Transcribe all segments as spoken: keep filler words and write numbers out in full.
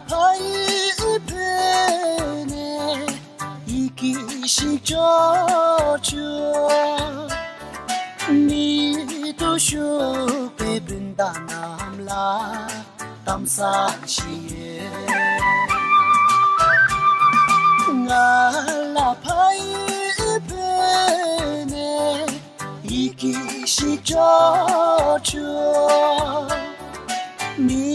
ཕ་ཡུལ་བོད་ནས་ཡི་གེ་ཞིག་འབྱོར་བྱུང་། མི་དུ་ཞུགས་པའི་སྤུན་ཟླ་རྣམས་ལ་གཏམ་བཟང་ཞིག་ཡོད། ང་ལ་ཕ་ཡུལ་བོད་ནས་ཡི་གེ་ཞིག་འབྱོར་བྱུང་། མི་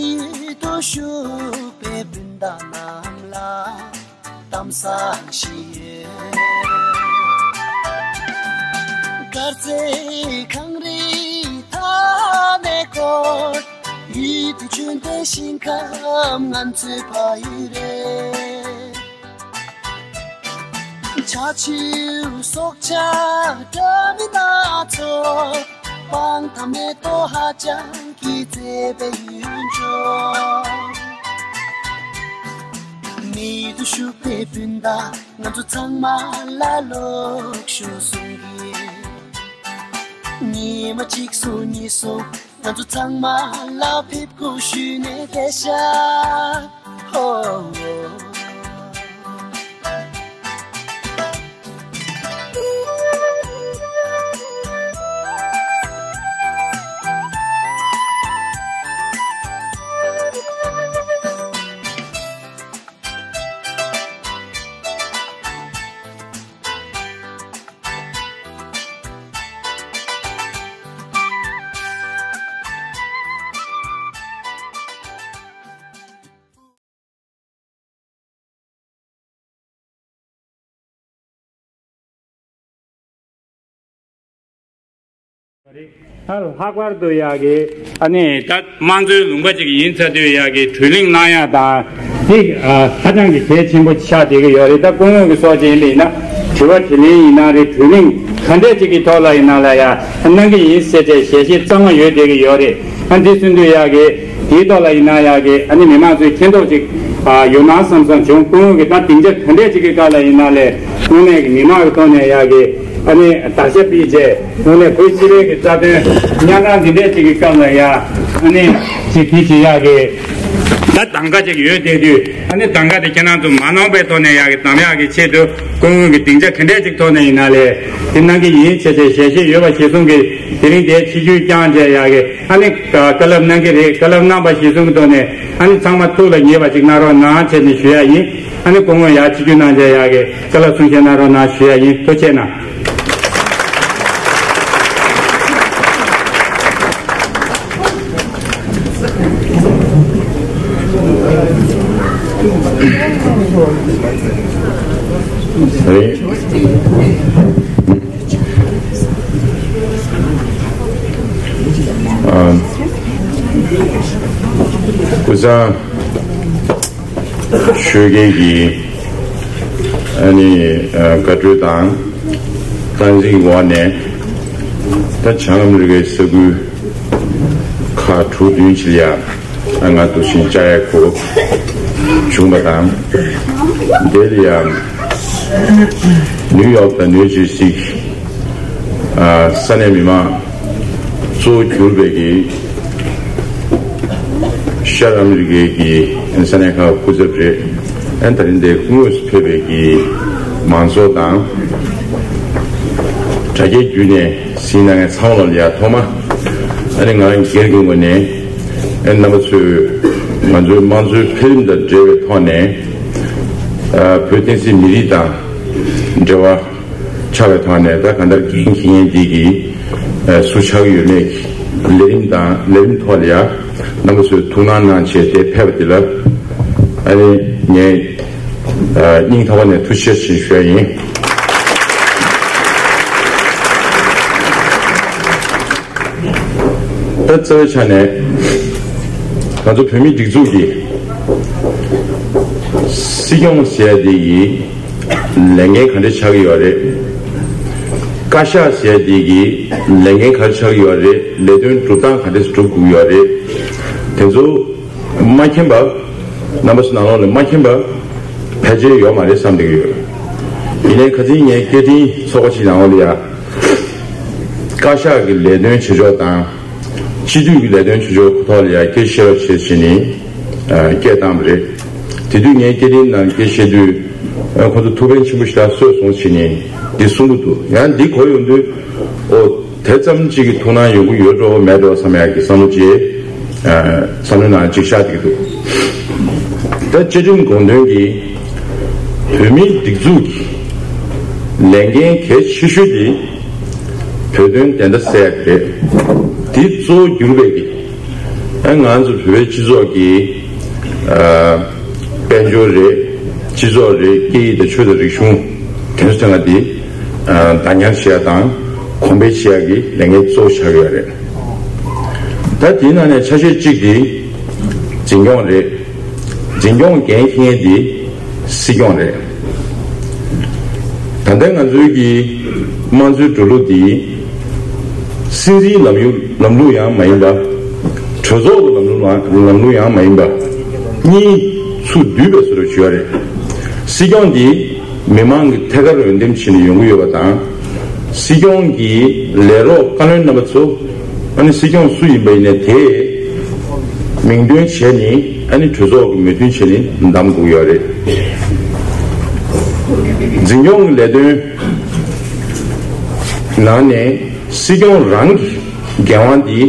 དུ་ཞུགས་པའི་སྤུན་ཟླ་རྣམས་ལ་གཏམ་བཟང་ཞིག་ཡོད། དཀར་མཛེས་གངས་རིའི་མཐའ་ནས་བསྐོར། ཡུལ་དུ་བྱོན་ཏེ་ཞིང་ཁམས་ང་ཚོའི་ཕ་ཡུལ་རེད། བྱ་བྱིའུ་སྲོག་ཆགས་འདྲ་མིན་སྣ་ཚོགས། སྤང་ཐང་མེ་ཏོག་ཧ་ཅང་གི་མཛེས་པའི་ཡུལ་ལྗོངས། མི་དུ་ཞུགས་པའི་སྤུན་ཟླ་ང་ཚོ་ཚང་མ་ལ་ལོག་ཞུ་གསུང་གི། ཉི་མ་གཅིག་སོང་གཉིས་སོང་། ང་ཚོ་ཚང་མ་ལ་ཕེབས་སྒུག་ཞུས་ནས་བསྡད་ཤག་ཧོ། ཨ་ལྷག་པར་དུ་ཡ་གི་ཨ་ནི་ད་དམངས་གཙོའི་ལུང་པ་ཅིག་ཡིན་ཚར་དུས་ཡ་གི་བགྲོ་གླེང་གནང་ཡ་དང་དེ་ཨ་ཧ་ཅང་གི་གལ་ཆེན་པོ་ཆགས་བསྡད་ཀྱི་ཡོད་རེད། ད་སྐུ་ངོ་གི་སོགས་ཅིག་ཡིན་པ་ཡིན་ན་དྲི་བ་དྲིས་ལན་ཡིན་ན་རེད། བགྲོ་གླེང་ག་འདྲས་ཅིག་གི་ཐོག་ལ་ཡིན་ན་ལ་ཡ་གནང་གི་ཡིན་ཟེར་བྱས་ཞལ་བཞེས་གཙང་མ་ཡོད་བསྡད་ཀྱི་ཡོད་རེད། ཨ་འདི་ཚུན་དུ་ཡ་གི་དེའི་ཐོག་ལ་ཡིན་ན་ཡ་གི་ཨ་ནི་མི་མང་ཚོས་མཁྱེན་རྟོགས་ཅིག་ཨ་ཡོད་ན་བསམ་བསམ་བྱུང་། སྐུ་ངོ་གི་ད་སྡིངས་ཆ་ག་འདྲས་ཅིག་གི་སྐབས་ལ་ཡིན་ན་ལས་དངོས་གནས་ཀྱི་མི་མང་གི་ཐོག་ནས་ཡ་གི་ཨ་ནི་དར་ཆ་ཕུལ་རྗེས་དངོས་གནས་བོད་སྤྱི་པའི་གི་རྩ་དོན་གཉའ་གནོན་འདི་འདྲས་ཅིག་གི་སྐབས་ལ་ཡ་ཨ་ནི་ཅིག་དེ་ཅིག་ཡ་གི་ད་གདམ་ག་ཅིག་ཡོད་བསྡད་དུས་ཨ་ནི་གདམ་ག་དེ་ཁྱེད་རང་ཚོ་མ་ནོར་བའི་ཐོག་ནས་ཡ་གི་གདམ་ཡག་གི་ཆེད་དུ་སྐུ་ངོ་གི་སྡིངས་ཆ་ག་འདྲས་ཅིག་ཐོག་ནས་ཡིན་ན་ལས་དེ་གནང་གི་ཡིན་བྱས་བྱས་ཞལ་བཞེས་ཡོད་པ་གཞིར་བཟུང་གི་དེ་རིང་དེ་ཆིབས་བསྒྱུར་བསྐྱངས་བྱས་ཡ་གི་ཨ་ནི་བཀའ་སློབ་གནང་གི་རེད། བཀའ་སློབ་གནང་པ་གཞིར་བཟུང་གི་ཐོག་ནས་ཨ་ནི་ཚང་མ་ཐུགས་ལ་ངེས་པ་ཅིག་གནང་རོགས་གནང་བྱས་ནས་ཞུ་ཡ་ཡིན། ཨ་ནི་སྐུ་ངོ་ཡ་ཆིབས་བསྒྱུར་གནང་བྱས་ཡ་གི་བཀའ་སློབ་གསུང་བཤད་གནང་རོགས་གནང་ཞུ་ཡ་ཡིན། ཐུགས་རྗེ་གནང་། རེད། ཨ། སྐུ་གཟུགས་ཆོས་རྒྱལ་གྱི་ཨ་ནི་ཨ་དགའ་སྤྲོ་དང་སྟངས་འཛིན་འོག་ནས་ད་བྱང་ཨ་མི་རི་ཀའི་ས་ཁུལ་ཁག་དྲུག་བདུན་ཅིག་ལ་ཡ་ང་འདུག་སེ་བཅར་ཡ་གོ་སྐབས་བྱུང་བ་དང་། དེ་ལ་ཡ་ནིའུ་ཡོག་དང་ནིའུ་ཇར་སི་ཨ་ས་གནས་མི་མང་གཙོ་བོ་གྱུར་པའི་གི་ཤར་ཨ་མི་རི་ཀའི་གི་ས་གནས་ཁག་སྐུ་ཚབ་རེད། ཨ་ནི་ད་རིང་འདིར་སྐུ་ངོ་ཕེབས་པའི་གི་མང་ཚོགས་དང་དྲ་རྒྱའི་བརྒྱུད་ནས་གཟིགས་གནང་མཁན་ཚང་མ་ལ་ཡ་ཐོག་མ་ཨ་ནི་ང་རང་སྒེར་གྱི་ངོས་ནས་ཨ་ནི་རྣམ་པ་ཚོས་ང་ཚོའི་དམངས་གཙོའི་འཕེལ་རིམ་དང་འབྲེལ་བའི་ཐོག་ནས་ཨ་བོད་བསྟན་སྲིད་མི་རིགས་དང་འབྲེལ་བ་ཆགས་པའི་ཐོག་ནས་ད་གང་ལྟར་འགན་འཁྱེར་མཁན་འདི་གི་ཨ་སུ་ཆགས་ཀྱི་ཡོད་མེད་ཀྱི་ལས་རིམ་དང་ལས་རིམ་ཐོག་ལ་ཡ་རྣམ་པ་ཚོས་ཐུགས་སྣང་གནང་བྱས་དེ་ཕེབས་པ་འདི་ལ་ཨ་ནི་ངས་ཨ་སྙིང་ཐག་པ་ནས་ཐུགས་རྗེ་ཆེ་ཞུ་ཡ་ཡིན། ད་རྩ་བའི་ཆ་ནས་ང་ཚོ་བོད་མིའི་སྒྲིག་འཛུགས་ཀྱི་སྲིད་སྐྱོང་ཟེར་ཡ་དེ་ཡི་ལས་འགན་ག་འདྲ་ཆགས་ཀྱི་ཡོད་རེད། བཀའ་ཤག་ཟེར་ཡ་དེ་གི་ལས་འགན་ག་འདྲ་ཆགས་ཀྱི་ཡོད་རེད། ལས་དོན་སྒྲུབ་སྟངས་ག་འདྲ་སྒྲུབ་དགོས་ཀྱི་ཡོད་རེད། དེ་ཚོ་མ་མཁྱེན་པ་རྣམ་པ་ཚོ་ནང་ལོགས་ལ་མ་མཁྱེན་པ་ཕལ་ཆེར་ཡོད་མ་རེད་བསམ་བསྡད་ཀྱི་ཡོད། ཡིན་ནའི་ཁ་སང་ངས་སྐད་འཕྲིན་ཚོགས་པ་ཅིག་ནང་ལོགས་ལ་ཡ་བཀའ་ཤག་གི་ལས་དོན་བྱེད་ཕྱོགས་དང་སྤྱི་འཐུས་ཀྱི་ལས་དོན་བྱེད་ཕྱོགས་ཐོག་ལ་ཡ་སྐད་ཆ་བཤད་རོགས་བྱེད་ཟེར་ནས་སྐད་བཏང་བ་རེད། དེ་དུས་ངས་སྐད་འཕྲིན་ནང་སྐད་བཤད་དུས། ཨ། ཁོ་ཚོ་ཐུགས་ཕན་ཆེན་པོ་ཞེ་དྲག་གསོས་སོང་ཟེར་ནས་འདི་གསུང་གི་འདུག། ཡང་འདི་གོ་ཡོང་དུས། ཨོ། དེ་ཙམ་གཅིག་གི་ཐུགས་སྣང་ཡོང་གི་ཡོད་འགྲོ་མེད་འགྲོ་བསམ་ཡག་གི་བསམ་བློ་ཅིག། ཨ། བསམ་བློའི་ནང་གཅིག་ཤར་བསྡད་ཀྱི་འདུག། ད་བཅའ་ཁྲིམས་དགོངས་དོན་གྱིས་བོད་མིའི་སྒྲིག་འཛུགས་ཀྱི་ལས་འགན་གལ་ཆེ་ཤོས་དེ་བོད་དོན་བདེན་མཐའ་གསལ་ཡག་རེད། དེ་གཙོ་བོ་གྱུར་པའི་གི། ཨ། ང་ཚོ་བོད་པའི་སྤྱི་ཚོགས་ཀྱི། ཨ། དཔལ་འབྱོར་རེད། སྤྱི་ཚོགས་རེད། སྐད་ཡིག་དང་ཆོས་དང་རིག་གཞུང་དེ་ཚོ་ཐད་ཀ་དེ། ཨ། བདག་ཉར་བྱེད་ཡག་དང་གོང་འཕེལ་བྱེད་ཡག་གི་ལས་འགན་གཙོ་བོ་ཆགས་ཀྱི་ཡོད་རེད། ད་དེའི་ནང་ནས་ཆ་ཤས་གཅིག་དེ་འཛིན་སྐྱོང་རེད། འཛིན་སྐྱོང་འགན་འཁྱེར་མཁན་དེ་སྲིད་སྐྱོང་རེད། ད་ལྟ་ང་ཚོའི་གི་དམངས་གཙོའི་འགྲོ་ལུགས་འདི་སྲིད་འཛིན་ལམ་ཡུ་ལམ་ལུགས་ཡང་མ་ཡིན་པ། གྲོས་ཚོགས་ཀྱི་ལམ་ལུགས་ལམ་ལུགས་ཡང་མ་ཡིན་པ། གཉིས་ཚུར་བསྡུས་པའི་བཟོ་འདྲ་ཞིག་ཡོད་རེད། སྲིད་སྐྱོང་འདི་མི་མང་གི་ཐད་ཀར་འོས་འདེམས་བྱས་ནས་ཡོང་གི་ཡོད་པ་དང་། སྲིད་སྐྱོང་གི་ལས་རོགས་བཀའ་བློན་རྣམ་པ་ཚོ། ཨ་ནི་སྲིད་སྐྱོང་སུ་ཡིན་པ་ཡིན་ནའི་དེ་མིང་འདོན་བྱས་ནས། ཨ་ནི་གྲོས་ཚོགས་ཀྱི་མོས་མཐུན་བྱས་ནས་བདམས་དགོས་ཡོད་རེད། འཛིན་སྐྱོང་གི་ལས་དོན་ནང་ནས་སྲིད་སྐྱོང་རང་གི་འགན་དབང་འདི་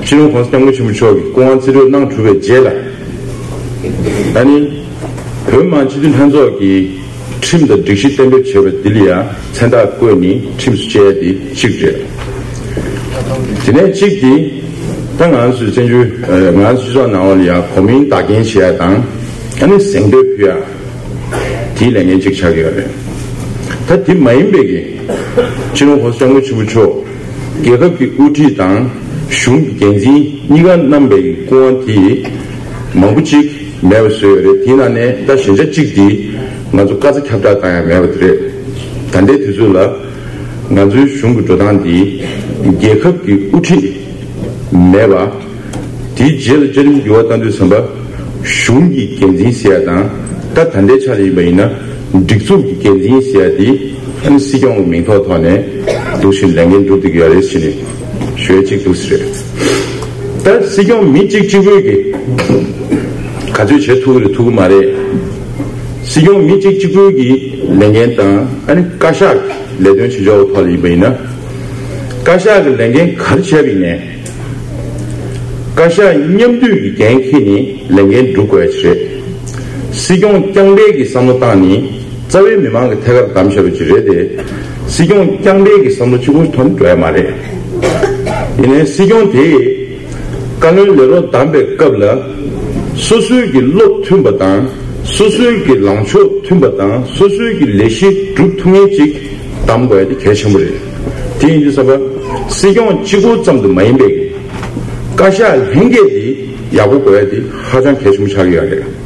སྤྱི་ནོར་༸གོང་ས་༸སྐྱབས་མགོན་ཆེན་པོ་མཆོག་གིས་སྐུ་དབང་རྩིས་སྤྲོད་གནང་གྲུབ་པའི་རྗེས་ལ། ཨ་ནི་བོད་མི་མང་སྤྱི་འཐུས་ལྷན་ཚོགས་ཀྱིས་ཁྲིམས་དང་སྒྲིག་གཞི་གཏན་འབེབས་བྱས་པ་འདི་ལ་ཡང་མཚན་རྟགས་བཀོད་ནས་ཁྲིམས་སུ་བཅད་ཡ་དེ་གཅིག་རེད། དེ་ནས་གཅིག་དེ་ད་ང་ཚོའི་བཙན་བྱོལ། ཨ། ང་ཚོའི་སྤྱི་ཚོགས་ནང་ལ་ཡང་གོ་མིན་བདག་རྐྱེན་བྱེད་ཡ་དང་། ཨ་ནི་གཟེངས་བསྟོད་ཕུལ་ཡ། དེའི་ལས་འགན་གཅིག་ཆགས་ཀྱི་ཡོད་རེད། ད་དེ་མ་ཡིན་པའི་གི་སྤྱི་ནོར་༸གོང་ས་༸སྐྱབས་མགོན་ཆེན་པོ་མཆོག་རྒྱལ་ཁབ་ཀྱི་དབུ་ཁྲིད་དང་གཞུང་གི་འགན་འཛིན་གཉིས་ཀ་བསྣམས་པའི་སྐུ་དབང་དེ་མང་པོ་ཅིག་མེད་པ་བཟོས་ཡོད་རེད། དེའི་ནང་ནས་ད་ཞན་ཆ་གཅིག་དེ་ང་ཚོ་བཀའ་རྩ་ཁྱབ་བསྒྲགས་བཏང་ཡ་མེད་པ་དེ་རེད། ད་ལྟའི་དུས་ཚོད་ལ་ང་ཚོའི་གཞུང་གི་འགྲོ་སྟངས་དེ་རྒྱལ་ཁབ་ཀྱི་དབུ་ཁྲིད་མེད་པ། དེའི་རྗེས་ལ་བཅའ་ཁྲིམས་འགྱུར་བ་གཏང་དུས་ཙམ་པ། གཞུང་གི་འགན་འཛིན་ཟེར་ཡ་དང་། ད་ད་ལྟའི་ཆ་ལ་ཡིན་པ་ཡིན་ན་སྒྲིག་འཛུགས་ཀྱི་འགན་འཛིན་ཟེར་ཡ་དེ། ཨ་ནི་སྲིད་སྐྱོང་གི་མིང་ཐོག་ཐོག་ནས་འདུག་བཞིན་ལས་འགན་སྒྲུབ་བསྡད་ཀྱི་ཡོད་རེད་ཟེར་ནས་ཞུ་ཡ་གཅིག་འདུག་ཟེར། ད་སྲིད་སྐྱོང་མི་གཅིག་གཅིག་པུས་ཀྱིས་ག་ཚོད་བྱེད་ཐུབ་ཀྱི་རེད་ཐུབ་ཀྱི་མ་རེད། སྲིད་སྐྱོང་མི་གཅིག་གཅིག་པུས་ཀྱི་ལས་འགན་དང་། ཨ་ནི་བཀའ་ཤག་གི་ལས་དོན་བྱེད་ཕྱོགས་ཐོག་ལ་ཡིན་པ་ཡིན་ན། བཀའ་ཤག་གི་ལས་འགན་ག་རེ་བྱས་པ་ཡིན་ནའི། བཀའ་ཤག་མཉམ་འདུས་ཀྱི་འགན་འཁྱེར་ནས་ལས་འགན་སྒྲུབ་དགོས་ཡ་ཅིག་རེད། སྲིད་སྐྱོང་རྐྱང་པས་ཀྱི་བསམ་བློ་བཏང་ནས་རྩ་བའི་མི་མང་གི་ཐད་ཀར་བདམས་བཞག་པ་ཅིག་རེད་དེ། སྲིད་སྐྱོང་རྐྱང་པས་ཀྱི་བསམ་བློ་གཅིག་པོ་ཐོག་ནས་འགྲོ་ཡ་མ་རེད། ཡིན་ནའི་སྲིད་སྐྱོང་དེས་བཀའ་བློན་ལས་རོགས་བདམས་པའི་སྐབས་ལ། སོ་སོའི་གི་བློ་མཐུན་པ་དང་། སོ་སོའི་གི་ལངས་ཕྱོགས་མཐུན་པ་དང་། སོ་སོའི་གི་ལས་གཞི་སྒྲུབ་ཐུབ་མཁན་ཅིག་བདམས་དགོས་ཡ་དེ་གལ་ཆེན་པོ་རེད། དེ་ཡིན་དུས་ཙམ་པ། སྲིད་སྐྱོང་གཅིག་པོ་ཙམ་དུ་མ་ཡིན་པའི་གི་བཀའ་ཤག་ལྷན་རྒྱས་དེ་ཡག་པོ་དགོས་ཡ་དེ་ཧ་ཅང་གལ་ཆེན་པོ་ཆགས་ཀྱི་ཡོད་རེད།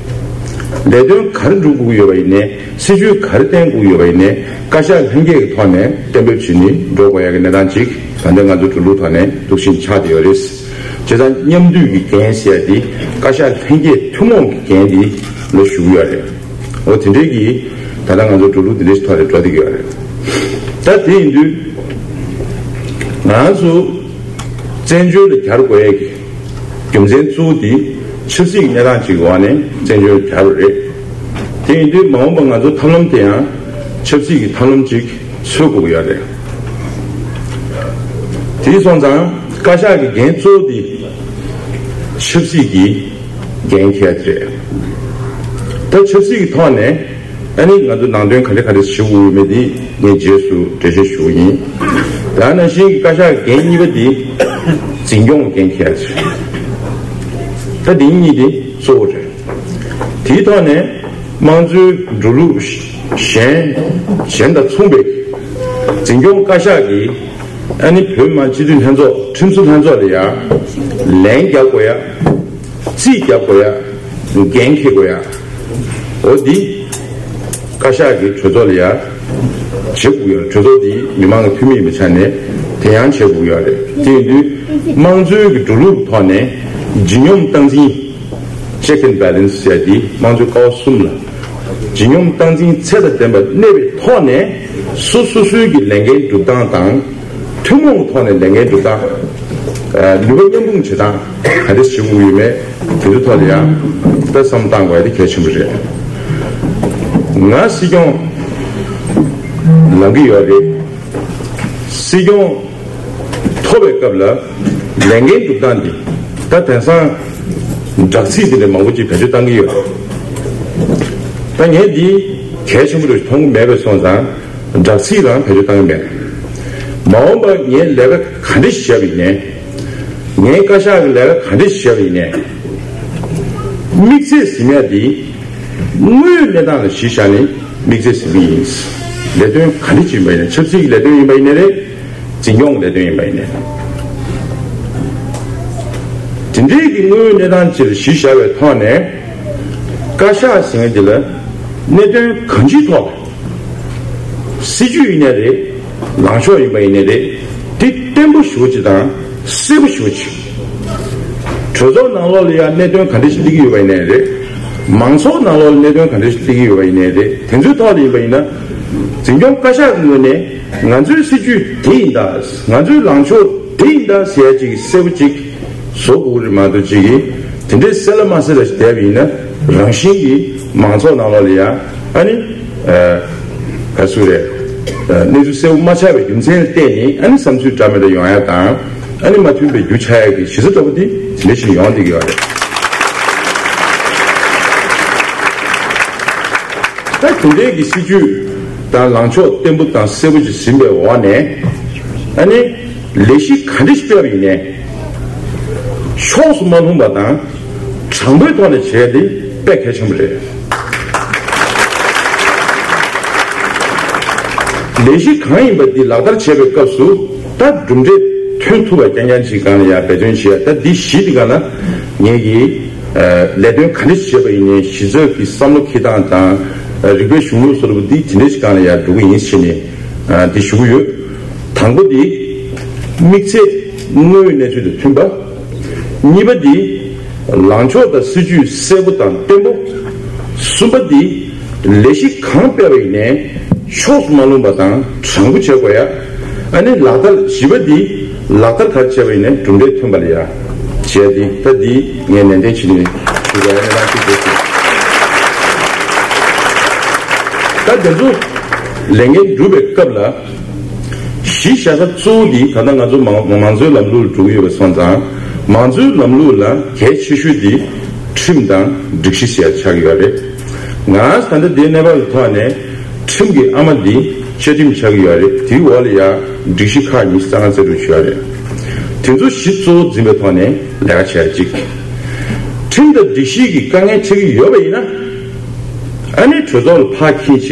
ལས་དོན་ག་རེ་སྒྲུབ་དགོས་ཀྱི་ཡོད་པ་ཡིན་ནའི། སྲིད་ཇུས་ག་རེ་བཏིང་དགོས་ཀྱི་ཡོད་པ་ཡིན་ནའི། བཀའ་ཤག་ལྷན་རྒྱས་ཀྱི་ཐོག་ནས་གཏན་འབེབས་བྱས་ནས་འགྲོ་དགོས་ཡ་གི་གནས་སྟངས་ཅིག་ད་ལྟ་ང་ཚོ་འགྲོ་ལུགས་ཐོག་ནས་འདུག་བཞིན་ཆགས་བསྡད་ཡོད་རེད། བྱས་ཙང་མཉམ་འདུས་ཀྱི་འགན་ཟེར་ཡ་དེ་བཀའ་ཤག་ལྷན་རྒྱས་ཐུན་མོང་གི་འགན་དེ་ལ་ཞུ་གི་ཡོད་རེད། འོ་དེ་འདྲའི་གི་ད་ལྟ་ང་ཚོ་འགྲོ་ལུགས་དེ་འདྲའི་ཐོག་ནས་འགྲོ་བསྡད་ཀྱི་ཡོད་རེད། ད་དེ་ཡིན་དུས་ང་ཚོ་བཙན་བྱོལ་ལ་གྱར་དགོས་ཡ་གི་རྒྱུ་མཚན་གཙོ་བོ་དེ་ཆབ་སྲིད་ཀྱི་གནས་སྟངས་ཅིག་གི་འོག་ནས་བཙན་བྱོལ་གྱར་བ་རེད། དེ་ཡིན་དུས་མ་འོངས་པ་ང་ཚོ་ཐབས་ལམ་དེ་ཡང་ཆབ་སྲིད་ཀྱི་ཐབས་ལམ་ཅིག་འཚོལ་དགོས་ཀྱི་ཡོད་རེད། དེ་སོང་ཙང་བཀའ་ཤག་གི་འགན་གཙོ་བོ་དེ་ཆབ་སྲིད་ཀྱི་འགན་འཁྱེར་ཡ་དེ་རེད། ད་ཆབ་སྲིད་ཀྱི་ཐོག་ནས། ཨ་ནི་ང་ཚོ་ནང་དོན་ག་རེ་ག་རེ་ཞུ་དགོས་ཡོད་མེད་དེ་ངས་རྗེས་སུ་འགྲེལ་བཤད་ཞུ་གི་ཡིན། ད་ནང་བཞིན་གྱི་བཀའ་ཤག་འགན་གཉིས་པ་དེ་འཛིན་སྐྱོང་འགན་འཁྱེར་ཡ་ཅིག་རེད། ད་འདི་གཉིས་དེ་གཙོ་བོ་རེད། དེའི་ཐོག་ནས་དམངས་གཙོའི་འགྲོ་ལུགས་གཞན་གཞན་དང་མཚུངས་པའི་འཛིན་སྐྱོང་བཀའ་ཤག་གིས་ཨ་ནི་བོད་མི་མང་སྤྱི་འཐུས་ལྷན་ཚོགས་ཁྲིམས་བཟོ་ལྷན་ཚོགས་ལ་ཡང་ལན་རྒྱག་དགོས་ཡ། རྩིས་རྒྱག་དགོས་ཡ། འགན་འཁྱེར་དགོས་ཡ། འོ་འདི་བཀའ་ཤག་གིས་གྲོས་ཚོགས་ལ་ཡ་བྱེད་དགོས་ཡ། གྲོས་ཚོགས་འདི་མི་མང་གི་འཐུས་མི་ཡིན་པའི་ཆ་ནས་དེ་ཡང་བྱེད་དགོས་ཡ་རེད། དེ་ཡིན་དུས་དམངས་གཙོའི་གི་འགྲོ་ལུགས་ཐོག་ནས་ལྗིད་སྙོམས་སྟངས་འཛིན། Check and balance ཟེར་ཡ་འདི་དམངས་གཙོའི་ཀ་བ་གསུམ་ལ་ལྗིད་སྙོམས་སྟངས་འཛིན་ཚད་དང་ལྡན་པ་གནས་པའི་ཐོག་ནས་སོ་སོ་སོའི་གི་ལས་འགན་སྒྲུབ་སྟངས་དང་། ཐུན་མོང་གི་ཐོག་ནས་ལས་འགན་སྒྲུབ་སྟངས། ཨ། ནུས་པ་མཉམ་སྤུངས་བྱེད་སྟངས་ག་འདྲ་བྱེད་དགོས་ཡོད་མེད་དེ་ཚོའི་ཐོག་ལ་ཡང་ ད་བསམ་བཏང་དགོས་ཡ་དེ་གལ་ཆེན་པོ་རེད། ང་སྲིད་སྐྱོང་ལངས་ཀྱི་ཡོད་རེད། སྲིད་སྐྱོང་ཐོབ་པའི་སྐབས་ལ་ལས་འགན་སྒྲུབ་སྟངས་འདི་ད་དེང་སང་སྦྲག་ཚིག་འདི་ལས་མང་པོ་ཅིག་བེད་སྤྱོད་བཏང་གི་ཡོད། ད་ངས་འདི་གལ་ཆེན་པོ་རེད་མཐོང་གི་མེད་པས་སོང་ཙང་། སྦྲག་ཚིག་རང་བེད་སྤྱོད་བཏང་གི་མེད། མ་འོངས་པར་ངས་ལས་ཀ་ག་འདྲ་ཞིག་བྱས་པ་ཡིན་ནའི། ངའི་བཀའ་ཤག་གི་ལས་ཀ་ག་འདྲ་ཞིག་བྱས་པ་ཡིན་ནའི། དམིགས་ཚད་ཟིན་ཡ་དེ་དངོས་ཡོད་གནས་སྟངས་ལ་གཞི་བཞག་ནས་དམིགས་ཚད་ཟིན་གྱི་ཡིན། ལས་དོན་ག་འདྲ་ཞིག་ཡིན་པ་ཡིན་ནའི་ཆབ་སྲིད་ཀྱི་ལས་དོན་ཡིན་པ་ཡིན་ནའི་རེད། འཛིན་སྐྱོང་གི་ལས་དོན་ཡིན་པ་ཡིན་ནའི། དེ་འདྲའི་གི་དངོས་ཡོད་གནས་སྟངས་ཅིག་ལ་གཞི་བཞག་པའི་ཐོག་ནས། བཀའ་ཤག་ཟེར་མཁན་དེ་ལ་གནད་དོན་གང་ཅིའི་ཐོག་ལ། སྲིད་ཇུས་ཡིན་ནའི་རེད། ལངས་ཕྱོགས་ཡིན་པ་ཡིན་ནའི་རེད། དེ་བརྟན་པོ་ཞེ་པོ་ཅིག་དང་གསལ་པོ་ཞེ་པོ་ཅིག་གྲོས་ཚོགས་ནང་ལོགས་ལ་ཡང་གནད་དོན་ག་འདྲ་ཞིག་སླེབས་ཀྱི་ཡོད་པ་ཡིན་ནའི་རེད། མང་ཚོགས་ནང་ལོགས་ལ་གནད་དོན་ག་འདྲ་ཞིག་སླེབས་ཀྱི་ཡོད་པ་ཡིན་ནའི་རེད། དེ་ཚོའི་ཐོག་ལ་ཡིན་པ་ཡིན་ན། འཛིན་སྐྱོང་བཀའ་ཤག་གི་ངོས་ནས་ང་ཚོའི་སྲིད་ཇུས་དེ་ཡིན་ད། ང་ཚོའི་ལངས་ཕྱོགས་དེ་ཡིན་ད་ཟེར་ཡ་ཅིག་གསལ་པོ་ཅིག་བཟོ་དགོས་ཀྱི་རེད་མ་གཏོགས་ཅིག་གིས་དེ་འདྲའི་གསལ་ལ་མ་གསལ་ལ་ཞིག་བསྡད་པ་ཡིན་ན་རང་བཞིན་གྱིས་མང་ཚོགས་ནང་ལོགས་ལ་ཡ་ཨ་ནི་ཨ་ག་ཚོད་རེད། ཨ་གནས་ཚུལ་གསལ་པོ་མ་ཆགས་པའི་རྒྱུ་མཚན་ལ་བརྟེན་ནས་ཨ་ནི་བསམ་ཚུལ་འདྲ་མི་འདྲ་ཡོང་ཡ་དང་ཨ་ནི་མ་མཐུན་པའི་རྒྱུ་ཆགས་ཡ་གི་གཞི་རྩ་འདྲ་པོ་དེ་དེ་འདྲ་ཞིག་ཡོང་བསྡད་ཀྱི་ཡོད་རེད། ད་དེ་འདྲའི་གི་སྲིད་ཇུས་དང་ལངས་ཕྱོགས་བརྟན་པོ་དང་གསལ་པོ་ཞིག་ཟིན་པའི་འོག་ནས་ཨ་ནི། ལས་གཞི་ག་འདྲ་ཞིག་སྤེལ་བ་ཡིན་ནའི། ཕྱོགས་སུ་མ་ལྷུང་བ་དང་དྲང་པོའི་ཐོག་ནས་བྱས་ཏེ་དཔེ་གལ་ཆེན་པོ་རེད། ལས་གཞི་གང་ཡིན་པ་འདི་ལག་བསྟར་བྱེད་པའི་སྐབས་སུ་ད་གྲུབ་འབྲས་ཐོན་ཐུབ་པ་རྐྱང་རྐྱང་ཅིག་སྒང་ལ་ཡང་འབད་བརྩོན་བྱེད་ཡ། ད་འདི་བཞི་འདི་སྒང་ལ་ངེད་ཀྱིས་ལས་དོན་ག་འདྲ་ཞིག་བྱེད་པ་ཡིན་ནའི་གཞི་རྩ་གི་བསམ་བློ་འཁྱེར་སྟངས་དང་རིག་པའི་གཞུང་ལུགས་སོགས་ལ་འདི་དེ་འདྲ་ཞིག་སྒང་ལ་ཡང་འགྲོ་གི་ཡིན་ཟེར་ནས་འདི་ཞུ་གི་ཡོད། དང་པོ་དེ། དམིགས་ཚད་དངོས་ཡོད་གནས་ཚུལ་དང་མཐུན་པ། གཉིས་པ་དེ། ལངས་ཕྱོགས་དང་སྲིད་ཇུས་གསལ་པོ་དང་བརྟན་པོ། གསུམ་པ་དེ། ལས་གཞི་གང་སྤེལ་བ་ཡིན་ནའི་ཕྱོགས་སུ་མ་ལྷུང་བ་དང་དྲང་པོ་བྱེད་དགོས་ཡ། ཨ་ནི་ལག་བསྟར་བཞི་པ་དེ། ལག་བསྟར་ག་རེ་བྱས་པ་ཡིན་ནའི་གྲུབ་འབྲས་ཐོན་པ་ལ་ཡ། བྱས་ཏེ་ད་འདི་ངས་ནན་ཏན་བྱས་ནས་ཞུ་དགོས་ཡ་ནི་རང་ཅིག་འདུག་ཟེར། ད་དེ་ཚོ་ལས་འགན་སྒྲུབ་པའི་སྐབས་ལ། གཞི་བཞག་ས་གཙོ་བོ་འདི་ད་ལྟ་ང་ཚོ་མང་མང་གཙོའི་ལམ་ལུགས་ལ་འགྲོ་གི་ཡོད་པ་སོང་ཙང་། མང་གཙོའི་ལམ་ལུགས་ལ་གལ་ཆེ་ཤོས་འདི་ཁྲིམས་དང་སྒྲིག་གཞི་ཟེར་ཡ་ཆགས་ཀྱི་ཡོད་རེད། ང་ད་ལྟ་འདིའི་གནས་བབ་ཀྱི་ཐོག་ནས་ཁྲིམས་ཀྱི་ཨ་མ་འདི་བཅའ་ཁྲིམས་ཆགས་ཀྱི་ཡོད་རེད། དེའི་འོག་ལ་ཡ་སྒྲིག་གཞི་ཁག་ཉི་ཤུ་རྩ་ལྔ་རྩ་དྲུག་ཡོད་རེད། དེ་ཚོ་གཞི་གཙོ་བོ་འཛིན་པའི་ཐོག་ནས་ལས་ཀ་བྱེད་ཡ་གཅིག་ཁྲིམས་དང་སྒྲིག་གཞི་གི་དཀའ་ངལ་འཕྲད་ཀྱི་ཡོད་པ་ཡིན་ན། ཨ་ནི་གྲོས་ཚོགས་ལ་ཕར་འཁྱེར་བྱས་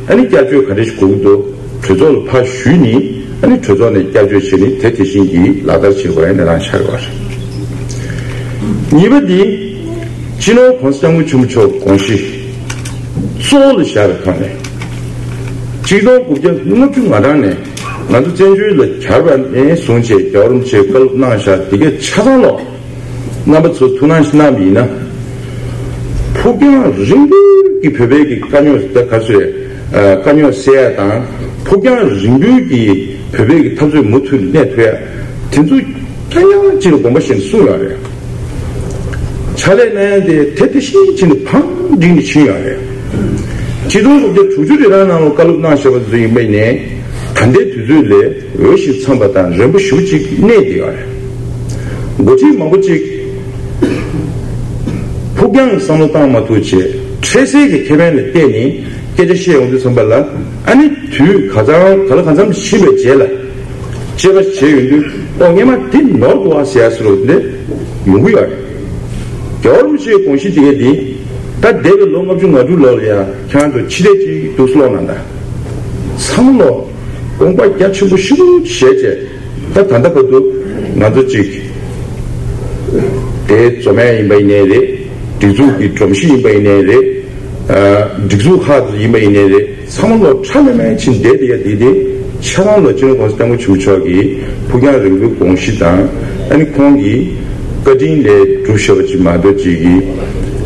ཨ་ནི་བསྐྱར་བཅོས་ག་འདྲ་ཞིག་དགོས་ཀྱི་འདུག་གྲོས་ཚོགས་ལ་ཕར་ཞུས་ནས་ཨ་ནི་གྲོས་ཚོགས་ནས་བསྐྱར་བཅོས་བྱས་ནས་དེ་དེ་བཞིན་གྱིས་ལག་བསྟར་བྱེད་དགོས་ཡ་གནས་སྟངས་ཆགས་ཡོད་རེད། གཉིས་པ་འདི། སྤྱི་ནོར་༸གོང་ས་༸སྐྱབས་མགོན་ཆེན་པོ་མཆོག་དགོངས་གཞི་གཙོ་བོ་ལ་བཞག་པའི་ཐོག་ནས། གཅིག་སྟོང་དགུ་བརྒྱ་ལྔ་བཅུ་ང་གྲངས་ནས་ང་ཚོ་བཙན་བྱོལ་ལ་གྱར་བ་ནས་བཟུང་བྱས་རྒྱལ་བ་རིན་པོ་ཆེས་བཀའ་སློབ་གནང་བཞག་འདི་གའི་ཆ་ཚང་ལོག་རྣམ་པ་ཚོ་ཐུགས་སྣང་ཞིག་གནང་བ་ཡིན་ན། ཕུགས་རྒྱང་རིང་པོའི་གི་བོད་པའི་གི་དཀའ་རྙོག་ད་ག་ཚོད་དཀའ་རྙོག་སེལ་ཡ་དང་ཕུགས་རྒྱང་རིང་པོའི་གི་བོད་པའི་གི་འཐབ་རྩོད་མུ་མཐུད་གནས་ཐུབ་ཡ་དེ་ཚོ་ཁྱེད་རང་གཅིག་ལ་དགོངས་པ་བཞེས་ནས་གསུངས་ཡོད་རེད། ཕྱག་ལས་གནང་ཡ་དེ་དེ་དེ་བཞིན་བྱས་ནས་བང་བསྒྲིགས་ནས་ཕྱིན་ཡོད་རེད། ཆིག་སྟོང་དགུ་བརྒྱ་དྲུག་ཅུ་རེ་རང་ནང་ལ་བཀའ་སློབ་གནང་བཞག་པ་ཚོ་ཡིན་པ་ཡིན་ནའི་ད་ལྟའི་དུས་ཚོད་ལས། འོས་ཤིང་འཚམས་པ་དང་རན་པོ་ཞེ་པོ་ཅིག་གནས་བསྡད་ཡོད་རེད། འགོ་ཁྲིད་མང་པོ་ཅིག་ཕུགས་རྒྱང་གི་བསམ་བློ་བཏང་མ་ཐུབ་བྱས་འཕྲལ་སེལ་གྱི་ཁེ་ཕན་ལ་བལྟས་ནས་སྐད་ཆ་བཤད་ཡོང་དུས་ཙམ་པ་ལ་ཨ་ནི་དུས་ག་ཚང་ག་ལ་གང་འཚམ་ཕྱིན་པའི་རྗེས་ལ་དཔྱད་པ་བྱས་ཡོང་དུས་ཨོ་སྔས་མ་དེ་ནོར་འདུག་ཨ་ཟེར་ཡ་སུ་རུ་དེ་ཡོང་གི་ཡོད་རེད། རྒྱལ་བ་རིན་པོ་ཆེའི་དགོངས་གཞི་དེ་ག་དེ་ད་འདས་པའི་ལོ་ལྔ་བཅུ་ང་དྲུག་ལོ་ལ་ཡ་ཁྱེད་རང་ཚོ་ཕྱི་བལྟས་ཅིག་འདུག་སེ་ཀློག་གནང་དང་། ཚང་མ་ལོ་དགོངས་པ་རྒྱ་ཆེན་པོ་ཞེ་པོ་བཞེས་བྱས། ད་ད་ལྟ་བར་དུ་ང་ཚོ་གཅིག་དེ་འཛོམས་ཡ་ཡིན་པ་ཡིན་ནའི་རེད། སྒྲིག་འཛུགས་ཀྱི་སྒྲོམ་གཞི་ཡིན་པ་ཡིན་ནའི་རེད། ཨ་སྒྲིག་འཛུགས་ཁག་ཡིན་པ་ཡིན་ནའི་རེད། ཚང་མ་ལོ་ཁྲ་མེ་མེ་ཕྱིན་བསྡད་དེ་ཡ་དེ་དེ་ཆ་ཚང་ལོ་སྤྱི་ནོར་༸གོང་ས་༸སྐྱབས་མགོན་ཆེན་པོ་མཆོག་གི་ཕུགས་རྒྱང་རིང་པོའི་དགོངས་གཞི་དང་ཨ་ནི་ཁོང་གི་བཀའ་དྲིན་ལས་གྲུབ་བཞག་པ་ཅིག་མ་གཏོགས་ཅིག་གིས་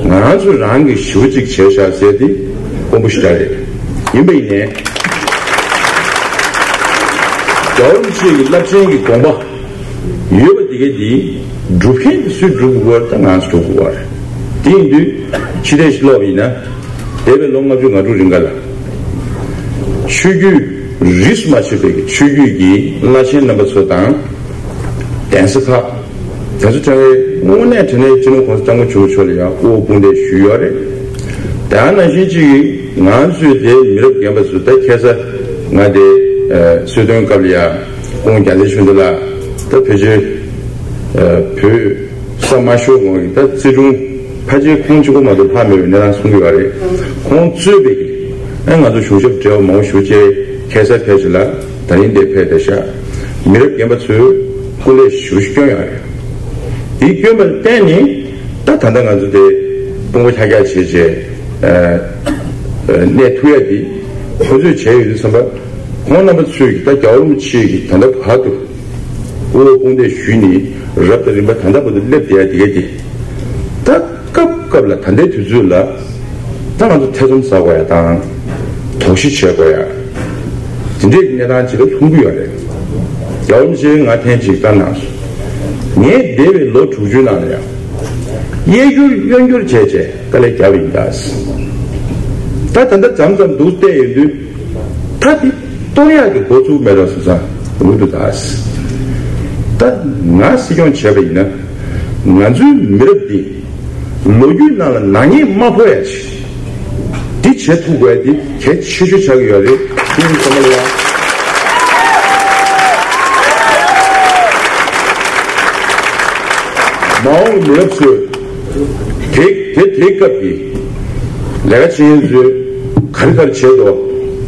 ང་ཚོ་རང་གི་ཞེ་པོ་ཅིག་བྱས་བཞག་ཟེར་དེ་དཀོན་པོ་ཞེ་དྲག་རེད། ཡིན་པ་ཡིན་ནའི། རྒྱལ་བ་རིན་པོ་ཆེ་གི་རླབས་ཆེན་གྱི་དགོངས་པ་ཡོད་པ་དེ་ག་དེ་སྒྲུབ་མཁན་དེ་སུས་སྒྲུབ་དགོས་པ་རེད། ད་ང་ཚོས་སྒྲུབ་དགོས་པ་རེད། དེ་ཡིན་དུས་ཕྱི་བལྟས་ཤིག་ཀློག་པ་ཡིན་ན། འདས་པའི་ལོ་ལྔ་བཅུ་ང་དྲུག་རིང་ག་ལ། ཆོས་བརྒྱུད་རིས་སུ་མ་ཆད་པའི་ཆོས་བརྒྱུད་ཀྱི་བླ་ཆེན་རྣམ་པ་ཚོ་དང་། གདན་ས་ཁག་དེ་ཚོ་དྲངས་པའི་དངོས་གནས་དྲང་གནས་སྤྱི་ནོར་༸གོང་ས་༸སྐྱབས་མགོན་ཆེན་པོ་མཆོག་ལ་ཡང་དབུ་འོག་དཔུང་འདེགས་ཞུས་ཡོད་རེད། དེ་ནང་བཞིན་གཅིག་གིས་ང་ཚོས་དེ་མི་རབས་རྒན་པ་ཚོས་ད་ཁ་སང་ང་དེ་གསོལ་སྟོན་སྐབས་ལ་ཡང་སྐུ་ངོ་རྒྱལ་མཚན་ཆོས་འདུ་ལགས་ད་ཕལ་ཆེར་བོད་ས་མ་ཤོར་གོང་གི་ད་བརྩི་སྲུང་ཕལ་ཆེར་ཁོང་གཅིག་པོ་མ་གཏོགས་ལྷག་མེད་པའི་གནས་སྟངས་གསུང་གི་ཡོད་རེད། ཁོང་གཙོས་པའི་ཨ་ང་ཚོ་གཞུང་ཞབས་བགྲེས་པ་མང་པོ་ཞེ་པོ་ཅིག་ཁ་སང་ཕལ་ཆེར་ལ་ད་རིང་འདིར་ཕེབས་བསྡད་ཤག་མི་རབས་རྒན་པ་ཚོས་སྐུ་ལས་ཞེ་པོ་ཅིག་བསྐྱོན་ཡོད་རེད། དེ་བསྐྱོན་པར་བརྟེན་ནས་ད་ད་ལྟ་ང་ཚོ་དེ་དཔུང་པ་ཁྱག་ཁྱག་བྱས་བྱས་གནས་ཐུབ་ཡ་དེ་ཁོ་ཚོས་བྱས་ཡོད་དུས་ཙམ་པ། ཁོང་རྣམ་པ་ཚོས་ཀྱི་ད་རྒྱལ་བ་རིན་པོ་ཆེ་གི་ད་ལྟ་བར་དུ་དབུ་འོག་དཔུང་འདེགས་ཞུས་ནས་རབ་དང་རིམ་པ་ད་ལྟ་བར་དུ་སླེབས་བསྡད་ཡ་དེ་ག་དེ། ད་སྐབས་སྐབས་ལ་ད་ལྟའི་དུས་ཚོད་ལ་ད་ང་ཚོ་ཐེ་ཚོམ་ཟ་དགོས་ཡ་དང་། དོགས་གཞི་བྱེད་དགོས་ཡ། དེ་འདྲའི་གནས་སྟངས་ཅིག་ལ་ལྷུང་གི་ཡོད་རེད། རྒྱལ་བ་རིན་པོ་ཆེ་ང་ཐེངས་གཅིག་བཀའ་གནང་སོང་། ངས་འདས་པའི་ལོ་དྲུག་ཅུའི་ནང་ལ་ཡང་གཡས་བསྐྱུར་གཡོན་བསྐྱུར་བྱས་བྱས་དཀའ་ལས་བརྒྱབ་ཡིན་ད། ད་ད་ལྟ་མཚམས་མཚམས་འདུག་བལྟས་ཡོང་དུས། ད་འདི་གཏོར་ཡག་གི་འགོ་ཚུགས་མེད་རོགས་སུ་ཚང་འུ་འདུག་ད། ད་ང་སྲིད་སྐྱོང་བྱས་པ་ཡིན་ན་ང་ཚོའི་མི་རབས་འདི་ལོ་རྒྱུས་ནང་ལ་ནག་ཉེས་མ་ཕོག་ཡ་ཆེད། འདི་བྱེད་ཐུབ་དགོས་འདི་གལ་ཆེ་ཤོས་ཆགས་ཀྱི་ཡོད་རེད། དེ་ཡིན་ཙམ་པ་ལ་ཡང་། མ་འོངས་མི་རབས་ཚོས་དེ་དེ་དེའི་སྐབས་ཀྱི་ལས་ཀ་བྱེད་མཁན་ཚོས་ག་རེ་ག་རེ་བྱས་འདུག་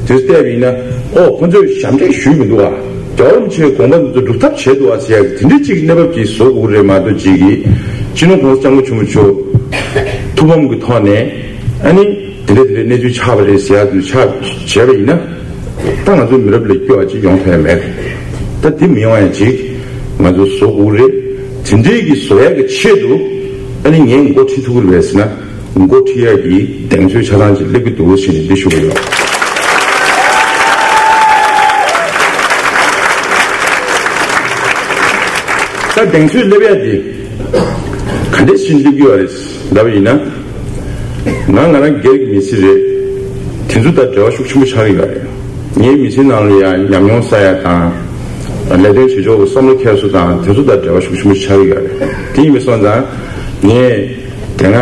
དེ་བལྟས་པ་ཡིན་ན། ཨོ་ཁོ་ཚོས་ཞབས་འདེགས་ཞུས་མི་འདུག་ཨ། རྒྱལ་བ་རིན་པོ་ཆེའི་དགོངས་པ་འདི་ཚོ་སྒྲུབ་ཐབས་བྱས་འདུག་ཨ་ཟེར་ཡག་གི་དེ་འདྲ་ཅིག་གནས་བབ་ཅིག་བཟོ་དགོས་རེད་མ་གཏོགས་ཅིག་གིས་སྤྱི་ནོར་༸གོང་ས་༸སྐྱབས་མགོན་ཆེན་པོ་མཆོག་ཐུགས་ཕམ་གྱི་ཐོག་ནས་ཨ་ནི་དེ་འདྲ་དེ་འདྲའི་གནས་ཚུལ་ཆགས་པ་རེད་ཟེར་ཡག་དེ་ཆགས་བྱས་པ་ཡིན་ན། ད་ང་ཚོའི་མི་རབས་ལ་སྐྱོ་བ་ཅིག་ཡོང་ཐུབ་ཡ་མེད། ད་དེ་མི་ཡོང་ཡ་ཅིག་ང་ཚོ་བཟོ་དགོས་རེད། དེ་འདྲའི་གི་བཟོ་ཡ་གི་ཆེད་དུ་ཨ་ནི་ངས་འགོ་ཁྲིད་ཐུབ་ཀྱི་རེད་ཟེར་ན། འགོ་ཁྲིད་ཡ་གི་གདེང་ཚོད་ཆ་ཚང་ཅིག་སླེབས་ཀྱི་འདུག་ཟེར་ནས་འདི་ཞུ་གི་ཡོད། ད་གདེང་ཚོད་སླེབས་ཡ་དེ་ག་འདྲས་ཕྱིན་སླེབས་ཀྱི་ཡོད་རེད་ལབ་ཡིན་ན། ང་ང་རང་སྒེར་གྱི་མི་ཚེ་རེད། དེ་ཚོ་དང་འབྲེལ་བ་ཤུགས་ཆེན་པོ་ཆགས་ཀྱི་ཡོད་རེད། ངའི་མི་ཚེ་ནང་ལ་ཡང་ཉམས་མྱོང་བསགས་ཡ་དང་། ལས་དོན་བྱེད་ཕྱོགས་ཀྱི་བསམ་བློ་འཁྱེར་སོ་དང་དེ་ཚོ་དང་འབྲེལ་བ་ཤུགས་ཆེན་པོ་ཆགས་ཀྱི་ཡོད་རེད། དེ་ཡིན་པ་སོང་ཙང་། ངས་དེ་སྔ་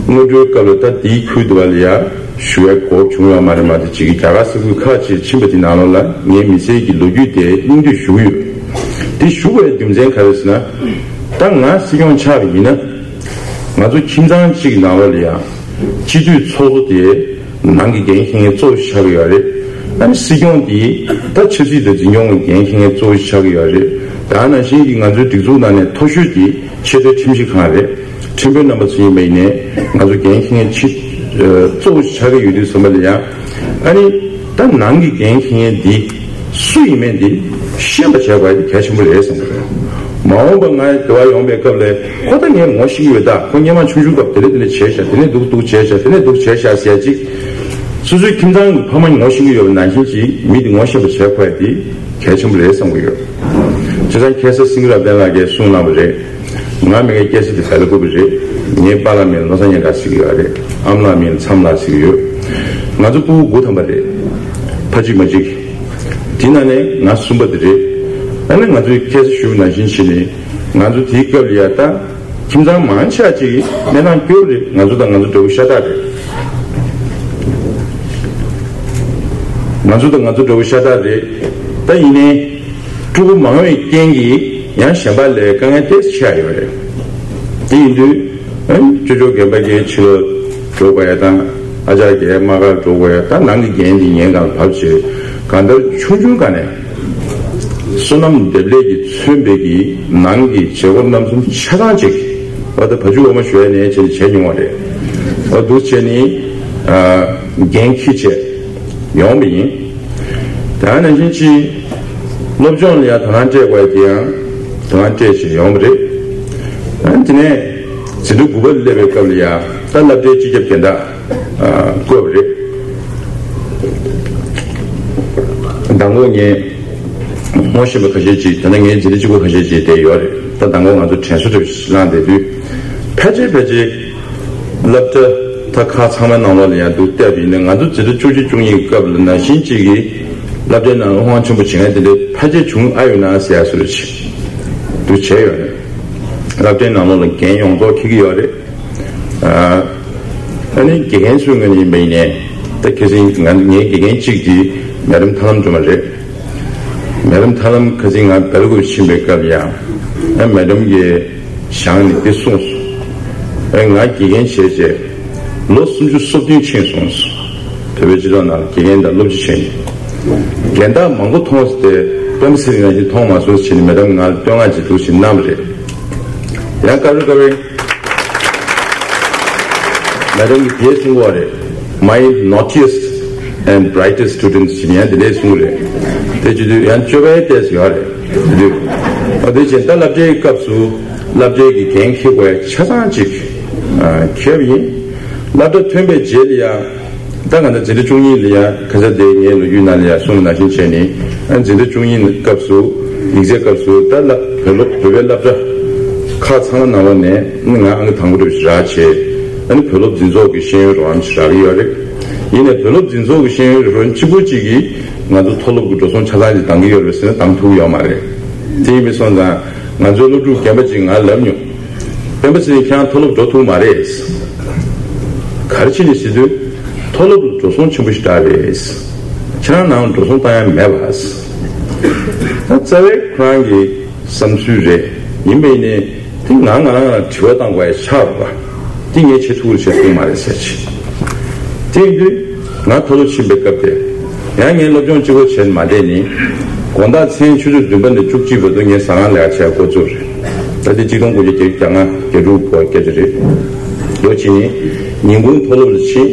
སྔོན་འགྲོའི་སྐབས་ལ་ད་དེའི་ཁུལ་དུ་བ་ལ་ཡ་ཞུ་བའི་གོ་སྐབས་བྱུང་ཡོད་མ་རེད་མ་གཏོགས་ཅིག་གི་རྒྱ་གར་ས་ཁུལ་ཁག་ཅིག་ཕྱིན་པ་དེ་ནང་ལོགས་ལ་ངའི་མི་ཚེའི་གི་ལོ་རྒྱུས་དེ་སྙིང་བསྡུས་ཞུ་གི་ཡོད། དེ་ཞུ་དགོས་པའི་རྒྱུ་མཚན་ག་རེ་ཟེར་ན། ད་ང་སྲིད་སྐྱོང་ཆགས་པ་ཡིན་ན། ང་ཚོ་ཁྱིམ་ཚང་གཅིག་གི་ནང་ལོགས་ལ་ཡང་སྤྱི་འཐུས་ཚོགས་གཙོ་དེ་ནང་གི་འགན་འཁྱེར་མཁན་གཙོ་བོ་ཞིག་ཆགས་ཀྱི་ཡོད་རེད། ཨ་ནི་སྲིད་སྐྱོང་དེ་ད་ཆབ་སྲིད་དང་འཛིན་སྐྱོང་གི་འགན་འཁྱེར་མཁན་གཙོ་བོ་ཞིག་ཆགས་ཀྱི་ཡོད་རེད། ད་ནང་བཞིན་གྱི་ང་ཚོའི་སྒྲིག་འཛུགས་ནང་ནས་མཐོ་ཤོས་དེ་ཆེས་མཐོའི་ཁྲིམས་ཞིབ་ཁང་རེད། ཁྲིམས་དཔོན་རྣམ་པ་ཚོ་ཡིན་པ་ཡིན་ནའི་ང་ཚོ་འགན་འཁྱེར་མཁན་ཆེས་གཙོ་བོ་ཞིག་ཆགས་ཀྱི་ཡོད་དུས་ཙམ་པ་ལ་ཡང་། ཨ་ནི་ད་ནང་གི་འགན་འཁྱེར་མཁན་འདི་སུ་ཡིན་མིན་འདི་ཤེས་པ་བྱས་པ་འདི་གལ་ཆེན་པོ་རེད་བསམ་གྱི་རེད། མ་འོངས་པ་ང་འདི་བ་ཡོང་པའི་སྐབས་ལ་ཁོ་ད་ངས་ངོ་ཤེས་ཀྱི་ཡོད་ད། ཁོ་སྔོན་མ་ཆུང་ཆུང་སྐབས་དེ་འདྲ་དེ་འདྲ་བྱས་ཤག་དེ་ནས་འདུག་འདུག་བྱས་ཤག་དེ་ནས་འདུག་བྱས་ཤག་ཟེར་ཅིག་སོ་སོའི་ཁྱིམ་ཚང་གི་ཕ་མ་ངོ་ཤེས་ཀྱི་ཡོད་པ་ནང་བཞིན་ཅིག་མི་འདི་ངོ་ཤེས་པ་བྱས་ཁོ་ཡ་འདི་གལ་ཆེན་པོ་རེད་བསམ་གྱི་ཡོད། བྱས་ཙང་ཁ་སང་སེང་གེ་རབ་བརྟན་ལགས་ཀྱིས་གསུངས་གནང་བ་རེད། ང་མི་ངའི་སྐྱེས་ས་དེ་བལ་ཀུ་པི་རེད། ངའི་པཱ་ལགས་མིང་བློ་བཟང་སྙན་གྲགས་ཟེར་གྱི་ཡོད་རེད། ཨ་མ་ལགས་མིང་མཚམས་ལགས་ཟེར་གྱི་ཡོད། ང་ཚོ་ཕྲུ་གུ་དགུ་ཐམ་པ་རེད། ཕ་གཅིག་མ་གཅིག་དེ་ནང་ནས་ང་གསུམ་པ་དེ་རེད། ཨ་ནི་ང་ཚོས་ཁ་སང་ཞུས་པ་ནང་བཞིན་བྱས་ནས་ང་ཚོ་དེའི་སྐབས་ལ་ཡ་ད་ཁྱིམ་ཚང་མང་ཆེ་བ་ཅིག་གནས་སྟངས་སྐྱོ་བོ་རེད། ང་ཚོ་དང་ང་ཚོ་འདྲ་བོ་ཤ་སྟག་རེད། ང་ཚོ་དང་ང་ཚོ་འདྲ་བོ་ཤ་སྟག་རེད། ད་ཡིན་ནའི། ཕྲུ་གུ་མང་བའི་རྐྱེན་གྱིས་ཡང་གཞན་པ་ལས་དཀའ་ངལ་ཏོག་ཙམ་ཆེ་བ་ཡོད་རེད། དེ་ཡིན་དུས་ཨ་ནི་ཅོ་ཅོ་རྒན་པ་གིས་ཕྱི་ལོགས་འགྲོ་དགོས་ཡ་དང་ཨ་ཅག་གིས་དམག་སྒར་འགྲོ་དགོས་ཡ་ད་ནང་གི་འགན་འདི་ངས་གང་བབས་བྱས་གང་ལྟར་ཆུང་ཆུང་སྒང་ནས་བསོད་ནམས་འདེབས་ལས་ཀྱིས་མཚོན་པའི་གི་ནང་གི་བྱེད་སྒོ་རྣམ་གསུམ་ཆ་ཚང་ཅིག་བ་ད་བ་ཕྱུགས་འོ་མ་ཞོ་ཡ་ནས་བྱས་ནས་བྱས་མྱོང་བ་རེད། བ་འདུག་བྱས་ནས་འགན་འཁྱེར་བྱས། ཡོང་བ་ཡིན། དེ་ནང་བཞིན་གྱི་སློབ་སྦྱོང་ལ་ཡང་དོ་སྣང་སྤྲད་དགོས་དེ་ཡང་དོ་སྣང་སྤྲད་བྱས་ཡོང་བ་རེད། ཨ་དེ་ནས་འཛིན་གྲྭ་དགུ་པ་ལ་སླེབས་པའི་སྐབས་ལ་ཡང་ད་སློབ་གྲྭའི་སྤྱི་ཁྱབ་སྦྱིན་བདག་བསྐོས་པ་རེད། མདང་དགོང་ངས་ངོ་ཤེས་པ་ཁ་ཤས་ཅིག་ད་ནི་ངའི་འཛིན་གྲྭ་གཅིག་པ་ཁ་ཤས་ཅིག་བསྡད་ཡོད་རེད། ད་མདང་དགོང་ང་ཚོ་དྲན་གསོ་འདྲ་བོ་ཞིག་བླངས་བསྡད་དུས་ཕལ་ཆེར་ཕལ་ཆེར། སློབ་གྲྭ་ད་ཁག་ཚང་མའི་ནང་ལོགས་ལ་ཡང་འདུག་བལྟས་པ་ཡིན་ན། ང་ཚོ་འཛིན་གྲྭ་བཅུ་གཅིག་བཅུ་གཉིས་ཀྱི་སྐབས་ལ་ནང་བཞིན་གཅིག་གིས་སློབ་གྲྭའི་ནང་ལ་ཧང་ཆེན་པོ་བྱེད་མཁན་དེ་འདྲའི་ཕལ་ཆེར་བྱུང་ཨ་ཡོད་ན་ཟེར་ཡ་བཟོ་འདྲ་ཅིག་འདུག་བྱས་ཡོད་རེད། སློབ་གྲྭའི་ནང་ལོགས་ལ་རྒན་ཡོངས་རྫོགས་འཁྱེར་གྱི་ཡོད་རེད། ཨ་ནི་དགེ་རྒན་ཚོའི་ངོས་ནས་ཡིན་པ་ཡིན་ནའི། ད་ཁ་སང་ང་ངའི་དགེ་རྒན་གཅིག་དེ་མེ་ཌམ་ཐར་ལམ་སྒྲོལ་མ་རེད། མེ་ཌམ་ཐར་ལམ་ཁ་སང་ང་སྦེལ་ཀོབ་ཕྱིན་པའི་སྐབས་ལ་ཡང་། ཨ་མེ་ཌམ་གྱིས་བཞེངས་ནས་འདི་གསུངས་སོང་། ཨ་ང་དགེ་རྒན་བྱས་བྱས་ལོ་སུམ་ཅུ་སོ་བདུན་ཕྱིན་སོང་། བོད་པའི་སྤྱི་ཚོགས་ནང་དགེ་རྒན་དང་སློབ་སྤྱི་བྱས་ནས། རྒན་བདག་མང་པོ་མཐོང་སྟེ་པདྨ་ཚེ་རིང་ནང་བཞིན་མཐོང་མ་སོང་ཟེར་ནས་མེ་ཌམ་ང་ལ་བསྟོད་བསྔགས་ཅིག་འདུག་སེ་གནང་བ་རེད། ཡང་སྐབས་རེ་སྐབས་རེ་མེ་ཌམ་གྱིས་དེ་གསུང་གི་ཡོད་རེད། My naughtiest and brightest students ཟེར་ནས་ཡང་དེ་འདྲས་གསུང་གི་རེད། དེ་བྱེད་དུས་ཡང་སྤྱོད་པའི་ལྟས་སུ་ཡོད་རེད། དེ་དུས་ཨ་དེ་བྱས་ད་སློབ་གྲྭའི་སྐབས་སུ་སློབ་གྲྭའི་གི་འགན་འཁྱེར་དགོས་ཡ་ཆ་ཚང་ཅིག་ཨ་འཁྱེར་བ་ཡིན། སློབ་གྲྭ་ཐོན་པའི་རྗེས་ལ་ཡང་། ད་ག་ད་འཛིན་གྲྭ་བཅུ་གཉིས་ལ་ཡང་ཁ་ས་དེ་ངའི་ལོ་རྒྱུས་ནང་ལ་ཡང་གསུངས་པ་ནང་བཞིན་བྱས་ནས། ཨ་འཛིན་གྲྭ་བཅུ་གཉིས་སྐབས་སུ་ཡིག་ཚད་སྐབས་སུ་ད་ལ་བོད་སློབ་བོད་པའི་སློབ་གྲྭ་ཁག་ཚང་མ་ནང་ལོགས་ནས་ང་ཨང་ཀི་དང་པོ་འདྲ་བོ་ཞིག་རག་བྱས། ཨ་ནི་བོད་སློབ་འཛིན་ཚོགས་ཀྱི་ཤེས་ཡོན་རོགས་རམ་ཞིག་རག་གི་ཡོད་རེད། ཡིན་ནའི་བོད་སློབ་འཛིན་ཚོགས་ཀྱི་ཤེས་ཡོན་རོགས་རམ་གཅིག་པོ་གཅིག་གིས་ང་ཚོ་མཐོ་སློབ་ཀྱི་འགྲོ་སོང་ཆ་ཚང་ཅིག་འདང་གི་ཡོད་རེད་ཟེར་ན་འདང་ཐུབ་ཀྱི་ཡོད་མ་རེད། དེ་ཡིན་པས་སོང་ཙང་ང་ཚོའི་སློབ་ཕྲུག་རྒན་པ་ཅིག་ང་ལབ་མྱོང་། སྤེན་པ་ཚེ་རིང་ཁྱེད་རང་མཐོ་སློབ་འགྲོ་ཐུབ་མ་རེད། ག་རེ་བྱས་ནས་ཟེར་དུས། མཐོ་སློབ་ལ་འགྲོ་སོང་ཆེན་པོ་ཞིག་རག་རེད། ཁྱེད་རང་ནང་འགྲོ་སོང་བཏང་ཡ་མེད་པ། ད་རྩ་བའི་ཁོ་རང་གི་བསམ་ཚུལ་རེད། ཡིན་པ་ཡིན་ནའི་དེ་ང་ང་རང་ལ་དྲི་བ་བཏང་དགོས་ཡ་ཆགས་པ། དེ་ངས་བྱེད་ཐུབ་ཀྱི་རེད་བྱེད་ཐུབ་མ་རེད་ཟེར་གྱི། དེ་ཡིན་དུས་ང་མཐོ་སློབ་ཕྱིན་པའི་སྐབས་དེ། ཡང་ངས་སློབ་སྦྱོང་གཅིག་པོ་བྱས་ནས་མ་བསྡད་ནས། དགོང་དག་མཚན་ཆུ་ཚོད་བདུན་པ་ནས་བཅུ་གཅིག་བར་དུ་ངས་ཟ་ཁང་ལས་ཀ་བྱེད་འགོ་བཙུགས་རེད། ད་ལྟ་ཆིག་སྟོང་དགུ་བརྒྱ་བརྒྱད་ཅུ་གྱ་ལྔ་གྱ་དྲུག་བར་སྐད་ཆ་རེད། ལོ་གཅིག་ནས་ཉིན་གུང་མཐོ་སློབ་ལ་ཕྱིན།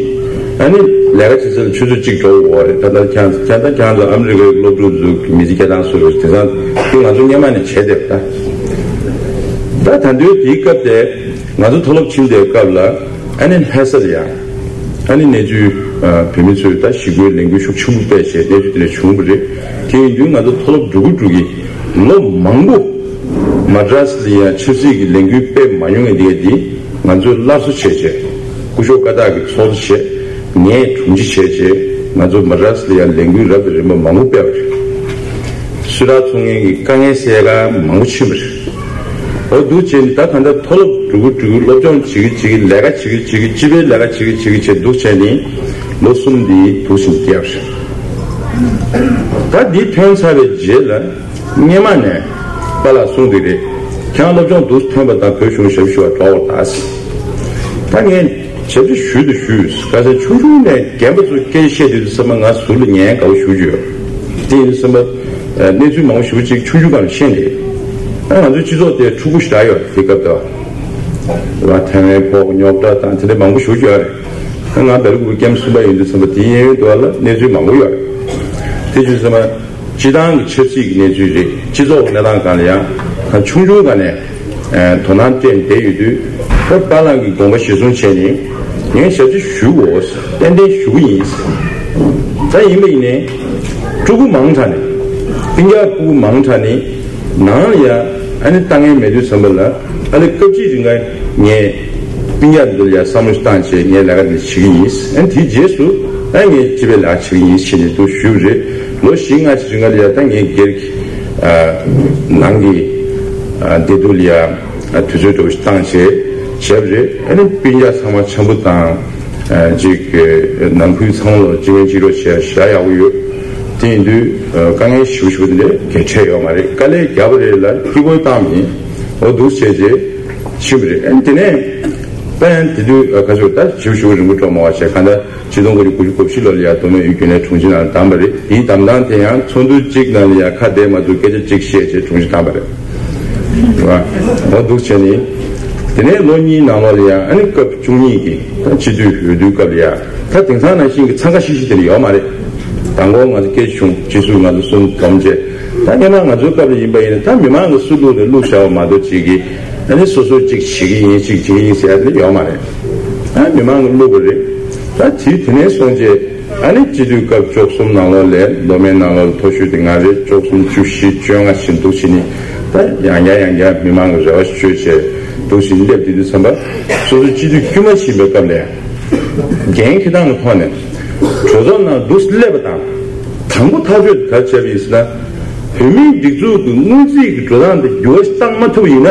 ཨ་ནི་ལས་ཀ་བྱེད་ས་ལ་ཆུ་ཚོད་གཅིག་འགྲོ་དགོས་རེད། ད་ལྟ་ཁྱེད་ཁྱེད་ད་ཁྱེད་ཚོ་ཨ་མི་རི་ཀའི་སློབ་ཕྲུག་ཚོ་གི་མི་ཚེ་སྐྱེལ་སྟངས་སུ་རེད། དེང་སང་དེ་ང་ཚོ་སྔོན་མ་ནས་བྱས་བསྡད་པ། ད་ད་ད་དུང་དེའི་སྐབས་དེ་ང་ཚོ་མཐོ་སློབ་ཕྱིན་པའི་སྐབས་ལ། ཨ་ནི་ལྷ་སར་ཡང་ཨ་ནི་གནས་ཚུལ་ཨ་བོད་མི་ཚོས་ད་ཞི་རྒོལ་ལས་འགུལ་ཤུགས་ཆེན་པོ་སྤེལ་བྱས་གནས་ཚུལ་དེ་འདྲ་བྱུང་བ་རེད། དེ་ཡིན་དུས་ང་ཚོ་མཐོ་སློབ་འགྲོ་གི་འགྲོ་གི་ལོ་མང་པོ་མ་ཌ་རཱས་ལ་ཡང་ཆབ་སྲིད་ཀྱི་ལས་འགུལ་སྤེལ་མ་མྱོང་མཁན་དེ་ག་དེ་ང་ཚོས་སླར་གསོ་བྱས་བྱས་སྐུ་ཞབས་བཀའ་རྟགས་ཀྱི་ཚོགས་གཙོ་བྱས། ངས་དྲུང་ཆེ་བྱས་བྱས་ང་ཚོ་མ་ཌ་རཱས་ལ་ཡང་ལས་འགུལ་རབ་དང་རིམ་པ་མང་པོ་སྤེལ་བ་རེད། སུད་ཊར་འཚོང་མཁན་གྱི་དཀའ་ངལ་སེལ་ག་མང་པོ་ཕྱིན་པ་རེད། འོ་འདུག་བྱས་ནས་ད་ག་འདྲ་མཐོ་སློབ་འགྲོ་གི་འགྲོ་གི་སློབ་སྦྱོང་བྱེད་ཀྱི་བྱེད་ཀྱི་ལས་ཀ་བྱེད་ཀྱི་བྱེད་ཀྱི་སྤྱི་པའི་ལས་ཀ་བྱེད་ཀྱི་བྱེད་ཀྱི་བྱས་འདུག་བྱས་ནས་ལོ་གསུམ་འདི་འདུག་བཞིན་བསྡད་པ་རེད། ད་འདི་ཐོན་ཚར་བའི་རྗེས་ལ་སྔོན་མ་ནས་པཱ་ལགས་གསུངས་དེ་རེད། ཁྱེད་རང་སློབ་སྦྱོང་འདུག་ཐོན་པ་དང་བོད་གཞུང་ཞབས་ཞུ་བ་འགྲོ་བར་གདའ། ད་ངས་ཞབས་ཕྱི་ཞུས་དང་ཞུས། ཁ་སང་ཆུང་ཆུང་ནས་རྒན་པ་ཚོ་སྐད་ཆ་བཤད་དུས་སེམས་པ་ང་ཟུར་ལ་ཉན་དགའ་བོ་ཞུ་རྒྱུ་ཡོད། དེ་ཡིན་སེམས་པ་གནས་ཚུལ་མང་པོ་ཞེ་པོ་ཅིག་ཆུང་ཆུང་སྒང་ལ་ཤེས་འདུག་ད་ང་ཚོའི་སྤྱི་ཚོགས་དེ་ཕྲུ་གུ་ཞེ་དྲག་ཡོད་རེད། དེ་སྐབས་དུ་བ་ཐེ་ཝན་ཕོག་རྙོག་དྲ་དང་དེ་འདྲ་མང་པོ་ཞེ་པོ་ཅིག་ཡོད་རེད། ད་ང་སྦེལ་ཀོབ་ཀེམ་གསུམ་པ་ཡིན་དུས་སེམས་པ་དེའི་གཡས་གཡོན་དུ་བ་ལ་གནས་ཚུལ་མང་པོ་ཡོད་རེད། དེ་བྱས་སེམས་པ། སྤྱི་བཏང་གི་ཆབ་སྲིད་ཀྱི་གནས་ཚུལ་རེད། སྤྱི་ཚོགས་ཀྱི་གནས་སྟངས་སྒང་ལ་ཡང་ད་ཆུང་ཆུང་སྒང་ནས་ཨ་དོ་སྣང་སྤྲད་བསྡད་ཡོད་དུས། ད་པཱ་ལགས་ཀྱི་དགོངས་པ་གཞིར་བཟུང་བྱས་ནས་ངས་ཞབས་ཕྱི་ཞུ་དགོས། ཏན་ཏན་ཞུ་གི་ཡིན། ད་ཡིན་པ་ཡིན་ནའི་ཕྲུ་གུ་མང་དྲགས་ནས་སྤུན་ཀྱག་ཕྲུ་གུ་མང་དྲགས་ནས་ནང་ལ་ཡང་ཨ་ནི་ལྟ་མཁན་མེད་དུས་ཙམ་པ་ལ། ཨ་ལེ་སྐབས་གཅིག་རིང་ག་ངས་སྤུན་ཀྱག་འདི་ལ་ཡང་བསམ་བློ་ཞིག་བཏང་བྱས་ངས་ལས་ཀ་འདི་བྱེད་ཀྱི་ཡིན། ཨ་ནི་དེའི་རྗེས་སུ་ཨ་ངས་སྤྱི་པའི་ལས་ཀ་བྱེད་ཀྱི་ཡིན་ཞེས་ནས་འདུག་ཞུས་པ་རེད། ལོ་བཞི་ལྔ་ཞིག་རིང་ག་ལ་ཡང་ད་ངས་སྒེར་གྱི་ཨ་ནང་གི་ཨ་བདེ་སྡུག་ལ་ཡང་ཨ་དུས་ཚོད་འདྲ་བོ་ཞིག་བཏང་བྱས་བྱས་པ་རེད། ཨ་ནི་སྤུན་ཀྱག་ཚང་མ་འཆམ་པོ་དང་། ཨ་ཅིག་ནང་ཁུལ་ཚང་མ་ལ་གཅིག་མིན་གཅིག་རོགས་བྱས་ཞེ་དྲག་ཡག་པོ་ཡོད། དེ་ཡིན་དུས་ཨ་དཀའ་ངལ་ཞེ་པོ་ཞེ་པོ་དེ་འདྲ་གལ་འཕྲད་ཡོད་མ་རེད། དཀའ་ལས་བརྒྱབ་པ་རེད་ལ་སྐྱིད་པོ་བཏང་མིན། འོ་འདུག་བྱས་རྗེས་ཕྱིན་པ་རེད། ཨ་ནི་དེ་ནས་ད་ཡང་དེ་དུས་ཨ་ཁ་ཤོར་ད་ཞེ་པོ་ཞེ་པོ་རིང་པོ་འགྲོ་མ་བ་བྱས། གང་ལྟར་ཆིག་སྟོང་དགུ་བརྒྱ་དགུ་བཅུ་གོ་བཞི་ལོ་ལ་ཡ་མདོ་སྨད་དབུས་རྒྱུན་ལས་དྲུང་ཆེ་ནང་ལ་བདམས་པ་རེད། དེའི་བདམས་སྟངས་དེ་ཡང་ཚོགས་འདུ་གཅིག་ནང་ལ་ཡ་ཁ་བསྡད་མ་ཐུབ་སྐད་ཆ་གཅིག་བཤད་བྱས་དྲུང་ཆེ་བདམས་པ་རེད། འོ་འདུག་བྱས་ནས་དེ་ནས་ལོ་གཉིས་ནང་ལོགས་ལ་ཡང་ཨ་ནི་སྐབས་བཅུ་གཉིས་ཀྱི་ད་སྤྱི་འཐུས་འོས་བསྡུའི་སྐབས་ལ་ཡང་ད་དེང་སང་ནང་བཞིན་གྱི་འཚང་ཁ་ཤིག་ཤིག་དེ་འདྲ་ཡོད་མ་རེད། མདང་དགོང་ང་ཚོ་སྐད་ཆ་བྱུང་། སྤྱི་ཟུར་ང་ཚོ་གསུམ་འཛོམས་བྱས། ད་སྔོན་མ་ང་ཚོའི་སྐབས་ལ་ཡིན་པ་ཡིན་ན་ད་མི་མང་གིས་སུ་བླུགས་ནས་བླུགས་བཞག་པ་མ་གཏོགས་གཅིག་གིས་ཨ་ནི་སོ་སོ་གཅིག་བྱེད་ཀྱི་ཡིན་གཅིག་བྱེད་ཀྱི་ཡིན་ཟེར་ཡ་དེ་འདྲ་ཡོད་མ་རེད། ད་མི་མང་གིས་བླུགས་པ་རེད། ད་དེ་དེ་ནས་སོང་རྗེས། ཨ་ནི་སྤྱི་འཐུས་སྐབས་བཅུ་གསུམ་ནང་ལོགས་ལ་མདོ་སྨད་ནང་ལོགས་ལ་མཐོ་ཤོས་དེ་ང་རེད། བཅུ་གསུམ་བཅུ་བཞི་བཅོ་ལྔ་བཞིན་འདུག་བྱས་ནས་ད་ཡང་བསྐྱར་ཡང་བསྐྱར་མི་མང་གི་རེ་བ་བཅོལ་བྱས། འདུག་ཞིག་སླེབས་དེ་དུས་ཙམ་པ། སོ་སོའི་སྤྱི་འཐུས་དཀྱུས་མ་ཕྱིན་པའི་སྐབས་ལ་འགན་འཁྱེར་སྟངས་ཀྱི་ཐོག་ནས་གྲོས་ཚོགས་ནང་འདུག་སླེབས་པ་དང་། དང་པོ་ཐག་གཅོད་ག་རེ་བྱས་པ་ཡིན་ཟེར་ན། བོད་མིའི་སྒྲིག་འཛུགས་ཀྱི་སྔོན་རྩིས་ཀྱི་འགྲོ་སྟངས་དེ་འགྱུར་བ་ཞིག་བཏང་མ་ཐུབ་པ་ཡིན་ན།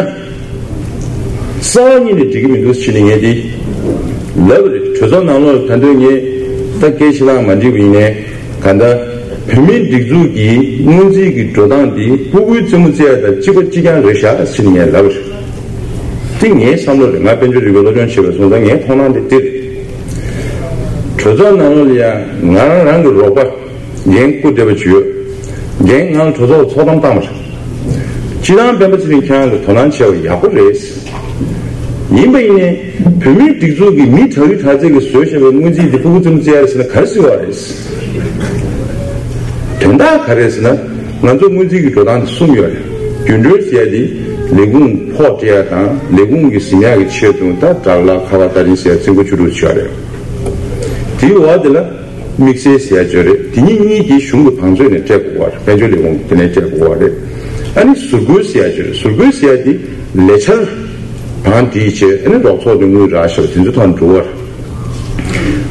རྩ་བ་ཉིད་ནས་འགྲིག་གི་མི་འདུག་ཟེར་ནས་ངས་དེ་ལབ་པ་རེད། གྲོས་ཚོགས་ནང་ལོགས་ལ་ད་དུང་ངས་ད་སྐད་ཆ་ལངས་མ་འགྲིག་པ་ཡིན་ནའི། གང་ལྟར་བོད་མིའི་སྒྲིག་འཛུགས་ཀྱི་སྔོན་རྩིས་ཀྱི་འགྲོ་སྟངས་འདི་ཕྲུ་གུའི་རྩེད་མོ་རྩེ་ཡ་དང་གཅིག་པ་གཅིག་རྐྱང་རེད་ཤག་ཟེར་ནས་ངས་ལབ་པ་རེད། དེ་ངའི་བསམ་བློ་རེད། ང་དཔལ་འབྱོར་རིག་པའི་སློབ་སྦྱོང་བྱས་པའི་སོང་ཙང་ངའི་མཐོང་སྣང་དེ་འདི་རེད། གྲོས་ཚོགས་ནང་ལོགས་ལ་ཡང་ང་རང་རང་གི་རོགས་པ་འགན་བསྐུར་བསྡད་པ་ཅིག་ཡོད། འགན་ང་ལ་གྲོས་ཚོགས་ལ་ཚོགས་གཏམ་བཏང་བ་རེད། སྤྱིར་བཏང་སྤེན་པ་ཚེ་རིང་ཁྱེད་རང་གིས་དོ་སྣང་བྱས་པ་ཡག་པོ་རེད། ཡིན་པ་ཡིན་ནའི་བོད་མིའི་སྒྲིག་འཛུགས་ཀྱི་མི་དྲག་རི་དྲག་རྩལ་གྱིས་བཟོས་བཞག་པའི་སྔོན་རྩིས་འདི་ཕྲུ་གུ་རྩེད་མོ་རྩེ་ཡ་རེད་ཟེར་ན་ག་རེ་ཟེར་བ་རེད། དོན་དག་ག་རེ་རེད་ཟེར་ན། ང་ཚོ་སྔོན་རྩིས་ཀྱི་འགྲོ་སྟངས་འདི་གསུམ་ཡོད་རེད། རྒྱུན་གྲོན་ཟེར་ཡ་འདི་ལས་ཁུངས་ཕོགས་སྤྲད་ཡ་དང་ལས་ཁུངས་ཀྱི་ཟིན་ཡ་གི་ཆེད་དུ། ད་དྲག་ལག་ཁ་པར་ལྟ་རིན་ཟེར་ཡ་རྩིས་འགོ་བཅུ་དྲུག་བྱས་རེད། དེའི་འོག་དེ་ལ་དམིགས་བསལ་ཟེར་ཡ་ཅིག་ཡོད་རེད། དེ་གཉིས་གཉིས་དེ་གཞུང་གི་བང་མཛོད་ནས་སྤྲད་དགོས་པ་རེད། དཔལ་འབྱོར་ལས་ཁུངས་དེ་ནས་སྤྲད་དགོས་པ་རེད། ཨ་ནི་ཟུར་བཀོལ་ཟེར་ཡ་ཅིག་ཡོད་རེད། ཟུར་བཀོལ་ཟེར་ཡ་དེ་ལས་འཆར་བང་བསྒྲིགས་བྱས། ཨ་ནི་རོགས་ཚོགས་དེ་དངུལ་རག་བཞག་པ་དེ་ཚོའི་ཐོག་ནས་འགྲོ་བ་རེད། བྱས་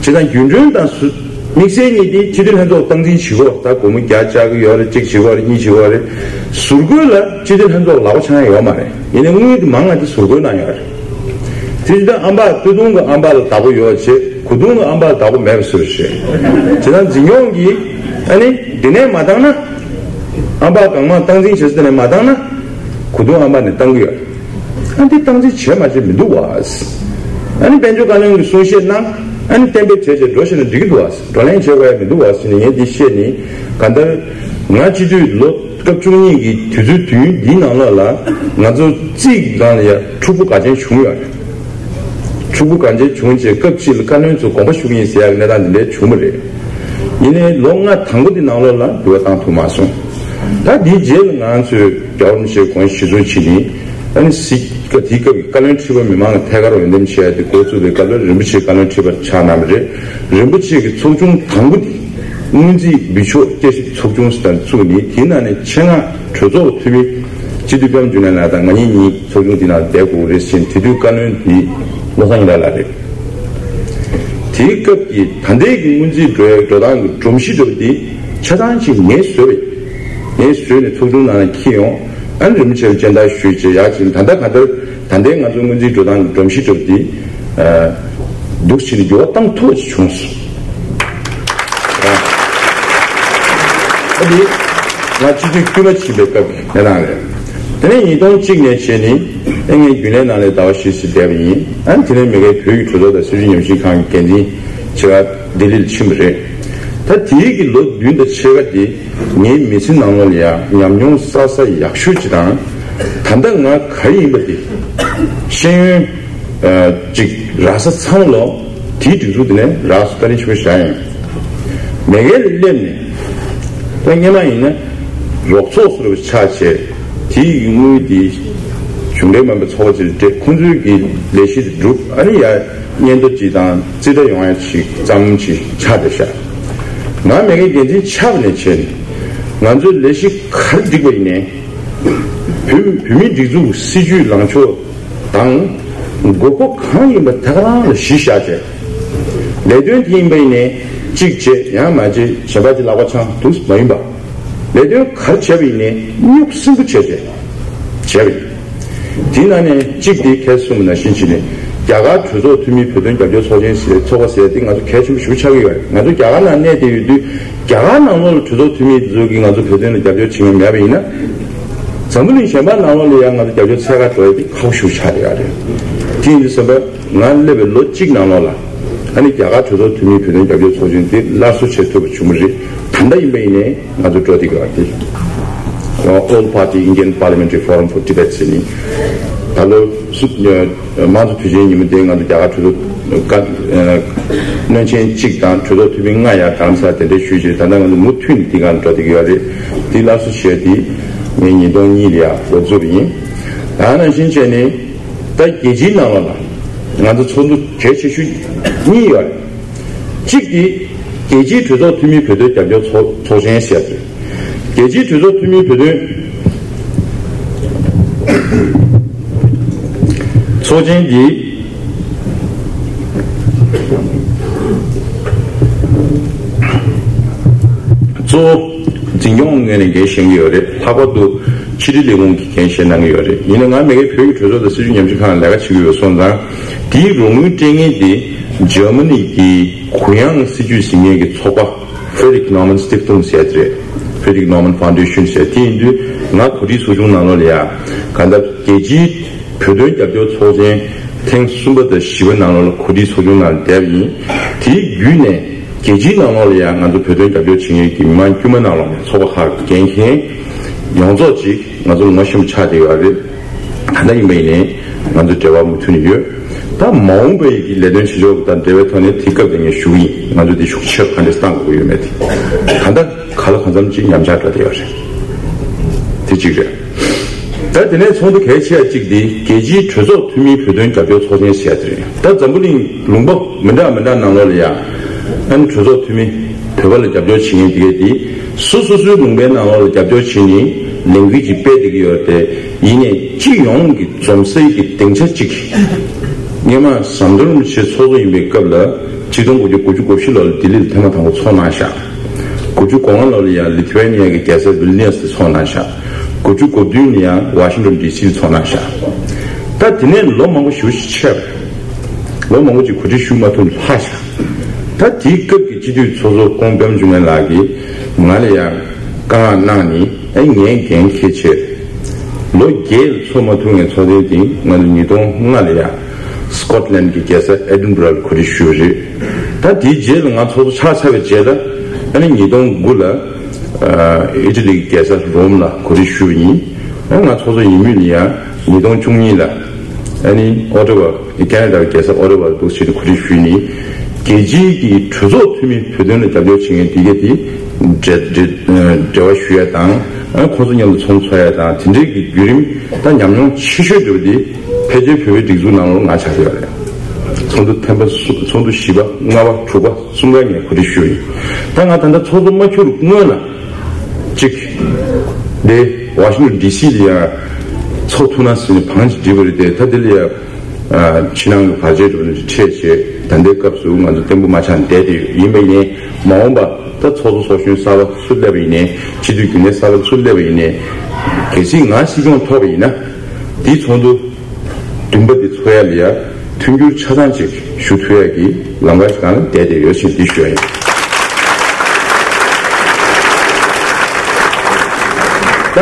ཙང་རྒྱུན་གྲོན་དང་ཟུར། དམིགས་བསལ་གཉིས་དེ་སྤྱི་འཐུས་ལྷན་ཚོགས་སྟངས་འཛིན་བྱེད་དགོས། ད་སྒོར་མོ་བརྒྱ་བཅག་གི་ཡོད་རེད། གཅིག་བྱེད་དགོས་རེད། གཉིས་བྱེད་དགོས་རེད། ཟུར་བཀོལ་ལ་སྤྱི་འཐུས་ལྷན་ཚོགས་ལག་པ་འཆང་ཡ་ཡོད་མ་རེད། ཡིན་ནའི་དངུལ་དེ་མང་བ་དེ་ཟུར་བཀོལ་གནང་ཡོད་རེད། དེ་བཞིན་ཨམ་བག་སྟོད་ཐུང་གི་ཨམ་བག་ལ་བདག་པོ་ཡོད་བྱས། གོས་ཐུང་གི་ཨམ་བག་ལ་བདག་པོ་མེད་པ་བཟོས་བྱས། བྱས་ཙང་འཛིན་སྐྱོང་གིས་ཨ་ནི་འདི་ནས་མ་བཏང་ན། ཨམ་བག་གང་མང་སྟངས་འཛིན་བྱས་ཚེ་དེ་ནས་མ་བཏང་ན། གོས་ཐུང་ཨམ་བག་ནས་བཏང་གི་ཡོད་རེད། ཨ་འདི་སྟངས་འཛིན་བྱས་མ་བྱས་མི་འདུག་བ། ཨ་ནི་དཔལ་འབྱོར་བཀའ་བློན་གྱིས་གསུང་བཤད་གནང་། ཨ་ནི་གཏན་འབེབས་བྱས་བྱས་འགྲོ་ཤེས་ན་འགྲིག་གི་འདུག་བ། བགྲོ་གླེང་བྱེད་དགོས་ཡ་མི་འདུག་བ་ཟེར་ནས་ངས་འདི་བཤད་ནི། གང་ལྟར་ང་སྤྱི་འཐུས་ལོ་སྐབས་བཅུ་གཉིས་ཀྱི་དུས་ཚོད་དུས་ཡུན་འདིའི་ནང་ལོགས་ལ་ང་ཚོ་རྩིས་ཀྱི་སྒང་ལ་ཡ་འཁྲུག་པོ་ག་ཅན་བྱུང་ཡོད་རེད། འཁྲུག་པོ་ག་ཅན་བྱུང་རྗེས་སྐབས་གཅིག་ལ་བཀའ་བློན་ཚོ་དགོངས་པ་ཞུ་གི་ཡིན་ཟེར་ཡ་གི་གནས་སྟངས་འདི་འདྲ་བྱུང་བ་རེད། ཡིན་ནའི་ལོ་ལྔ་དང་པོ་འདི་ནང་ལོགས་ལ་འགྱུར་བ་བཏང་ཐུབ་མ་སོང་། ད་འདིའི་རྗེས་ལ་ང་ཚོས་རྒྱལ་བ་རིན་པོ་ཆེའི་དགོངས་གཞི་གཞིར་བཟུང་བྱས་ནས། ཨ་ནི་སྲིད་སྐབས་དེའི་སྐབས་ཀྱི་བཀའ་བློན་ཁྲི་པ་མི་མང་གི་ཐད་ཀར་འོས་འདེམས་བྱས་ཏེ་འགོ་བཙུགས་པའི་སྐབས་ལ་རིན་པོ་ཆེའི་བཀའ་བློན་ཁྲི་པ་ཆགས་གནང་བ་རེད། རིན་པོ་ཆེ་གི་ཚོགས་ཆུང་དང་པོ་དེ་སྔོན་རྩིས་འབུལ་ཕྱོགས་བསྐྱར་ཞིབ་ཚོགས་ཆུང་ཟེར་བཙུགས་ནས། དེའི་ནང་ནས་ཆེད་མངགས་གྲོས་ཚོགས་འཐུས་མི་སྤྱི་འཐུས་པད་མ་འབྱུང་གནས་ལགས་དང་ང་གཉིས་གཉིས་ཚོགས་ཆུང་དེའི་ནང་བསྡད་དགོས་རེད་ཟེར་ནས། དེ་དུས་བཀའ་བློན་དེ་བློ་བཟང་ཡེ་ཤེས་ལགས་རེད། དེའི་སྐབས་ཀྱི་ད་ལྟའི་གི་སྔོན་རྩིས་འགྲོ་ཡ་འགྲོ་སྟངས་ཀྱི་སྒྲོམ་གཞི་འདྲ་བོ་དེ་ཆ་ཚང་ཅིག་ངས་བཟོས་པ་ཡིན། ངས་བཟོས་ནས་ཚོགས་ཆུང་ནང་ལ་འཁྱེར་ཡོང་། ཨ་ནི་རིན་པོ་ཆེར་སྤྱན་བསྟར་ཞུས་བྱས་ཡར་ཕྱིན། ད་ལྟ་གང་ལྟར་ད་ལྟའི་ང་ཚོའི་སྔོན་རྩིས་འགྲོ་སྟངས་ཀྱི་སྒྲོམ་གཞི་འདྲ་བོ་དེ་འདུག་སེ་བྱས་ནས་འགྱུར་བ་བཏང་ཐུབ་པ་ཅིག་བྱུང་སོང་། ཨ་ནི་ང་སྤྱི་འཐུས་དཀྱུས་མ་ཕྱིན་པའི་སྐབས་ཀྱི་གནས་སྟངས་རེད། དེ་ནས་ཉིས་སྟོང་གཅིག་ནས་བྱས་ནས་ཨེ་ངས་རྒྱུན་ལས་ནང་ལ་ཟླ་བ་བཞི་ཙམ་བསྡད་པ་ཡིན། ཨ་ནི་དེ་ནས་མ་གིའི་བོད་ཀྱི་གྲོས་ཚོགས་དང་སྲིད་བྱུས་ཉམས་ཞིབ་ཁང་གི་འགན་འཛིན་བྱེད་གར་ལྡི་ལིར་ཕྱིན་པ་རེད། ད་དེའི་གི་ལོ་བདུན་དང་ཕྱེད་ཀ་དེ་ངའི་མི་ཚེ་ནང་ལོགས་ལ་ཡང་ཉམས་མྱོང་བསགས་ས་ཡག་ཤོས་ཅིག་དང་། ད་ལྟ་ང་ག་རེ་ཡིན་པ་དེ་ཤེས་ཡོན་ཅིག་རག་ས་ཚང་མ་ལོ་དེའི་སྒྲིག་འཛུགས་དེ་ནས་རག་སོང་། བཀའ་དྲིན་ཆེན་པོ་ཞེ་དྲག་ཡིན། མ་གིར་སླེབས་ནས་ད་སྔོན་མ་ཡིན་ན་རོགས་ཚོགས་ཟེར་བ་ཆགས་བྱས། དེའི་དངུལ་དེ་གཞུང་འབྲེལ་མིན་པའི་ཚོགས་པ་ཅིག་ལ་སྤྲད། ཁོང་ཚོའི་གི་ལས་གཞི་དེ་སྒྲུབ། ཨ་ནི་ཡར་སྙན་ཐོ་ཅིག་དང་རྩིས་ཁྲ་ཡོང་ཡ་ཅིག་ཙམ་ཅིག་ཆགས་བསྡད་ཤག་ང་མ་གིའི་འགན་འཛིན་ཆགས་པ་ནས་བྱས་ནས་ང་ཚོའི་ལས་གཞི་ག་རེ་སྒྲིག་པ་ཡིན་ནའི་བོད་བོད་མིའི་སྒྲིག་འཛུགས་སྲིད་ཇུས་ལངས་ཕྱོགས་དང་དགོས་མཁོ་གང་ཡིན་པ་ད་ག་རང་ལ་གཞི་བཞག་བྱས། ལས་དོན་དེ་ཡིན་པ་ཡིན་ནའི་གཅིག་བྱས་ཡང་མ་བྱས་གཞན་པ་ཅིག་ལག་པ་འཆང་འདུག་མ་ཡིན་པ། ལས་དོན་ག་རེ་བྱས་པ་ཡིན་ནའི་སྨྱུག་སྲིན་པོ་བྱས་བྱས་བྱས་པ་ཡིན། དེའི་ནང་ནས་གཅིག་དེ་ཁ་སང་གསུངས་པ་ནང་བཞིན་བྱས་ནས་རྒྱ་གར་གྲོས་ཚོགས་འཐུས་མིའི་བོད་དོན་རྒྱབ་སྐྱོར་ཚོགས་ཆེན་ཟེར་ཚོགས་པ་ཟེར་དེ་ང་ཚོ་གལ་ཆེན་པོ་ཞེ་པོ་ཆགས་ཀྱི་ཡོད་རེད། ང་ཚོ་རྒྱ་གར་ནང་གནས་བསྡད་ཡོད་དུས་རྒྱ་གར་ནང་ལོགས་ལ་གྲོས་ཚོགས་འཐུས་མི་དེ་ཚོ་གིས་ང་ཚོ་བོད་དོན་ལ་རྒྱབ་སྐྱོར་བྱེད་མཁན་མེད་པ་ཡིན་ན། འཛམ་བུ་གླིང་གཞན་པ་ནང་ལོགས་ལ་ཡང་ང་ཚོ་རྒྱབ་སྐྱོར་འཚོལ་ག་འགྲོ་ཡ་དེ་ཁག་པོ་ཞེ་པོ་ཆགས་བསྡད་ཡོད་རེད། དེ་ཡིན་དུས་ཙམ་པ། ང་སླེབས་པའི་ལོ་གཅིག་ནང་ལོགས་ལ་ཨ་ནི་རྒྱ་གར་གྲོས་ཚོགས་འཐུས་མིའི་བོད་དོན་རྒྱབ་སྐྱོར་ཚོགས་ཆེན་དེ་སླར་གསོ་བྱེད་ཐུབ་པ་བྱུང་བ་རེད། ད་ལྟ་ཡིན་པ་ཡིན་ནའི་ང་ཚོ་འགྲོ་བསྡད་ཀྱི་ཡོད་རེད། All Party Indian Parliamentary Forum for Tibet ཟེར་ནི་ད་ལོ་སུ་དམངས་གཙོ་དུས་ཆེན་ཉིན་མོ་དེ་ང་ཚོ་རྒྱ་གར་གྲོས་ཚོགས་བཀའ་བློན་ཆེན་གཅིག་དང་གྲོས་ཚོགས་འཐུས་མི་ལྔ་ཡར་རྡ་རམ་ས་ལ་གདན་འདྲེན་ཞུས་རྗེས་ད་ལྟ་ང་ཚོ་མུ་མཐུད་ནས་དེ་སྒང་འགྲོ་བསྡད་ཀྱི་ཡོད་རེད། དེ་སླར་གསོ་བྱས་དེ་ངས་ཉིས་སྟོང་གཉིས་ལ་ཡར་འགོ་བཙུགས་པ་ཡིན། ད་ནང་བཞིན་བྱས་ནས། ད་རྒྱལ་སྤྱིའི་ནང་ལོགས་ལ་ང་ཚོ་ཚོགས་འདུ་གལ་ཆེ་ཤོས་གཉིས་ཡོད་རེད། གཅིག་དེ་རྒྱལ་སྤྱིའི་གྲོས་ཚོགས་འཐུས་མིའི་བོད་དོན་རྒྱབ་སྐྱོར་ཚོགས་ཚོགས་ཆེན་ཟེར་དེ། རྒྱལ་སྤྱིའི་གྲོས་ཚོགས་འཐུས་མིའི་བོད་དོན་ ཚོགས་ཆེན་འདི་གཙོ་བོ་འཛིན་སྐྱོང་ངོས་ནས་འགན་བཞེས་ཀྱི་ཡོད་རེད། ལྷག་པར་དུ་ཕྱི་དྲིལ་ལས་ཁུངས་ཀྱིས་འགན་བཞེས་གནང་གི་ཡོད་རེད། ཡིན་ནའི་ང་མ་གིའི་བོད་ཀྱི་གྲོས་ཚོགས་དང་སྲིད་བྱུས་ཉམས་ཞིབ་ཁང་ལ་ལས་ཀ་བྱེད་ཀྱི་ཡོད་སོང་ཙང་། དེའི་རོགས་དངུལ་སྤྲད་མཁན་དེ་འཇར་མ་ནི་གི་གུ་ཡངས་སྲིད་བྱུས་ཟིན་མཁན་གྱི་ཚོགས་པ། Friedrich Naumann Stiftung ཟེར་ཡ་དེ་རེད། Friedrich Naumann Foundation ཟེར་དེ་ཡིན་དུས། ང་གོ་སྒྲིག་ཚོགས་ཆུང་ནང་ལོགས་ལ་ཡ་གང་ལྟར་རྒྱལ་སྤྱིའི་བོད་དོན་རྒྱབ་སྐྱོར་ཚོགས་ཆེན་ཐེངས་གསུམ་པ་དང་བཞི་པ་ནང་ལོགས་ལ་གོ་སྒྲིག་ཚོགས་ཆུང་ནང་ལ་བསྡད་པ་ཡིན། དེའི་བརྒྱུད་ནས་རྒྱལ་སྤྱིའི་ནང་ལོགས་ལ་ཡང་ང་ཚོ་བོད་དོན་རྒྱབ་སྐྱོར་བྱེད་མཁན་གྱི་མི་མང་དཀྱུས་མ་ནང་ལོགས་ནས་ཚོགས་པ་ཁག་གི་འགན་འཁྱེར་ཡོངས་རྫོགས་ཅིག་ང་ཚོ་ངོ་ཤེས་པ་ཆགས་བསྡད་ཡོད་རེད། ད་ལྟ་ཡིན་པ་ཡིན་ནའི་ང་ཚོ་འབྲེལ་བ་མུ་མཐུད་ནས་ཡོད། ད་མ་འོངས་པའི་གི་ལས་དོན་བྱེད་ཕྱོགས་དང་འབྲེལ་བའི་ཐོག་ནས་དེ་སྐབས་དེ་ངས་ཞུ་གི་ཡིན། ང་ཚོ་དེ་ཤུགས་ཆེ་ག་འདྲས་བཏང་དགོས་ཀྱི་ཡོད་མེད་དེ། ད་ལྟ་ག་ལ་གང་འཚམ་ཅིག་ཉམས་ཆག་འགྲོ་བསྡད་ཡོད་རེད། དེ་གཅིག་རེད། ད་དེ་ནས་ཚོགས་འདུ་གལ་ཆེ་བ་གཅིག་དེ་རྒྱལ་སྤྱིའི་གྲོས་ཚོགས་འཐུས་མིའི་བོད་དོན་རྒྱབ་སྐྱོར་ཚོགས་ཆེན་ཟེར་ཡ་དེ་རེད། ད་འཛམ་བུ་གླིང་ལུང་པ་མི་འདྲ་མི་འདྲ་ནང་ལོགས་ལ་ཡ་ཨ་ནི་གྲོས་ཚོགས་འཐུས་མི་བོད་པ་ལ་རྒྱབ་སྐྱོར་བྱེད་མཁན་དེ་གས་དེ་སོ་སོ་སོའི་ལུང་པའི་ནང་ལོགས་ལ་རྒྱབ་སྐྱོར་བྱེད་མཁན་ལས་འགུལ་ཅིག་སྤེལ་བསྡད་ཀྱི་ཡོད་རེད་དེ། ཡིན་ནའི་སྤྱི་ཡོངས་ཀྱི་འཛོམས་སའི་གི་སྡིངས་ཆ་གཅིག་སྔོན་མ་ཟམ་གདོང་རིན་པོ་ཆེ་ཚོགས་གཙོ་ཡིན་པའི་སྐབས་ལ་ཆིག་སྟོང་དགུ་བརྒྱ་དགུ་བཅུ་གོ་བཞི་ལོ་ལ་ལྡི་ལི་ལ་ཐེངས་མ་དང་པོ་ཚོགས་གནང་བཞག་དགུ་བཅུ་གོ་ལྔ་ལོ་ལ་ཡང་ལི་ཐི་ཝེ་ནི་ཡ་གི་རྒྱལ་ས་ཝིལ་ནི་ཡ་སི་ལ་ཚོགས་གནང་བཞག་དགུ་བཅུ་གོ་བདུན་ལ་ཡང་ཝ་ཤིང་ཊོན་ཌི་སི་ལ་ཚོགས་གནང་བཞག་ད་དེ་ནས་ལོ་མང་པོ་ཞེ་པོ་ཞིག་ཆད་པ་རེད། ལོ་མང་པོ་ཅིག་གོ་སྒྲིག་ཞུ་མ་ཐུབ་ནས་ཕར་བཞག་ད་དེའི་སྐབས་ཀྱི་སྤྱི་འཐུས་ཚོགས་གཙོ་ཀོང་པདྨ་འབྱུང་གནས་ལགས་ཀྱིས་ང་ལ་ཡང་བཀའ་མངགས་གནང་ནས། ཨ་ངའི་འགན་འཁྱེར་བྱས། ལོ་བརྒྱད་ལ་ཚོགས་མ་ཐུབ་མཁན་ཚོགས་ཆེན་དེ་ང་ཚོ་ཉིས་སྟོང་ལྔ་ལ་ཡ་སི་ཀོཊ་ལན་གྱི་རྒྱལ་ས་ཨེ་ཌིན་བྷ་ར་ལ་གོ་སྒྲིག་ཞུས་པ་རེད། ད་དེའི་རྗེས་ལ་ང་ཚོགས་གཙོ་ཆགས་ཚར་བའི་རྗེས་ལ་ཨ་ནི་ཉིས་སྟོང་དགུ་ལ་ཨ་ཨི་ཊ་ལི་གི་རྒྱལ་ས་རོམ་ལ་གོ་སྒྲིག་ཞུས་པ་ཡིན། ཨ་ང་ཚོགས་གཙོ་ཡིན་མུས་ལ་ཡ་ཉིས་སྟོང་བཅུ་གཉིས་ལ་ཨ་ནི་ཨོ་ཊ་ཝ། ཁེ་ན་ཌ་རྒྱལ་ས་ཨོ་ཊ་ཝ་ལ་འདུག་ཟེར་ནས་གོ་སྒྲིག་ཞུས་ནས། རྒྱལ་སྤྱིའི་གི་གྲོས་ཚོགས་འཐུས་མི་བོད་དོན་ལ་རྒྱབ་སྐྱོར་བྱེད་མཁན་དེ་གས་དེ་འབྲེལ་འབྲེལ་འབྲེལ་བ་ཞུ་ཡ་དང་། ཨ་ཁོང་ཚོ་མཉམ་དུ་ཚོགས་འདུ་ཚོགས་ཡ་དང་། དེ་འདྲའི་གི་བརྒྱུད་རིམ་ད་ཉམས་མྱོང་ཆེ་ཤོས་འདྲ་བོ་དེ་ཕལ་ཆེར་བོད་པའི་སྒྲིག་འཛུགས་ནང་ལོགས་ང་ཆགས་ཡོད་རེད། ཚོགས་འདུ་ཐེངས་པ་གསུམ། ཚོགས་འདུ་བཞི་པ། ལྔ་པ། དྲུག་པ། གསུམ་ཀ་ངས་གོ་སྒྲིག་ཞུས་ཡིན། ད་ང་ད་ལྟ་ཚོགས་གཙོ་མ་འཁྱུར་སྔོན་ལ་གཅིག་དེ་ཝ་ཤིང་ཊོན་ཌི་སི་ལ་ཡ་ཚོགས་ཐུབ་ན་ཟེར་ནས་བང་ཅིག་བསྒྲིགས་པ་རེད་དེ། ད་དེ་ལ་ཡ་ཕྱི་ནང་གི་བར་ཆད་འགྲོ་ནས་འཕྲད་བྱས། ད་ལྟའི་སྐབས་སུ་ང་ཚོ་བརྟན་པོ་མ་ཆགས་ནས་བསྡད་དེ་ཡོད། ཡིན་པ་ཡིན་ནའི་མ་འོངས་པ་ད་ཚོགས་གཙོ་ཚོགས་གཞོན་གསར་པ་སུ་སླེབས་པ་ཡིན་ནའི། སྤྱི་འཐུས་རྒྱུན་ལས་གསར་པ་སུ་སླེབས་པ་ཡིན་ནའི། གལ་སྲིད་ང་སྲིད་སྐྱོང་ཐོབ་པ་ཡིན་ན། དེའི་ཚོགས་འདུ་བདུན་པ་དེ་ཚོགས་ཡ་ལ་ཡ་མཐུན་འགྱུར་ཆ་ཚང་ཅིག་ཞུ་ཐུབ་ཡ་གི་ལམ་ཁ་ཞིག་སྒང་ལ་བསྡད་དེ་ཡོད་ཅེས་འདི་ཞུ་ཡ་ཡིན། ད་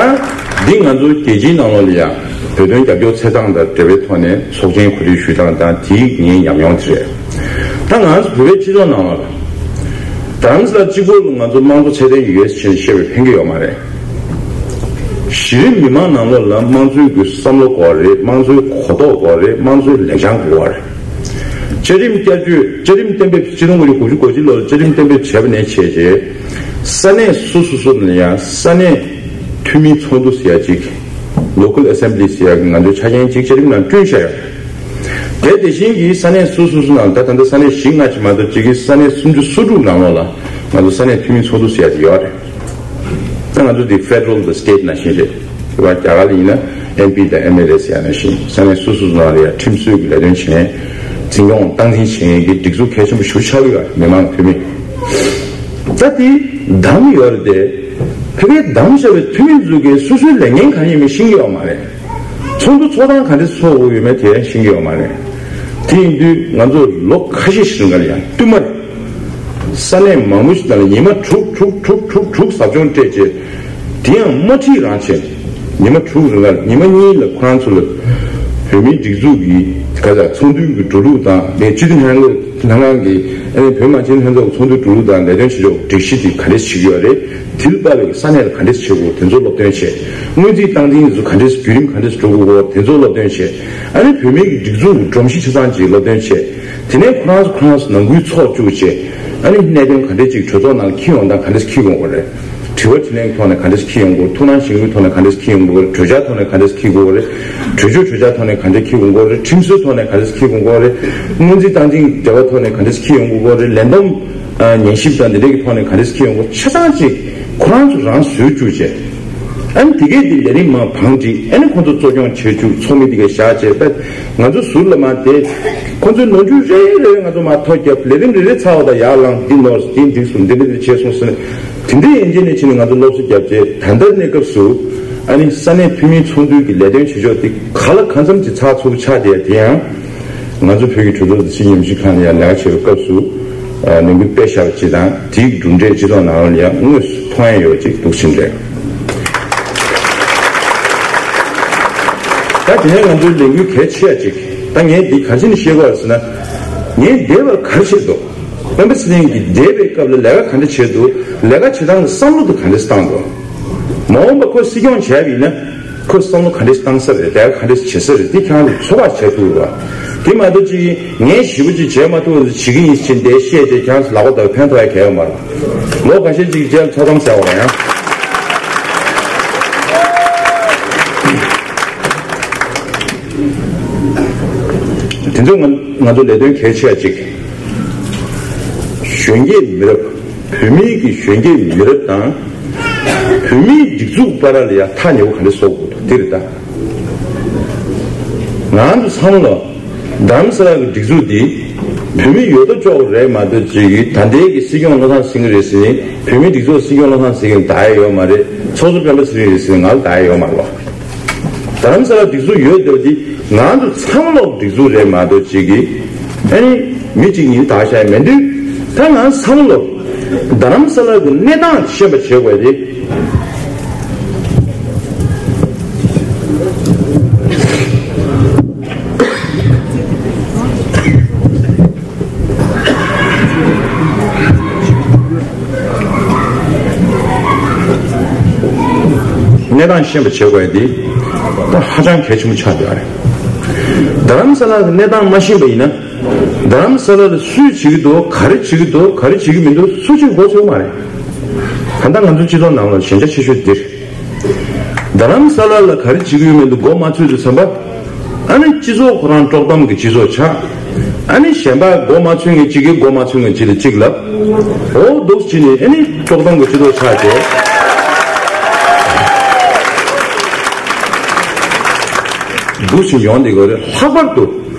འདི་ང་ཚོ་རྒྱལ་སྤྱིའི་ནང་ལོགས་ལ་ཡ་བོད་དོན་རྒྱབ་སྐྱོར་ཚད་བཏང་དང་འབྲེལ་བའི་ཐོག་ནས་ཚོགས་ཆེན་གོ་སྒྲིག་ཞུ་སྟངས་དང་། དེའི་ངའི་ཉམས་མྱོང་དེ་རེད། ད་ང་ཚོ་བོད་པའི་སྤྱི་ཚོགས་ནང་ལ་རྡ་རམ་ས་ལ་གཅིག་པོ་ལ་ང་ཚོ་དམངས་གཙོ་ཚད་ལྡན་ཡོད་ཅེས་བཤད་པའི་ཕན་གྱི་ཡོད་མ་རེད། གཞི་རིམ་མི་མང་ནང་ལོགས་ལ་དམངས་གཙོའི་གི་བསམ་བློ་དགོས་རེད། དམངས་གཙོའི་གོ་རྟོགས་དགོས་རེད། དམངས་གཙོའི་ལེགས་བྱང་དགོས་རེད། བཅའ་ཁྲིམས་བསྐྱར་བཅོས། བཅའ་ཁྲིམས་གཏན་འབེབས། ཆིག་སྟོང་དགུ་བརྒྱ་དགུ་བཅུ་གོ་གཅིག་ལོར་བཅའ་ཁྲིམས་གཏན་འབེབས་བྱས་པ་ནས་བྱས་རྗེས། ས་གནས་སོ་སོ་སོ་ནས་ཡང་ས་གནས་འཐུས་མིའི་ཚོགས་འདུ་ཟེར་ཡ་ཅིག Local Assembly ཟེར་ཡ་གི་ང་ཚོའི་ཆ་རྐྱེན་ཅིག་བཅའ་ཁྲིམས་ནང་བསྐྲུན་བཞག་ཡོད། དེ་དེ་བཞིན་གྱི་ས་གནས་སོ་སོ་སོ་ནང་། ད་ད་ལྟ་ས་གནས་བཞི་ལྔ་ཅིག་མ་གཏོགས་ཅིག་གི་ས་གནས་སུམ་ཅུ་སོ་དྲུག་ནང་ལོགས་ལ་ང་ཚོ་ས་གནས་འཐུས་མིའི་ཚོགས་འདུ་ཟེར་ཡ་དེ་ཡོད་རེད། ད་ང་ཚོ་འདི་ཕེ་ཌེ་རལ་དང་སི་ཊེཊ་ནང་བཞིན་རེད། དེ་བ་རྒྱ་གར་ལ་ཡིན་ན་ཨེམ་པི་དང་ཨེམ་ཨེལ་ཨེ་ཟེར་ཡ་ནང་བཞིན། ས་གནས་སོ་སོ་སོ་ནང་ལ་ཡ་ཁྲིམས་སྲོལ་གྱི་ལས་དོན་བྱེད་མཁན། འཛིན་སྐྱོང་སྟངས་འཛིན་བྱེད་མཁན་གྱི་སྒྲིག་འཛུགས་གལ་ཆེན་པོ་ཞེ་པོ་ཆགས་ཀྱི་ཡོད་རེད། མི་མང་འཐུས་མི། ད་དེ་བདམས་ཡོད་རེད་དེ། ཕ་གིར་བདམས་བཞག་པའི་འཐུས་མི་ཚོ་གིས་སོ་སོའི་ལས་འགན་གང་ཡིན་མིན་ཤེས་ཀྱི་ཡོད་མ་རེད། ཚོགས་འདུ་ཚོགས་སྟངས་ག་འདྲས་ཚོགས་དགོས་ཡོད་མེད་དེ་ཡང་ཤེས་ཀྱི་ཡོད་མ་རེད། དེ་ཡིན་དུས་ང་ཚོ་ལོ་ཁ་ཤས་ཤིག་རིང་ལ་ཡང་བསྟུད་མར་ས་གནས་མང་པོ་ཞིག་ནང་ལ་ཉི་མ་དྲུག་དྲུག་དྲུག་དྲུག་དྲུག་ཟབ་སྦྱོང་སྤྲད་རྗེས། དེ་ཡང་མ་ཁྲིད་རང་བྱས། ཉི་མ་དྲུག་རིང་ལ། ཉི་མ་གཉིས་ལ་ཁོ་རང་ཚོ་ལ་བོད་མིའི་སྒྲིག་འཛུགས་ཀྱི་ག་ཚ་ཚོགས་འདུའི་གི་འགྲོ་ལུགས་དང་། དེ་སྤྱི་འཐུས་ལྷན་ཁང་གི་ཨ་ནི་བོད་མི་མང་སྤྱི་འཐུས་ལྷན་ཚོགས་ཚོགས་འདུ་འགྲོ་ལུགས་དང་ལས་དོན་བྱེད་ཕྱོགས་སྒྲིག་གཞི་དེ་ག་འདྲས་བྱེད་ཀྱི་ཡོད་རེད། དེ་ལ་དཔག་པའི་ས་གནས་ལ་ག་འདྲས་བྱེད་དགོས། དེ་ཚོ་སློབ་སྟོན་བྱས། སྔོན་རྩིས་སྟངས་འཛིན་དེ་ཚོ་ག་འདྲས། བརྒྱུད་རིམ་ག་འདྲས་འགྲོ་དགོས། དེ་ཚོ་སློབ་སྟོན་བྱས། ཨ་ནི་བོད་མིའི་གི་སྒྲིག་འཛུགས་སྒྲོམ་གཞི་ཆ་ཚང་ཅིག་སློབ་སྟོན་བྱས། དེ་ནས་ཁོ་རང་ཚོ་ཁོ་རང་ཚོ་ནང་ཁུལ་ཚོགས་བཅུག་བྱས། ཨ་ནི་གནད་དོན་ག་འདྲས་ཅིག་གྲོས་ཚོགས་ནང་འཁྱེར་ཡོང་སྟངས་ག་འདྲས་འཁྱེར་ཡོང་དགོས་རེད། དྲི་བ་དྲིས་ལན་གྱི་ཐོག་ནས་ག་འདྲས་འཁྱེར་ཡོང་དགོས། ཐུགས་སྣང་ཞུ་མཁན་གྱི་ཐོག་ནས་ག་འདྲས་འཁྱེར་ཡོང་དགོས་རེད། གྲོས་འཆར་ཐོག་ནས་ག་འདྲས་འཁྱེར་དགོས་རེད། གྲོས་ཆོད་གྲོས་འཆར་ཐོག་ནས་ག་འདྲས་འཁྱེར་ཡོང་དགོས་རེད། ཁྲིམས་སྲོལ་ཐོག་ནས་ག་འདྲས་འཁྱེར་ཡོང་དགོས་རེད། སྔོན་རྩིས་སྟངས་འཛིན་འབྲེལ་བ་ཐོག་ནས་ག་འདྲས་འཁྱེར་ཡོང་དགོས་རེད། ལས་བསྡོམས་ཉན་ཞིབ་དང་འདི་འདྲས་ཀྱི་ཐོག་ནས་ག་འདྲས་འཁྱེར་ཡོང་དགོས། ཆ་ཚང་ཅིག་ཁོ་རང་ཚོ་རང་བཟོས་བཅུག་བྱས། ཨ་ནི་དེ་གས་དེ་ལས་རིམ་མར་བང་བསྒྲིགས། ཨ་ནི་ཁོང་ཚོ་གཙོ་སྐྱོང་བྱེད་བཅུག་ཚོགས་མི་དེ་གས་བཞག་བྱས་པས། ང་ཚོ་ཟུར་ལ་མར་བསྡད། ཁོང་ཚོའི་ནོར་འཁྲུལ་རེ་རེ་ང་ཚོ་མར་ཐོ་བརྒྱབ། ལས་རིམ་རེ་རེ་ཚར་བ་དང་ཡར་ལངས། འདི་ནོར། འདི་འགྲིག་སོང་། འདི་འདི་འདི་བྱས་སོང་ཟེར་ནས། དེ་འདྲའི་ཡན་ཆད་ནས་ཕྱིན་ནས་ང་ཚོ་སློབ་གསོ་བརྒྱབ་རྗེས། ད་ལྟ་གནས་སྐབས་སུ་ཨ་ནི་ས་གནས་བོད་མིའི་ཚོགས་འདུའི་གི་ལས་དོན་བྱེད་ཕྱོགས་དེ་ག་ལ་གང་འཚམ་གྱི་ཚགས་ཚུད་ཆགས་བསྡད་ཡ་དེ་ཡང་། ང་ཚོ་བོད་ཀྱི་གྲོས་ཚོགས་སྲིད་ཉམས་ཞིབ་ཁང་ནས་ཡང་ལས་ཀ་བྱེད་པའི་སྐབས་སུ་ལས་འགུལ་སྤེལ་བཞག་པ་ཅིག་དང་། དེའི་གྲུབ་འབྲས་སྤྱི་ཚོགས་ནང་ལ་ཡང་དངོས་སུ་མཐོང་ཡ་ཡོད་ཅིག་འདུག་ཕྱིན་རེད། ད་དེ་ནས་ང་ཚོའི་ལས་འགུལ་གལ་ཆེ་ཡ་ཅིག་ད་ངས་འདི་ག་རེ་བྱས་ནས་བཤད་དགོས་རེད་ཟེར་ན། ངས་འདས་པར་ག་རེ་བྱས་འདུག་སྤེན་པ་ཚེ་རིང་གིས་འདས་པའི་སྐབས་ལ་ལས་ཀ་ག་འདྲ་བྱས་འདུག་ལས་ཀ་བྱེད་སྟངས་ཀྱི་བསམ་བློ་དེ་ག་འདྲ་བཏང་འདུག་མ་འོངས་པ་ཁོ་སྲིད་སྐྱོང་བྱས་པ་ཡིན་ན། ཁོས་བསམ་བློ་ག་འདྲ་བཏང་ས་རེད། ལས་ཀ་ག་འདྲ་བྱེད་ས་རེད། དེ་ཁྱེད་རང་ཚོ་ཚོད་དཔག་བྱེད་ཐུབ་རེད་པ། དེ་མ་གཏོགས་ཅིག་ངས་ཞེ་པོ་ཅིག་བྱེད་མ་ཐུབ་པ་བྱེད་ཀྱི་ཡིན་ཟེར་འདི་བཤད་དེ་ཁྱེད་རང་ཚོ་ལག་པ་བརྡབ་ཕན་ཐོགས་ཡ་གང་ཡང་ཡོད་མ་རེད། ལོ་འགའ་ཤས་ཅིག་རྗེས་ལ་ཐོག་གཏམ་ཟེར་བ་རེད་ཡང་། དེ་ཚོ་ང་ང་ཚོ་ལས་དོན་གལ་ཆེ་བ་ཅིག་གཞོན་སྐྱེས་མི་རབས། བོད་མིའི་གི་གཞོན་སྐྱེས་མི་རབས་དང་། བོད་མིའི་སྒྲིག་འཛུགས་བར་ལ་ཡང་ཐག་ཉེ་པོ་ག་འདྲ་བཟོ་དགོས་འདུག་འདི་རེད་ད། ང་ཚོ་ཚང་མ་ལ་རྡ་རམ་ས་ལ་གི་སྒྲིག་འཛུགས་འདི་བོད་མི་ཡོད་དོ་ཅོག་རེད་མ་གཏོགས་ཅིག་གི་ད་ལྟའི་གི་སྲིད་སྐྱོང་བློ་བཟང་སེང་གེ་རེད་ཟེར་ནས། བོད་མིའི་སྒྲིག་འཛུགས་སྲིད་སྐྱོང་བློ་བཟང་སེང་གེ་བདག་ཡ་ཡོད་མ་རེད། ཚོགས་གཙོ་སྤེན་པ་ཚེ་རིང་རེད་ཟེར་ནས་ང་ལ་བདག་ཡ་ཡོད་མ་རེད་པ། རྡ་རམ་ས་ལ་སྒྲིག་འཛུགས་ཡོད་འདོད་དེ་ང་ཚོ་ཚང་མ་ལོག་སྒྲིག་འཛུགས་རེད་མ་གཏོགས་ཅིག་གིས་ཨ་ནི་མི་གཅིག་གཉིས་དག་བཞག་མེད་དུས། ད་ང་ཚང་མ་ལོག་རྡ་རམ་ས་ལ་གི་གནས་སྟངས་ཤེས་པ་བྱེད་དགོས་ཏེ། གནས་སྟངས་ཤེས་པ་བྱེད་དགོས་ཡ་དེ་ད་ཧ་ཅང་གལ་ཆེན་པོ་ཆགས་བསྡད་ཡོད་རེད། རྡ་རམ་ས་ལ་གི་གནས་སྟངས་མ་ཤེས་པ་ཡིན་ན། རྡ་རམ་ས་ལ་ལ་སུས་བྱེད་ཀྱི་འདུག་ག་རེ་བྱེད་ཀྱི་འདུག་ག་རེ་བྱེད་ཀྱི་མི་འདུག་སུ་གཅིག་མགོ་ཚོས་མ་རེད། ད་ལྟ་ང་ཚོའི་སྤྱི་ཚོགས་ནང་ལ་ཞན་ཆ་ཆེ་ཤོས་འདིར། རྡ་རམ་ས་ལ་ལ་ག་རེ་བྱེད་ཀྱི་ཡོད་མེད་འདུག་མགོ་མ་ཚོས་དུས་ཙམ་པ། ཨ་ནི་སྤྱི་ཚོགས་ཁོ་རང་དཀྲོག་གཏམ་གྱི་སྤྱི་ཚོགས་ཆགས། ཨ་ནི་གཞན་པ་མགོ་མ་ཚོས་མཁན་གཅིག་གིས་མགོ་མ་ཚོས་མཁན་གཅིག་ལ་གཅིག་ལབ། འོ་འདུག་བྱས་ནས་ཨ་ནི་དཀྲོག་གཏམ་གྱི་སྤྱི་ཚོགས་ཆགས་བྱས། འདུག་བྱས་ཡོང་བསྡད་ཀྱི་ཡོད་རེད། ལྷག་པར་དུ་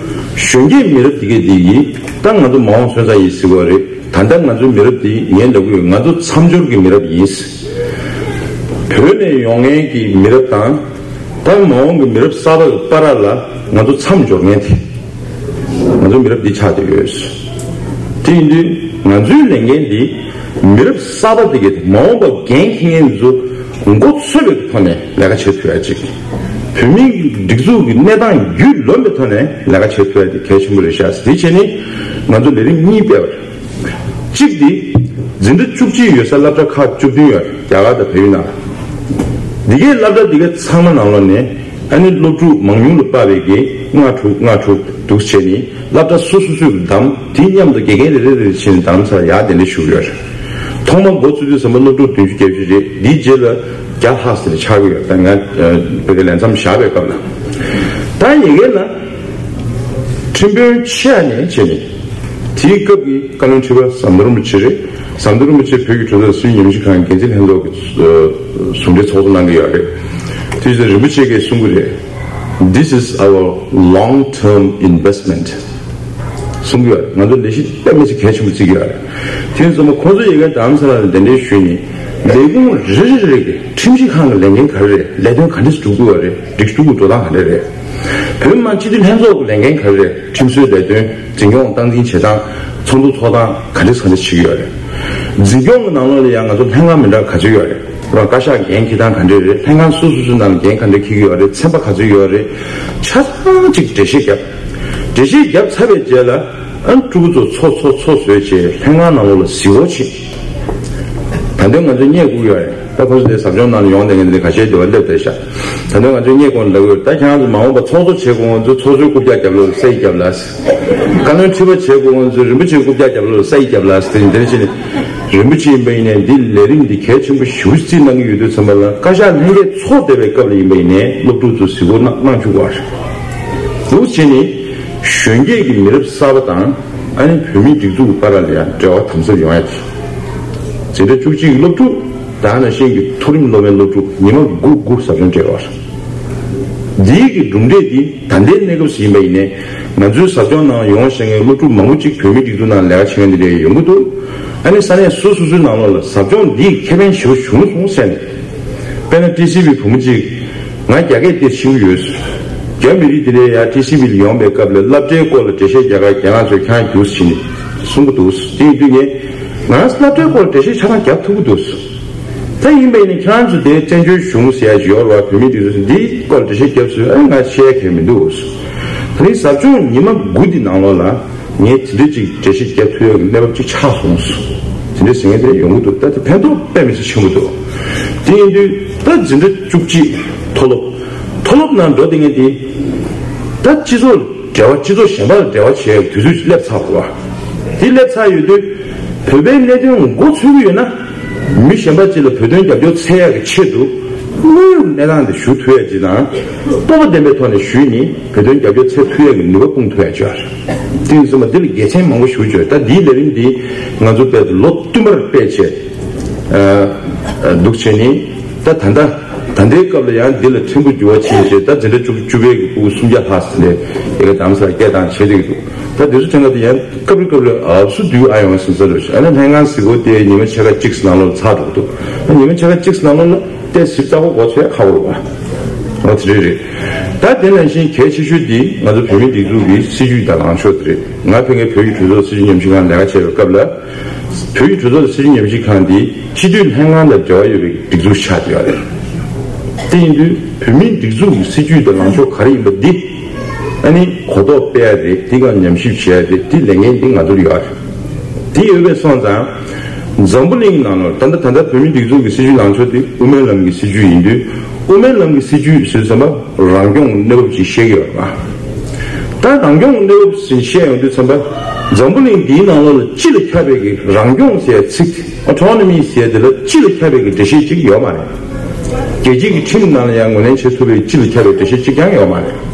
གཞོན་སྐྱེས་མི་རབས་འདི་གས་འདི་ཡིས་ད་ང་ཚོ་མ་འོངས་སོན་རྩ་ཡིན་ཟེར་གྱི་ཡོད་རེད། ད་ལྟ་ང་ཚོའི་མི་རབས་འདི་ངས་ལབ་ཀྱི་ཡོད། ང་ཚོ་མཚམས་སྦྱོར་གྱི་མི་རབས་ཡིན། བོད་ནས་ཡོང་མཁན་གྱི་མི་རབས་དང་། ད་མ་འོངས་ཀྱི་མི་རབས་གསར་པ་གི་བར་ལ་ང་ཚོ་མཚམས་སྦྱོར་མཁན་དེ་ང་ཚོ་མི་རབས་འདི་ཆགས་བསྡད་ཡོད། དེ་ཡིན་དུས་ང་ཚོའི་ལས་འགན་འདི་མི་རབས་གསར་པ་འདི་གས་མ་འོངས་པ་འགན་འཁྱེར་མཁན་ཚོ་མགོ་ཚོས་པའི་ཐོག་ནས་ལས་ཀ་བྱེད་ཐུབ་ཡ་ཅིག་བོད་མིའི་སྒྲིག་འཛུགས་ཀྱི་གནས་སྟངས་རྒྱུས་ལོན་པའི་ཐོག་ནས་ལས་ཀ་བྱེད་ཐུབ་ཡ་དེ་གལ་ཆེན་པོ་རེད་ཤག་དེ་བྱས་ནས་ང་ཚོ་ལས་རིམ་གཉིས་སྤེལ་བ་རེད། གཅིག་དེ། འཛིན་གྲྭ་བཅུ་གཅིག་ཡོད་ས་སློབ་གྲྭ་ཁག་བཅུ་བདུན་ཡོད་རྒྱ་གར་དང་བལ་ཡུལ་ནང་ལ། འདི་གའི་སློབ་གྲྭ་འདི་ག་ཚང་མ་ནང་ལོགས་ནས་ཨ་ནི་སློབ་ཕྲུག་མང་ཉུང་ལ་དཔག་པའི་གི་ལྔ་དྲུག་ལྔ་དྲུག་འདུག་བྱས་ནས་སློབ་གྲྭ་སོ་སོ་སོས་བདམས། དེ་མཉམ་དུ་དགེ་རྒན་རེ་རེ་རེ་བྱས་ནས་རྡ་རམ་ས་ལ་ཡར་གདན་འདྲེན་ཞུ་གི་ཡོད་རེད། ཐོག་མར་འགོ་བཙུགས་དུས་ཙམ་པ་སློབ་ཕྲུག་བདུན་ཅུ་བརྒྱད་ཅུ་རེད། འདིའི་རྗེས་ལ་བརྒྱ་ལྷག་ཙམ་ལ་ཆགས་ཀྱི་ཡོད། ད་ང་བོད་ཀྱི་ལས་མཚམས་བཞག་པའི་སྐབས་ལ། ད་ཡི་གེ་ལ། ཁྲིམས་དཔོན་ཆེ་བ་ནས་བྱས་ནས། དེའི་སྐབས་ཀྱི་བཀའ་བློན་ཁྲི་པ་ཟམ་གདོང་རིན་པོ་ཆེ་རེད། ཟམ་གདོང་རིན་པོ་ཆེ་བོད་ཀྱི་གྲོས་ཚོགས་སྲིད་ཉམས་ཞིབ་ཁང་འགན་འཛིན་ལྷན་ཚོགས་ཀྱི་ཨ་ཟུང་འབྲེལ་ཚོགས་གཙོ་གནང་གི་ཡོད་རེད། དེ་བཞིན་རིན་པོ་ཆེ་གིས་གསུང་གི་རེད། This is our long-term investment. གསུང་གི་ཡོད་རེད། ང་ཚོ་ལས་གཞི་དཔེ་མི་སྲིད་གལ་ཆེན་པོ་བརྩི་གི་ཡོད་རེད། དེ་ཡིན་ཙང་ཁོང་ཚོ་ཡི་གེ་རྡ་རམ་ས་ལ་ལ་གདན་འདྲེན་ཞུས་ནས་ལས་ཁུངས་རེ་རེ་རེ་གི་ཁྲིམས་ཞིབ་ཁང་གི་ལས་འགན་ག་རེ་རེད། ལས་དོན་ག་འདྲས་སྒྲུབ་དགོས་པ་རེད། སྒྲིག་སྒྲུབ་ཀྱི་འགྲོ་སྟངས་ག་འདྲས་རེད། བོད་མི་མང་སྤྱི་འཐུས་ལྷན་ཚོགས་ཀྱི་ལས་འགན་ག་རེ་རེད། ཁྲིམས་བཟོའི་ལས་དོན། འཛིན་སྐྱོང་སྟངས་འཛིན་བྱེད་སྟངས། ཚོགས་འདུ་ཚོགས་སྟངས་ག་འདྲས་ག་འདྲས་བྱེད་ཀྱི་ཡོད་རེད། འཛིན་སྐྱོང་གི་ནང་ལོགས་ལ་ཡང་ང་ཚོ་ལྷན་ཁང་མི་འདྲ་ག་ཚོད་ཡོད་རེད། རང་བཀའ་ཤག་འགན་འཁྱེར་སྟངས་ག་འདྲས་རེད། ལྷན་ཁང་སོ་སོ་སོའི་ནང་ལ་འགན་ག་འདྲས་འཁྱེར་གྱི་ཡོད་རེད། ཚན་པ་ག་ཚོད་ཡོད་རེད། ཆ་ཚང་གཅིག་འགྲེལ་བཤད་བརྒྱབ། འགྲེལ་བཤད་བརྒྱབ་ཚར་བའི་རྗེས་ལ། ཨ་ནི་ཕྲུ་གུ་ཚོ་ཚོགས་ཚོགས་ཚོགས་བཟོས་བྱས་ལྷན་ཁང་ནང་ལོགས་ལ་གཟིགས་སྐོར་བྱེད། ད་དུང་ང་ཚོས་རྙེད་དགོས་ཡོད་རེད། ད་ཁོ་ཚོ་དེ་ཟབ་སྦྱོང་ནང་ལ་ཡོང་བསྡད་མཁན་དེ་འདྲ་ཁ་ཤས་དེ་བ་སླེབས་བསྡད་ཤག་ད་དུང་ང་ཚོས་རྙེད་དགོས་ལབ་ཡོད། ད་ཁྱེད་རང་ཚོ་མ་འོངས་པ་ཚོགས་གཙོ་བྱེད་དགོས་ང་ཚོ་ཚོགས་གཙོའི་རྐུབ་བཀྱག་རྒྱབ་ལོགས་ལ་ས་ཡིག་རྒྱབ་ལ། བཀའ་བློན་ཁྲི་པ་བྱེད་དགོས་ང་ཚོ་རིན་པོ་ཆེའི་རྐུབ་བཀྱག་རྒྱབ་ལོགས་ལ་ས་ཡིག་རྒྱབ་ལ། དེ་འདྲ་བྱས་ནས་རིན་པོ་ཆེ་ཡིན་པ་ཡིན་ནའི་འདི་ལས་རིམ་འདི་གལ་ཆེན་པོ་ཞེ་པོ་ཅིག་བརྩིས་གནང་གི་ཡོད་དུས་ཙམ་པ་ལ། བཀའ་ཤག་ལྷན་རྒྱས་ཚོགས་བསྡད་པའི་སྐབས་ལ་ཡིན་པ་ཡིན་ནའི་སློབ་ཕྲུག་ཚོ་གཟིགས་སྐོར་གནང་གནང་བཅུག་པ་རེད། འདུག་བྱས་ནས་གཞོན་སྐྱེས་ཀྱི་མི་རབས་གསར་པ་དང་ཨ་ནི་བོད་མིའི་སྒྲིག་འཛུགས་ཀྱི་བར་ལ་ཡང་འབྲེལ་བ་དམ་ཟབ་ཡོང་ཡ་དེ། འཛིན་གྲྭ་བཅུ་གཅིག་གི་སློབ་ཕྲུག་ད་ནང་བཞིན་གྱི་མཐོ་རིམ་སློབ་མའི་སློབ་ཕྲུག་ཉི་མ་དགུ་དགུ་ཟབ་སྦྱོང་སྤྲད་ཡོད་རེད། འདིའི་གི་གྲུབ་འབྲས་འདི་ད་ལྟའི་གནས་སྐབས་སུ་ཡིན་པ་ཡིན་ནའི་ང་ཚོའི་ཟབ་སྦྱོང་ནང་ཡོང་བཞིན་པའི་སློབ་ཕྲུག་མང་པོ་ཅིག་བོད་མིའི་སྒྲིག་འཛུགས་ནང་ལས་ཀ་བྱེད་མཁན་འདི་འདྲ་ཡོང་གི་འདུག་ཨ་ནི་ས་གནས་སོ་སོ་སོའི་ནང་ལོགས་ལ་ཟབ་སྦྱོང་འདིས་ཁེ་ཕན་ཞེ་པོ་བྱུང་སོང་ཟེར་ནས། དཔེར་ན་ཊི་སི་ཝི་བུ་མོ་གཅིག་ང་རྒྱ་སྐད་དེ་ཤེས་ཀྱི་ཡོད། རྒྱ་མི་རིགས་དེ་འདྲའི་ཡ་ཊི་སི་ཝི་ལ་ཡོང་པའི་སྐབས་ལ་སློབ་གྲྭའི་སྐོར་ལ་འགྲེལ་བཤད་རྒྱག་ག་རྒན་ལགས་ཚོས་ཁྱེད་རང་རྒྱུགས་ཟེར་ནས་གསུང་གི་འདུག་དེ་ཡིན་དུས་ངས་ང་རང་སློབ་གྲྭའི་སྐོར་ལ་འགྲེལ་བཤད་ཆ་ཚང་རྒྱག་ཐུབ་ཀྱི་འདུག་ད་ཡིན་པ་ཡིན་ན་ཁྱེད་རང་ཚོ་དེ་བཙན་བྱོལ་གཞུང་ཟེར་ཡ་ཞིག་ཡོད་རེད་བ། བོད་མིའི་སྒྲིག་འཛུགས་འདིའི་སྐོར་ལ་འགྲེལ་བཤད་རྒྱབ་ཟེར་ཨ་ང་བཤད་མཁན་མི་འདུག་ད་རིང་ཟབ་སྦྱོང་ཉི་མ་དགུ་འདི་ནང་ལོགས་ལ་ངས་དེ་འདྲ་ཅིག་འགྲེལ་བཤད་རྒྱབ་ཐུབ་ཡ་གི་གནས་བབ་ཅིག་ཆགས་སོང་། དེ་འདྲ་ཟེར་མཁན་དེ་ཡོང་གི་འདུག་ད་དེ་ཕན་ཐོགས་དཔེ་མི་སྲིད་ཆེན་པོ་འདུག་དེ་ཡིན་དུས་ད་འཛིན་གྲྭ་བཅུ་གཅིག་མཐོ་སློབ་མཐོ་སློབ་ནང་འགྲོ་བསྡད་མཁན་དེ་ད་སྤྱི་ཚོགས་འབྲེལ་བ་སྤྱི་ཚོགས་གཞན་པ་ལ་འབྲེལ་བ་བྱེད་ཡག་དུས་ཚོད་སླེབས་ཚར་བ། དེ་སླེབས་ཚར་ཡོད་དུས་བོད་པའི་གནད་དོན་མགོ་འཚོས་ཀྱི་ཡོད་ན། མི་གཞན་པ་ཅིག་ལ་བོད་དོན་རྒྱབ་སྐྱོར་འཚོལ་ཡག་གི་ཆེད་དུ་དངོས་ཡོད་གནས་སྟངས་དེ་ཞུ་ཐུབ་ཡག་ཅིག་དང་། སྤོབས་པ་ལྡན་པའི་ཐོག་ནས་ཞུས་ནས་བོད་དོན་རྒྱབ་སྐྱོར་འཚོལ་ཐུབ་ཡག་གི་ནུས་པ་སྤུངས་ཐུབ་ཡག་ཅིག་ཡོད་རེད། དེ་ཡིན་ཙང་མ་འདི་ལ་དགེ་མཚན་མང་པོ་ཞུ་རྒྱུ་ཡོད། ད་འདིའི་ལས་རིམ་འདི་ང་ཚོ་དཔེ་ལོ་བསྟུད་མར་སྤེལ་བྱས། ཨ། འདུག་བྱས་ནས་ད་ད་ལྟ་ད་ལྟའི་སྐབས་ལ་ཡང་འདི་ལ་ཕྲན་བུ་འགྱུར་བ་ཕྱིན་བྱས་ད་འཛིན་གྲྭ་བཅུ་བཅུ་པའི་གི་ཕྲུ་གུ་སུམ་བརྒྱ་ལྷག་ཙམ་ལས་ཡ་གི་དམ་སར་སྐད་བཏང་བྱེད་བསྡད་ཀྱི་འདུག་ད་འདི་ཚོ་ཐེངས་ཁ་དེ་ཡང་སྐབས་རེ་སྐབས་རེ་ཨབ་སུ་དུས་ཨ་ཡོང་སིན་ས་རེད། ཨ་ནི་ལྷན་ཁང་ཟེར་སྒོ་དེ་ཉི་མ་ཕྱེད་ཀ་གཅིག་ནང་ལོགས་ཚར་འགྲོ་གི་འདུག་ཨ་ཉི་མ་ཕྱེད་ཀ་གཅིག་ནང་ལོགས་ལ་ཏོག་ཙམ་ལྟ་སྐོར་འགོ་ཚུགས་ཡ་ཁག་པོ་རེད་པ། འོ་དེ་རེད་རེད། ད་དེ་ནང་བཞིན་གལ་ཆེ་ཤོས་དེ་ང་ཚོ་བོད་མིའི་སྒྲིག་འཛུགས་ཀྱི་སྲིད་ཇུས་དང་ལངས་ཕྱོགས་དེ་རེད། ང་ཕ་གིར་བོད་ཀྱི་གྲོས་ཚོགས་སྲིད་ཇུས་ཉམས་ཞིབ་ཁང་ལས་ཀ་བྱེད་པའི་སྐབས་ལ། བོད་ཀྱི་གྲོས་ཚོགས་སྲིད་ཇུས་ཉམས་ཞིབ་ཁང་འདི་སྤྱི་འཐུས་ལྷན་ཁང་དང་འབྲེལ་བ་ཡོད་པའི་སྒྲིག་འཛུགས་ཆགས་བསྡད་ཡོད་རེད། དེ་ཡིན་དུས་བོད་མིའི་སྒྲིག་འཛུགས་ཀྱི་སྲིད་ཇུས་དང་ལངས་ཕྱོགས་ག་རེ་ཡིན་པ་འདི། ཨ་ནི་གོ་རྟོགས་སྤེལ་ཡ་རེད། འདི་ག་ཉམས་ཞིབ་བྱེད་ཡ་རེད། འདི་ལས་འགན་འདི་ང་ཚོར་ཡོད་རེད། དེ་ཡོད་པའི་སོང་ཙང་། འཛམ་བུ་གླིང་ནང་ལ་ད་ལྟ་ད་ལྟ་བོད་མིའི་སྒྲིག་འཛུགས་ཀྱི་སྲིད་ཇུས་ལངས་ཕྱོགས་དེ་དབུ་མའི་ལམ་གྱི་སྲིད་ཇུས་ཡིན་དུས། དབུ་མའི་ལམ་གྱི་སྲིད་ཇུས་ཟེར་ཙམ་པ་རང་སྐྱོང་གནས་བབ་ཅིག་བཤད་ཀྱི་ཡོད་རེད་པ། ད་རང་སྐྱོང་གནས་བབ་ཟིན་བཤད་ཡོང་དུས་ཙམ་པ། འཛམ་བུ་གླིང་འདིའི་ནང་ལོགས་ལ་སྤྱི་ལ་ཁྱབ་པའི་གི་རང་སྐྱོང་ཟེར་ཚིག་ཨོ་ཊོ་ནོ་མི་ཟེར་དེ་ལ་སྤྱི་ལ་ཁྱབ་པའི་གི་འགྲེལ་བཤད་ཅིག་ཡོད་མ་རེད། རྒྱལ་སྤྱིའི་གི་ཁྲིམས་ནང་ལ་ཡང་ངོས་ལེན་བྱེད་ཐུབ་པའི་སྤྱི་ལ་ཁྱབ་པའི་འགྲེལ་བཤད་ཅིག་ཀྱང་ཡོད་མ་རེད།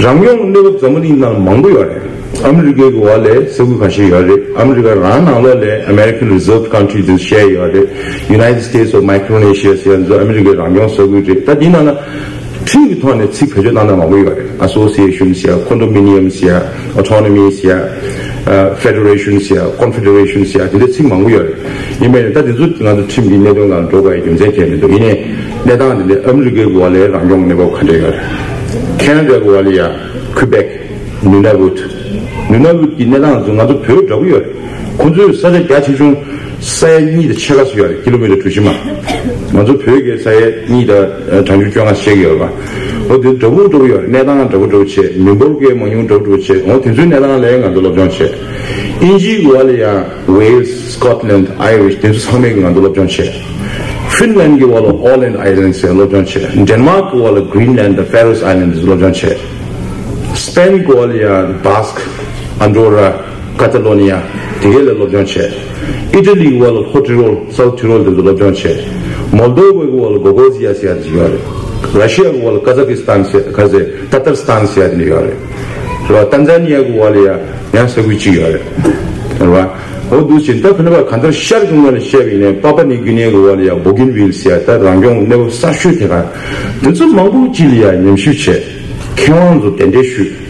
རང་སྐྱོང་གནས་བབ་འཛམ་བུ་གླིང་ནང་ལ་མང་པོ་ཡོད་རེད། ཨ་མི་རི་ཀའི་གི་འོག་ལ་ས་ཁུལ་ཁ་ཤས་ཡོད་རེད། ཨ་མི་རི་ཀ་རང་ནང་ལོགས་ལ་American Reserved Country དེ་བཤད་ཡོད་རེད། United States of Micronesia ཟེར་ཡ་ཚོ་ཨ་མི་རི་ཀའི་རང་སྐྱོང་ས་ཁུལ་རེད། ད་འདི་ནང་ལ། ཁྲིམས་ཀྱི་ཐོག་ནས་ཚིག་བེད་སྤྱོད་བཏང་སྟངས་མང་པོ་ཡོད་རེད། Association ཟེར་ཡ། Condominium ཟེར་ཡ། Autonomy ཟེར་ཡ། ཨ། Federation ཟེར་ཡ། Confederation ཟེར་ཡ། དེ་འདྲའི་ཚིག་མང་པོ་ཡོད་རེད། ཡིན་པས་ད་དེ་ཚོ་ང་ཚོ་ཁྲིམས་ཀྱི་གནད་དོན་སྒང་འགྲོ་དགོས་ཡ་རྒྱུ་མཚན་གང་ཡང་མི་འདུག་ཡིན་ནའི་གནས་སྟངས་དེ་འདྲའི་ཨ་མི་རི་ཀའི་འོག་ལ་རང་སྐྱོང་གནས་བབ་ག་འདྲ་ཡོད་རེད། ཁེ་ན་ཌའི་འོག་ལ་ཡ་Quebec Nunavut Nunavut གི་གནས་སྟངས་ཚོ་ང་ཚོ་བོད་འདྲ་པོ་ཡོད་རེད། ཁོང་ཚོའི་ས་ཆ་རྒྱ་ཆེ་ཆུང་ས་ཡ་གཉིས་དང་ཕྱེད་ཀ་ཙམ་ཡོད་རེད། ཀི་ལོ་མི་ཊར་གྲུ་བཞི་མ། ང་ཚོ་བོད་ཀྱི་ས་ཡ་གཉིས་དང་གྲངས་ཆུང་བཅོ་ལྔ་ཤེས་ཀྱི་ཡོད་རེད་པ། འོ་དེ་འདྲ་པོ་འདྲ་པོ་ཡོད་རེད། གནས་སྟངས་འདྲ་པོ་འདྲ་པོ་བྱས། མི་འབོར་གྱི་མང་ཉུང་འདྲ་པོ་འདྲ་པོ་བྱས། འོ་དེ་ཚོའི་གནས་སྟངས་ལ་ང་ཚོ་སློབ་སྦྱོང་བྱས། དབྱིན་ཇིའི་འོག་ལ་ཡང་Wales Scotland Irish དེ་ཚོ་ཚང་མས་ང་ཚོ་སློབ་སྦྱོང་བྱས། ཧྥིན་ལན་གྱི་འོག་ལ་Åland Islands ཟེར་སློབ་སྦྱོང་བྱས། ཌེན་མཱག་གི་འོག་ལ་Greenland དང་Faroe Islands སློབ་སྦྱོང་བྱས། སྤེན་གྱི་འོག་ལ་ཡང་Basque Andorra Catalonia དེ་གའི་ལ་སློབ་སྦྱོང་བྱས། ཨི་ཊ་ལི་གི་འོག་ལ་ལྷོ་ཏི་རོལ་South Tyrol དེ་ཚོ་སློབ་སྦྱོང་བྱས། མོལ་དོ་ཝའི་གི་འོག་ལ་Gagauzia ཟེར་ཡ་དེ་ཡོད་རེད། ར་ཤི་ཡ་གི་འོག་ལ་Kazakhstan ཟེར་ག་ཟེར་Tatarstan ཟེར་ཡ་དེ་འདྲ་ཡོད་རེད། རེད་བ། ཏན་ཛ་ནི་ཡ་གི་འོག་ལ་ཡ་ཡང་ས་ཁུལ་གཅིག་ཡོད་རེད། རེད་བ། འོ་འདུག་ཅིང་ད་ཕན་པ་གང་ལྟར་ཤར་གྱི་ངོས་ལ་བཤད་པ་ཡིན་ནའི་པ་པ་ནིའུ་གྷི་ནི་གི་འོག་ལ་ཡ་Bougainville ཟེར་ཡ་ད་རང་སྐྱོང་གནས་བབ་གསར་ཤོས་དེ་ག་དེ་ཚོ་མང་པོ་ཅིག་ལ་ཡ་ཉམས་ཞིབ་བྱས། མཁས་དབང་ཚོ་གདན་འདྲེན་ཞུས།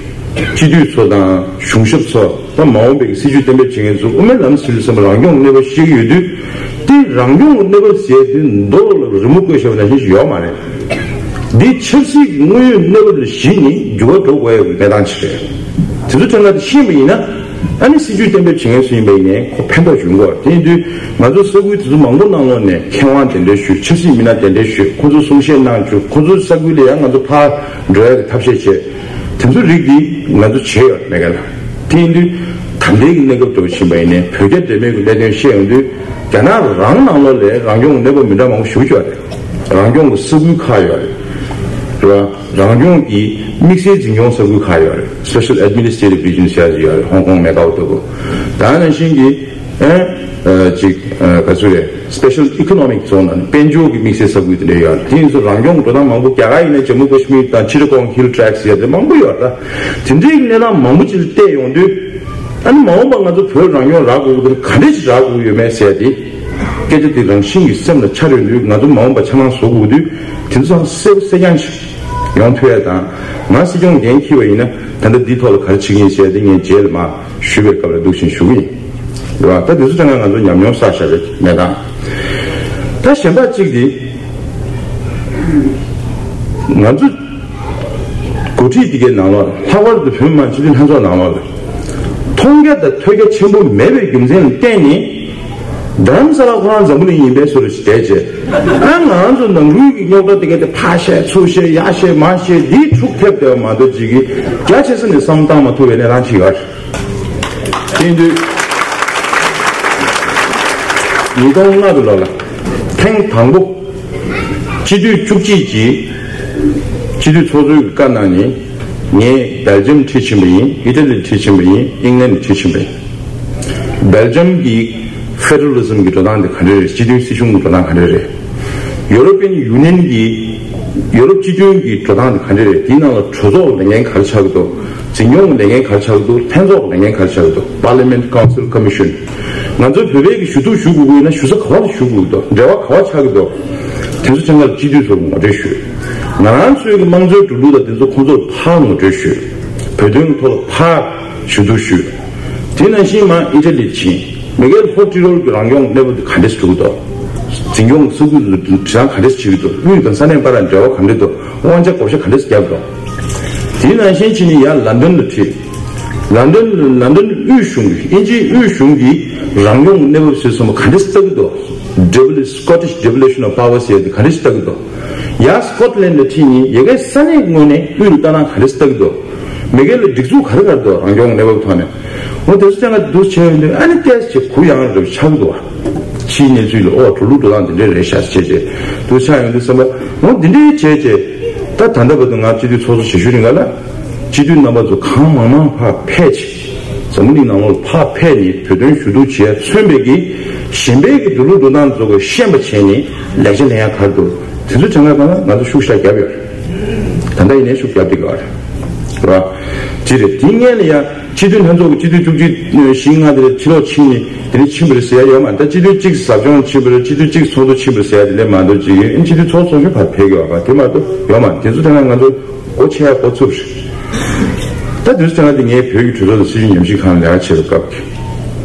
སྤྱི་འཐུས་ཚོ་དང་གཞུང་ཞབས་ཚོ་ད་མ་འོངས་པའི་སྲིད་ཇུས་གཏན་འབེབས་བྱེད་མཁན་ཚོ་དབུ་མའི་ལམ་ཟེར་དུས་ཙམ་པ་རང་སྐྱོང་གནས་བབ་བཤད་ཀྱི་ཡོད་དུས། དེ་རང་སྐྱོང་གནས་བབ་ཟེར་དུས་མདོ་ལ་རི་མོ་བཀོད་བཞག་པ་ནང་བཞིན་ཞིག་ཡོད་མ་རེད། འདི་ཆབ་སྲིད་ཀྱི་དངོས་ཡོད་གནས་བབ་ལ་གཞིགས་ནས་འགྱུར་བ་འགྲོ་དགོས་ཡ་གི་གནས་སྟངས་ཅིག་རེད། དེ་ཚོ་ཐད་ལ་དེ་ཤེས་པ་ཡིན་ན། ཨ་ནི་སྲིད་ཇུས་གཏན་འབེབས་བྱེད་མཁན་སུ་ཡིན་པ་ཡིན་ནའི་ཁོ་ཕན་ཐོགས་བྱུང་གི་རེད། དེ་ཡིན་དུས་ང་ཚོ་ས་ཁུལ་དེ་ཚོ་མང་པོ་ནང་ལོགས་ནས་མཁས་དབང་གདན་འདྲེན་ཞུས། ཆབ་སྲིད་མི་སྣ་གདན་འདྲེན་ཞུས། ཁོང་ཚོ་གསུང་བཤད་གནང་བཅུག་ཁོང་ཚོའི་ས་ཁུལ་ལ་ཡང་ང་ཚོ་ཕར་འགྲོ་ཡ་གི་ཐབས་ཤེས་བྱས། དེ་ཚོ་རིགས་འདི་ང་ཚོ་བྱས་ཡོད་མེད་ག་ལ། དེ་ཡིན་དུས་ད་ལྟའི་གི་གནས་སྐབས་འདྲ་པོ་ཕྱིན་པ་ཡིན་ནའི་བོད་རྒྱ་འབྲེལ་མོལ་གི་གནད་དོན་བཤད་ཡོང་དུས་རྒྱ་ནག་རང་ནང་ལོགས་ལ་རང་སྐྱོང་གནས་བབ་མི་འདྲ་མང་པོ་ཞིག་ཡོད་རེད། རང་སྐྱོང་གི་ས་ཁུལ་ཁག་ཡོད་རེད། རེད་བ། རང་སྐྱོང་གི་དམིགས་བསལ་འཛིན་སྐྱོང་ས་ཁུལ་ཁག་ཡོད་རེད། Special Administrative Region ཟེར་ཡ་ཡོད་རེད། ཧོང་ཀོང་མེ་ཀའོ་ལྟ་བུ། ད་ནང་བཞིན་གྱི་ཨེ་ཨ་ཅིག་ཨ་ག་ཚོད་རེད། Special Economic Zone ཨ་ནི་དཔལ་འབྱོར་གྱི་དམིགས་བསལ་ས་ཁུལ་དེ་འདྲ་ཡོད་རེད། དེ་ཡིན་ཙང་རང་སྐྱོང་འགྲོ་སྟངས་མང་པོ་རྒྱ་གར་ཡིན་ན་ཇམ་མུ་ཀ་ཤི་མིར་དང་ཅི་ཊ་ཀོང་Hill Tracts ཟེར་ཡ་དེ་མང་པོ་ཡོད་རེད། ད་དེ་འདྲའི་གནས་སྟངས་མང་པོ་ཅིག་ལ་བལྟས་ཡོང་དུས་ཨ་ནི་མ་འོངས་པ་ང་ཚོ་བོད་རང་སྐྱོང་རག་དགོས་ཀྱི་དེ་ག་འདྲ་ཅིག་རག་དགོས་ཀྱི་ཡོད་མེད་ཟེར་ཡ་དེ། སྐད་ཆ་དེ་རང་བཞིན་གྱིས་སེམས་ལ་འཆར་ཡོང་དུས། ང་ཚོ་མ་འོངས་པ་འཆར་སྣང་བཟོ་དགོས་དུས། དེ་ཚོ་ཚང་གསལ་པོ་གསལ་རྐྱང་ཞིག་ཡོང་ཐུབ་ཡ་དང་། ང་སྲིད་སྐྱོང་འགན་འཁྱེར་བ་ཡིན་ན། ད་ལྟ་འདིའི་ཐོག་ལ་ག་རེ་བྱེད་ཀྱི་ཡིན་ཟེར་དེ་ངས་རྗེས་ལ་མར་ཞུ་བའི་སྐབས་ལ་འདུག་བཞིན་ཞུ་གི་ཡིན། རེད་བ། ད་དེ་ཚོ་དྲན་ན་ང་ཚོ་ཉམས་མྱོང་བསགས་བཞག་པའི་གནས་སྟངས། ད་གཞན་པ་གཅིག་དེ། ང་ཚོ་འགོ་ཁྲིད་དེ་གའི་ནང་ལོགས་ལ། ལྷག་པར་དུ་བོད་མི་མང་སྤྱི་འཐུས་ལྷན་ཚོགས་ནང་ལོགས་ལ། མཐོང་རྒྱ་དང་ཐོས་རྒྱ་ཆེན་པོ་མེད་པའི་རྒྱུ་མཚན་ལ་བརྟེན་ནས། རྡ་རམ་ས་ལ་ཁོ་རང་འཛམ་བུ་གླིང་ཡིན་པའི་བཟོ་འདྲ་ཞིག་བསྡད་བྱས། ཨ། ང་ཚོ་ནང་ཁུལ་གྱི་རྙོག་དྲ་དེ་ག་དེ་ཕར་བཤད་ཚུར་བཤད་ཡར་བཤད་མར་བཤད་འདིའི་འཁྲུག་ཐེབས་བསྡད་པ་མ་གཏོགས། ཅིག་གིས་རྒྱ་ཆེ་ས་ནས་བསམ་བློ་བཏང་མ་ཐུབ་པའི་གནས་སྟངས་ཤིག་ཡོད་རེད། དེ་ཡིན་དུས། ཉིས་སྟོང་ལྔ་གི་ལོ་ལ་ཐེངས་དང་པོ། སྤྱི་འཐུས་བཅུ་གཅིག་གིས། སྤྱི་འཐུས་ཚོགས་གཙོའི་བཀའ་གནང་ནས། ངས་སྦེལ་ཇམ་ཁྲིད་ཕྱིན་པ་ཡིན། ཨི་ཊ་ལི་ཁྲིད་ཕྱིན་པ་ཡིན། ཨིང་ལན་ཁྲིད་ཕྱིན་པ་ཡིན། སྦེལ་ཇམ་གྱི་ཕེ་ཌེ་རལ་ལི་ཛམ་གྱི་འགྲོ་སྟངས་དེ་ག་འདྲ་རེད། སྤྱི་མཐུན་སྲིད་གཞུང་གི་འགྲོ་སྟངས་ག་འདྲ་རེད། ཡུ་རོ་པི་ཡན་ཡུ་ནི་ཡན་གྱི། ཡུ་རོབ་སྤྱི་མཐུན་གྱི་འགྲོ་སྟངས་དེ་ག་འདྲ་རེད། དེའི་ནང་ལ་གྲོས་ཚོགས་ལས་འགན་ག་རེ་ཆགས་ཀྱི་འདུག་འཛིན་སྐྱོང་ལས་འགན་ག་རེ་ཆགས་ཀྱི་འདུག་ལྷན་ཚོགས་ལས་འགན་ག་རེ་ཆགས་ཀྱི་འདུག Parliament Council Commission། ང་ཚོ་བོད་པའི་གི་ཞུ་གཏུག་ཞུ་དགོས་ཀྱི་ཡོད་ན་ཞུ་ས་ག་བ་ལ་ཞུ་དགོས་ཀྱི་འདུག་འབྲེལ་བ་ག་བ་ཆགས་ཀྱི་འདུག་དེ་ཚོ་ཚང་མ་ལ་སྤྱི་འཐུས་ཚོར་ངོ་སྤྲོད་ཞུས། ང་རང་ཚོའི་གི་དམངས་གཙོའི་འགྲོ་ལུགས་དང་དེ་ཚོ་ཁོང་ཚོར་ཕར་ངོ་སྤྲོད་ཞུས། བོད་དོན་གྱི་ཐོག་ལ་ཕར་ཞུ་གཏུག་ཞུས། དེ་ནང་བཞིན་མར་ཨི་ཊ་ལི་ཕྱིན། མི་ཁེལ་ཧོ་ཊི་རོལ་གྱི་རང་སྐྱོང་གནས་བབ་དེ་ག་འདྲས་འགྲོ་གི་འདུག་འཛིན་སྐྱོང་གི་ས་ཁུལ་དུ་དྲི་བ་ག་འདྲས་བྱེད་ཀྱི་འདུག་དབུས་དང་ས་གནས་བར་ལ་འབྲེལ་བ་ག་འདྲས་འདུག་དབང་ཆ་བགོ་བཤའ་ག་འདྲས་བརྒྱབ་འདུག་དེ་ནང་བཞིན་ཕྱིན་ནས་ཡར་ལན་ཌན་ལ་ཁྲིད། ལན་ཌན། ལན་ཌན་དབུས་གཞུང་གི། དབྱིན་ཇིའི་དབུས་གཞུང་གི་རང་སྐྱོང་གི་གནས་བབ་ཟེར་ཚང་མ་ག་འདྲས་ལྟ་གི་འདུག Devolve- Scottish Devolution of Power ཟེར་དེ་ག་འདྲས་ལྟ་གི་འདུག་ཡར་སི་ཀོཊ་ལན་ཌ་ལ་ཁྲིད་ནས་ཡ་གིའི་ས་གནས་ངོས་ནས་དབུས་ལ་ལྟ་སྟངས་ག་འདྲས་ལྟ་གི་འདུག་མི་སྒེར་ལ་སྒྲིག་འཛུགས་ག་རེ་ག་རེ་འདུག་རང་སྐྱོང་གནས་བབ་ཐོག་ནས། འོ་དེ་ཚོ་ཅང་ག་འདུག་བྱས་ཡོང་དུས། ཨ་ནི་ཏོག་ཙམ་གུ་ཡངས་རབ་ཆགས་འདུག་བ། ཕྱིའི་གནས་ཚུལ་ལ། ཨོ་འགྲོ་ལུགས་འགྲོ་སྟངས་འདི་འདྲས་རེད་ཤག་བྱས་བྱས་འདུག་ཆགས་ཡོང་དུས་ཙམ་པ། འོ་འདི་འདྲས་བྱས་བྱས། ད་ད་ལྟ་བར་དུ་ང་སྤྱི་འཐུས་ཚོགས་གཙོ་བྱེད་ཤུལ་རིང་ག་ལ། སྤྱི་འཐུས་རྣམ་པ་ཚོ་གང་མང་མང་ཕར་ཕེབས་བྱས། འཛམ་བུ་གླིང་ནང་ལོགས་ལ་ཕར་ཕེབས་ནས་བོད་དོན་ཞུ་གཏུག་བྱས་མཚོན་པའི་གི་གཞན་པའི་གི་འགྲོ་ལུགས་འགྲོ་སྟངས་ཚོ་གི་ཤེས་པ་བྱས་ནས་ལེགས་ཆ་ལེན་ཡ་ག་རེ་འདུག་དེ་ཚོ་དྲན་ག་གང་ལ་ང་ཚོ་ཤུགས་ཤག་བརྒྱབ་ཡོད་རེད། ད་ལྟ་ཡིན་ནའི་ཤུགས་བརྒྱབ་བསྡད་ཀྱི་ཡོད་རེད། རེད་བ། དེ་རེད། དེ་སྔོན་ལ་ཡང་སྤྱི་འཐུས་ལྷན་ཚོགས་ཀྱི་སྤྱི་འཐུས་བཅུ་གཅིག་བཞི་ལྔ་དེ་ཕྱི་ལོགས་ཕྱིན་ནས་དེ་ནས་ཕྱིན་པ་རེད་ཟེར་ཡ་ཡོད་མ་རེད། ད་སྤྱི་འཐུས་གཅིག་ཟབ་སྦྱོང་ཕྱིན་པ་རེད། སྤྱི་འཐུས་གཅིག་ཚོགས་འདུ་ཕྱིན་པ་རེད་ཟེར་ཡ་དེ་ལས་མ་གཏོགས་ཅིག་ཡིན། སྤྱི་འཐུས་ཚོགས་ཚོགས་གཞོན་ཕར་ཕེབས་ཀྱི་ཡོད་པ་དེ་མ་གཏོགས་ཡོད་མ་རེད། དེ་ཚོ་དྲན་ན་ང་ཚོ་སྒོ་ཕྱེ་ཡ་སྒོ་ཚུགས་རེད། ད་དུས་ཚོད་ནང་དེ་ངས་བོད་ཀྱི་གྲོས་ཚོགས་དང་སྲིད་བྱུས་ཉམས་ཞིབ་ཁང་ལ་ལས་ཀ་བྱེད་པའི་སྐབས་ཀྱི།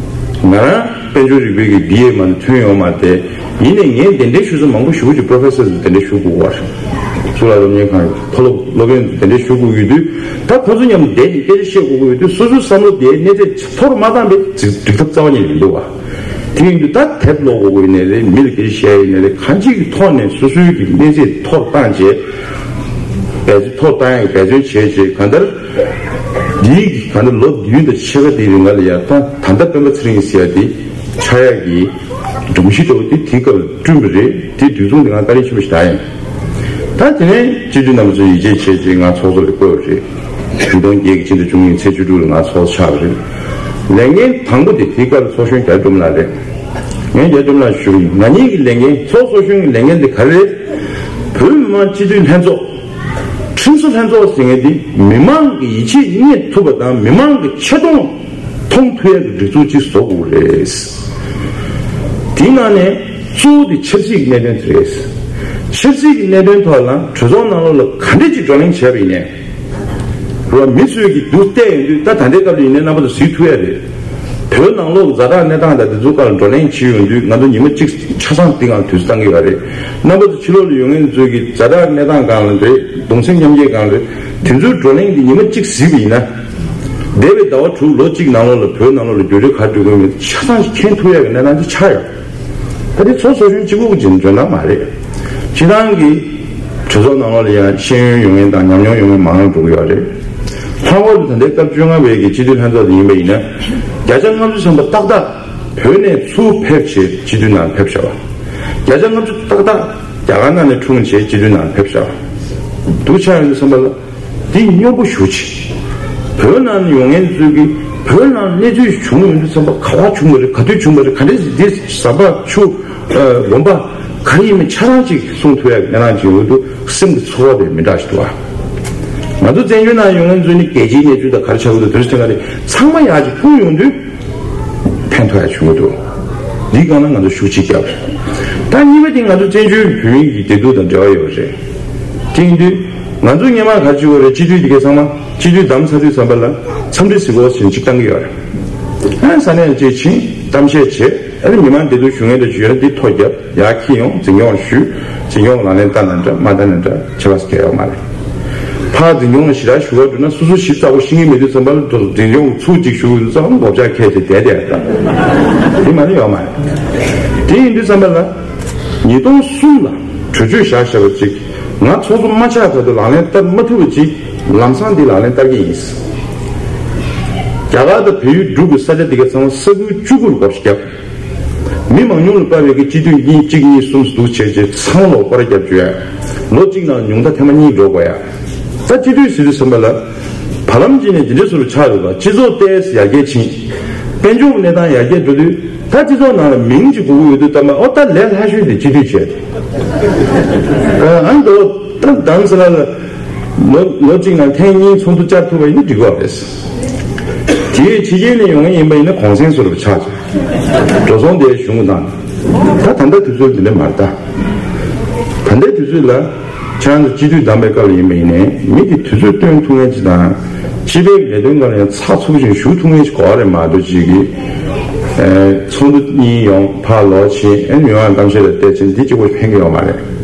ང་རང་དཔལ་འབྱོར་རིག་པའི་གི་བི་ཨེ་མ་གཏོགས་ཐོན་ཡོད་མ་རེད། དེ་ཡིན་ནའི་ངས་གདན་འདྲེན་ཞུ་ས་མང་པོ་ཞེ་པོ་ཅིག་པོ་རོ་ཕེ་སར་གདན་འདྲེན་ཞུ་དགོས་པ་རེད། གཙུག་ལག་སློབ་གཉེར་ཁང་གི་མཐོ་སློབ་སློབ་དཔོན་ཚོ་གདན་འདྲེན་ཞུ་དགོས་ཡོད་དུས། ད་ཁོ་ཚོ་མཉམ་དུ་བསྡད་ནས་སྐད་ཆ་བཤད་དགོས་ཀྱི་ཡོད་དུས། སོ་སོའི་བསམ་བློ་དེ་གནས་ཚད་མཐོ་རུ་མ་བཏང་པའི་འགྲིག་འགྲིག་ཐབས་རྩ་བ་ཉིད་ནས་མི་འདུག་བ། དེ་ཡིན་དུས་ད་དེབ་ཀློག་དགོས་ཀྱི་ཡིན་ནའི་རེད། མི་ལ་སྐད་ཆ་བཤད་ཡིན་ནའི་རེད། གང་ཅིའི་ཐོག་ནས་སོ་སོའི་གི་གནས་ཚད་མཐོ་རུ་བཏང་བྱས། འབད་བརྩོན་མཐོ་རུ་བཏང་ཡག་འབད་བརྩོན་བྱས་བྱས། གང་ལྟར་འདིའི་གི་གང་ལྟར་ལོ་བདུན་དང་ཕྱེད་ཀ་དེའི་རིང་ལ་ཡ། ད་ད་ལྟ་སྤེན་པ་ཚེ་རིང་ཟེར་ཡ་དེ་ཆགས་ཡག་གི་སྒྲོམ་གཞི་འདྲ་བོ་དེ་དེའི་སྐབས་ལ་བསྐྲུན་པ་རེད། དེ་དུས་མཚུངས་དེ་ང་བཀའ་དྲིན་ཆེན་པོ་ཞིག་ད་ཡིན། ད་དེ་ནས་སྤྱི་འཐུས་རྣམ་པ་ཚོས་ཡིད་ཆེས་བྱས་བྱས་ང་ཚོགས་གཙོ་ལ་བསྐོས་པ་རེད། ཉིས་སྟོང་བརྒྱད་ཀྱི་ཕྱི་ཟླ་བཅུ་གཉིས་ཚེས་བཅུ་དྲུག་ལ་ང་ཚོགས་གཙོ་ཆགས་པ་རེད། ལས་འགན་དང་པོ་དེ་དེའི་སྐབས་ལ་ཚོགས་གཞོན་རྒྱ་སྒྲོལ་མ་ལགས་རེད། ངས་རྒྱ་སྒྲོལ་མ་ལགས་ཞུ་གི་ཡིན། ང་གཉིས་ཀྱི་ལས་འགན། ཚོགས་གཙོ་གཞོན་གྱི་ལས་འགན་དེ་ག་རེ་རེད། བོད་མི་མང་སྤྱི་འཐུས་ལྷན་ཚོགས། ཁྲིམས་བཟོ་ལྷན་ཚོགས་ཟེར་མཁན་དེ་མི་མང་གི་ཡིད་ཆེས་རྙེད་ཐུབ་པ་དང་མི་མང་གི་ཆེ་མཐོང་མཐོང་ཐུབ་ཡག་གི་སྒྲིག་འཛུགས་ཅིག་བཟོ་དགོས་རེད། དེའི་ནང་ནས་གཙོ་བོ་དེ་ཆབ་སྲིད་ཀྱི་གནད་དོན་དེ་རེད། ཆབ་སྲིད་ཀྱི་གནད་དོན་ཐོག་ལ་གྲོས་ཚོགས་ནང་ལོགས་ལ་ག་འདྲས་ཅིག་བགྲོ་གླེང་བྱས་པ་ཡིན་ནའི། རོ། མི་ཚོས་ཀྱི་འདུག་བལྟས་ཡོང་དུས། ད་ད་ལྟའི་སྐབས་ལ་ཡིན་ནའི་རྣམ་པ་ཚོ་གཟིགས་ཐུབ་ཡ་རེད། བོད་ནང་ལོགས་ཀྱི་ཛ་དྲག་གནས་སྟངས་དང་དེ་ཚོའི་སྐོར་ལ་བགྲོ་གླེང་བྱེད་ཡོང་དུས། ང་ཚོ་ཉི་མ་གཅིག་ཆ་ཚང་འདི་སྒང་ལ་དུས་ཚོད་བཏང་གི་ཡོད་རེད། རྣམ་པ་ཚོ་ཕྱི་ལོགས་ལ་ཡོད་མཁན་ཚོས་ཀྱི་ཛ་དྲག་གནས་སྟངས་སྒང་ལ་རེད། གདུང་སེམས་མཉམ་སྐྱེད་སྒང་རེད། དེ་ཚོའི་བགྲོ་གླེང་འདི་ཉི་མ་གཅིག་གཟིགས་པ་ཡིན་ན། འདས་པའི་ཟླ་བ་དྲུག་ལོ་གཅིག་ནང་ལོགས་ལ་བོད་ནང་ལོགས་ལ་བརྒྱུད་རིམ་ག་འགྲོ་གི་ཡོད་མེད་ཆ་ཚང་ཞིག་མཁྱེན་ཐུབ་ཡ་གི་གནས་སྟངས་ཅིག་ཆགས་ཡོད། ད་དེ་ཚོ་ཚོགས་གཞོན་གཅིག་པུ་གི་འཇོན་ཐང་མ་རེད། སྤྱི་བཏང་གི་གྲོས་ཚོགས་ནང་ལོགས་ལ་ཡང་ཤེས་ཡོན་ཡོད་མཁན་དང་ཉམས་མྱོང་ཡོད་མཁན་མང་རུ་འགྲོ་གི་ཡོད་རེད། ལྷག་པར་དུ་ད་ལྟའི་སྐབས་བཅོ་ལྔ་པའི་གི་སྤྱི་འཐུས་ལྷན་ཚོགས་དེ་ཡིན་པ་ཡིན་ན། བརྒྱ་ཆ་ལྔ་བཅུ་ཐམ་པ་ཏག་ཏག་བོད་ནས་ཚུར་ཕེབས་བྱས་སྤྱི་འཐུས་ནང་ཕེབས་བཞག་པ། བརྒྱ་ཆ་ལྔ་བཅུ་ཏག་ཏག་རྒྱ་གར་ནང་ནས་འཁྲུངས་བྱས་སྤྱི་འཐུས་ནང་ཕེབས་བཞག་པ། འདུག་ཆགས་ཡོང་དུས་ཙམ་པ་ལ། འདི་སྙོམས་པོ་ཞེ་པོ་ཅིག་བོད་ནང་ནས་ཡོང་མཁན་ཚོས་ཀྱིས་བོད་ནང་གནས་ཚུལ་བྱུང་ཡོང་དུས་ཙམ་པ། ག་པར་བྱུང་བ་རེད། ག་དུས་བྱུང་བ་རེད། ག་འདྲས་འདི་ཟམ་པ་ཆུ་ཨ་ལུང་པ་ག་རེ་ཡིན་མིན་ཆ་ཚང་ཅིག་གསུང་ཐུབ་ཡ་གི་གནས་སྟངས་ཅིག་ཡོང་དུས། སེམས་ཀྱི་ཚོར་བ་དེ་མི་འདྲ་ཞིག་འདུག་བ། ང་ཚོ་བཙན་བྱོལ་ནང་ཡོང་མཁན་ཚོས་ནི་རྒྱལ་སྤྱིའི་གནས་ཚུལ་དང་ག་རེ་ཆགས་ཀྱི་འདུག་དེ་ཚོ་ཚང་མ་ཡག་ཅིག་ཁུངས་ཡོང་དུས། ཕན་ཐོགས་ཡ་བྱུང་གི་འདུག་འདིའི་སྒང་ལ་ང་ཚོ་ཤུགས་ཆེ་བརྒྱབ་རེད། ད་གཉིས་པ་དེ་ང་ཚོ་བཙན་བྱོལ་བོད་མི་གི་བདེ་སྡུག་དང་འབྲེལ་བ་ཡོད་པ་རེད། དེ་ཡིན་དུས་ང་ཚོ་སྔོན་མ་ག་རེ་བྱེད་དགོས་རེད། སྤྱི་འཐུས་དེ་གའི་ཚང་མ་སྤྱི་འཐུས་བདམས་ཚར་དུས་ཙམ་པ་ལ་འཚམས་འདྲི་ཟེར་དགོས་ཟེར་ནས་གཅིག་བཏང་གི་ཡོད་རེད། ཨ་ས་གནས་ལ་གཅིག་ཕྱིན་གཏམ་བཤད་བྱས། ཨ་ནི་མི་མང་བདེ་སྡུག་ཞུ་མཁན་དང་ཞུ་ཡ་འདི་ཐོ་བརྒྱབ། ཡར་འཁྱེར་ཡོང་། འཛིན་སྐྱོང་ཞུས། འཛིན་སྐྱོང་ལག་ལེན་བསྟར་ན་འདྲ་མ་བསྟར་ན་འདྲ་ཁྱད་པར་གང་ཡང་ཡོད་མ་རེད། ཕར་འཛིན་སྐྱོང་ལ་ཞེ་དྲག་ཞུ་བ་འགྲོ་ན་སོ་སོ་ཞིབ་ཚགས་པོ་ཤེས་ཀྱི་མེད་དུས་ཙམ་པ་ལ་འཛིན་སྐྱོང་ཚུར་གཅིག་ཞུ་དགོས་དུས་ཙམ་པ་མགོ་བཅག་ཁྱེར་ཏེ་བསྡད་བསྡད་ཡོད་ད། དེ་མ་ནི་ཡོད་མ་རེད། དེ་ཡིན་དུས་ཙམ་པ་ལ་ཉིས་སྟོང་གསུམ་ལ་གྲོས་ཆོད་བཞག་བཞག་པ་ཅིག་ང་ཚོགས་གཙོ་མ་ཆགས་བར་དུ་ལག་ལེན་བསྟར་མ་ཐུབ་པ་ཅིག་ལམ་སང་འདི་ལག་ལེན་བསྟར་གྱི་ཡིན། རྒྱ་གར་དང་བལ་ཡུལ་འབྲུག་གི་ས་ཆ་འདི་ག་ཚང་མ་ས་ཁུལ་བཅུ་དགུ་ལ་སྒོ་བཞི་བརྒྱབ། མི་མང་ཉུང་ལ་དཔག་པའི་གི་སྤྱི་འཐུས་གཉིས་གཅིག་གཉིས་གསུམ་འདུག་བྱས་རྗེས་ཚང་མ་ལ་སྐོར་ར་བརྒྱབ་བཅུག་ཡ། ལོ་གཅིག་ནང་ཉུང་མཐའ་ཐེངས་མ་གཉིས་འགྲོ་དགོས་ཡ། ད་སྤྱི་འཐུས་ཟེར་དུས་ཙམ་པ་ལ་བར་ལམ་གཅིག་ནས་འདི་འདྲ་ཟུར་ཆགས་ཡོད་པ། སྤྱི་ཚོགས་ཏོག་ཙམ་ཡར་རྒྱས་ཕྱིན། དཔལ་འབྱོར་གནས་སྟངས་ཡར་རྒྱས་འགྲོ་དུས་ད་སྤྱི་ཚོགས་ནང་ལ་མིང་གཅིག་དགོས་ཀྱི་ཡོད་དུས་ཙམ་པ་ཨོ་ད་ལས་སླ་ཤོས་དེ་སྤྱི་འཐུས་བྱས། ཨ་འདོ་ད་དང་ས་ལ་ལ། ལོ་ལོ་གཅིག་ནང་ཐེངས་གཉིས་ཚོགས་འདུ་བཅར་ཐུབ་པ་ཡིན་ན་འགྲིག་གོ་རེད། དེའི་ཕྱི་རྒྱལ་ནས་ཡོང་མཁན་ཡིན་པ་ཡིན་ན་གོང་སེང་བཟོ་འདྲ་ཆགས་ཀྱི། འགྲོ་སོང་དེ་གཞུང་གི་བཏང་། ད་ད་ལྟ་དུས་ཚོད་འདི་འདྲ་མ་རེད་ད། ད་ལྟའི་དུས་ཚོད་ལ་ཁྱེད་རང་ཚོ་སྤྱི་འཐུས་བདམས་པའི་སྐབས་ལ་ཡིན་པ་ཡིན་ནའི་མི་དེ་དུས་ཚོད་བཏོན་ཐུབ་མཁན་ཅིག་དང་། སྤྱི་པའི་ལས་དོན་སྒང་ལ་ཡང་ཚགས་ཚུད་པོ་ཞིག་ཞུགས་ཐུབ་མཁན་ཞིག་དགོས་རེད་མ་གཏོགས་ཅིག་གིས། ཚོགས་འདུ་གཉིས་ཡོང་ཕར་ལོག་ཕྱིན། ཨེ་མི་མང་གཏམ་བཤད་ལ་བལྟས་ཕྱིན་འདི་གཅིག་པོ་ཕན་གི་ཡོད་མ་རེད།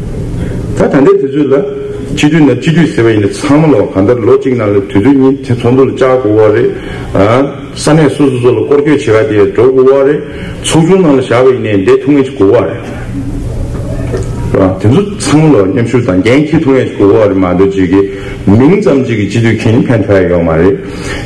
ད་ད་ལྟའི་དུས་ཚོད་ལ་སྤྱི་འཐུས་ན་སྤྱི་འཐུས་ཟེར་བ་ཡིན་ན་ཚང་མ་ལོ་གང་ལྟར་ལོ་གཅིག་ནང་ལ་དུས་ཚོད་གཉིས་དེ་ཚོགས་འདུ་ལ་བཅར་དགོས་པ་རེད། ཨ་ས་གནས་སོ་སོ་སོ་ལ་སྐོར་སྐྱོད་བྱེད་ག་དེ་འགྲོ་དགོས་པ་རེད། ཚོགས་ཆུང་ནང་ལ་བཞག་པ་ཡིན་ནའི་བསྡད་ཐུབ་མཁན་ཞིག་དགོས་པ་རེད། རེད་བ། དེ་ཚོ་ཚང་མ་ལ་མཉམ་ཞུགས་དང་འགན་འཁྱེར་ཐུབ་མཁན་ཞིག་དགོས་པ་རེད་མ་གཏོགས་ཅིག་གིས་མིང་ཙམ་ཅིག་གིས་སྤྱི་འཐུས་འཁྱེར་ནས་ཕན་ཐོགས་ཡ་ཡོད་མ་རེད།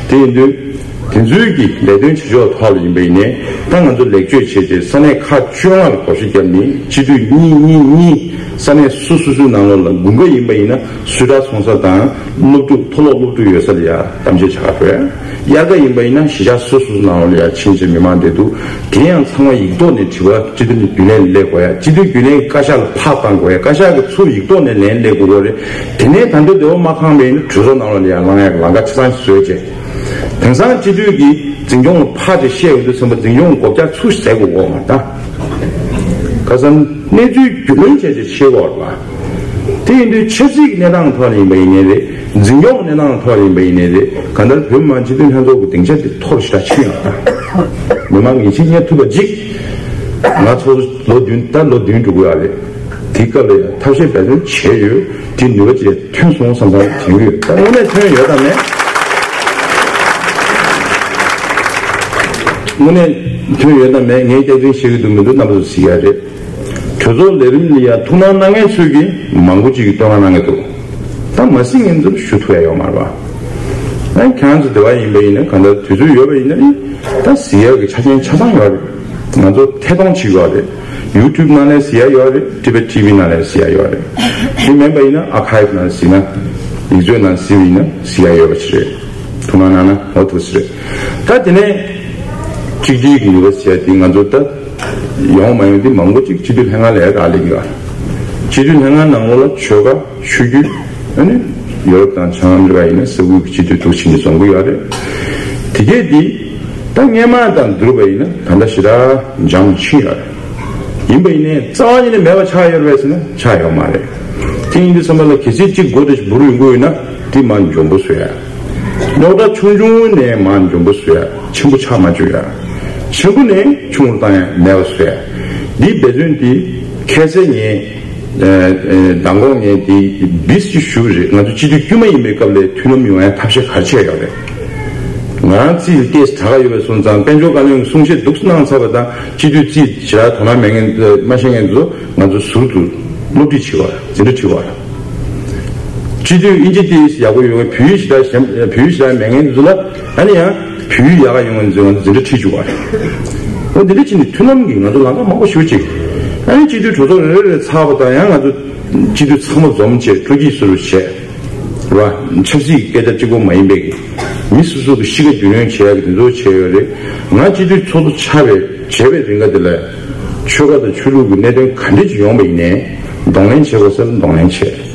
དེ་ཡིན་དུས། དེ་ཚོའི་གི་ལས་དོན་བྱེད་ཕྱོགས་ཐོག་ལ་ཡིན་པ་ཡིན་ནའི་ད་ང་ཚོ་ལེགས་བཅོས་བྱས་རྗེས་ས་གནས་ཁག་བཅོ་ལྔ་ལ་བགོ་བཤའ་བརྒྱབ་ནས་སྤྱི་འཐུས་གཉིས་གཉིས་གཉིས་ས་གནས་སོ་སོ་སོའི་ནང་ལོགས་ལ་དགུན་ཁ་ཡིན་པ་ཡིན་ན་སུས་དྲག་ཚོང་ས་དང་སློབ་ཕྲུག་མཐོ་སློབ་སློབ་ཕྲུག་ཡོད་ས་ལ་ཡ་གཏམ་བཤད་བྱ་ག་ཕོད། དབྱར་ཁ་ཡིན་པ་ཡིན་ན་གཞིས་ཆགས་སོ་སོ་སོའི་ནང་ལོགས་ལ་ཡ་ཕྱིན་བྱས་མི་མང་བདེ་སྡུག་དེ་ཡང་ཚང་མ་ཡིག་ཐོག་ནས་དྲི་བ་སྤྱི་འཐུས་རྒྱུན་ལས་ལ་སླེབས་དགོས་ཡ། སྤྱི་འཐུས་རྒྱུན་ལས་ཀྱི་བཀའ་ཤག་ལ་ཕར་བཏང་དགོས་ཡ། བཀའ་ཤག་གིས་ཚུར་ཡིག་ཐོག་ནས་ལན་སླེབས་དགོས་ཀྱི་རེད། དེ་ནས་ད་ལྟ་འདོད་པ་མ་ཁེངས་པ་ཡིན་ན་གྲོས་ཚོགས་ནང་ལོགས་ལ་ཡ་ལངས་ཡ་གི་ལམ་ཁ་ཆ་ཚང་ཞིག་བཟོས་བྱས། དེང་སང་སྤྱི་འཐུས་ཀྱིས་འཛིན་སྐྱོང་ལ་ཕར་ཅིག་བཤད་ཡོང་དུས་ཙམ་པ་འཛིན་སྐྱོང་མགོ་བཀྱག་ཚུར་ཟེར་དགོས་འོག་མ་ད། ཁ་སང་གནས་ཚུལ་རྒྱུས་ལོན་བྱས་བྱས་བཤད་དགོས་རེད་པ། དེ་ཡིན་དུས་ཆབ་སྲིད་ཀྱི་གནས་སྟངས་ཐོག་ནས་ཡིན་པ་ཡིན་ནའི་རེད། འཛིན་སྐྱོང་གི་གནས་སྟངས་ཐོག་ནས་ཡིན་པ་ཡིན་ནའི་རེད། གང་ལྟར་བོད་མི་མང་སྤྱི་འཐུས་ལྷན་ཚོགས་ཀྱི་སྡིངས་ཆ་དེ་མཐོ་རུ་ཞེ་དྲག་ཕྱིན་ཡོད་ད། མི་མང་ངེས་ཤེས་རྙེད་ཐུབ་པ་ཅིག་ང་ཚོ་ལོ་བདུན་ད་ལོ་བདུན་འགྲོ་གི་ཡོད་རེད། དེའི་སྐབས་ལ་ཡང་ཐབས་ཤེས་འབད་བརྩོན་བྱས་ཡོད། དེ་ནུས་པ་ཅིག་ཐོན་སོང་བསམ་བསམ་དྲན་གྱི་ཡོད། ད་དངོས་གནས་ཐོན་ཡོད་དམ་མེད། དངོས་གནས་ཐོན་ཡོད་དམ་མེད་ངས་སྐྱག་རྫུན་བཤད་ཀྱི་འདུག་མི་འདུག་རྣམ་པ་ཚོ་གཟིགས་ཡ་རེད། གྲོས་ཚོགས་ལས་རིམ་ལ་ཡང་ཐུགས་སྣང་གནང་མཁན་ཚོས་ཀྱིས་མང་པོ་ཅིག་གིས་བསྟོད་བསྔགས་གནང་གི་འདུག་ད་མ་གཟིགས་མཁན་ཚོར་ཞུ་ཐུབ་ཡ་ཡོད་མ་རེད་པ། ཨ་ཁྱེད་རང་ཚོ་དེ་བ་ཡིན་པ་ཡིན་ན་གང་ལྟར་དུས་ཚོད་ཡོད་པ་ཡིན་ན་ནི་ད་གཟིགས་ཡ་གི་ཆ་རྐྱེན་ཆ་ཚང་ཡོད་རེད། ང་ཚོ་ཐད་གཏོང་བྱེད་ཀྱི་ཡོད་རེད། ཡུ་ཊུབ་ནང་ལ་གཟིགས་ཡ་ཡོད་རེད། ཊི་བེཊ་ཊི་ཝི་ནང་ལ་གཟིགས་ཡ་ཡོད་རེད། དེ་མིན་པ་ཡིན་ན་ཨར་ཁའིབ་ནང་གཟིགས་ན། ཡིག་མཛོད་ནང་གཟིགས་པ་ཡིན་ན་གཟིགས་ཡ་ཡོད་པ་ཞིག་རེད། ཐུགས་སྣང་གནང་ན་འོ་ཐུགས་སུ་རེད། ད་དེ་ནས་གཅིག་སྒྲིལ་གྱི་ནུས་པ་ཟེར་ཡ་དེ་ང་ཚོ་ད་ཡོང་མ་ཡོང་དེ་མང་པོ་ཅིག་སྤྱི་འཐུས་ལྷན་ཁང་ལ་ཡ་རག་ལས་ཀྱི་ཡོད་རེད། སྤྱི་འཐུས་ལྷན་ཁང་ནང་ལོགས་ལ་ཆོལ་ཁ་ཆོས་བརྒྱུད། ཨ་ནི་ཡོ་རོབ་དང་བྱང་ཨ་མི་རི་ཀ་ཡིན་ན་ས་ཁུལ་གྱི་སྤྱི་འཐུས་འདུག་ཕྱིན་ནས་འཛོམས་ཀྱི་ཡོད་རེད། དེ་གས་དེ་ད་སྔོན་མ་དང་བསྡུར་བ་ཡིན་ན་ད་ལྟ་ཞེ་དྲག་འཇམ་ཕྱིན་ཡོད་རེད། ཡིན་པ་ཡིན་ནའི་རྩ་བ་ཉིད་ནས་མེད་པ་ཆགས་ཡོད་རེད་པས་ཟེར་ན་ཆགས་ཡོད་མ་རེད། དེ་ཡིན་དུས་ཙམ་པ་ལ་གལ་སྲིད་གཅིག་མགོ་དེ་འབུར་ཡོང་གི་ཡོད་ན་དེ་མར་འཇོམས་པོ་བཟོ་ཡ། རྙོག་དྲ་ཆུང་ཆུང་ནས་མར་འཇོམས་པོ་བཟོ་ཡ། ཆེན་པོ་ཆགས་མ་བཅུག་ཡ། ཆེན་པོ་ནས་ཆུང་རུ་བཏང་ཡ་མེད་པ་བཟོ་ཡ། འདིའི་འབད་བརྩོན་དེ་ཁ་སང་ངས་མདང་དགོང་ངས་དེ་བིས་ཅིག་ཞུ་གི་རེད། ང་ཚོ་སྤྱི་འཐུས་དཀྱུས་མ་ཡིན་པའི་སྐབས་ལ་མཐུན་ལམ་ཡོང་ཡ་ཐབས་ཤེས་ག་རེ་བྱས་ཡོད་རེད། ང་རང་རྩིས་ལ་ཏོག་ཙམ་དྲག་ག་ཡོད་པ་སོང་ཙང་དཔལ་འབྱོར་བཀའ་བློན་གྱི་གསུང་བཤད་འདུག་སེ་གནང་ཚར་བ་དང་སྤྱི་འཐུས་རྩིས་ཞེ་དྲག་དོ་སྣང་མེད་མཁན་མ་ཤེས་མཁན་ཚོ་ང་ཚོ་ཟུར་དུ་སློབ་ཁྲིད་བྱེད་པ་འཛིན་གྲྭ་ཁྲིད་པ། སྤྱི་འཐུས་ཨིན་ཇི་ཏོག་ཙམ་ཡག་པོ་ཡོད་མཁན་བོད་ཡིག་ཞེ་དྲག་ཞན་བོད་ཡིག་ཞེ་དྲག་མེད་མཁན་ཚོ་ལ་ཨ་ནི་ཡང་བོད་ཡིག་ཡག་ག་ཡོང་མཁན་ཚོ་ང་ཚོ་འཛིན་གྲྭ་ཁྲིད་བཅུག་པ་རེད། འོ་འདི་འདྲ་བྱས་ནས་མཐུན་ལམ་གྱི་ང་ཚོ་ལམ་ཁ་མང་པོ་ཞུ་ཅིག་ཨ་ནི་སྤྱི་འཐུས་གྲོས་ཚོགས་རེ་རེ་རེ་ཚར་བ་དང་ཡང་ང་ཚོ་སྤྱི་འཐུས་ཚང་མ་འཛོམས་བྱས་སྤྲོ་སྐྱིད་བཟོ་རུ་བྱས། རེད་བ། ཆབ་སྲིད་ཀྱི་སྐད་ཆ་གཅིག་པོ་མ་ཡིན་པའི་གི། མི་སོ་སོ་གི་གཤིས་ཀ་རྒྱུས་ལོན་བྱེད་ཡག་གི་དེ་ཚོ་བྱས་ཡོད་རེད། ང་སྤྱི་འཐུས་ཚོགས་གཙོ་ཆགས་པའི་བྱས་པའི་རིང་ག་དེ་ལ། ཆོལ་ཁ་དང་ཆོས་ལུགས་ཀྱི་གནད་དོན་ག་འདྲ་ཅིག་ཡོང་པ་ཡིན་ནའི། གདོང་ལེན་བྱེད་དགོས་ས་ལ་གདོང་ལེན་བྱེད།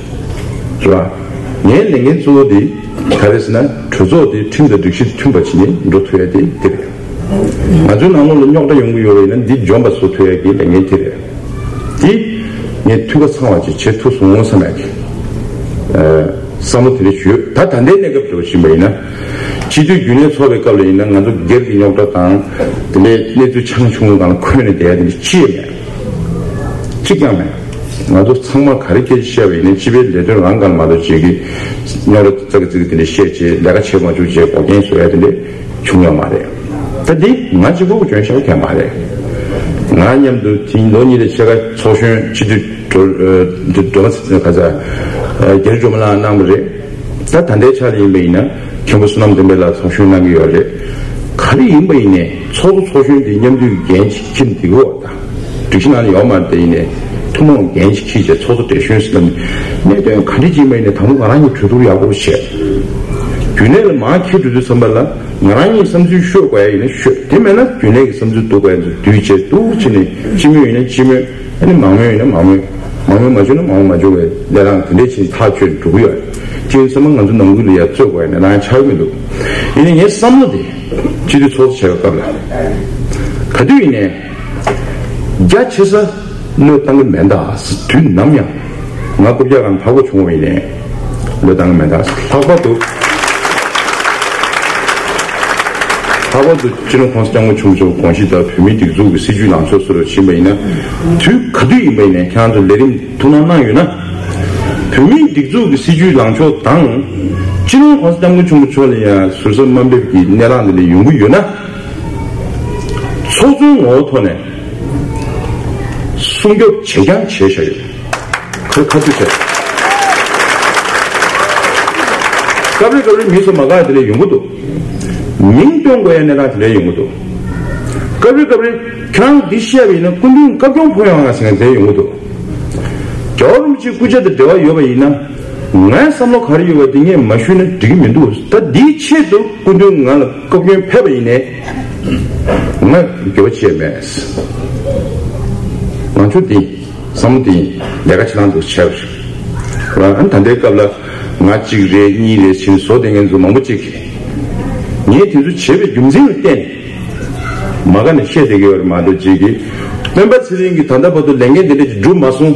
རེད་བ། ངའི་ལས་འགན་གཙོ་བོ་དེ་ག་རེ་ཟེར་ན་གྲོས་ཚོགས་དེ་ཁྲིམས་དང་སྒྲིག་གཞི་མཐུན་པ་བྱས་ནས་འགྲོ་ཐུབ་ཡ་དེ་དེ་རེད། ང་ཚོའི་ནང་ལོགས་ལ་རྙོག་དྲ་ཡོང་གི་ཡོད་པ་ཡིན་ན། འདི་འཇོམས་པ་བཟོ་ཐུབ་ཡ་གི་ལས་འགན་དེ་རེད། འདི་ངས་འཐུས་ཁ་ཚང་བ་ཅིག་བྱེད་ཐུབ་སོང་བསམ་ཡ་གི་བསམ་བློ་དེ་འདྲ་ཞིག་ཡོད། ད་ད་ལྟའི་གནས་སྐབས་འདྲ་བོ་ཕྱིན་པ་ཡིན་ན། སྤྱི་འཐུས་རྒྱུན་ལས་ཚོགས་པའི་སྐབས་ལ་ཡིན་ན། ང་ཚོ་སྒེར་གྱི་རྙོག་དྲ་དང་དེ་འདྲའི་གནས་ཚུལ་ཆུང་ཆུང་སྒང་ལ་འཁོད་ནས་བསྡད་ཡ་དེ་འདྲ་ཅི་ཡང་མེད། གཅིག་ཀྱང་མེད། ང་ཚོ་ཚང་མ་ག་རེ་སྐད་ཆ་བཤད་པ་ཡིན་ནའི་སྤྱི་པའི་ལས་དོན་རང་སྒང་མ་གཏོགས་བྱེད་ཀྱི་རྙོག་དྲ་ཙག་གི་ཙིག་གི་དེ་འདྲ་བཤད་བྱས་ལས་ཀ་བྱེད་མ་བཅུག་བྱས་འགོག་རྐྱེན་བཟོ་ཡ་དེ་འདྲ་བྱུང་ཡོད་མ་རེད། ད་འདི་ང་གཅིག་པུ་གི་སྐྱོན་བཤད་མཁན་མ་རེད། ང་མཉམ་དུ་དེ་ལོ་གཉིས་ལས་ཕྱེད་ཀ་ཚོགས་གཞོན་སྤྱི་འཐུས་སྒྲོལ་སྒྲོལ་མ་ཁ་ས་རྒྱ་རི་སྒྲོལ་མ་ལགས་གནང་བ་རེད། ད་ད་ལྟའི་ཆ་ལ་ཡིན་པ་ཡིན་ན་མཁན་པོ་བསོད་ནམས་བསྟན་འཕེལ་ལགས་ཚོགས་གཞོན་གནང་གི་ཡོད་རེད། ག་རེ་ཡིན་པ་ཡིན་ནའི་ཚོགས་གཙོ་ཚོགས་གཞོན་དེ་མཉམ་འདུས་འགན་ཅིག་འཁྱེར་འདི་གོ་ད། སྒྲིག་གཞི་ནང་ལ་ཡོད་མ་རེད། དེ་ཡིན་ནའི་ཐུན་མོང་འགན་ཅིག་འཁྱེར་བྱས་ཚོགས་གཙོ་བགྲེས་གཞོན་ཟེར་ལབ་ནས་གནད་དོན་ག་འདྲ་ཅིག་ཡིན་པ་ཡིན་ནའི་དང་པོ་ང་རང་གཉིས་གྲོས་བསྡུར་ཡག་པོ་བྱས། རྒྱུན་ལས་ལ་མར་འཁྱེར་འགྲོ་དུས་ཙམ་པ་ལ་ང་རང་གཉིས་བསམ་ཚུལ་ཤོད་དགོས་ཡ་ཡིན་ན་ཤོད། དེ་མེད་ན་རྒྱུན་ལས་ཀྱི་བསམ་ཚུལ་འདུག་དགོས་ཡ་ཚོ་བསྡུས་བྱས་འདུག་བྱས་ནས་སྤྱི་མོས་ཡིན་ན་སྤྱི་མོས། ཨ་ནི་མང་མོས་ཡིན་ན་མང་མོས། མང་མོས་མ་བྱུང་ན་མང་མོས་མ་བྱུང་བའི་གནས་སྟངས་དེ་འདྲས་ཕྱིན་ཐག་ཆོད་འགྲོ་གི་ཡོད་རེད། དེ་ཡིན་ཙང་ང་ཚོ་ནང་ཁུལ་ལ་ཡ་རྩོད་དགོས་ཡ་གནས་སྟངས་ཆགས་ཀྱི་མི་འདུག་ཡིན་ནའི་ངའི་བསམ་བློ་དེ་སྤྱི་འཐུས་ཚོགས་གཙོ་བྱས་པའི་སྐབས་ལ་ག་དུས་ཡིན་ནའི་རྒྱ་ཆེ་ས་བློས་བཏང་གི་མེད་ད། དུས་ནམ་ཡང་ང་རྐུབ་བཀྱག་སྒང་འཕགས་པོ་བྱུང་བ་ཡིན་ནའི་བློས་བཏང་གི་མེད་ད། ལྷག་པར་དུ་ལྷག་པར་དུ་སྤྱི་ནོར་༸གོང་ས་༸སྐྱབས་མགོན་ཆེན་པོ་མཆོག་དགོངས་གཞི་ལྟར་བོད་མིའི་སྒྲིག་འཛུགས་ཀྱི་སྲིད་བྱུས་ལངས་ཕྱོགས་སུ་ཕྱིན་པ་ཡིན་ན། དུས་ག་དུས་ཡིན་པ་ཡིན་ནའི་ཁྱེད་རང་ཚོ་ལས་རིམ་ཐུགས་སྣང་གནང་ཡོད་ན། བོད་མིའི་སྒྲིག་འཛུགས་ཀྱི་སྲིད་བྱུས་ལངས་ཕྱོགས་དང་། སྤྱི་ནོར་༸གོང་ས་༸སྐྱབས་མགོན་ཆེན་པོ་མཆོག་ལ་ཡང་ཟུར་ཟ་དམའ་འབེབས་ཀྱི་གནས་སྟངས་འདི་འདྲ་ཡོང་གི་ཡོད་ན། ཚོགས་གཙོའི་ངོ་བོ་ཐོག་ནས་སྲུང་སྐྱོབ་བྱེད་རྐྱང་བྱས་བཞག་ཡོད། ཁ་ཁ་ཐུག་བྱས། སྐབས་རེ་སྐབས་རེ་མི་ཚོ་མ་དགའ་དེ་འདྲ་ཡོང་གི་འདུག་མིང་སྟོན་དགོས་ཡ་གནས་སྟངས་དེ་འདྲ་ཡོང་གི་འདུག་སྐབས་རེ་སྐབས་རེ་ཁྱེད་རང་འདི་བཤད་པ་ཡིན་ན་སྐུ་མདུན་བཀའ་སྐྱོང་ཕོག་ཡོང་ང་ཟེར་མཁན་དེ་ཡོང་གི་འདུག་རྒྱལ་བ་རིན་པོ་ཆེའི་སྐུ་ཕྱྭ་དང་འབྲེལ་བ་ཡོད་པ་ཡིན་ན། ངའི་བསམ་བློ་ག་རེ་ཡོད་པ་དེ་ངས་མ་ཞུས་ན་འགྲིག་གི་མི་འདུག་ད་འདིའི་ཆེད་དུ་སྐུ་མདུན་ང་ལ་བཀའ་བཀྱོན་ཕེབས་པ་ཡིན་ནའི། ང་འགྱོད་པ་བྱས་མེད། ང་ཚོ་འདི་བསམ་བློ་འདི་ལས་ཀ་བྱེད་སྟངས་འདུག་བྱས་པ་རེད། ཨ་ནི་ད་ལྟའི་སྐབས་ལ་ང་གཅིག་རེད་གཉིས་རེད་ཕྱིན་བཟོ་བསྡད་མཁན་ཚོ་མང་པོ་གཅིག་གིས་ངས་དེ་ཚོ་བྱས་པའི་རྒྱུ་མཚན་ལ་བརྟེན་ནས་མ་དགའ་ནས་བཤད་བསྡད་ཀྱི་ཡོད་རེད་མ་གཏོགས་གཅིག་གིས་སྤེན་པ་ཚེ་རིང་གིས་ད་ལྟ་བར་དུ་ལས་འགན་དེ་འདྲ་ཅིག་སྒྲུབ་མ་སོང་།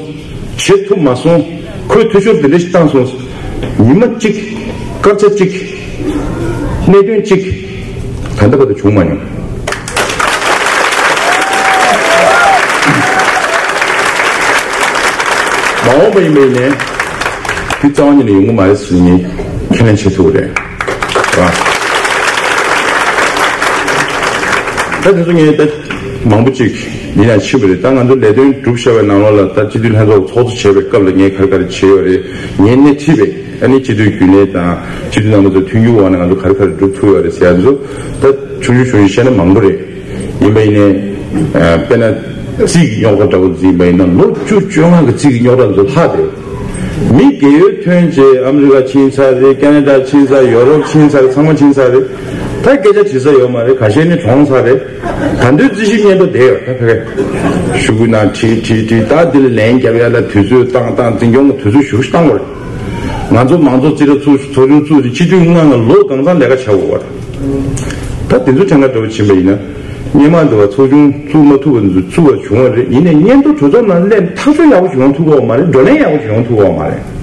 བྱེད་ཐུབ་མ་སོང་། ཁོས་འཐུས་ཤོར་དེ་འདྲ་ཞིག་བཏང་སོང་། ཉི་མ་གཅིག་སྐར་ཆ་གཅིག་གནད་དོན་གཅིག་ད་ལྟ་བར་དུ་བྱུང་མ་མྱོང་། མ་འོངས་པ་ཡིན་པ་ཡིན་ནའི་དེ་རྩ་བ་ཉིད་ནས་ཡོང་གི་མ་རེད་ཟེར་ངས་ཁས་ལེན་བྱེད་ཐུབ་ཀྱི་རེད། ར། ད་དེ་ཚོ་ངས་ད་མང་པོ་ཅིག་ཡིན་ཡང་ཕྱིན་པ་རེད། ད་ང་ཚོ་ལས་དོན་སྒྲུབ་བཞག་པའི་ནང་ལོགས་ལ་ད་སྤྱི་འཐུས་ལྷན་ཚོགས་ཚོགས་གཙོ་བྱས་པའི་སྐབས་ལ་ངས་ག་རེ་ག་རེ་བྱས་ཡོད་རེད། ངས་སྣེ་ཁྲིད་པའི་ཨ་ནི་སྤྱི་འཐུས་རྒྱུན་ལས་དང་སྤྱི་འཐུས་རྣམ་པ་ཚོ་མཐུན་འགྱུར་འོག་ནས་ང་ཚོ་ག་རེ་ག་རེ་སྒྲུབ་ཐུབ་ཡོད་རེད་ཟེར་ཡ་ཚོ་ད་ཆུང་ཆུང་ཆུང་ཆུང་བཤད་ན་མང་པོ་རེད། ཡིན་པ་ཡིན་ནའི་དཔེར་ན་རྩིས་ཀྱི་རྙོག་དྲ་འདྲ་བོ་ཡིན་པ་ཡིན་ན་ལོ་བཅུ་བཅོ་ལྔ་གི་རྩིས་ཀྱི་རྙོག་དྲ་ཚོ་ལྷག་བསྡད་ཡོད། མི་རྒས་ཡོལ་ཐོན་རྗེས་ཨ་མི་རི་ཀ་ཕྱིན་ཚར་རེད། ཁེ་ན་ཌ་ཕྱིན་ཚར། ཡོ་རོབ་ཕྱིན་ཚར། ཚང་མ་ཕྱིན་ཚར་རེད། ད་སྐད་ཆ་དྲི་ས་ཡོད་མ་རེད། ཁ་ཤས་ནི་གྲོངས་ཚར་རེད། ད་དུང་རྩིས་ཞིབ་སྙན་ཐོ་བསྡད་ཡོད། ད་ཕ་གི་ཞུ་གུ་ན་ཁྲིད་ཁྲིད་ཁྲིད་ད་འདི་ལ་ལན་རྒྱབ་ཡ་ལ་དུས་ཚོད་བཏང་བཏང་འཛིན་སྐྱོང་གི་དུས་ཚོད་ཞུ་བཏང་དགོས་རེད། ང་ཚོ་མང་གཙོ་རྩིས་ཁྲ་ཚོགས་ཚོགས་ཆུང་བཙུགས་ཏེ་སྤྱི་འཐུས་ལྔ་ལྔ་ལོ་གང་ཚང་ལས་ཀ་བྱ་དགོས་པ་རེད། ད་དེ་ཚོ་གྲངས་ཀ་འདྲ་བོ་ཕྱིན་པ་ཡིན་ན། སྔོན་མ་འདི་བ་ཚོགས་ཆུང་བཙུགས་མ་ཐུབ་པ་འདི་ཚོ་བཙུགས་པ་བྱུང་བ་རེད། ཡིན་ནའི་སྙན་ཐོ་གྲོས་ཚོགས་ནང་སླེབས་ཐག་གཅོད་ཡག་པོ་ཞིག་ཡོང་ཐུབ་ཀྱི་ཡོད་མ་རེད། བགྲོ་གླེང་ཡག་པོ་ཞིག་ཡོང་ཐུབ་ཀྱི་ཡོད་མ་རེད།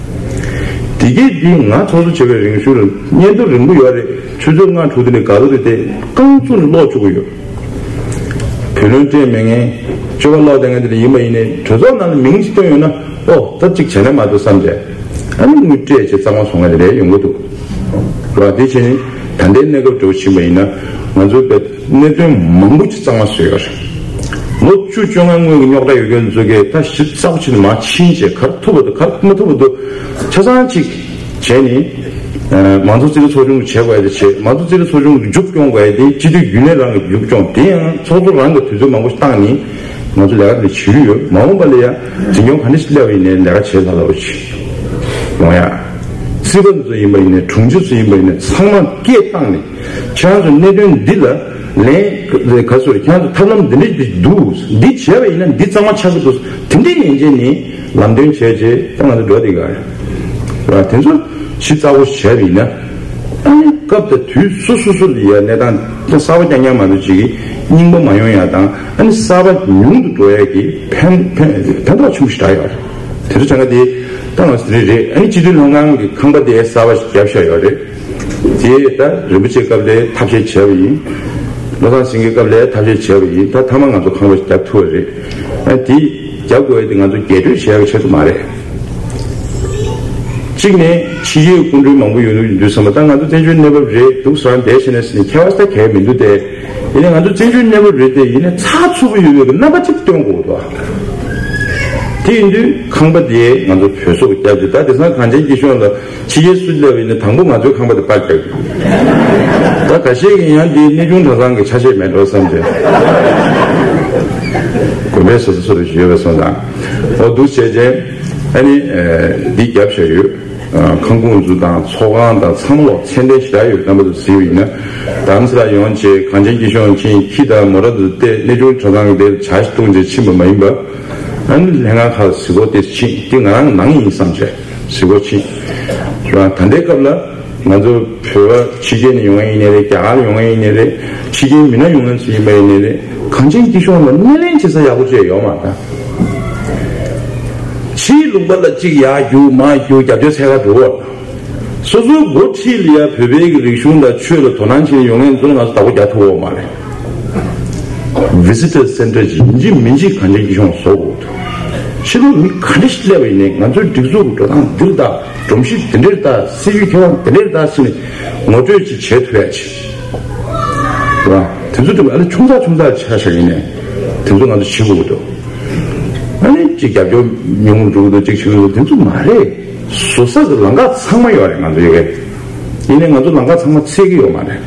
དེ་གས་འདི་ང་ཚོགས་གཙོ་བྱས་པའི་རིང་ཤུལ་སྙན་ཐོ་རིང་པོ་ཡོད་རེད། ཆུ་ཚོད་ལྔ་དྲུག་དེ་ནས་ག་ལོ་རེད་དེ་རྐང་བཙུགས་ནས་ཀློག་བཅུག་གི་ཡོད། བུ་ལོན་སྤྲད་མེད་མཁན་སྤྱོད་པ་ལོག་བསྡད་མཁན་དེ་འདྲ་ཡིན་པ་ཡིན་ནའི་གྲོས་ཚོགས་ནང་ལ་མིང་ཅིག་བཏོན་ཡོད་ན་ཨོ་ད་ཅིག་བྱས་ན་མ་གཏོགས་བསམ་བྱས་ཨ་ནི་དངུལ་སྤྲད་བྱས་གཙང་མ་བཟོ་མཁན་དེ་འདྲ་ཡོང་གི་འདུག་རེད་བ། དེ་བྱས་ནས་ད་ལྟའི་གནས་སྐབས་འདྲ་བོ་ཕྱིན་པ་ཡིན་ན་ང་ཚོའི་བོད་གནད་དོན་མང་པོ་ཅིག་གཙང་མ་བཟོས་ཡོད་རེད། ལོ་བཅུ་བཅོ་ལྔ་སྔོན་གྱི་རྙོག་དྲ་ཡོད་མཁན་ཚོ་གས་ད་ཞིབ་ཚགས་པོ་བྱས་ནས་མར་ཕྱིན་བྱས་ག་རེ་ཐུབ་པ་དང་ག་རེ་མ་ཐུབ་པ་འདུག་ཆ་ཚང་ཅིག་བྱས་ནས་མང་གཙོ་རྩིས་ཁྲ་ཚོགས་ཆུང་གིས་བྱེད་དགོས་ཡ་དེ་བྱེད། མང་གཙོ་རྩིས་ཁྲ་ཚོགས་ཆུང་གིས་མཇུག་སྐྱོང་དགོས་ཡ་དེ་སྤྱི་འཐུས་རྒྱུན་ལས་རང་གིས་མཇུག་སྐྱོང་། དེ་ཡང་ཚོགས་གཙོ་རང་གིས་དུས་ཚོད་མང་པོ་ཞིག་བཏང་ནས་ང་ཚོ་ལས་ཀ་དེ་བྱེད་ཀྱི་ཡོད། མ་འོངས་པ་ལ་ཡ་འཛིན་སྐྱོང་ག་འདྲ་ཞིག་སླེབས་པ་ཡིན་ནའི་ལས་ཀ་བྱེད་སླ་སླ་པོ་ཞིག་ཡོང་ཡ། སྲིད་པ་འདི་ཚོ་ཡིན་པ་ཡིན་ནའི་དྲུང་ཆེ་ཚོ་ཡིན་པ་ཡིན་ནའི་ཚང་མ་སྐད་བཏང་ནས་ཁྱེད་རང་ཚོ་གནད་དོན་འདི་ལ་ལན་ག་ཚོད་རེད། ཁྱེད་རང་ཚོ་ཐབས་ལམ་འདི་འདྲ་འདི་འདུག་འདི་བྱས་པ་ཡིན་ན་འདི་གཙང་མ་ཆགས་ཀྱི་འདུག་དེ་འདྲའི་ཡན་ཆད་ནས་ལམ་སྟོན་བྱས་རྗེས་ད་ང་ཚོ་འགྲོ་བསྡད་ཀྱི་རེད། དེ་ཚོ་ཞིབ་ཚགས་པོ་བྱས་པ་ཡིན་ན་ཨ་ནི་ སྐབས་དང་དུས་སུ་སོ་སོ་ལ་ཡ་གནས་སྟངས་གསར་པ་རྐྱང་རྐྱང་མ་གཏོགས་ཅིག་གི་རྙིང་པ་མ་ཡོང་ཡ་དང་། ཨ་ནི་གསར་པ་ཉུང་དུ་འགྲོ་ཡ་གི་ཕན་ཕན་ཕན་ཐོགས་ཆེན་པོ་ཞིག་རག་ཡོད་རེད། དེ་ཚོ་ཆ་ཚང་དེ་ད་ང་ཚོ་དེ་རེད། ཨ་ནི་སྤྱི་འཐུས་ལྷན་ཁང་གི་ཁང་པ་དེ་གསར་པ་ཞིག་བརྒྱབ་བཞག་ཡོད་རེད། དེ་ད་རིན་པོ་ཆེ་སྐབས་ལ་ཐབས་ཤེས་བྱས་པ་ཡིན། བློ་བཟང་སེང་གེ་སྐབས་ལ་ཐབས་ཤེས་བྱས་པ་ཡིན། ད་མཐའ་མ་ང་ཚོ་ཁང་པ་ཞིག་བརྒྱབ་ཐུབ་པ་རེད། ཨ་དེ་རྒྱབ་དགོས་ཡ་དེ་ང་ཚོ་རྒྱས་སྤྲོས་བྱེད་ཡག་གི་ཆེད་དུ་མ་རེད། གཅིག་ནས་ཕྱི་རྒྱལ་སྐུ་མགྲོན་མང་པོ་ཡོང་གི་ཡོད་དུས་ཙམ་པ། ད་ང་ཚོ་བཙན་བྱོལ་གནས་བབ་རེད་འདུག་ཟེར་བསྡད་བྱས་ནས་ཟིན་ཁྱད་པར་ས་གང་ཡང་མི་འདུག་སྟེ། ཡིན་ནའི་ང་ཚོ་བཙན་བྱོལ་གནས་བབ་རེད་དེ། ཡིན་ནའི་ཚགས་ཚུད་པོ་ཡོད་པའི་གི་རྣམ་པ་གཅིག་སྟོན་དགོས་འདུག་དེ་ཡིན་དུས་ཁང་པ་དེ་ང་ཚོ་བོད་སོག་བརྒྱབ་བྱས། ད་དེང་སང་གངས་ཅན་སྐྱིད་གཤོངས་ལ་ཕྱི་རྒྱལ་སུ་སླེབས་པ་ཡིན་ན་དང་པོ་ང་ཚོའི་ཁང་པ་དེ་པར་རྒྱག་གི། ད་ཁ་ཤས་ཀྱིས་ཡང་འདི་གནས་ཆུང་གྲྭ་ཚང་གི་ཆ་ཤས་མེད་འགྲོ་བསམ་བྱས། དགོན་པའི་བཟོ་ལྟ་བཟོ་འདྲ་ཞིག་ཡོད་པ་སོང་ཙང་། འོ་འདུག་བྱས་རྗེས་ཨ་ནི་འདི་བརྒྱབ་བཞག་ཡོད། ཁང་ཁུངས་འཛུགས་དང་ཚོགས་ཁང་དང་ཚང་མ་ལོག་ཚད་ལྡན་ཞེ་དྲག་ཡོད། རྣམ་པ་ཚོ་གཟིགས་པ་ཡིན་ན། རྡ་རམ་ས་ལ་ཡོང་བྱས་གངས་ཅན་སྐྱིད་གཤོངས་ཕྱིན། ཁྱི་དང་མོ་ཊ་དེ་གནས་ཆུང་གྲྭ་ཚང་གི་དེར་ཇ་ཞིག་བཏུང་བྱས་ཕྱིན་པ་མ་ཡིན་པ། ཨ་ནི་ལྷན་ཁང་ཁག་གཟིགས་སྐོར་དེ་ཕྱིན། དེ་ང་རང་ནང་ཡིན་བསམ་བྱས་གཟིགས་སྐོར་ཕྱིན། ད་ལྟའི་སྐབས་ལ་ང་ཚོ་བོད་པ་ཕྱི་རྒྱལ་ནས་ཡོང་ཡ་ཡིན་ནའི་རེད། རྒྱ་གར་ཡོང་ཡ་ཡིན་ནའི་རེད། ཕྱི་རྒྱལ་མི་སྣ་ཡོང་ཡ་ཚོ་ཡིན་པ་ཡིན་ནའི་རེད། གངས་ཅན་སྐྱིད་གཤོངས་ལ་སྣེ་ལེན་བྱེད་ས་ཡག་པོ་ཅིག་ཡོད་མ་རེད། ཕྱིའི་ལུང་པ་ལ་གཅིག་ཡར་རྒྱུག་མར་རྒྱུག་རྒྱབ་སྐྱོར་འཚོལ་ག་འགྲོ་བ། སོ་སོའི་འགོ་ཁྲིད་ལ་ཡ་བོད་པའི་གི་རིག་གཞུང་དང་ཆོས་ལ་དོ་སྣང་བྱེད་ཡོང་མཁན་ཚོ་ལ་ང་ཚོ་བདག་པོ་རྒྱག་ཐུབ་ཡོད་མ་རེད། ཝི་ཟི་ཊར་སེན་ཊར་ཅིག་ཡིན་གཅིག་མིན་གཅིག་གངས་ཅན་སྐྱིད་གཤོངས་བཟོ་དགོས་འདུག་ཕྱི་ལོགས་མི་ག་འདྲ་ཞིག་སླེབས་པ་ཡིན་ནའི་ང་ཚོའི་སྒྲིག་འཛུགས་ཀྱི་འགྲོ་སྟངས་འདི་རེད་ད། སྒྲོམ་གཞི་འདི་འདྲ་རེད་ད། སྲིད་ཇུས་ཁྱད་པར་འདི་འདྲ་རེད་ད་ཟེར་ནས་ངོ་སྤྲོད་ཅིག་བྱེད་ཐུབ་ཡ་ཅིག་རེད་བ། དེ་ཚོ་དེ་ཨ་ལེ་ཆུང་ཙག་ཆུང་ཙག་ཆ་བཞག་ཡིན་ནའི་དེ་ཚོ་ང་ཚོ་བྱེད་དགོས་འདུག་ཨ་ནི་གཅིག་རྒྱབ་སྐྱོར་ཉུང་རུ་འགྲོ་གི་འདུག་གཅིག་ཆེ་རུ་འགྲོ་གི་འདུག་དེ་ཚོ་མ་རེད། བཟོ་ས་གི་ལམ་ཁ་ཚང་མ་ཡོད་རེད་ང་ཚོ་ཡོད་གི། ཡིན་ནའི་ང་ཚོ་ལམ་ཁ་ཚང་མ་འཚོལ་གི་ཡོད་མ་རེད།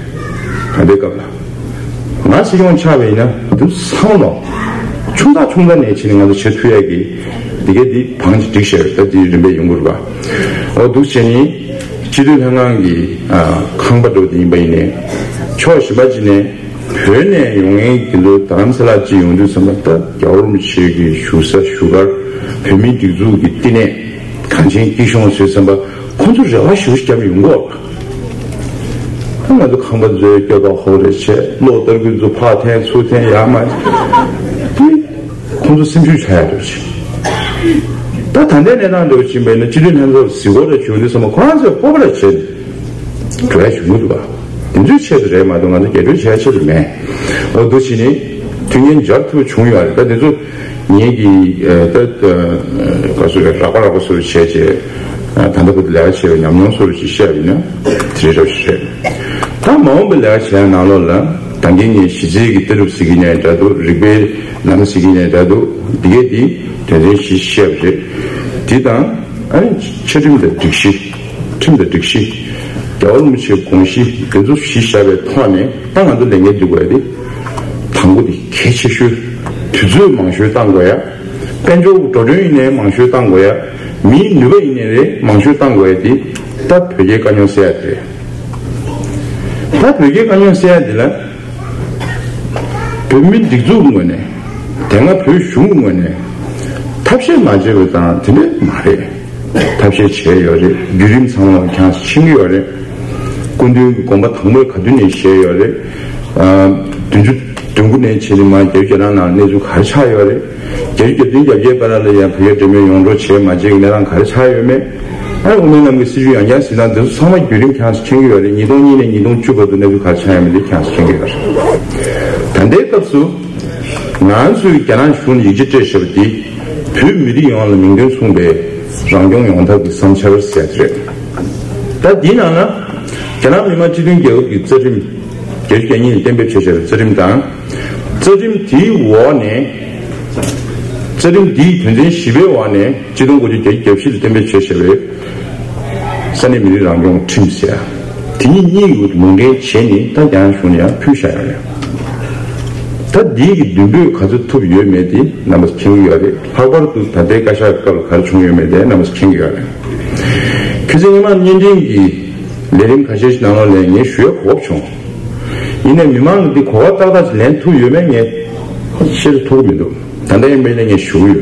ད་ལྟའི་སྐབས་ལ་ང་སྲིད་སྐྱོང་ཆགས་པ་ཡིན་ན་དེ་ཚང་མ་ཆུང་ཙག་ཆུང་ཙག་ནས་བྱས་ནས་ང་ཚོ་བྱེད་ཐུབ་ཡ་གི་འདི་གའི་འདི་བང་ཅིག་བསྒྲིགས་བཞག་ཡོད། ད་འདི་རིམ་པས་ཡོང་གི་རེད་པ། འོ་འདུག་བྱས་ནས་སྤྱི་འཐུས་ལྷན་ཁང་གི་ཨ་ཁང་པ་འགྲོ་དེ་ཡིན་པ་ཡིན་ནའི་ཕྱོགས་གཞན་པ་ཅིག་ནས། བོད་ནས་ཡོང་མཁན་དེ་ཚོ་རྡ་རམ་ས་ལ་ཅིག་ཡོང་དུས་ཙམ་པ། ད་རྒྱལ་བ་རིན་པོ་ཆེ་གི་བཞུགས་ས་བཞུགས་སྒར་བོད་མིའི་སྒྲིག་འཛུགས་ཀྱི་བསྟི་གནས་གངས་ཅན་སྐྱིད་གཤོངས་ཟེར་ཙམ་པ། ཁོང་ཚོ་རེ་བ་ཞེ་པོ་ཞིག་བརྒྱབ་ནས་ཡོང་གི་ཡོད་པ། ད་ང་ཚོ་ཁང་པ་ཚོའི་སྐྱོ་ཐོག་ཧོ་རེ་བྱས། གློག་ལྟར་རྒྱུ་ཚོ་ཕར་འཐེན་ཚུར་འཐེན་ཡར་མར། དེ་ཁོང་ཚོ་སེམས་ཤུགས་ཆག་ཡ་འགྲོ་ཆེ། ད་ད་ལྟའི་གནས་སྟངས་འགྲོ་བཞིན་པ་ཡིན་ན་སྤྱི་འཐུས་ལྷན་ཚོགས་གཟིགས་སྐོར་རེ་བྱུང་དུས་ཙམ་པ་ཁོ་རང་ཚོས་སྤོབས་པ་རེ་བྱས་འགྲོ་ཡ་བྱུང་གི་འདུག་ག་དེ་ཚོའི་ཆེད་དུ་རེད་མ་གཏོགས་ང་ཚོ་རྒྱབ་སྐྱོར་བྱེད་ཡ་ཆེད་དུ་མེད། འོ་འདུག་བྱས་ནས་མཐུན་རྐྱེན་སྦྱར་ཐུབ་བྱུང་ཡོད་རེད། ད་དེ་ཚོ་ངེད་ཀྱིས་ད་ག་ཚོད་རེད། རགས་པ་རགས་པ་བཟོ་འདྲ་བྱས་བྱས། ད་ལྟ་བར་དུ་ལས་ཀ་བྱས་པའི་ཉམས་མྱོང་བཟོ་འདྲ་ཅིག་བཤད་པ་ཡིན་ན་དེ་རེད་འདྲ་ཞིག་རེད། ད་མ་འོངས་པའི་ལས་ཀ་བྱེད་ཡ་ནང་ལོགས་ལ་ད་གིན་ངས་གཞི་རྩའི་གི་ལྟ་གྲུབ་ཟེར་གྱི་ཡིན་ནའི་འདྲ་འདུག་རིག་པའི་ལམ་ཟེར་གྱི་ཡིན་ནའི་འདྲ་འདུག་འདི་གས་འདི་དོན་ཚན་བཞི་བཤད་པ་རེད། འདི་དང་ཨ་ནི་ཆོས་ཁྲིམས་དང་སྒྲིག་གཞི། ཁྲིམས་དང་སྒྲིག་གཞི། རྒྱལ་བ་རིན་པོ་ཆེའི་དགོངས་གཞི། འདི་ཚོ་གཞི་བཞག་པའི་ཐོག་ནས་ད་ང་ཚོ་ལས་འགན་སྒྲུབ་དགོས་ཡ་དེ། དང་པོ་དེ་གལ་ཆེ་ཤོས། དུས་ཚོད་མང་ཤོས་བཏང་དགོས་ཡ། དཔལ་འབྱོར་འགྲོ་གྲོན་ཡིན་ནའི་མང་ཤོས་བཏང་དགོས་ཡ། མིའི་ནུས་པ་ཡིན་ནའི་རེད་མང་ཤོས་བཏང་དགོས་ཡ་དེ། ད་བོད་རྒྱའི་དཀའ་རྙོག་སེལ་ཡ་དེ་རེད། ད་བོད་རྒྱའི་དཀའ་རྙོག་སེལ་ཡ་དེ་ལ། བོད་མིའི་སྒྲིག་འཛུགས་ཀྱི་ངོས་ནས། དེ་སྔ་བོད་གཞུང་གི་ངོས་ནས་ཐབས་ཤེས་མ་བྱས་པ་དང་དེ་འདྲ་མ་རེད། ཐབས་ཤེས་བྱས་ཡོད་རེད། བརྒྱུད་རིམ་ཚང་མ་ཁྱེད་རང་ཚོས་མཁྱེན་གྱི་ཡོད་རེད། སྐུ་མདུན་གྱི་དགོངས་པ་དང་པོ་ག་དུས་ནས་བཞེས་ཡོད་རེད། ཨ། བདུན་ཅུ་དོན་དགུ་ནས་བྱས་ནས་མར་བརྒྱད་ཅུ་གྱ་གྲངས་ནང་གནས་ཚུལ་ག་རེ་ཆགས་ཡོད་རེད། བརྒྱད་ཅུ་གྱ་བདུན་གྱ་བརྒྱད་བར་ལ་ཡང་བོད་རྒྱ་འབྲེལ་མོལ་ཡོངས་གྲགས་བྱས་མ་བྱས་ཀྱི་གནས་སྟངས་ག་རེ་ཆགས་ཡོད་མེད། ཨ། དབུ་མའི་ལམ་གྱི་སྲིད་བྱུས་ཡང་བསྐྱར་གཟིགས་སྟངས་དེ་ཚོ་ཚང་མ་བརྒྱུད་རིམ་ཁྱེད་རང་ཚོས་མཁྱེན་གྱི་ཡོད་རེད། ཉིས་སྟོང་གཉིས་ནས་ཉིས་སྟོང་བཅུ་བར་དུ་གནས་ཚུལ་ག་རེ་ཆགས་ཡོད་མེད་དེ་ཁྱེད་རང་ཚོས་མཁྱེན་གྱི་ཡོད་རེད། ད་ལྟའི་སྐབས་སུ་ང་ཚོས་རྒྱ་ནག་གཞུང་ལ་ཡིད་ཆེས་སྤྲད་བཞག་པ་དེ་བོད་མི་རིགས་ཡོངས་ལ་མིང་དོན་མཚུངས་པའི་རང་སྐྱོང་ཡོང་ཐབས་ཀྱི་བསམ་འཆར་ཟེར་དེ་རེད། ད་འདིའི་ནང་ན་རྒྱ་ནག་མི་དམངས་སྤྱི་མཐུན་རྒྱལ་ཁབ་ཀྱི་རྩ་ཁྲིམས། བརྒྱད་ཅུ་གྱ་གཉིས་ནས་གཏན་འབེབས་བྱས་བཞག་པའི་རྩ་ཁྲིམས་དང་། རྩ་ཁྲིམས་དེའི་འོག་ནས། རྩ་ཁྲིམས་འདིའི་དོན་ཚན་བཞི་པའི་འོག་ནས་ཆིག་སྟོང་དགུ་བརྒྱ་བརྒྱད་ཅུ་གྱ་བཞི་ལ་གཏན་འབེབས་བྱས་བཞག་པའི་ས་གནས་མི་རིགས་རང་སྐྱོང་ཁྲིམས་ཟེར་ཡ། དེ་གཉིས་གཉིས་ཀྱི་ལུང་འདྲེན་བྱས་ནས་ད་རྒྱ་ནག་གཞུང་ལ་ཡང་ཕུལ་བཞག་ཡོད་རེད། ད་འདིའི་གི་མདུན་སྤོས་ག་ཚོད་ཐུབ་ཡོད་མེད་དེ་རྣམ་པ་ཚོ་མཁྱེན་གྱི་ཡོད་རེད། ལྷག་པར་དུ་ད་ལྟའི་བཀའ་ཤག་སྐབས་ལ་ག་རེ་བྱུང་ཡོད་མེད་དེ་རྣམ་པ་ཚོ་མཁྱེན་གྱི་ཡོད་རེད། ཁྱེད་ཚོས་སྔོན་མ་བརྙན་འཕྲིན་གྱི་ལས་རིམ་ཁ་ཤས་ཤིག་ནང་ལོགས་ལ་ངས་ཞུ་ཡ་གོ་བྱུང་། ཡིན་ནའི་མི་མང་གིས་འདི་གོ་བ་ཏག་ཏག་ཅིག་ལེན་ཐུབ་ཡོད་མེད་ངས་ཤེས་རྟོགས་ཐུབ་ཀྱི་མི་འདུག་ད་ལྟ་ཡིན་པའི་ནས་ངས་ཞུ་གི་ཡོད།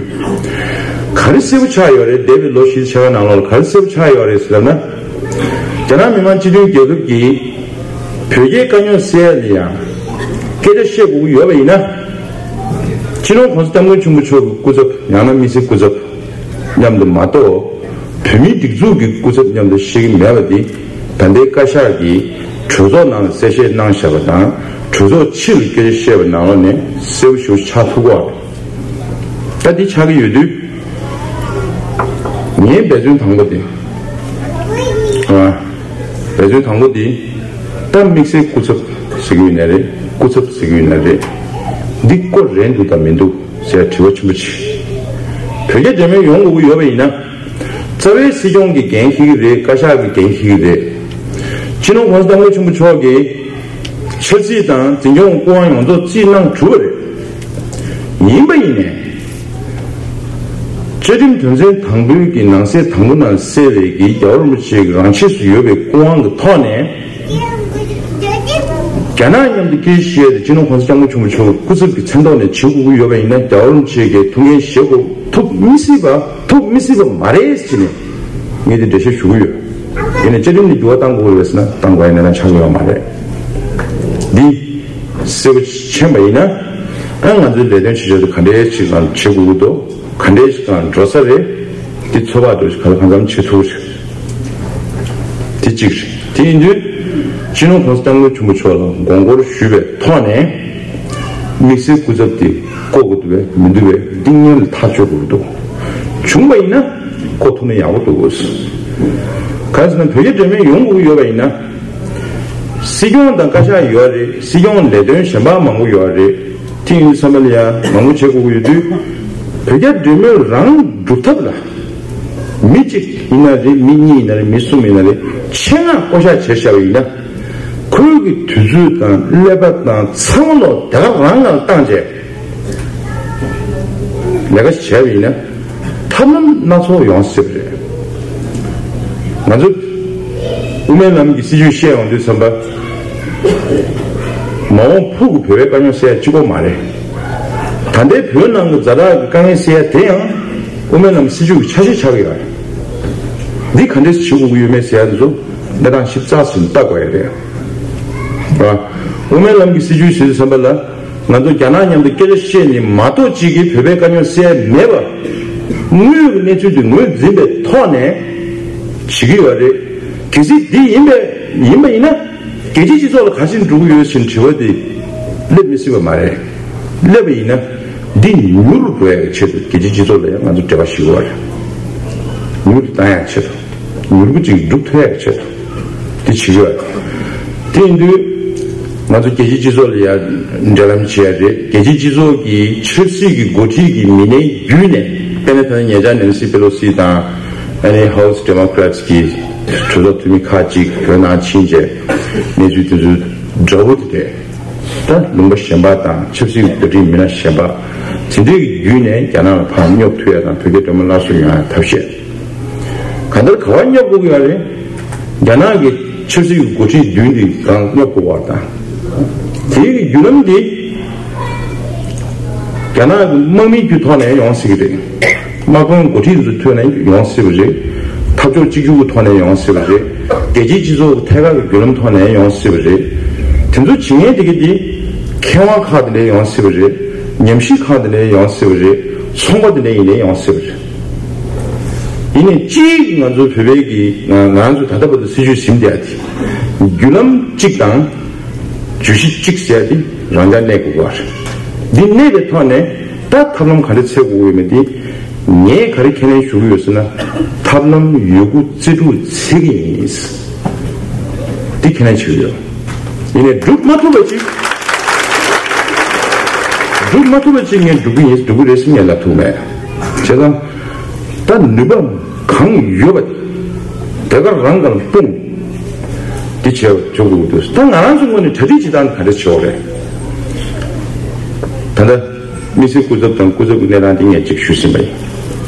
ག་རེ་གསལ་པོ་ཆགས་ཡོད་རེད། འདས་པའི་ལོ་བཞི་ཕྱེད་ཀ་ནང་ལོགས་ལ་ག་རེ་གསལ་པོ་ཆགས་ཡོད་རེད་ཟེར་ལབ་ན། རྒྱ་ནག་མི་དམངས་སྤྱི་མཐུན་རྒྱལ་ཁབ་ཀྱིས་ བོད་སྐད་དཀའ་རྙོག་སེལ་ཡག་ལ་ཡང་སྐད་ཆ་བཤད་དགོས་ཀྱི་ཡོད་པ་ཡིན་ན། སྤྱི་ནོར་༸གོང་ས་༸སྐྱབས་མགོན་ཆེན་པོ་མཆོག་གི་སྐུ་ཚབ་ཡང་ན་དམིགས་བསལ་སྐུ་ཚབ་མཉམ་དུ་མ་གཏོགས། བོད་མིའི་སྒྲིག་འཛུགས་ཀྱི་སྐུ་ཚབ་མཉམ་དུ་བཤད་ཀྱི་མེད་པ་འདི། ད་ལྟའི་བཀའ་ཤག་གིས་གྲོས་ཚོགས་ནང་ལ་གསལ་བཤད་གནང་བཞག་པ་དང་། གྲོས་ཚོགས་ཕྱི་ལ་སྐད་ཆ་བཤད་པ་ནང་ལོགས་ནས་གསལ་པོ་ཞེ་པོ་ཆགས་ཐུབ་ཀྱི་ཡོད་རེད། ད་འདི་ཆགས་ཀྱི་ཡོད་དུས། ངའི་འབད་བརྩོན་དང་པོ་དེ། ཨ། འབད་བརྩོན་དང་པོ་དེ། ད་དམིགས་བསལ་སྐུ་ཚབ་ཟེར་གྱི་ཡོད་ན་རེད། སྐུ་ཚབ་ཟེར་གྱི་ཡོད་ན་རེད། འདི་བསྐོ་རན་འདུག་དང་མི་འདུག་ཟེར་དྲི་བ་ཆེན་པོ་ཅིག་བོད་རྒྱ་འབྲེལ་མོལ་ཡོང་དགོས་ཀྱི་ཡོད་པ་ཡིན་ན། རྩ་བའི་སྲིད་སྐྱོང་གིས་འགན་འཁྱེར་གྱི་རེད། བཀའ་ཤག་གིས་འགན་འཁྱེར་གྱི་རེད། སྤྱི་ནོར་༸གོང་ས་༸སྐྱབས་མགོན་ཆེན་པོ་མཆོག་གིས་ཆབ་སྲིད་དང་འཛིན་སྐྱོང་སྐུ་དབང་ཡོངས་རྫོགས་རྩིས་གནང་གྲུབ་པ་རེད། ཡིན་པ་ཡིན་ནའི། བཅའ་ཁྲིམས་དོན་ཚན་དང་པོའི་གི་ནང་གསེས་དང་པོ་ནང་གསལ་བའི་གི་རྒྱལ་བ་རིན་པོ་ཆེ་གི་རང་ཆས་སུ་ཡོད་པའི་སྐུ་དབང་གི་ཐོག་ནས། རྒྱ་ནག་མཉམ་དུ་སྐད་ཆ་བཤད་དེ་སྤྱི་ནོར་༸གོང་ས་༸སྐྱབས་མགོན་ཆེན་པོ་མཆོག་སྐུ་ཚབ་ཀྱི་མཚན་ཐོག་ནས་བྱེད་དགོས་ཀྱི་ཡོད་པ་ཡིན་ན། རྒྱལ་བ་རིན་པོ་ཆེ་གིས་ཐུགས་འགན་བཞེས་དགོས། ཐུབ་མི་སྲིད་པ། ཐུབ་མི་སྲིད་པ་མ་རེད་ཟེར་ནས་ངས་དེ་འགྲེལ་བཤད་ཞུ་གི་ཡོད། ཡིན་ནའི་བཅའ་ཁྲིམས་ནས་འགྱུར་བ་གཏང་དགོས་རེད་ཟེར་ན་གཏང་དགོས་ཡ་གནས་སྟངས་ཆགས་ཀྱི་ཡོད་མ་རེད། འདི་གསལ་པོ་མཁྱེན་པ་ཡིན་ན། ཨ། ང་ཚོའི་ལས་དོན་བྱེད་ཕྱོགས་དེ་ག་འདྲའི་ཞིག་ལ་བྱེད་དགོས་ཀྱི་འདུག་ག་འདྲའི་ཞིག་ལ་འགྲོ་ས་རེད། འདི་ཚོད་དཔག་འདྲ་ཞིག་ག་ལ་གང་འཚམ་བྱེད་ཐུབ་རེད། དེ་གཅིག་རེད། དེ་ཡིན་དུས་སྤྱི་ནོར་༸གོང་ས་༸སྐྱབས་མགོན་ཆེན་པོ་མཆོག་ལ་དགོངས་སྐོར་ཞུས་པའི་ཐོག་ནས། དམིགས་བསལ་སྐུ་ཚབ་དེ་བསྐོ་དགོས་འདུག་པས་མི་འདུག་པས་འདི་སྔོན་ལ་ཐག་གཅོད་དགོས་ཀྱི་འདུག་བྱུང་བ་ཡིན་ན་བསྐོ་ཐུབ་ན་ཡག་པོ་འདུག་གང་ཟེར་ན་བོད་རྒྱ་འབྲེལ་མོལ་ཡོང་དགོས་ཀྱི་ཡོད་པ་ཡིན་ན། སྲིད་སྐྱོང་དང་བཀའ་ཤག་ཡོད་རེད། སྲིད་སྐྱོང་ལས་དོན་གཞན་པ་མང་པོ་ཡོད་རེད། དེ་ཡིན་དུས་ཙམ་པ་ལ་ཡང་མང་པོ་བྱེད་དགོས་ཀྱི་ཡོད་དུས། བོད་རྒྱ་འབྲེལ་མོལ་རང་སྒྲུབ་ཐབས་ལ། མི་གཅིག་ཡིན་ན་རེད། མི་གཉིས་ཡིན་ན་རེད། མི་གསུམ་ཡིན་ན་རེད། ཆེད་མངགས་བསྐོ་གཞག་བྱས་བཞག་པ་ཡིན་ན། ཁོའི་གི་དུས་ཚོད་དང་ཀླད་པ་དང་ཚང་མ་ལོ་དེ་ག་རང་ང་ལ་བཏང་བྱས། ལས་ཀ་བྱས་པ་ཡིན་ན་ཐབས་ལམ་སྣ་ཚོགས་ཡོང་སྲིད་པ་རེད། ང་ཚོ་དབུ་མའི་ལམ་གྱི་སྲིད་བྱུས་བཤད་ཡོང་དུས་ཙམ་པ། མ་འོངས་ཕུགས་ཀྱི་བོད་པའི་དཀའ་རྙོག་སེལ་ཡ་གཅིག་པོ་མ་རེད། ད་ལྟའི་བོད་ནང་གི་ཛ་དྲག་གི་དཀའ་ངལ་སེལ་ཡ་དེ་ཡང་དབུ་མའི་ལམ་སྲིད་བྱུས་ཀྱི་ཆ་ཤས་ཆགས་ཀྱི་ཡོད་རེད། འདི་ག་འདྲས་བྱེད་དགོས་ཀྱི་ཡོད་མེད་ཟེར་ཡ་དེ་ཚོ་གནས་སྟངས་ཞིབ་ཚགས་ཟིན་ལྟ་དགོས་ཡ་རེད། དབུ་མའི་ལམ་གྱི་སྲིད་བྱུས་ཟེར་དུས་ཙམ་པ་ལ། ང་ཚོ་རྒྱ་ནག་མཉམ་དུ་སྐད་ཆ་བཤད་ནས་མ་གཏོགས་གཅིག་གིས་བོད་པའི་དཀའ་རྙོག་སེལ་མེད་པ། དངོས་ཀྱི་གནས་ཚུལ་དེ་ངོས་འཛིན་པའི་ཐོག་ནས་བྱེད་ཀྱི་ཡོད་རེད། གལ་སྲིད་འདི་ཡིན་པས་ཡིན་པ་ཡིན་ན། རྒྱལ་སྤྱིའི་སྤྱི་ཚོགས་ལ་ག་ཞིག་འགྲོ་གི་ཡོད་ཟེར་དྲི་བ་དེ་སླེབས་མི་སྲིད་པ་མ་རེད། སླེབས་པ་ཡིན་ན་འདི་མྱུར་འགྲོ་ཡག་གི་ཆེད་དུ་རྒྱལ་སྤྱིའི་སྤྱི་ཚོགས་ལ་ཡང་ང་ཚོ་འབྲེལ་བ་ཞིག་དགོས་པ་རེད། མྱུར་བཏང་ཡག་ཆེད་དུ། མྱུར་པོ་ཅིག་སྒྲུབ་ཐུབ་ཡག་ཆེད་དུ། དེ་བྱེད་ཀྱི་ཡོད། དེ་ཡིན་དུས་ང་ཚོ་རྒྱལ་སྤྱིའི་སྤྱི་ཚོགས་ལ་ཡང་འབྲེལ་ལམ་བྱེད་ཡ་རེད། རྒྱལ་སྤྱིའི་སྤྱི་ཚོགས་ཀྱི་ཆབ་སྲིད་ཀྱི་འགོ་ཁྲིད་ཀྱི་མི་སྣའི་བརྒྱུད་ནས། དཔེར་ན་ད་ལྟ་ཉེ་ཆར་ནེན་སི་པེ་ལོ་སི་དང་ཨ་ནི་House Democrats་གི་གྲོས་ཚོགས་འཐུས་མི་ཁག་ཅིག་བོད་ནང་ཕྱིན་རྗེས་གནས་ཚུལ་དེ་ཚོ་འདྲ་པོ་དེ་རེད། ད་ལུང་པ་གཞན་པ་དང་ཆབ་སྲིད་ཀྱི་འགོ་ཁྲིད་མི་སྣ་གཞན་པ་དེ་འདྲའི་བརྒྱུད་ནས་རྒྱ་ནག་ལ་ཕར་སྙོབ་ཐུབ་ཡ་དང་བོད་རྒྱ་འབྲེལ་མོལ་སླར་གསོ་ཡོང་ཡ་ཐབས་ཤེས། གང་ལྟར་ག་པར་སྙོབ་དགོས་ཀྱི་ཡོད་རེད། རྒྱ་ནག་གི་ཆབ་སྲིད་ཀྱི་འགོ་ཁྲིད་མདུན་དེ་གང་སྙོབ་དགོས་པ་དང་། དེའི་བརྒྱུད་ལམ་དེ་རྒྱ་ནག་གི་དམག་མིའི་བརྒྱུད་ཐོག་ནས་ཡོང་སྲིད་ཀྱི་རེད། དམག་དཔོན་འགོ་ཁྲིད་ཚོའི་ཐོག་ནས་ཡོང་སྲིད་པ་རེད། འཐབ་ཕྱོགས་གཅིག་གྱུར་གྱི་ཐོག་ནས་ཡོང་སྲིད་པ་རེད། རྒྱལ་སྤྱིའི་སྤྱི་ཚོགས་ཀྱི་ཐད་ཀར་གྱི་བརྒྱུད་ལམ་ཐོག་ནས་ཡོང་སྲིད་པ་རེད། དེ་ཚོ་བྱེད་མཁན་དེ་ག་དེ་མཁས་དབང་ཁག་དེ་འདྲས་ཡོང་སྲིད་པ་རེད། ཉམས་ཞིབ་ཁག་དེ་འདྲས་ཡོང་སྲིད་པ་རེད། ཚོང་པ་དེ་འདྲས་ཡིན་ནའི་ཡོང་སྲིད་པ་རེད། ཡིན་ནའི་གཅིག་ང་ཚོ་བོད་པའི་གི་ང་ང་ཚོ་ད་ལྟ་བར་དུ་སྲིད་བྱུས་ཟིན་བསྡད་ཡ་དེ་བརྒྱུད་ལམ་གཅིག་དང་། བརྗོད་གཞི་གཅིག་ཟེར་ཡ་དེ་རང་འཇགས་གནས་དགོས་པ་རེད། འདི་གནས་པའི་ཐོག་ནས་ད་ཐབས་ལམ་ག་འདྲ་འཚོལ་དགོས་ཀྱི་ཡོད་མེད་དེ། ངས་ག་རེ་ཁས་ལེན་ཞུ་གི་ཡོད་ཟེར་ན། ཐབས་ལམ་ཡོད་རྒུ་རྩལ་སྤྲུགས་འཚོལ་གི་ཡིན། འདི་ཁས་ལེན་ཞུ་གི་ཡོད། ཡིན་ནའི་སྒྲུབ་མ་ཐུབ་པ་ཅིག་སྒྲུབ་མ་ཐུབ་པ་ཅིག་ངས་སྒྲུབ་གི་ཡིན། སྒྲུབ་གི་རེད་ཟེར་ངས་ལབ་ཐུབ་མེད། བྱས་ཙང་། ད་ནུས་པ་གང་ཡོད་པ་དེ་ག་རང་གང་སྤུངས། འདི་བྱས་པ་བྱེད་དགོས་ཀྱི་འདུག་ད་ང་རང་ཚོའི་ངོས་ནས་གྲ་སྒྲིག་བྱེད་སྟངས་ག་འདྲ་བྱེད་དགོས་རེད། ད་ལྟ། དམིགས་བསལ་སྐུ་ཚབ་དང་སྐུ་ཚབ་ཀྱི་གནས་སྟངས་འདི་ངས་གཅིག་ཞུས་ཟིན་པ་ཡིན།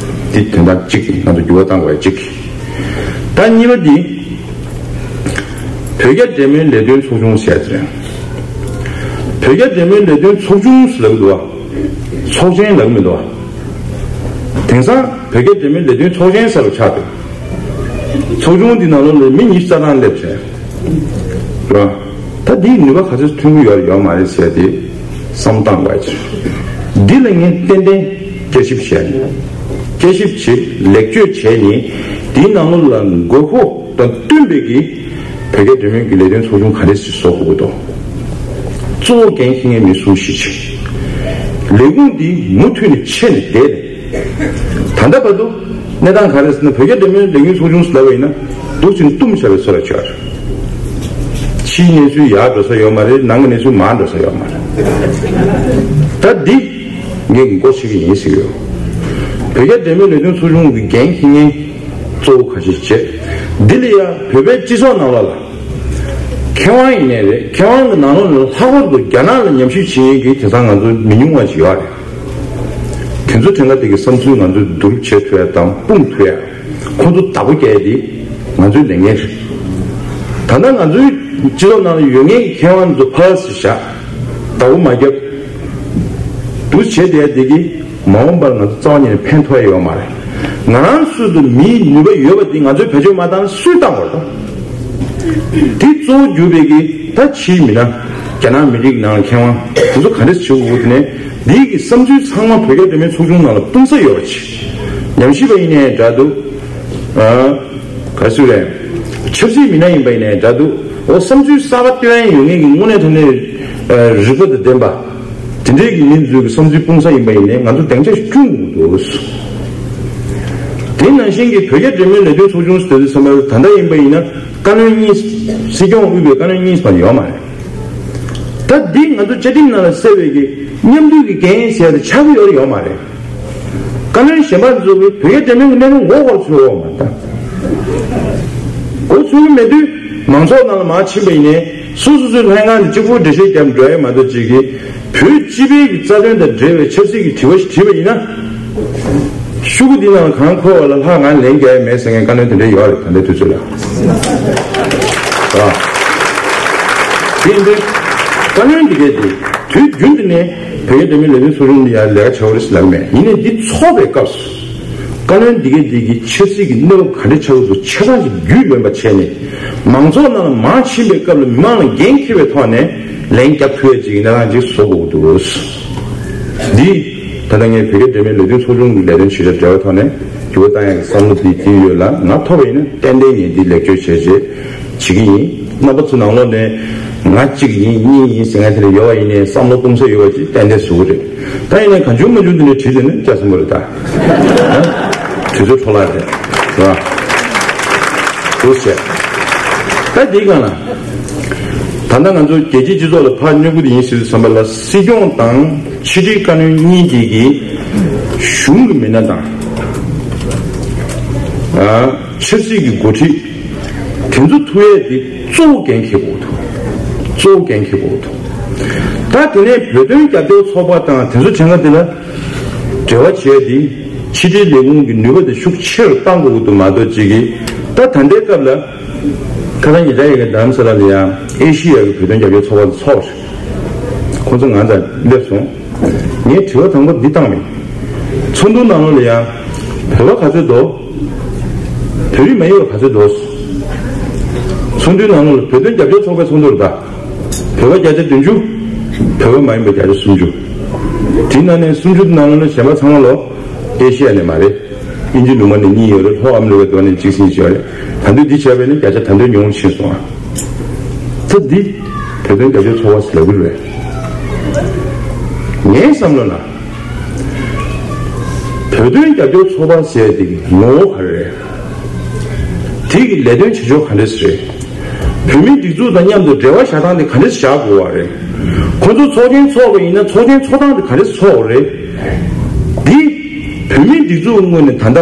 འདི་དོན་དག་གཅིག་ང་ཚོ་འགྱུར་བ་གཏང་དགོས་ཡ་གཅིག་ད་གཉིས་པ་འདི། བོད་རྒྱ་འབྲེལ་མོལ་ལས་དོན་ཚོགས་ཆུང་ཟེར་ཡ་དེ་རེད། བོད་རྒྱ་འབྲེལ་མོལ་ལས་དོན་ཚོགས་ཆུང་ཟེར་ལབ་འདུག་བ། ཚོགས་ཆེན་ལབ་མི་འདུག་བ། དེང་སང་བོད་རྒྱ་འབྲེལ་མོལ་ལས་དོན་ཚོགས་ཆེན་ཟེར་བ་ཆགས་འདུག་ཚོགས་ཆུང་འདི་ནང་ལོགས་ལ་མི་ཉི་ཤུ་རྩ་གྲངས་སླེབས་བྱས། རེད་བ། ད་འདིའི་ནུས་པ་ག་ཚོད་ཐོན་གྱི་ཡོད་ཡོད་མ་རེད་ཟེར་ཏེ་བསམ་བཏང་དགོས་ཀྱི་རེད། འདི་ལ་ངས་ཏན་ཏན་བསྐྱར་ཞིབ་བྱས་ནས། བསྐྱར་ཞིབ་བྱེད་ལེགས་བཅོས་བྱས་ནས། འདིའི་ནང་ལོགས་ལ་དགོས་མཁོ་དང་བསྟུན་པའི་གི་བོད་རྒྱ་འབྲེལ་མོལ་གྱི་ལས་དོན་ཚོགས་ཆུང་ག་རེ་ཞིག་བཟོ་དགོས་ཀྱི་འདུག་གཙོ་བོ་འགན་འཁྱེར་མཁན་མི་གསུམ་ཞིག་བྱས། ལས་ཁུངས་འདི་མུ་མཐུད་ནས་ཕྱེ་ནས་བསྡད་ནས། ད་ལྟ་བར་དུ་གནས་སྟངས་ག་རེ་ཟེར་ན། བོད་རྒྱ་འབྲེལ་མོལ་ལས་འགུལ་ཚོགས་ཆུང་ཟེར་ལབ་པ་ཡིན་ན། འདུག་ཅིང་བཏུམ་བཞག་པའི་ཚོད་ལ་ཆགས། ཕྱིའི་གནས་ཚུལ་ཡར་འགྲོ་ས་ཡོད་མ་རེད། ནང་གི་གནས་ཚུལ་མར་འགྲོ་ས་ཡོད་མ་རེད། ད་འདི་ངས་འགོ་ཁྲིད་ཀྱི་ཡིན་ཟེར་གྱི་ཡོད། བོད་རྒྱ་འབྲེལ་མོལ་ལས་དོན་ཚོགས་ཆུང་གི་འགན་འཁྱེར་མཁན་གཙོ་བོ་ཁ་ཤས་བྱས། འདི་ལ་ཡང་བོད་པའི་སྤྱི་ཚོགས་ནང་ལོགས་ལ། མཁས་དབང་ཡིན་ནའི་རེད། མཁས་དབང་གི་ནང་ལོགས་ནས་ལྷག་པར་དུ་རྒྱ་ནག་ལ་ཉམས་ཞིབ་བྱེད་མཁན་གྱི་དེང་སང་ང་ཚོ་མི་ཉུང་བ་ཞིག་ཡོད་རེད། དེ་ཚོ་དྲན་ཁ་དེ་གི་བསམ་ཚུལ་ང་ཚོས་བསྡུ་རུབ་བྱེད་ཐུབ་ཡ་དང་སྤུངས་ཐུབ་ཡ། ཁོང་ཚོ་བདག་པོ་རྒྱག་ཡ་དེ་ང་ཚོའི་ལས་འགན་རེད། ད་ལྟ་ང་ཚོའི་སྤྱི་ཚོགས་ནང་ལ་ཡོད་མཁན་གྱི་མཁས་དབང་ཚོ་ཕར་ཕྱིར་བཞག་བདག་པོ་མ་རྒྱབ། འདུག་བྱས་བསྡད་ཡ་དེ་གིས་མ་འོངས་པར་ང་ཚོ་རྩ་བ་ཉིད་ནས་ཕན་ཐོགས་ཡ་ཡོད་མ་རེད། ང་རང་ཚོ་ཚོ་མིའི་ནུས་པ་ཡོད་པ་དེ་ང་ཚོས་བེད་སྤྱོད་མ་བཏང་ན་སུས་བཏང་བར་དང་། དེ་གཙོ་བོ་གྱུར་པའི་གི་ད་ཕྱིའི་མི་སྣ། རྒྱ་ནག་མི་རིགས་ནང་མཁས་དབང་དེ་ཚོ་ག་འདྲ་བྱེད་དགོས་དེ་ནས། འདིའི་གི་བསམ་ཚུལ་ཚང་མ་བོད་རྒྱ་འབྲེལ་མོལ་ཚོགས་ཆུང་ནང་ལ་སྤུངས་ས་ཡོད་པ་བྱེད། ཉམས་ཞིབ་པ་ཡིན་ནའི་འདྲ་འདུག་ཨ། ག་ཚོད་རེད། ཆབ་སྲིད་མི་སྣ་ཡིན་པ་ཡིན་ནའི་འདྲ་འདུག་འོ་བསམ་ཚུལ་གསར་པ་བཏོན་ཡ་ཡོད་མཁན་གྱི་དངོས་གནས་དྲང་གནས་རིག་པ་དང་ལྡན་པ། དེ་འདྲའི་གི་མི་ཚོའི་གི་བསམ་ཚུལ་སྤུངས་ས་ཡིན་པ་ཡིན་ནའི་ང་ཚོ་སྡིངས་ཆ་ཞིག་བསྐྲུན་དགོས་འདུག་དེ་ནང་བཞིན་གྱི་བོད་རྒྱ་འབྲེལ་མོལ་ལས་དོན་ཚོགས་ཆུང་ཟེར་དུས་ཙམ་པ་ད་ལྟ་ཡིན་པ་ཡིན་ན་བཀའ་བློན་གཉིས། སྲིད་སྐྱོང་དབུས་པའི་བཀའ་བློན་གཉིས་ཙམ་ཡོད་མ་རེད། ད་འདི་ང་ཚོ་བཅའ་ཁྲིམས་ནང་ལ་གསལ་བའི་གི་མཉམ་འདུས་ཀྱི་འགན་ཟེར་ཡ་དེ་ཆགས་ཀྱི་ཡོད་རེད་ཡོད་མ་རེད། བཀའ་བློན་གཞན་པ་ཚོ་གིས་བོད་རྒྱ་འབྲེལ་མོལ་གྱི་གནད་དོན་མགོ་སྐོར་ཚུད་ཡོད་མ་རེད། མགོ་ཚུད་ཀྱི་མེད་དུས་མང་ཚོགས་ནང་ལ་མར་ཕྱིན་པ་ཡིན་ནའི་སོ་སོ་སོའི་ལྷན་ཁང་དུ་གཅིག་པུ་འགྲེལ་བཤད་བརྒྱབ་འགྲོ་ཡ་མ་གཏོགས་ཅིག་གིས་བོད་སྤྱི་པའི་གི་རྩ་དོན་དང་འབྲེལ་བའི་ཆབ་སྲིད་ཀྱི་དྲི་བ་ཞིག་དྲིས་པ་ཡིན་ན། ཤོག་གུ་འདི་ནང་ལ་གང་འཁོད་པ་ལ་ལྷག་ང་ལན་རྒྱག་ཡ་མེད་ཟེར་མཁན་བཀའ་བློན་དེ་འདྲ་ཡོད་རེད། ད་ལྟའི་དུས་ཚོད་ལ། ཨ། དེ་ཡིན་དུས་བཀའ་བློན་འདི་གས་དེ་དུས་རྒྱུན་དུ་ནས་བོད་རྒྱ་འབྲེལ་མོལ་ལས་དོན་ཚོགས་ཆུང་འདི་ཡར་ལས་ཀ་བྱ་བ་རེད་ཟེར་ལབ་མེད། ཡིན་ནའི་འདི་ཚོགས་པའི་སྐབས་སུ་བཀའ་བློན་འདི་གས་འདི་གི་ཆབ་སྲིད་ཀྱི་གནས་བབ་ག་འདྲ་ཆགས་ཀྱི་འདུག་ཆ་ཚང་ཞིག་རྒྱུས་ལོན་པ་བྱས་ནས། མང་ཚོགས་ནང་ལ་མར་ཕྱིན་པའི་སྐབས་ལ་མི་མང་ལ་འགན་འཁྱེར་བའི་ཐོག་ནས་ལན་རྒྱག་ཐུབ་ཡ་ཅིག་གི་གནས་སྟངས་ཅིག་བཟོ་དགོས་ཀྱི་འདུག་འདི་ད་ལྟ་ངས་བོད་རྒྱ་འབྲེལ་མོལ་ལས་དོན་ཚོགས་ཆུང་གི་ལས་དོན་བྱེད་ཕྱོགས་འབྲེལ་བའི་ཐོག་ནས་འགྱུར་བ་བཏང་ཡག་གི་བསམ་བློ་འདི་འདི་ཡོད་ལ། ང་ཐོབ་པ་ཡིན་ན་ཏན་ཏན་ངས་འདི་ལེགས་བཅོས་བྱས་རྗེས་བྱེད་ཀྱི་ཡིན། རྣམ་པ་ཚོ་ནང་ལོགས་ནས་ང་གཅིག་ཡིན་གཉིས་ཡིན་ཟེར་མཁན་དེ་འདྲ་ཡོད་པ་ཡིན་ནའི་བསམ་བློ་སྤུངས་ས་ཡོད་པ་ཅིག་ཏན་ཏན་བཟོ་གི་རེད། ད་ཡིན་ནའི་གང་བྱུང་མང་བྱུང་འདི་འདྲ་བྲིས་ཟེར་ན་སྐྱ་སེར་པོ་རེད་ད། དུས་ཚོད་འཕྲོ་བརླག་རེད། རེད་བ། འདུག་བྱས། ད་འདིའི་སྒང་ལ། ད་ལྟ་ང་ཚོ་རྒྱལ་སྤྱིའི་སྤྱི་ཚོགས་ལ་ཕར་སྙོབ་གི་ཡིན་ཟེར་དུས་ཙམ་པ་ལ་སྲིད་སྐྱོང་དང་ཕྱི་དྲིལ་བཀའ་བློན་གཉིས་ཀྱིས་ཀྱི་གཞུང་གི་མི་སྣ་དང་། ཨ། ཆབ་སྲིད་ཀྱི་འགོ་ཁྲིད་དེ་ཚོ་ཐུག་ཡས་དེ་གཙོ་བོ་འགན་འཁྱེར་དགོས་འདུག་གཙོ་བོ་འགན་འཁྱེར་དགོས་འདུག་ད་དེ་ནས་བོད་དོན་རྒྱབ་སྐྱོར་ཚོགས་པ་དང་དེ་ཚོ་བྱེད་མཁན་དེ་ལ་འབྲེལ་བ་བྱས་ཏེ་ཕྱི་དྲིལ་ལས་ཁུངས་ཀྱི་ནུས་པ་དེ་ཤུགས་ཆེ་རུ་གཏང་དགོས་ཀྱི་འདུག་མ་གཏོགས་ཅིག་གིས་ད་ད་ལྟའི་སྐབས་ལ་ཁ་སང་ཉེ་ཆར་ཡིན་གྱི་རྡ་རམ་ས་ལ་ལ་ཡང་ཨེ་ཤི་ཡ་གི་བོད་དོན་རྒྱབ་སྐྱོར་ཚོགས་པ་དེ་ཚོགས་རེད། ཁོང་ཚོ་ང་ཚོ་སླེབས་སོང་། ངས་དྲི་བ་དང་པོ་འདི་བཏང་མེད། ཚོགས་འདུ་ནང་ལོགས་ལ་ཡང་བོད་པ་ག་ཚོད་འདུག་བོད་རིགས་མ་ཡིན་པ་ག་ཚོད་འདུག་ཚོགས་འདུའི་ནང་ལོགས་ལ་བོད་དོན་རྒྱབ་སྐྱོར་ཚོགས་པའི་ཚོགས་འདུ་རེད་ད། བོད་པ་བརྒྱ་ཆ་བདུན་ཅུ། བོད་པ་མ་ཡིན་པ་བརྒྱ་ཆ་སུམ་ཅུ། དེའི་ནང་ནས་སུམ་ཅུ་དེ་ནང་ལོགས་ལ་གཞན་པ་ཚང་མ་ལོ་ཨེ་ཤི་ཡ་ནས་མ་རེད། དབྱིན་ཇི་ལུང་པ་ནས་གཉིས་ཡོད་རེད། ལྷོ་ཨ་མི་རི་ཀ་འདི་པ་ནས་གཅིག་ཟིན་བྱས་རེད། ད་དུང་འདི་བྱས་པས་ནི་བརྒྱ་ཆ་ད་དུང་ཉུང་རུ་ཕྱིན་སོང་ཨ། ད་འདི་བོད་དོན་རྒྱབ་སྐྱོར་ཚོགས་པ་ཟེར་ལབ་ཀྱི་རེད། ངའི་བསམ་བློ་ལ། བོད་དོན་རྒྱབ་སྐྱོར་ཚོགས་པ་ཟེར་དེ་གི་ངོ་བོ་ག་རེ་རེད། དེ་གི་ལས་དོན་བྱེད་ཕྱོགས་ག་འདྲས་རེད། བོད་མིའི་སྒྲིག་འཛུགས་དང་མཉམ་དུ་འབྲེལ་བ་བཞག་སྟངས་དེ་ག་འདྲས་བཞག་དགོས་པ་རེད། ཁོ་ཚོ་ཚོགས་ཆེན་ཚོགས་པ་ཡིན་ན་ཚོགས་ཆེན་ཚོགས་སྟངས་དེ་ག་འདྲས་ཚོགས་དགོས་རེད། འདི་བོད་མིའི་སྒྲིག་འཛུགས་ངོས་ནས་ད་ལྟ་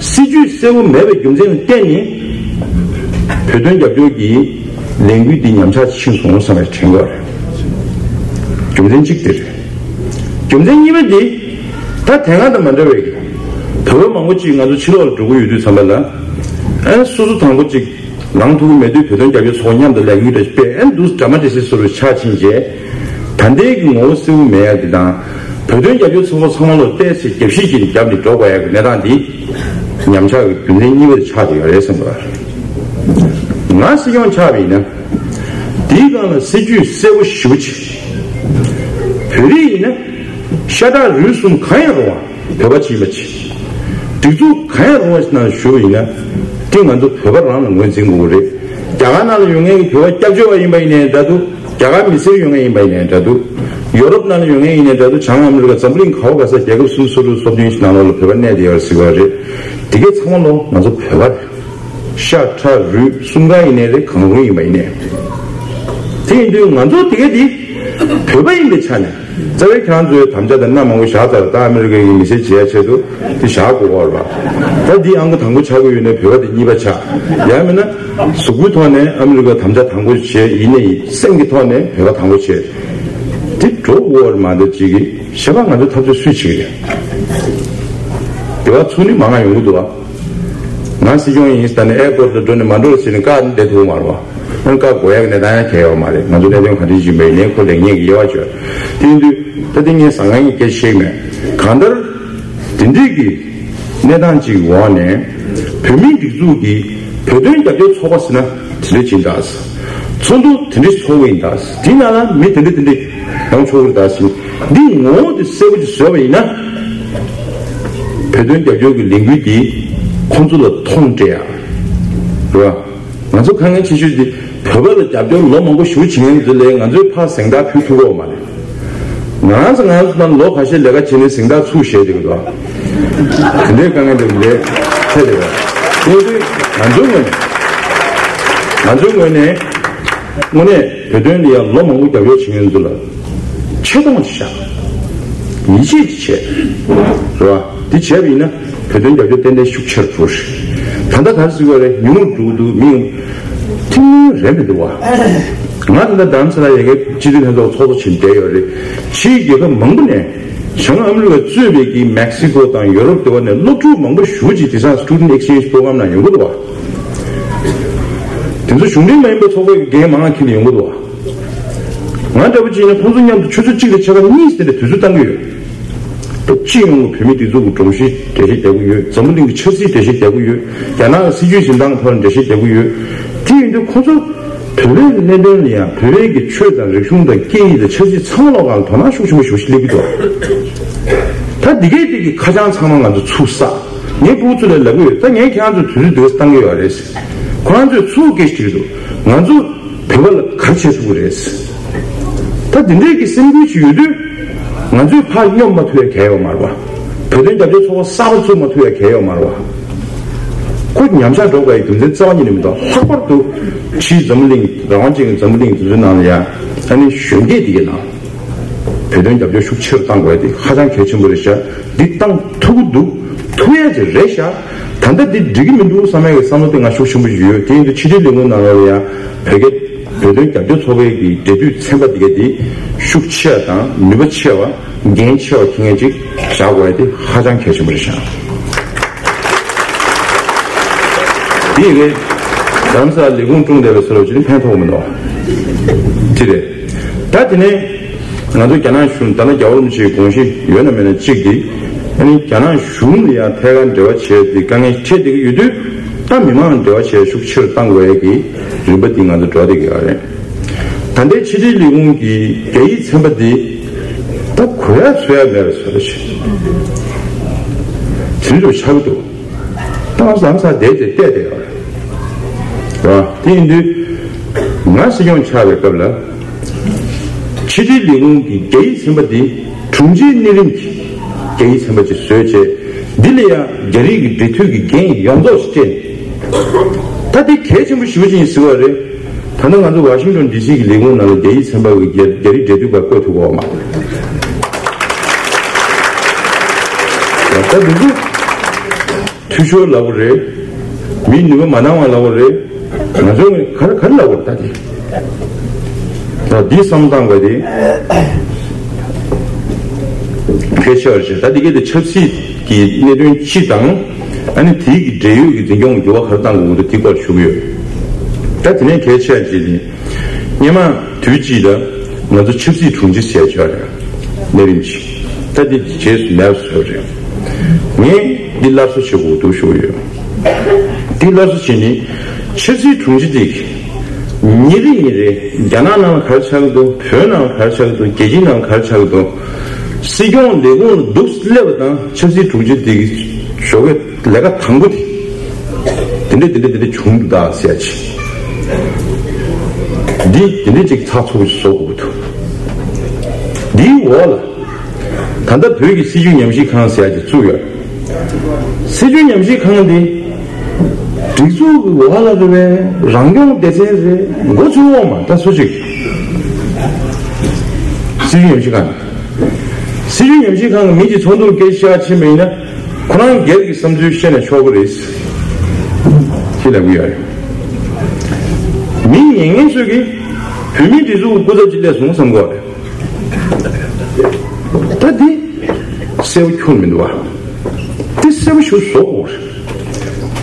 སྲིད་ཇུས་གསལ་པོ་མེད་པའི་རྒྱུ་མཚན་ལ་བརྟེན་ནས་བོད་དོན་རྒྱབ་སྐྱོར་གྱི་ལས་འགུལ་འདི་ཉམས་ཆག་ཕྱིན་སོང་བསམ་པའི་དྲན་གྱི་ཡོད་རེད། རྒྱུ་མཚན་གཅིག་དེ་རེད། རྒྱུ་མཚན་གཉིས་པ་འདི་ད་དེ་སྔ་དང་མ་འདྲ་བའི་བོད་པ་མང་པོ་ཅིག་ང་ཚོ་ཕྱི་ལོགས་ལ་འགྲོ་གི་ཡོད་དུས་ཙམ་པ་ལ་ཨ་ནི་སོ་སོ་དང་པོ་ཅིག་ལངས་ཐུབ་ཀྱི་མེད་དུས་བོད་དོན་རྒྱབ་སྐྱོར་ཚོགས་པ་མཉམ་དུ་ལས་འགུལ་འདྲ་ཞིག་སྤེལ་ཨ་ནི་འདུག་ཌ་ར་མ་ཊིག་སི་བཟོ་འདྲ་ཆགས་ཕྱིན་རྗེས། ད་ལྟའི་གི་ངོ་བོ་གསལ་པོ་མེད་ཡ་འདི་དང་། བོད་དོན་རྒྱབ་སྐྱོར་ཚོགས་པ་ཚང་མ་ལོ་ཏོག་ཙམ་རྒྱབ་བཤིག་ཅིག་བརྒྱབ་ནས་འགྲོ་དགོས་ཡ་གི་གནས་སྟངས་འདི་ཉམས་ཆག་གི་རྒྱུ་མཚན་གཉིས་པ་དེ་ཆགས་བསྡད་ཡོད་རེད་བསམ་གྱི་ཡོད་རེད། ང་སྲིད་སྐྱོང་ཆགས་པ་ཡིན་ན། དེའི་སྒང་ལ་སྲིད་ཇུས་གསལ་པོ་ཞེ་པོ་ཅིག་བོད་རིགས་ཡིན་ན་ཤ་ཁྲག་རུས་གསུམ་གང་ཡང་རུང་བ་བོད་པ་ཅིག་ཡིན་པ་ཅིག་སྒྲིག་འཛུགས་གང་ཡང་རུང་བ་ཞིག་ནང་ཞུགས་པ་ཡིན་ན། དེ་ང་ཚོ་བོད་པ་རང་ལ་ངོས་འཛིན་དགོས་ཀྱི་རེད། རྒྱ་གར་ནང་ལ་ཡོད་མཁན་གྱི་བོད་པ་སྐྱབས་བཅོལ་བ་ཡིན་པ་ཡིན་ནའི་འདྲ་འདུག་རྒྱ་གར་མི་སེར་ཡོད་མཁན་ཡིན་པ་ཡིན་ནའི་འདྲ་འདུག་ཡོ་རོབ་ནང་ལ་ཡོད་མཁན་ཡིན་ནའི་འདྲ་འདུག་བྱང་ཨ་མི་རི་ཀ་འཛམ་བུ་གླིང་ག་བ་ག་ས་རྒྱལ་ཁབ་སུམ་ཅུ་སོ་དྲུག་སོ་བདུན་ཞིག་ནང་ལོགས་ལ་བོད་པ་གནས་བསྡད་ཡོད་རེད་ཟེར་བ་རེད། དེ་གས་ཚང་མ་ལོ་ང་ཚོ་བོད་པ་རེད། ཤ་ཁྲག་རུས་གསུམ་ཀ་ཡིན་ནའི་རེད། གང་རུང་ཡིན་པ་ཡིན་ནའི། དེ་ཡིན་དུས་ང་ཚོ་དེ་གས་དེ་བོད་པ་ཡིན་པའི་ཆ་ནས། རྩ་བའི་ཁྱེད་རང་ཚོའི་དམ་བཅའ་དང་གནའ་མང་པོ་བཞག་ཚར། ད་ཨ་མི་རི་ཀའི་མི་སེར་བྱེད་ཡ་ཆེད་དུ་དེ་བཞག་དགོས་པ་རེད་པ། ད་འདི་ཨང་ཀི་དང་པོ་ཆགས་ཀྱི་ཡོད་ནའི་བོད་པ་དེ་གཉིས་པ་ཆགས། ཡང་མིན་ན་གཟུགས་པོའི་ཐོག་ནས་ཨ་མི་རི་ཀ་དམ་བཅའ་དང་པོ་བྱས། ཡིན་ནའི་སེམས་ཀྱི་ཐོག་ནས་བོད་པ་དང་པོ་བྱས། དེ་འགྲོ་དགོས་པ་རེད་མ་གཏོགས་ཅིག་གིས་གཞན་པ་ང་ཚོའི་འཐབ་རྩོད་སུས་བྱེད་ཀྱི་རེད། སྡེ་བ་ཚུགས་ནི་མང་ང་ཡོང་གི་འདུག་བ། ང་སྲིད་སྐྱོང་ཡིན་ཟེར་ནས་ཨེར་པོར་ཊི་ལ་འགྲོ་ནས་མ་འགྲོ་ཟེར་ནས་བཀག་ནས་བསྡད་ཐུབ་མ་རེད་བ། ཨ་ནི་བཀག་དགོས་ཡག་གི་གནས་སྟངས་ཡང་གང་ཡང་ཡོད་མ་རེད། ང་ཚོ་གནད་དོན་ག་འདྲ་ཞིག་མེད་ནའི་ཁོ་ལེགས་ཉེས་ཀྱི་དབྱེ་བ་བཅོས། དེ་ཡིན་དུས་ད་དེ་ངས་ཟང་ངེ་སྐད་ཆ་བཤད་ཀྱི་མེད། གང་ལྟར་དེ་འདྲའི་གི་གནས་སྟངས་ཅིག་འོག་ནས་བོད་མིའི་སྒྲིག་འཛུགས་ཀྱི་བོད་དོན་རྒྱབ་སྐྱོར་ཚོགས་པ་ཟེར་ན་དེ་འདྲ་ཅིག་ཡིན་ད། ཚོགས་འདུ་དེ་འདྲ་ཚོགས་ཀྱི་ཡིན་ད། དེའི་ནང་ལ་མི་དེ་འདྲ་དེ་འདྲ་ཡོང་ཆོག་གི་རེད་ད་ཟེར། འདི་ངོ་བོ་དེ་གསལ་པོ་ཅིག་བཟོས་པ་ཡིན་ན། བོད་དོན་རྒྱབ་སྐྱོར་གྱི་ལས་འགུལ་འདི་ཁོང་ཚོ་ལ་མཐོང་སྤྲད་ཡ་རེད་བ། ང་ཚོ་དཀའ་ངལ་ཆེ་ཤོས་འདི་བོད་པ་ལ་རྒྱབ་སྐྱོར་ལོ་མང་པོ་ཞེ་པོ་བྱེད་མཁན་ཚོ་ལ་ང་ཚོས་ཕར་གཟེངས་རྟགས་ཕུལ་ཐུབ་ཀྱི་ཡོད་མ་རེད། ང་རང་ཚོ་ང་རང་ཚོ་ནང་ལོ་ཁ་ཤས་ལས་ཀ་བྱས་ནས་གཟེངས་རྟགས་ཚུར་བཞེས་བསྡད་ཀྱི་འདུག་དེ་འདྲའི་དཀའ་ངལ་འདི་ལས་འཕྲད་བསྡད་པ། དེ་དུས་ང་ཚོའི་ངོས་ནས་ང་ཚོའི་ངོས་ནས་དངོས་གནས་བོད་དོན་ལ་ཡང་ལོ་མང་པོ་རྒྱབ་སྐྱོར་བྱེད་མཁན་ཚོ་ལ་ཆེ་མཐོང་ཞིག་བཞག་ཡིད་ཆེས་ཅིག་བྱས། རེད་བ། འདི་བྱས་པ་ཡིན་ན་བོད་དོན་རྒྱབ་སྐྱོར་ཏན་ཏན་ཤུགས་ཆེ་རུ་འགྲོ་རེད། ད་ལྟ་ག་རེ་ཟེར་དགོས་རེད། ཉུང་རུ་འགྲོ་གི་འདུག་མི་ཐུན་མོང་རེད་མི་འདུག་བ། ང་ད་ལྟ་རྡ་རམ་ས་ལ་ཡ་གི་སྤྱི་འཐུས་ལྷན་ཚོགས་ཚོགས་གཙོ་བྱས་བསྡད་ཡོད་རེད། ཕྱིའི་རྒྱལ་ཁབ་མང་པོ་ནས་བྱང་ཨ་མི་རི་ཀ་གཙོས་པའི་གི་མེག་སི་ཀོ་དང་ཡོ་རོབ་དེ་བ་ནས་སློབ་ཕྲུག་མང་པོ་ཞེ་པོ་ཅིག་དེང་སང་Student Exchange Program ནང་ཡོང་གི་འདུག་བ། དེ་ཚོ་གཞུང་འབྲེལ་མ་ཡིན་པའི་ཚོགས་པའི་འགན་མང་ང་འཁྱེར་ནས་ཡོང་གི་འདུག་བ། ང་འདྲ་པོ་ཅིག་ཡིན་ན་ཁོང་ཚོ་མཉམ་དུ་ཆུ་ཚོད་གཅིག་དང་ཕྱེད་ཀ་གཉིས་ཟེར་ནས་དུས་ཚོད་བཏང་གི་ཡོད། ད་སྤྱི་ཡོངས་ཀྱི་བོད་མིའི་སྒྲིག་འཛུགས་ཀྱི་སྒྲོམ་གཞི་འགྲེལ་བཤད་རྒྱག་གི་ཡོད། འཛམ་བུ་གླིང་གི་ཆབ་སྲིད་འགྲེལ་བཤད་རྒྱག་གི་ཡོད། རྒྱ་ནག་གི་སྲིད་ཇུས་འཛིན་སྟངས་ཐོག་ནས་འགྲེལ་བཤད་རྒྱག་གི་ཡོད། དེ་ཡིན་དུས་ཁོང་ཚོ་བོད་པའི་གནད་དོན་ལ་ཡང་བོད་པའི་གི་ཆོས་དང་རིག་གཞུང་དང་སྐད་ཡིག་དང་ཆབ་སྲིད་ཚང་མ་ལོག་གང་ལ་དོ་སྣང་ཤུགས་ཆེན་པོ་ཞེ་པོ་ཞིག་སླེབས་ཀྱི་འདུག་ད་འདི་གའི་དེ་གི་ཁ་བྱང་ཚང་མ་ང་ཚོ་ཚུར་བསགས། ངས་ཕྲུ་གུ་ཚོ་ལ་ལབ་ཀྱི་ཡོད། ད་ངས་ཁྱེད་རང་ཚོ་དུས་ཚོད་འདི་ག་བཏང་གི་ཡོད་རེད། ཁོ་རང་ཚོས་ཚུར་སྐད་ཆ་དྲིས་འདུག་ང་ཚོ་བོད་པ་ལ་ག་རེ་བྱེད་ཐུབ་ཀྱི་རེད། ད་འདི་འདྲས་ཀྱི་སེམས་འགུལ་ཞིག་ཡོད་དུས། ང་ཚོས་ཕར་སྙོམས་མ་ཐུབ་ཡ་གལ་ཡོད་མ་རེད་བ། བོད་དོན་རྒྱབ་སྐྱོར་ཚོགས་པ་གསར་པ་བཙུགས་མ་ཐུབ་ཡ་གལ་ཡོད་མ་རེད་བ། ཁོ་ཉམས་ཆག་འགྲོ་དགོས་ཡ་རྒྱུ་མཚན་རྩ་བ་ཉིད་ནས་མི་འདུག་ལྷག་པར་དུ་ཕྱིའི་འཛམ་བུ་གླིང་རང་དབང་ཅན་གྱི་འཛམ་བུ་གླིང་འདི་ཚོའི་ནང་ལ་ཡ་ཨ་ནི་གཞོན་སྐྱེས་འདི་གའི་ནང་བོད་དོན་རྒྱབ་སྐྱོར་ཤུགས་ཆེ་རུ་གཏང་དགོས་ཡ་དེ་ཧ་ཅང་གལ་ཆེན་པོ་རེད་ཤག་འདི་གཏང་ཐུབ་ཀྱི་འདུག་ཐུབ་ཡ་ཅིག་རེད་ཤག་ད་ལྟ་འདི་འགྲིག་གི་མི་འདུག་བསམ་ཡ་གི་བསམ་བློ་དེ་ང་ཤུགས་ཆེན་པོ་ཞིག་ཡོད། དེ་ཡིན་དུས་ཕྱི་དྲིལ་ལས་ཁུངས་ནང་ལ་ཡང་བོད་སྐད་བོད་དོན་རྒྱབ་སྐྱོར་ཚོགས་པའི་གི་འབྲེལ་མཐུད་ཚན་པ་འདི་ག་དེ་ཤུགས་ཆེ་བ་དང་ནུས་པ་ཆེ་བ་འགན་ཆེ་བ་འཁྱེར་མཁན་ཅིག་བཞག་དགོས་ཡ་དེ་ཧ་ཅང་གལ་ཆེན་པོ་རེད་ཤག་དེ་ཡི་གེ་རྡ་རམ་ས་ལ་ལས་ཁུངས་བསྐྲུན་བསྡད་པའི་སོ་ལོ་ཅི་ནི་ཕན་ཐོགས་མི་འདུག་དེ་རེད། ད་དེ་ནས་ང་ཚོ་རྒྱ་ནག་གཞུང་ད་ལྟ་རྒྱལ་བ་རིན་པོ་ཆེའི་དགོངས་གཞི་ཡོད་ན་མེད་ན་གཅིག་དེ། ཨ་ནི་རྒྱ་ནག་གཞུང་ལ་ཡང་ཐད་ཀར་འབྲེལ་བ་བྱས་ཏེ་དཀའ་ངལ་འཕྲད་བསྡད་ཀྱི་ཡོད་དུས། ད་མི་མང་འབྲེལ་བ་བྱས་ཤུགས་ཆེ་རུ་གཏང་དགོས་ཡ་གི་རིམ་པ་འདི་ང་ཚོ་འགྲོ་བསྡད་ཀྱི་ཡོད་རེད། ད་ལྟའི་ཕྱི་དྲིལ་ལས་ཁུངས་ཀྱི་རྒྱ་ཡིག་ཚན་པ་འདི་ད་གོ་ཡ་ཚོད་ཡ་མེད་པའི་བཟོ་འདྲ་ཞིག་དེ་འདྲ་ཆགས་ཀྱི་འདུག་ད་ང་ཚོ་ལམ་སང་བསྡད་དེ་བལྟས་བསྡད་ཡོད་རེད། རེད་བ། དེ་ཡིན་དུས་ང་སྲིད་སྐྱོང་ཆགས་པའི་སྐབས་ལ། ཕྱི་དྲིལ་ལས་ཁུངས་ཀྱི་རྒྱ་ཡིག་ཚན་པ་འདི་དྲུང་ཆེའི་གནས་རིམ་གྱི་རྒྱ་ཡིག་ཚན་པ་ཅིག་བཟོས་བྱས། འདི་ལ་ཡང་རྒྱ་རིགས་ཀྱི་འབྲེལ་མཐུད་ཀྱི་འགན་ཡོངས་རྫོགས་སྤྲད། ད་འདི་གལ་ཆེན་པོ་ཞེ་པོ་ཅིག་ཡིན་ཟེར་བ་རེད། ད་ལྟ་ང་ཚོ་ཝ་ཤིང་ཊོན་ཌི་སི་གི་ལས་ཁུངས་ནང་ལ་རྒྱ་ཡིག་ཚན་པ་གི་རྒྱ་རྒྱ་རིགས་འབྲེལ་མཐུད་པ་བསྐོ་ཐུབ་ཀྱི་ཡོད་མ་རེད། ད་འདི་ཚོ། འཐུས་ཤོར་ལབ་དགོས་རེད། མིའི་ནུས་པ་མ་འདང་བ་ལབ་དགོས་རེད། ང་ཚོ་ག་རེ་ག་རེ་ལབ་དགོས་རེད་ད་དེ། ད་འདི་བསམ་བཏང་དགོས་དེ། གལ་ཆེ་བ་རེད། ད་འདི་གལ་ཏེ་ཆབ་སྲིད་ཀྱི་གནད་དོན་སྤྱི་དང་། ཨ་ནི་དེའི་གི་འབྲེལ་ཡོད་ཀྱི་འཛིན་སྐྱོང་འགྱུར་བ་ག་རེ་བཏང་དགོས་འདུག་དེ་སྐོར་ཞུ་གི་ཡོད། ད་དེ་ནས་གལ་ཆེ་བ་ཅིག་དེ། སྔོན་མ་དུས་གཅིག་ལ་ང་ཚོ་ཆབ་སྲིད་དྲུང་ཆེ་ཟེར་ཡ་ཅིག་ཡོད་རེད། གནས་རིམ་གྱི། ད་དེ་རྗེས་སུ་མེད་པ་བཟོས་རེད། ངས་འདི་སླར་གསོ་བྱེད་དགོས་འདུག་ཞུ་གི་ཡོད། འདི་སླར་གསོ་བྱེད་ནི་ཆབ་སྲིད་དྲུང་ཆེ་དེ་གིས་ ཉིན་རེ་ཉིན་རེ་རྒྱ་ནག་ནང་ལ་ག་རེ་ཆགས་ཀྱི་འདུག་བོད་ནང་ལ་ག་རེ་ཆགས་ཀྱི་འདུག་རྒྱལ་སྤྱིའི་ནང་ལ་ག་རེ་ཆགས་ཀྱི་འདུག་སྲིད་སྐྱོང་ལས་ཁུངས་ལ་འདུག་སླེབས་པ་དང་ཆབ་སྲིད་དྲུང་ཆེ་དེ་གི་ཞོགས་ཀས་ལས་ཀ་དང་པོ་དེ། དེ་འདྲས་དེ་འདྲས་དེ་འདྲས་བྱུང་འདུག་ད་ཟེར་ཡ་ཅིག་འདི་དེ་འདྲས་ཅིག་ཚགས་ཚུད་པོ་ཞིག་བཟོ་དགོས་འདུག་འདིའི་འོག་ལ་ད་ལྟ་བོད་ཀྱི་སྲིད་བྱུས་ཉམས་ཞིབ་ཁང་ཟེར་ཡ་ཅིག་བཙུགས་ཡོད། སྲིད་བྱུས་ཉམས་ཞིབ་ཁང་འདི་སྒྲིག་འཛུགས་ཀྱི་འོག་ལ་རེད་པས། རང་སྐྱོང་སྡེ་ཚན་རེད། མགོ་ཚོས་འོང་མ་ད་སུ་གཅིག་སྲིད་བྱུས་ཉམས་ཞིབ་ཁང་། སྲིད་བྱུས་ཉམས་ཞིབ་ཁང་གི་མི་གཅིག་ཚོགས་འདུར་སྐད་ཆ་བཤད་པ་ཕྱིན་པ་ཡིན་ན། ཁོ་རང་སྒེར་གྱི་བསམ་ཚུལ་བཤད་ན་ཆོག་གི་རེད། ཅེས་ལབ་ཀྱི་ཡོད་རེད། མི་ཉན་མཁན་ཚོས་ཀྱིས་བོད་མིའི་སྒྲིག་འཛུགས་ཀྱི་སྐུ་ཚབ་ཅིག་སླེབས་སོང་བསམ་གྱི་ཡོད་རེད། ད་འདི་གསལ་པོ་ཁྱོན་མི་འདུག་བ། འདི་གསལ་པོ་ཞིག་བཟོ་དགོས་རེད།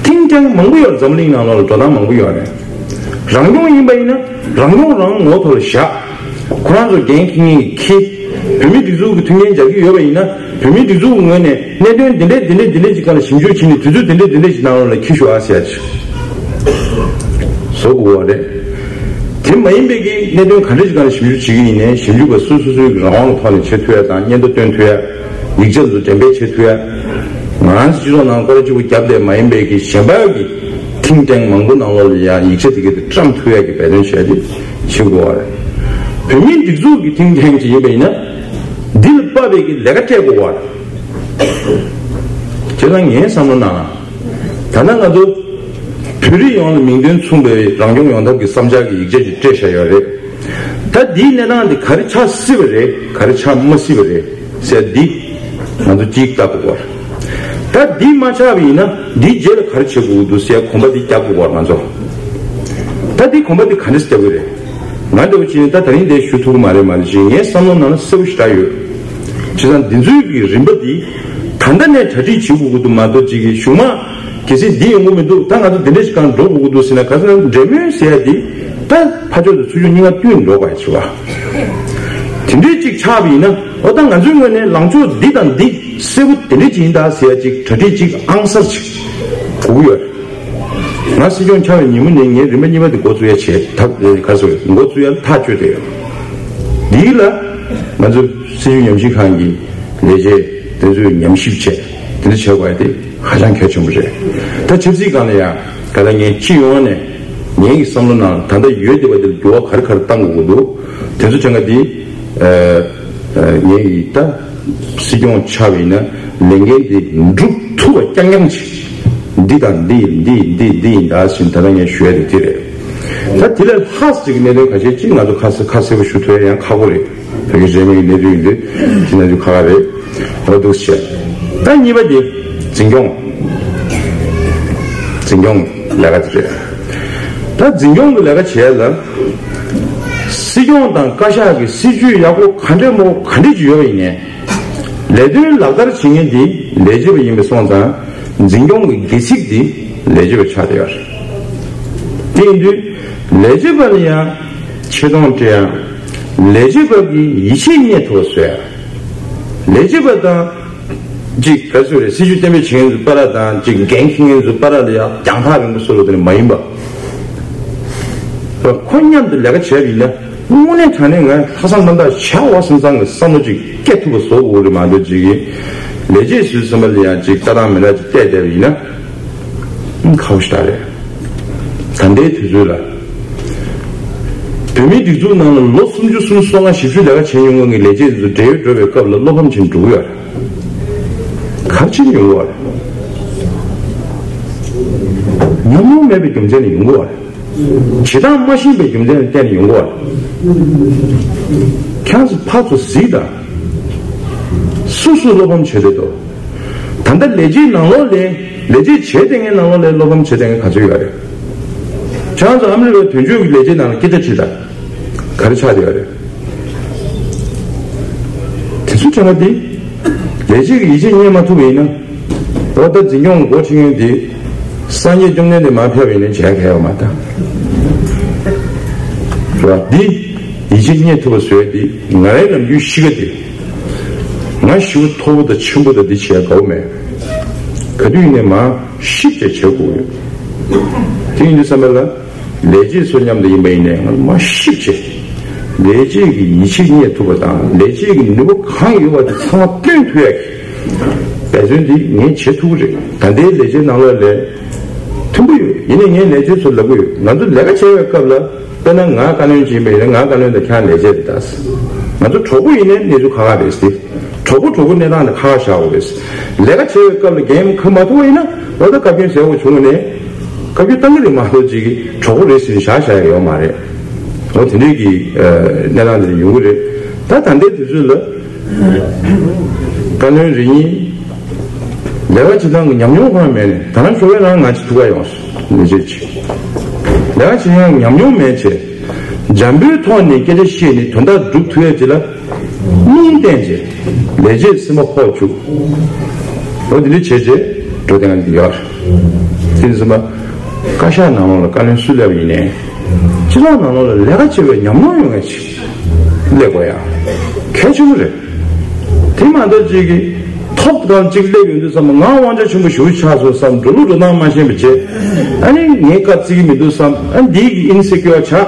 ཐིང་ཀྲེང་མང་པོ་ཡོད་རེད། འཛམ་གླིང་ནང་ལོགས་ལ་འགྲོ་སྟངས་མང་པོ་ཡོད་རེད། རང་སྐྱོང་ཡིན་པ་ཡིན་ན་རང་སྐྱོང་རང་ངོ་ཐོག་ལ་བཞག་ཁོ་རང་ཚོ་འགན་འཁྱེར་མཁན་གྱིས་འཁྱེར། བོད་མིའི་སྒྲིག་འཛུགས་ཀྱི་མཐུན་རྐྱེན་སྦྱར་གྱི་ཡོད་པ་ཡིན་ན། བོད་མིའི་སྒྲིག་འཛུགས་ཀྱི་ངོས་ནས་གནད་དོན་འདི་འདྲས་འདི་འདྲས་འདི་འདྲས་ཀྱི་སྒང་ལ་ཞིབ་འཇུག་བྱས་ནས་དུས་ཚོད་འདི་འདྲས་འདི་འདྲས་ཀྱི་ནང་ལོགས་ལ་འཁྱེར་ཤོག་ཨ་ཟེར་ཡ་ཅིག་བཟོ་དགོས་པ་རེད། དེ་མ་ཡིན་པའི་གི་གནད་དོན་ག་འདྲས་ཀྱི་སྒང་ལ་ཞིབ་འཇུག་བྱེད་ཀྱི་ཡིན་ནའི་ཞིབ་འཇུག་པ་སོ་སོ་སོའི་གི་རང་དབང་གི་ཐོག་ནས་བྱེད་ཐུབ་ཡ་དང་སྙན་ཐོ་སྟོན་ཐུབ་ཡ། ཡིག་ཆ་ཚོ་འགྲེམས་སྤེལ་བྱེད་ཐུབ་ཡ། ང་རང་ཚོ་སྤྱི་ཚོགས་ནང་སྐོར་ར་གཅིག་པུ་བརྒྱབ་བསྡད་མ་ཡིན་པའི་གི་གཞན་པ་གི་ཐིང་ཀྲེང་མང་པོ་ནང་ལོགས་ལ་ཡང་ཡིག་ཆ་དེ་གི་དེ་བཀྲམ་ཐུབ་ཡ་གི་འབད་བརྩོན་བྱེད་ཡ་དེ་བྱེད་དགོས་པ་རེད། བོད་མིའི་སྒྲིག་འཛུགས་ཀྱི་ཐིང་ཀྲེང་ཅིག་ཡིན་པ་ཡིན་ན། འདི་ལ་དཔག་པའི་གི་ལས་ཀ་སྤྲད་དགོས་པ་རེད། བྱས་ཙང་ངའི་བསམ་བློ་ནང་། ད་ལྟ་ང་ཚོ་བོད་རིགས་ཡོངས་ལ་མིང་དོན་མཚུངས་པའི་རང་སྐྱོང་ཡོང་ཐབས་ཀྱི་བསམ་འཆར་གྱི་ཡིག་ཆ་ཅིག་སྤྲད་བཞག་ཡོད་རེད། ད་འདིའི་གནས་སྟངས་འདི་ག་རེ་ཆགས་སྲིད་པ་རེད། ག་རེ་ཆགས་མ་སྲིད་པ་རེད་ཟེར་འདི་ང་ཚོ་གཅིག་ལྟ་དགོས་པ་རེད། ད་འདི་མ་ཆགས་པ་ཡིན་ན་འདིའི་རྗེས་ལ་ག་རེ་བྱེད་དགོས་འདུག་ཟེར་གོམ་པ་འདི་རྒྱག་དགོས་པ་རེད་ང་ཚོ། ད་འདི་གོམ་པ་འདི་ག་འདྲས་རྒྱག་དགོས་རེད། ང་འདྲ་བོ་བྱས་ནས་ད་ད་རིང་འདིར་ཞུ་ཐུབ་ཀྱི་མ་རེད་མ་རེད་ཅེས་ངའི་བསམ་བློ་ནང་ལ་གསལ་པོ་ཞེ་དྲག་ཡོད། བྱས་ཙང་འདི་ཚོའི་གི་རིམ་པ་འདི་ད་ལྟ་ནས་གྲ་སྒྲིག་བྱེད་དགོས་ཀྱི་འདུག་མ་གཏོགས་ཅིག་གི་གཞུག་མ་གལ་སྲིད་འདི་ཡོང་གི་མི་འདུག་ད་ང་ཚོ་འདི་འདྲ་ཞིག་སྒང་འགྲོ་དགོས་ཀྱི་འདུག་ཟེར་ན་ག་ཚོད་འབྲེལ་མོལ་ཟེར་ཡ་འདི་ད་ཕར་ཕྱོགས་དང་ཚུར་ཕྱོགས་གཉིས་ཀ་བསྟུན་འགྲོ་དགོས་ཡ་བྱེད་པ། དེ་འདྲའི་ཅིག་ཆགས་པ་ཡིན་ན་འོ་ད་ང་ཚོའི་ངོས་ནས་ལངས་ཕྱོགས་འདི་དང་འདི་གསལ་པོ་དེ་འདྲ་ཅིག་ཡིན་ད་ཟེར་ཡ་ཅིག་གྲ་སྒྲིག་ཅིག་ཨང་གསར་ཅིག་དགོས་ཀྱི་ཡོད་རེད། ང་སྲིད་སྐྱོང་ཆགས་པའི་ཉིན་མོ་ནས་ངས་རིམ་པ་གཉིས་པ་དེ་འགོ་བཙུགས་ཡ་བྱས་ཐབས་ག་རེ་ཟེར་འགོ་བཙུགས་ཡ་ལ་ཐག་གཅོད་དེ་ཡོད། འདི་ལ་ང་ཚོ་སྲིད་བྱུས་ཉམས་ཞིབ་ཁང་གི་ལས་བྱེད་དེ་ཚོས་ཉམས་ཞིབ་བྱས་དེ་འདྲ་བྱས་དགོས་ཡ་དེ་ཧ་ཅང་གལ་ཆེན་པོ་རེད། ད་ཆབ་སྲིད་སྒང་ལ་ཡང་ག་ལ་ངས་སྤྱི་ཡོངས་ནས་ངའི་གི་བསམ་བློ་ནང་ད་ལྟ་ཡོད་བསྡད་པ་དེ་ལ་འགྱུར་བ་ག་རེ་ག་རེ་གཏང་དགོས་ཀྱི་འདུག་དེ་ཚོ་ཆ་འགའ་དེ་ངའི་གི་ད། སྲིད་སྐྱོང་ཆགས་པ་ཡིན་ན་ལས་འགན་འདི་འགྲུབ་ཐུབ་པ་རྐྱང་རྐྱང་ཅིག་འདི་དང་འདི་ཡིན་འདི་ཡིན་འདི་འདི་ཡིན་ད་ཟེར་ད་ལྟ་ངས་ཞུ་ཡ་དེ་དེ་རེད། ད་དེ་ལས་ལྷག་ཅིག་གནད་དོན་ཁ་ཤས་ཅིག་ང་ཚོ་ཁ་གསལ་ཁ་གསལ་པོ་ཞུ་ཐུབ་ཡ་ཡང་ཁག་པོ་རེད། བོད་ཀྱི་རིས་མེད་ཀྱི་གནད་དོན་ཡིན་དུས་དེ་ན་ཚོད་ཁག་ཁག་རེད། འོ་འདུག་བྱས། ད་གཉིས་པ་དེ་འཛིན་སྐྱོང་། འཛིན་སྐྱོང་ལས་ཀ་དེ་རེད། ད་འཛིན་སྐྱོང་གི་ལས་ཀ་བྱས་ལ། སྲིད་སྐྱོང་དང་བཀའ་ཤག་གི་སྲིད་ཇུས་ཡག་པོ་ག་འདྲས་མོ་ག་འདྲས་ཅིག་ཡོད་པ་ཡིན་ནའི། ལས་དོན་ལག་བསྟར་བྱེད་མཁན་དེ་ལས་བྱེད་པ་ཡིན་པ་སོང་ཙང་། འཛིན་སྐྱོང་གི་སྒལ་ཚིགས་དེ་ལས་བྱེད་པ་ཆགས་བསྡད་ཡོད་རེད། དེ་ཡིན་དུས་ལས་བྱེད་པ་ལ་ཡང་ཆེ་མཐོང་སྤྲད་ཡ། ལས་བྱེད་པ་གི་ཡིད་ཆེས་རྙེད་ཐུབ་པ་བཟོ་ཡ། ལས་བྱེད་པ་དང་། གཅིག་ག་རེ་ཟེར་རེད། སྲིད་ཇུས་གཏན་འབེབས་བྱེད་མཁན་ཚོ་བར་ལ་དང་གཅིག་འགན་འཁྱེར་མཁན་ཚོ་བར་ལ་ཡང་རྒྱང་ཐག་རིང་པོ་བཟོ་རོགས་དེ་ནི་མ་ཡིན་པ། ཁོ་མཉམ་དུ་ལས་ཀ་བྱས་པ་ཡིན་ན་དངོས་གནས་དྲང་གནས་ང་ལྷག་བསམ་རྣམ་དག་བྱ་བ་སེམས་ཙམ་གྱི་བསམ་བློ་ཅིག་སྐྱེ་ཐུབ་པ་བཟོ་དགོས་རེད་མ་གཏོགས་གཅིག་གི་ལས་བྱེད་ཚོའི་སེམས་པ་ལ་ཡང་གཅིག་ལྟ་སྟངས་མི་འདྲ་ཅིག་བལྟས་བསྡད་པ་ཡིན་ན་ཁག་པོ་ཞེ་དྲག་རེད། ད་ལྟའི་དུས་ཚོད་ལ། བོད་མིའི་སྒྲིག་འཛུགས་ནང་ལ་ལོ་སུམ་ཅུ་སུམ་ཅུ་སོ་ལྔ་བཞི་བཅུ་ལས་ཀ་བྱེད་མྱོང་མཁན་གྱི་ལས་བྱེད་ཚོ་བགྲེས་ཡོལ་འགྲོ་བའི་སྐབས་ལ་བློ་ཕམ་བྱེད་འགྲོ་གི་ཡོད་རེད། ག་རེ་བྱེད་མྱོང་གི་ཡོད་རེད། ཉམས་མྱོང་མེད་པའི་རྒྱུ་མཚན་ལ་ཡོང་གི་ཡོད་རེད། བྱེད་སྟངས་མ་ཤེས་པའི་རྒྱུ་མཚན་ལ་བརྟེན་ནས་ཡོང་གི་ཡོད་རེད། ཁྱེད་རང་ཚོ་ཕར་ཚུར་གཟིགས་དང་། སུ་སུ་བློ་ཕམ་བྱེད་བསྡད་འདུག་ད་ལྟ་ལས་བྱེད་ནང་ལོགས་ལ་ལས་བྱེད་བྱས་བསྡད་མཁན་ནང་ལོགས་ལ་བློ་ཕམ་བྱས་བསྡད་མཁན་ག་ཚོད་ཡོད་རེད། ཁྱེད་རང་ཚོ་ཨ་མི་རི་ཀའི་དོན་གཅོད་ཀྱི་ལས་བྱེད་ནང་ལ་སྐད་ཆ་དྲིས་དང་། ག་རེ་ཆགས་བསྡད་ཡོད་རེད། དེ་ཚོ་ཆ་ལ་དེ་ལས་བྱེད་ཀྱི་ཡིད་ཆེས་རྙེད་མ་ཐུབ་པ་ཡིན་ན། འོ་ད་འཛིན་སྐྱོང་འགོ་ཁྲིད་མཁན་དེ་སངས་རྒྱས་བཅོམ་ལྡན་འདས་མར་ཕེབས་པ་ཡིན་ན་བྱས་ག་ཡོད་མ་ད། རེད་བ། འདི་ཡིད་ཆེས་རྙེད་ཐུབ་པ་བཟོས་ཏེ་ང་རའི་ནམ་རྒྱུན་གཤིས་ཀ་དེ། ང་ཞེ་པོ་མཐོ་པོ་དང་ཆེན་པོ་དང་འདི་བྱས་དགའ་བོ་མེད། ག་དུས་ཡིན་ནའི་མར་ཞིབ་ཅིག་བྱེད་དགོས་ཡོད། དེ་ཡིན་དུས་བསམ་པ་ལ། ལས་བྱེད་ཚོ་མཉམ་དུ་ཡིན་པ་ཡིན་ནའི་ང་ཚོ་མ་ཤི་བྱས། ལས་བྱེད་ཀྱི་ཡིད་ཆེས་རྙེད་ཐུབ་པ་དང་ལས་བྱེད་ཀྱི་ནུས་པ་གང་ཡོད་པ་དེ་ཚང་མ་བཏོན་ཐུབ་ཡ་གི་འབད་བརྩོན་འདི་ངས་བྱེད་ཐུབ་ཀྱི་རེད། ད་ལྟའི་ལས་བྱེད་ནང་ལོགས་ལས་མཐུན་པོ་ཡོད། ཡིན་ནའི་ངས་ལས་བྱེད་ཚོ་ལབ་ཀྱི་ཡོད། ང་ཚོ་ལས་ཀ་བྱེད་པའི་སྐབས་ལ། དཔེར་ན་ང་བཀའ་བློན་ཅིག་ཡིན་པ་ཡིན་ན་ང་བཀའ་བློན་དང་ཁྱེད་ལས་བྱེད་དེ་ལྟ། ང་ཚོ་གྲོགས་པོ་ཡིན་ནའི་གནས་ཚུལ་ཁག་ཁག་རེད་ཟེར། གྲོགས་པོ་གྲོགས་པོ་གནས་སྟངས་དེ་ཁག་ཁག་བཞག་དགོས་རེད། ལས་ཀ་བྱེད་པའི་སྐབས་ལ་འགན་ཁུར་མ་ཐུབ་པ་ཡིན་ན་འོ་ད་བཀའ་བཀྱོན་ཟེར་དགོས་བྱུང་ནས་བཀའ་བཀྱོན་བཏང་གི་རེད་མ་གཏོགས་ཅིག་གྲོགས་པོ་རེད་ཟེར་ནས་བཞག་བཞག་ཡ་ཡོད་མ་རེད། འོ་དེ་འདྲའི་གི་གནས་སྟངས་དེ་ཡོང་གི་རེད། ད་ད་ལྟའི་དུས་ཚོད་ལ་བཀའ་བློན་རེ་གཉིས། ལས་ཀ་བྱེད་སྟངས་ཀྱི་ཉམས་མྱོང་ཁོ་རང་མེད་ནས་ད་རང་ཞོགས་པའི་རང་ང་ཅིག་ཐུག་ག་ཡོང་སོང་ལས་བྱེད་ཅིག་ལས་ཀ་བྱེད་ཡག་ཉམས་མྱོང་མེད་ཚེ། འཇམ་པོའི་ཐོག་ནས་སྐད་ཆ་བཤད་ནས་དོན་དག་སྒྲུབ་ཐུབ་ཡ་ཅིག་ལ་རྨོངས་བསྟན་བྱས་ལས་བྱེད་སེམས་པ་ཕོག་བཅུག་འོ་དེ་འདྲ་བྱས་རྗེས་འགྲོ་བསྟན་ག་ཡོད་རེད། དེ་ཚོ་མ་བཀའ་ཤག་ནང་ལོགས་ལ་བཀའ་བློན་སུ་སླེབས་ཡིན་ནའི་སྤྱི་ཚོགས་ནང་ལོགས་ལ་ལས་ཀ་བྱེད་པའི་ཉམས་མྱོང་ཡོད་མཁན་ཅིག་སླེབས་དགོས་ཡ་གལ་ཆེན་པོ་རེད། དེ་མ་གཏོགས་གཅིག་གིས་ཐོབ་ཐང་གཅིག་སླེབས་ཡོང་དུས་བསམ་ང་དབང་ཆ་ཆེན་པོ་ཞེ་པོ་ཆགས་སོང་བསམ་འགྲོ་ལུགས་འགྲོ་སྟངས་མ་ཤེས་པ་བྱས། ཨ་ནི་ངས་བཀའ་བརྩི་གི་མི་འདུག་བསམ་ཨ་ནི་འདིའི་གི་ཨིན་སེ་ཀྱུར་ཆགས་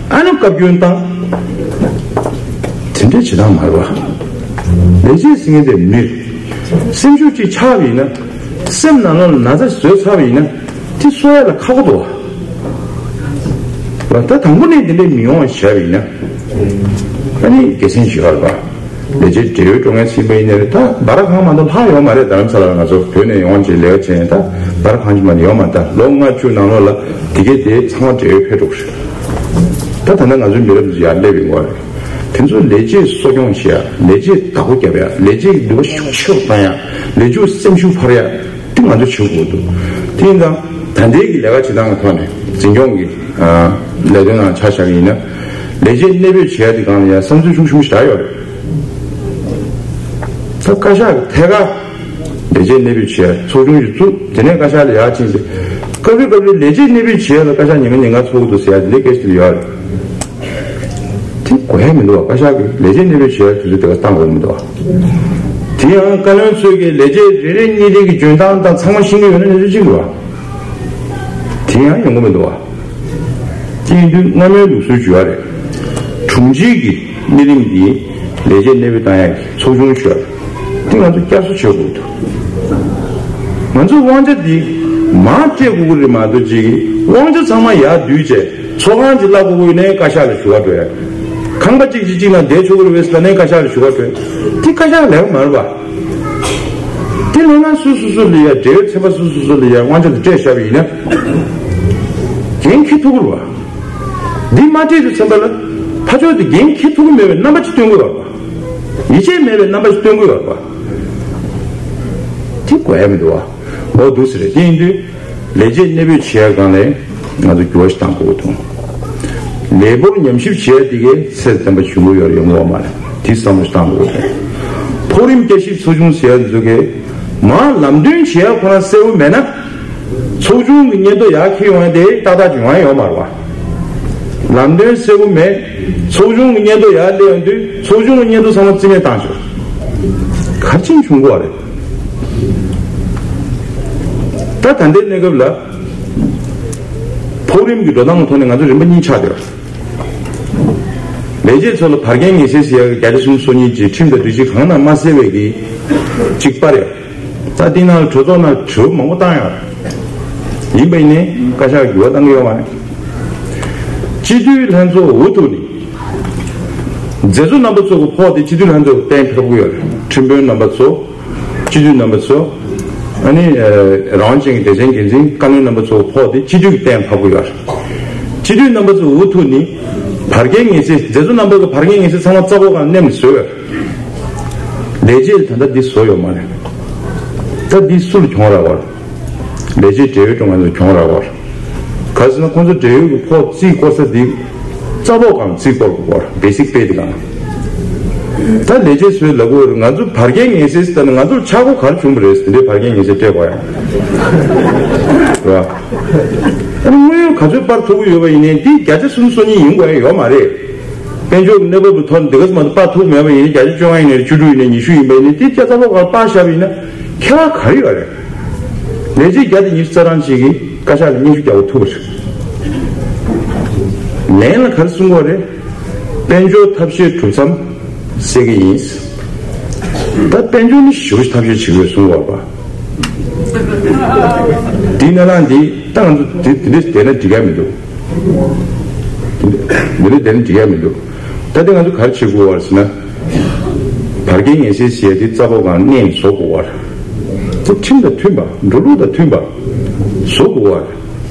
ཨ་ནི་བཀའ་བཀྱོན་བཏང་། དེ་འདྲའི་བྱེད་སྟངས་མ་རེད་བ། ལས་བྱེད་ཟེར་མཁན་དེ་མི་རེད། སེམས་ཤུགས་གཅིག་ཆག་པ་ཡིན་ན་སེམས་ནང་ལོགས་ལ་ན་ཚ་བཟོས་ཚར་བ་ཡིན་ན་དེ་གསོ་ཡ་ལ་ཁག་པོ་འདུག་བ། ད་དང་པོ་ནས་དེ་འདྲའི་མི་ཡོང་བ་བྱས་པ་ཡིན་ན་ཨ་ནི་དགེ་མཚན་ཞིག་ཡོད་རེད་བ། ལས་བྱེད་འབྲེལ་ཡོད་འགྲོ་མཁན་ཟིན་པ་ཡིན་ནའི་རེད། ད་སྦ་ར་ཁང་མ་གཏོགས་ལྷག་ཡོད་མ་རེད། རྡ་རམ་ས་ལ་ལ་ང་ཚོ་བོད་ནས་ཡོང་བྱས་ལས་ཀ་བྱས་ཡིན། ད་སྦ་ར་ཁང་ཅིག་མ་གཏོགས་ཡོད་མ་རེད། ད་ལོ་ལྔ་བཅུ་ནང་ལོགས་ལ་དེ་གས་དེ་ཚང་མ་འབྲེལ་ཡོད་ཕེབས་འགྲོ་གི་རེད། ད་ད་ལྟ་ང་ཚོའི་མི་རབས་འདི་ཡར་སླེབས་ཡོང་གི་རེད། དེ་ཚོ་ལས་བྱེད་གསོ་སྐྱོང་བྱེད་ཡ། ལས་བྱེད་བདག་པོ་རྒྱབ་ཡ། ལས་བྱེད་ཀྱི་ནུས་པ་ཤུགས་ཆེ་རུ་བཏང་ཡ། ལས་བྱེད་སེམས་ཤུགས་འཕར་ཡ། དེ་ང་ཚོ་བྱེད་དགོས་འདུག་དེ་ཡིན་ཙང་ད་ལྟའི་གི་ལས་ཀ་བྱེད་སྟངས་ཀྱི་ཐོག་ནས་འཛིན་སྐྱོང་གི་ལས་དོན་ནང་ཆ་བཞག་གི་ཡིན་ན། ལས་བྱེད་གནས་སྤོས་བྱེད་ཡ་དེ་སྒང་ལ་ཡ་བསམ་ཚུལ་ཤུགས་ཆེན་པོ་ཞིག་རག་ཡོད་རེད། ད་བཀའ་ཤག་གི་ཐད་ཀར་ལས་བྱེད་གནས་སྤོས་བྱེད་ཡ་ཚོགས་ཆུང་ཞིག་བཙུགས། དེ་ནས་བཀའ་ཤག་ལ་ཡར་ཕྱིན་ཏེ། སྐབས་རེ་སྐབས་རེ་ལས་བྱེད་གནས་སྤོས་བྱེད་ཡ་ལ་བཀའ་ཤག་ཉིན་མ་ཉིན་གང་ཚོགས་ཀྱི་འདུག་ཟེར་ཡ་དེ་འདྲའི་སྐད་ཆ་དེ་ཡོད་རེད། དེ་དགོས་ཡ་མི་འདུག་བ། བཀའ་ཤག་གིས་ལས་བྱེད་གནས་སྤོས་བྱེད་ཡ་དུས་ཚོད་དེ་ག་བཏང་དགོས་མི་འདུག་བ། དེ་ཡང་བཀའ་བློན་ཚོས་ཀྱི་ལས་བྱེད་རེ་རེ་གཉིས་རེ་གི་འཇོན་ཐང་དང་ཚང་མ་ཤེས་ཀྱི་ཡོད་ན་ནི་རེ་གཅིག་རེད་བ། དེ་ཡང་ཡོང་གི་མི་འདུག་བ། དེ་ཡིན་དུས་སྔ་མོའི་ལུགས་སྲོལ་བརྗོད་ཡ་རེད། དྲུང་ཆེ་གི་གནས་རིམ་འདི་ལས་བྱེད་གནས་སྤོས་བཏང་ཡ་གི་ཚོགས་ཆུང་ཞུ་ཡ་རེད། དེ་ང་ཚོ་བསྐྱར་གསོ་བྱེད་དགོས་འདུག་ང་ཚོའི་དབང་ཆ་འདི་མར་སྤྲད་དགོས་ཀྱི་རེད་མ་གཏོགས་ཅིག་གི་དབང་ཆ་ཚང་མ་ཡར་བསྡུས་བྱས་ཚོགས་ཁང་ཅིག་གླ་དགོས་ཀྱི་ཡོད་ནའི་བཀའ་ཤག་ལ་ཞུ་བ་འགྲོ་ཡ། ཁང་པ་གཅིག་གཅིག་གཅིག་ནང་བསྡད་ཆོག་གི་རེད་པས་ཟེར་ལབ་ནའི་བཀའ་ཤག་ལ་ཞུ་བ་འགྲོ་ཡ། དེ་བཀའ་ཤག་ལས་ཀ་མ་རེད་པ། དེ་ལས་ང་སུ་སུ་སུ་ལ་ཡ་འབྲེལ་ཡོད་ཚན་པ་སུ་སུ་སུ་ལ་ཡ་དབང་ཆ་དེ་སྤྲད་བཞག་པ་ཡིན་ན་འགན་འཁྱེར་ཐུབ་ཀྱི་རེད་པ། འདི་མ་སྤྲད་དུས་ཚན་པ་ལ་ཕར་ཕྱོགས་དེ་འགན་འཁྱེར་ཐུབ་ཀྱི་མེད་པའི་རྣམ་པ་ཅིག་སྟོན་གྱི་ཡོད་རེད་པ། ཡིད་ཆེས་མེད་པའི་རྣམ་པ་ཞིག་སྟོན་གྱི་ཡོད་རེད་པ། དེ་དགོས་ཡ་མི་འདུག་བ། འོ་འདུག་ཟེར་རེད། དེ་ཡིན་དུས་ལས་བྱེད་གནས་སྤོས་བྱེད་ཡ་སྒང་ལ་ང་ཚོ་འགྱུར་བ་ཞིག་གཏང་དགོས་འདུག་ལས་འབོར་ཉམས་ཞིབ་བྱེད་ཡ་དེ་གའི་ཚད་ལྡན་པ་བྱུང་གི་ཡོད་རེད་ཡོང་གི་ཡོད་མ་རེད། དེ་བསམ་བློ་ཞིག་གཏང་དགོས་རེད། མཐོ་རིམ་བསྐྱར་ཞིབ་ཚོགས་ཆུང་ཟེར་ཡ་འདི་ཚོ་གའི་མར་ལམ་སྟོན་བྱེད་ཡ་ཁོ་རང་གསལ་བོ་མེད་ན། ཚོགས་ཆུང་གི་སྙན་ཐོ་ཡར་འཁྱེར་ཡོང་ཡ་དེ་ཏག་ཏག་ཅིག་ཡོང་ཡ་ཡོད་མ་རེད་བ། ལམ་སྟོན་གསལ་པོ་མེད། ཚོགས་ཆུང་གི་སྙན་ཐོ་ཡར་སླེབས་ཡོང་དུས་ཚོགས་ཆུང་གི་སྙན་ཐོ་ཚང་མ་རྩིས་མེད་བཏང་ཆོག་ག་རེ་བྱས་ནས་བྱུང་གི་ཡོད་རེད། ད་ད་ལྟའི་གནས་སྐབས་ལ་མཐོ་རིམ་གྱི་འགྲོ་སྟངས་ཀྱི་ཐོག་ནས་ང་ཚོ་རིམ་པ་གཉིས་ཆགས་བསྡད་ཡོད། ལས་བྱེད་ཚོ་ལ་བར་བརྒལ་ངེས་གསལ་ཟེར་ཡག་གི་བརྒྱ་ཆ་སུམ་ཅུ་སོ་གཉིས་ཀྱི་ཁྲིམས་དང་སྒྲིག་གཞི་གང་ནང་མ་གསལ་བའི་གི་གཅིག་པ་རེད། ད་འདི་ནང་ལ་གྲོས་ཚོགས་ནང་གྲོས་མང་པོ་བཏང་ཡོད་རེད། ཡིན་པ་ཡིན་ནའི་བཀའ་ཤག་འགྱུར་བ་བཏང་གི་ཡོད་མ་རེད། སྤྱི་འཐུས་ལྷན་ཚོགས་འུ་ཐུག་ནས་མཛད་གཙོ་རྣམ་པ་ཚོ་གི་ཕོགས་དེ་སྤྱི་འཐུས་ལྷན་ཚོགས་གཏན་འབེབས་ཀྱི་ཡོད་རེད། ཁྲིམས་དཔོན་རྣམ་པ་ཚོ། སྤྱི་འཐུས་རྣམ་པ་ཚོ། ཨ་ནི་རང་དབང་ཅན་གྱི་སྡེ་ཚན་འགན་འཛིན་བཀའ་བློན་རྣམ་པ་ཚོ་གི་ཕོགས་དེ་སྤྱི་འཐུས་ཀྱིས་གཏན་འབེབས་ཀྱི་ཡོད་རེད། སྤྱི་འཐུས་རྣམ་པ་ཚོ་འུ་ཐུག་ནས་བར་བརྒལ་ངེས་གསལ་མཛད་གཙོ་རྣམ་པ་གི་བར་བརྒལ་ངེས་གསལ་ཚང་མ་རྩ་བོ་སྒང་མནན་ནས་བཟོས་ཡོད་རེད། ལས་བྱེད་ད་ལྟ་འདི་བཟོ་ཡོད་མ་རེད། ད་འདི་སུ་ལ་གྱོང་རག་པ་རེད། ལས་བྱེད་འབྲེལ་ཡོད་ཀྲུང་ངེ་ཚོ་གྱོང་རག་པ་རེད། ག་ཟེར་ན་ཁོང་ཚོ་འབྲེལ་ཡོད་ཀྱི་ཕོགས་རྩིས་སྐོར་ས་འདི་རྩ་བོ་སྒང་རྩིས་སྐོར་དགོས་པ་རེད། བེ་སིག་པེ་འདི་སྒང་། ད་ལས་བྱེད་ཚོས་ལབ་དགོས་རེད། ང་ཚོ་བར་བརྒལ་ངེས་གསལ་ཟེར་ད་ནི་ང་ཚོར་ཆག་སྒོ་ག་རེ་བྱུང་བ་རེད། འདི་བར་བརྒལ་ངེས་གསལ་སྤྲད་དགོས་ཡ་རེད་བ། ཨ་ནི་དངོས་ཡོད་ག་ཚོད་སྤར་ཐུབ་ཀྱི་ཡོད་པ་ཡིན་ནའི་འདི་བརྒྱ་ཆ་སུམ་ཅུ་སོ་གཉིས་ཡིན་དགོས་ཡ་ཡོད་མ་རེད། དཔལ་འབྱོར་གྱི་གནས་བབ་ཀྱི་ཐོག་ནས་འདི་ག་ཙམ་མ་གཏོགས་སྤར་ཐུབ་མེད་པ་ཡིན་ནའི་བརྒྱ་ཆ་བཅོ་ལྔ་ཡིན་ནའི་བཅུ་དྲུག་ཡིན་ནའི་ཉི་ཤུ་ཡིན་པ་ཡིན་ནའི་འདི་བརྒྱ་རྩ་བ་ག་སྤར་བཞག་པ་ཡིན་ན་ཁྱད་པར་ག་རེ་ཡོད་རེད། ལས་བྱེད་བརྒྱ་དང་ཉི་ཤུ་རྩ་གྲངས་ཅིག་གིས་བཀའ་ཤག་ལ་སྙན་ཞུ་རྒྱག་དགོས་ཐུག་པ་རེད། ལན་ལ་ག་རེ་གསུང་གི་ཡོད་རེད། དཔལ་འབྱོར་ཐབས་ཤེས་གྲུབ་མཚམས་སེལ་གྱི་ཡིན། ད་དཔལ་འབྱོར་ནི་ཞེ་པོ་ཅིག་ཐབས་ཤེས་བྱེད་ཀྱི་ཡོད་གསུང་གི་ཡོད་རེད་པ། དེའི་གནས་སྟངས་འདི་ད་ང་ཚོ་དེ་དེ་འདྲ་བསྡད་ན་འགྲིག་ག་མི་འདུག་དེ་འདྲ་བསྡད་ན་འགྲིག་ག་མི་འདུག་ད་ལྟ་ང་ཚོ་ག་རེ་བྱེད་དགོས་པ་རེད་ཟེར་ན། བར་བརྒལ་ངན་སེལ་ཟེར་ཡ་དེ་རྩ་བ་གང་གནས་བཟོ་དགོས་པ་རེད། དེ་ཁྲིམས་དང་མཐུན་པ། འགྲོ་ལུགས་དང་མཐུན་པ་བཟོ་དགོས་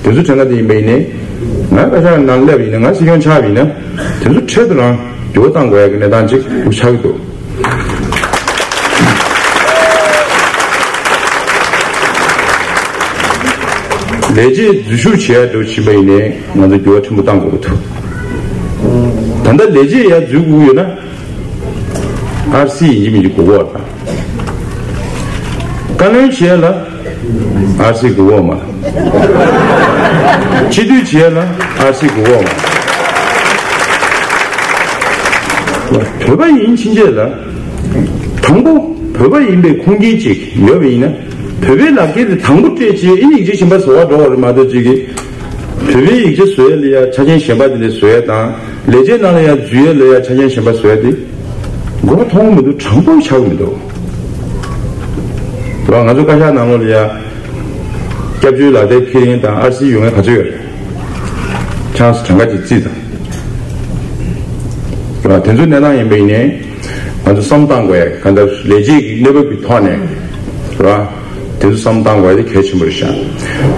པ་རེད། དེ་ཚོ་དྲན་ག་དེ་ཡིན་པ་ཡིན་ནའི། ང་བཀའ་ཤག་ནང་སླེབས་པ་ཡིན་ན། ང་སྲིད་སྐྱོང་ཆགས་པ་ཡིན་ན། དེ་ཚོ་འཕྲལ་དུ་རང་འགྱུར་བ་གཏང་དགོས་ཡ་གི་གནས་སྟངས་ཅིག་ཆགས་ཀྱི་འདུག་ལས་བྱེད་འཛུལ་ཞུགས་བྱེད་ཡ་འདྲ་བོ་ཕྱིན་པ་ཡིན་ནའི་ང་ཚོ་འགྱུར་བ་ཕྲན་བུ་གཏང་དགོས་ཀྱི་འདུག་ད་ལྟ་ལས་བྱེད་ཡར་འཛུལ་དགོས་ཀྱི་ཡོད་ན། ཨར་སི་ཡིན་གཅིག་མིན་གཅིག་དགོས་ཀྱི་ཡོད་རེད། བཀའ་བློན་བྱེད་ཡ་ལ་ཨར་སི་དགོས་ཀྱི་ཡོད་མ་རེད། སྤྱི་འཐུས་བྱེད་ཡ་ལ་ཨར་སི་དགོས་ཀྱི་ཡོད་མ་རེད། བོད་པ་ཡིན་ཕྱིན་ཆད་ལ། དང་པོ་བོད་པ་ཡིན་པའི་ཁུངས་སྐྱེལ་ཅིག་ཡོད་པ་ཡིན་ན། བོད་པའི་ལག་འཁྱེར་དེ་དང་པོ་སྤྲད་བྱས། ཨེ་ནི་ཡིག་ཆ་གཞན་པ་བཟོ་བར་འགྲོ་བ་རེད་མ་གཏོགས། ཅིག་གིས་བོད་པའི་ཡིག་ཆ་བཟོ་ཡ་ལ་ཡ་ཆ་རྐྱེན་གཞན་པ་དེ་འདྲ་བཟོ་ཡ་དང་། ལས་བྱེད་ནང་ལ་ཡ་འཛུལ་ཡ་ལ་ཡ་ཆ་རྐྱེན་གཞན་པ་བཟོ་ཡ་དེ་མགོ་མཐོང་མི་འདུག་དྲང་པོ་ཆགས་མི་འདུག་རེད་བ། ང་ཚོ་བཀའ་ཤག་ནང་ལོགས་ལ་ཡ་སྐྱབས་བཅོལ་ལག་དེབ་འཁྱེར་མཁན་དང་ཨར་སི་ཡོད་མཁན་ག་ཚོད་ཡོད་རེད། ཆང་ས་གྲངས་ཀ་ཅིག་རྩིས་དང་། རེད་བ། དེ་ཚོའི་གནས་སྟངས་ཡིན་པ་ཡིན་ནའི། ང་ཚོ་བསམ་བཏང་དགོས་ཡ། གང་ལྟར་ལས་བྱེད་ཀྱི་གནས་བབ་ཀྱི་ཐོག་ནས། རེད་བ། དེ་ཚོ་བསམ་བཏང་དགོས་ཡ་དེ་གལ་ཆེན་པོ་རེད་ཤག་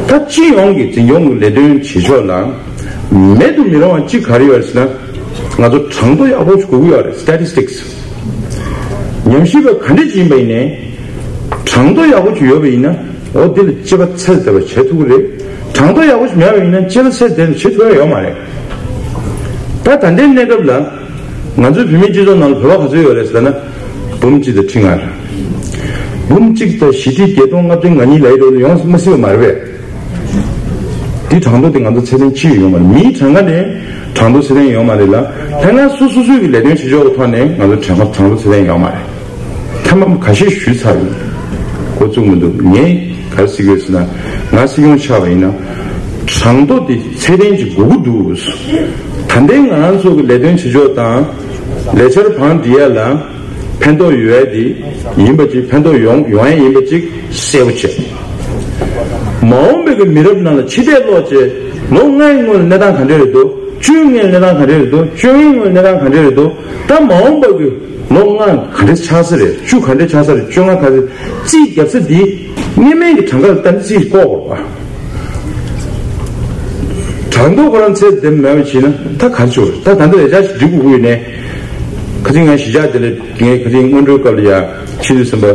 ད་སྤྱི་ཡོངས་ཀྱི་འཛིན་སྐྱོང་གི་ལས་དོན་བྱེད་ཕྱོགས་ལ་མེད་དུ་མི་རུང་བ་གཅིག་ག་རེ་ཡོད་རེད་ཟེར་ན། ང་ཚོ་གྲངས་ཐོ་ཡག་པོ་ཞིག་དགོས་ཀྱི་ཡོད་རེད། སི་ཊེ་ཊིསི་ཊིག་སི། ཉམས་ཞིབ་པ་ག་འདྲ་ཅིག་ཡིན་པ་ཡིན་ནའི། གྲངས་ཐོ་ཡག་པོ་ཅིག་ཡོད་པ་ཡིན་ན། འོ་འདི་ལ་དཔྱད་པ་ཚད་ལྡན་པ་བྱེད་ཐུབ་ཀྱི་རེད། གྲངས་ཐོ་ཡག་པོ་ཞིག་མེད་པ་ཡིན་ན་དཔྱད་པ་ཚད་ལྡན་པ་བྱེད་ཐུབ་ཡ་ཡོད་མ་རེད། ད་ད་ལྟའི་གནས་སྐབས་ལ་ང་ཚོའི་བོད་མིའི་སྤྱི་ཚོགས་ནང་ལ་བོད་པ་ག་ཚོད་ཡོད་རེད་ཟེར་ན། འབུམ་གཅིག་དང་ཁྲི་ལྔ་རེད། འབུམ་གཅིག་དང་བཞི་ཁྲི་བརྒྱད་སྟོང་ལྔ་བརྒྱ་ང་གཉིས་ལ་ཡོད་ཡོང་མ་སྲིད་པ་མ་རེད་པས། འདི་གྲངས་ཐོ་དེ་ང་ཚོ་ཚད་ལྡན་ཅིག་ཡོད་མ་རེད། མིའི་གྲངས་ཀ་ནས་གྲངས་ཐོ་ཚད་ལྡན་ཡོད་མ་རེད་ལ། ལྷན་ཁང་སོ་སོ་སོའི་གི་ལས་དོན་བྱེད་ཕྱོགས་ཀྱི་ཐོག་ནས་ང་ཚོ་གྲངས་ཀ་གྲངས་ཐོ་ཚད་ལྡན་ཡོད་མ་རེད། ཐེངས་མ་ཁ་ཤས་ཞུས་ཚར་ཡིན། འགོ་བཙུགས་མི་འདུག་ངས་ག་རེ་ཟེར་གྱི་ཡོད་ཟེར་ན། ང་སྲིད་སྐྱོང་ཆགས་པ་ཡིན་ན། གྲངས་ཐོ་དེ་ཚད་ལྡན་ཅིག་དགོས་ཀྱི་འདུག་ད་ལྟའི་ང་རང་ཚོ་གི་ལས་དོན་བྱེད་ཕྱོགས་དང་། ལས་འཆར་བང་སྒྲིག་ཡ་ལ་ཕན་ཐོགས་ཡོད་ཡ་དེ་ཡིན་པ་ཅིག་ཕན་ཐོགས་ཡོང་ཡོང་ཡ་ཡིན་པ་ཅིག་གསལ་པོ་བྱས། མ་འོངས་པའི་གི་མི་རབས་ནང་ལ་ཕྱི་བལྟས་ལོག་བྱས། ལོ་ལྔའི་སྔོན་ལ་གནས་སྟངས་ག་འདྲ་རེད་འདུག་བཅུའི་སྔོན་ལ་གནས་སྟངས་ག་འདྲ་རེད་འདུག་བཅོ་ལྔའི་སྔོན་ལ་གནས་སྟངས་ག་འདྲ་རེད་འདུག་ད་མ་འོངས་པ་གི་ལོ་ལྔ་ག་འདྲ་ཆགས་ས་རེད། བཅུ་ག་འདྲ་ཆགས་ས་རེད། བཅོ་ལྔ་ག་འདྲ། རྩིས་རྒྱབ་ས་འདི་སྔོན་མའི་གི་གྲངས་ཀ་ལ་བལྟས་ནས་རྩིས་ལྐོག་དགོས་པ། གྲངས་ཐོ་ཁོ་རང་ཚད་ལྡན་མེད་པ་བྱས་ན་ད་ག་རེ་བྱེད་དགོས་རེད། ད་ད་ལྟ་ལས་འཆར་ཞིག་སྒྲིག་དགོས་ཀྱི་ཡོད་ནའི། ཁ་སང་ང་གཞིས་ཆགས་དེ་ལ་ངས་ཁ་སང་སྔོན་འགྲོའི་སྐབས་ལ་ཡ་ཕྱི་ཚེས་གསུམ་པ་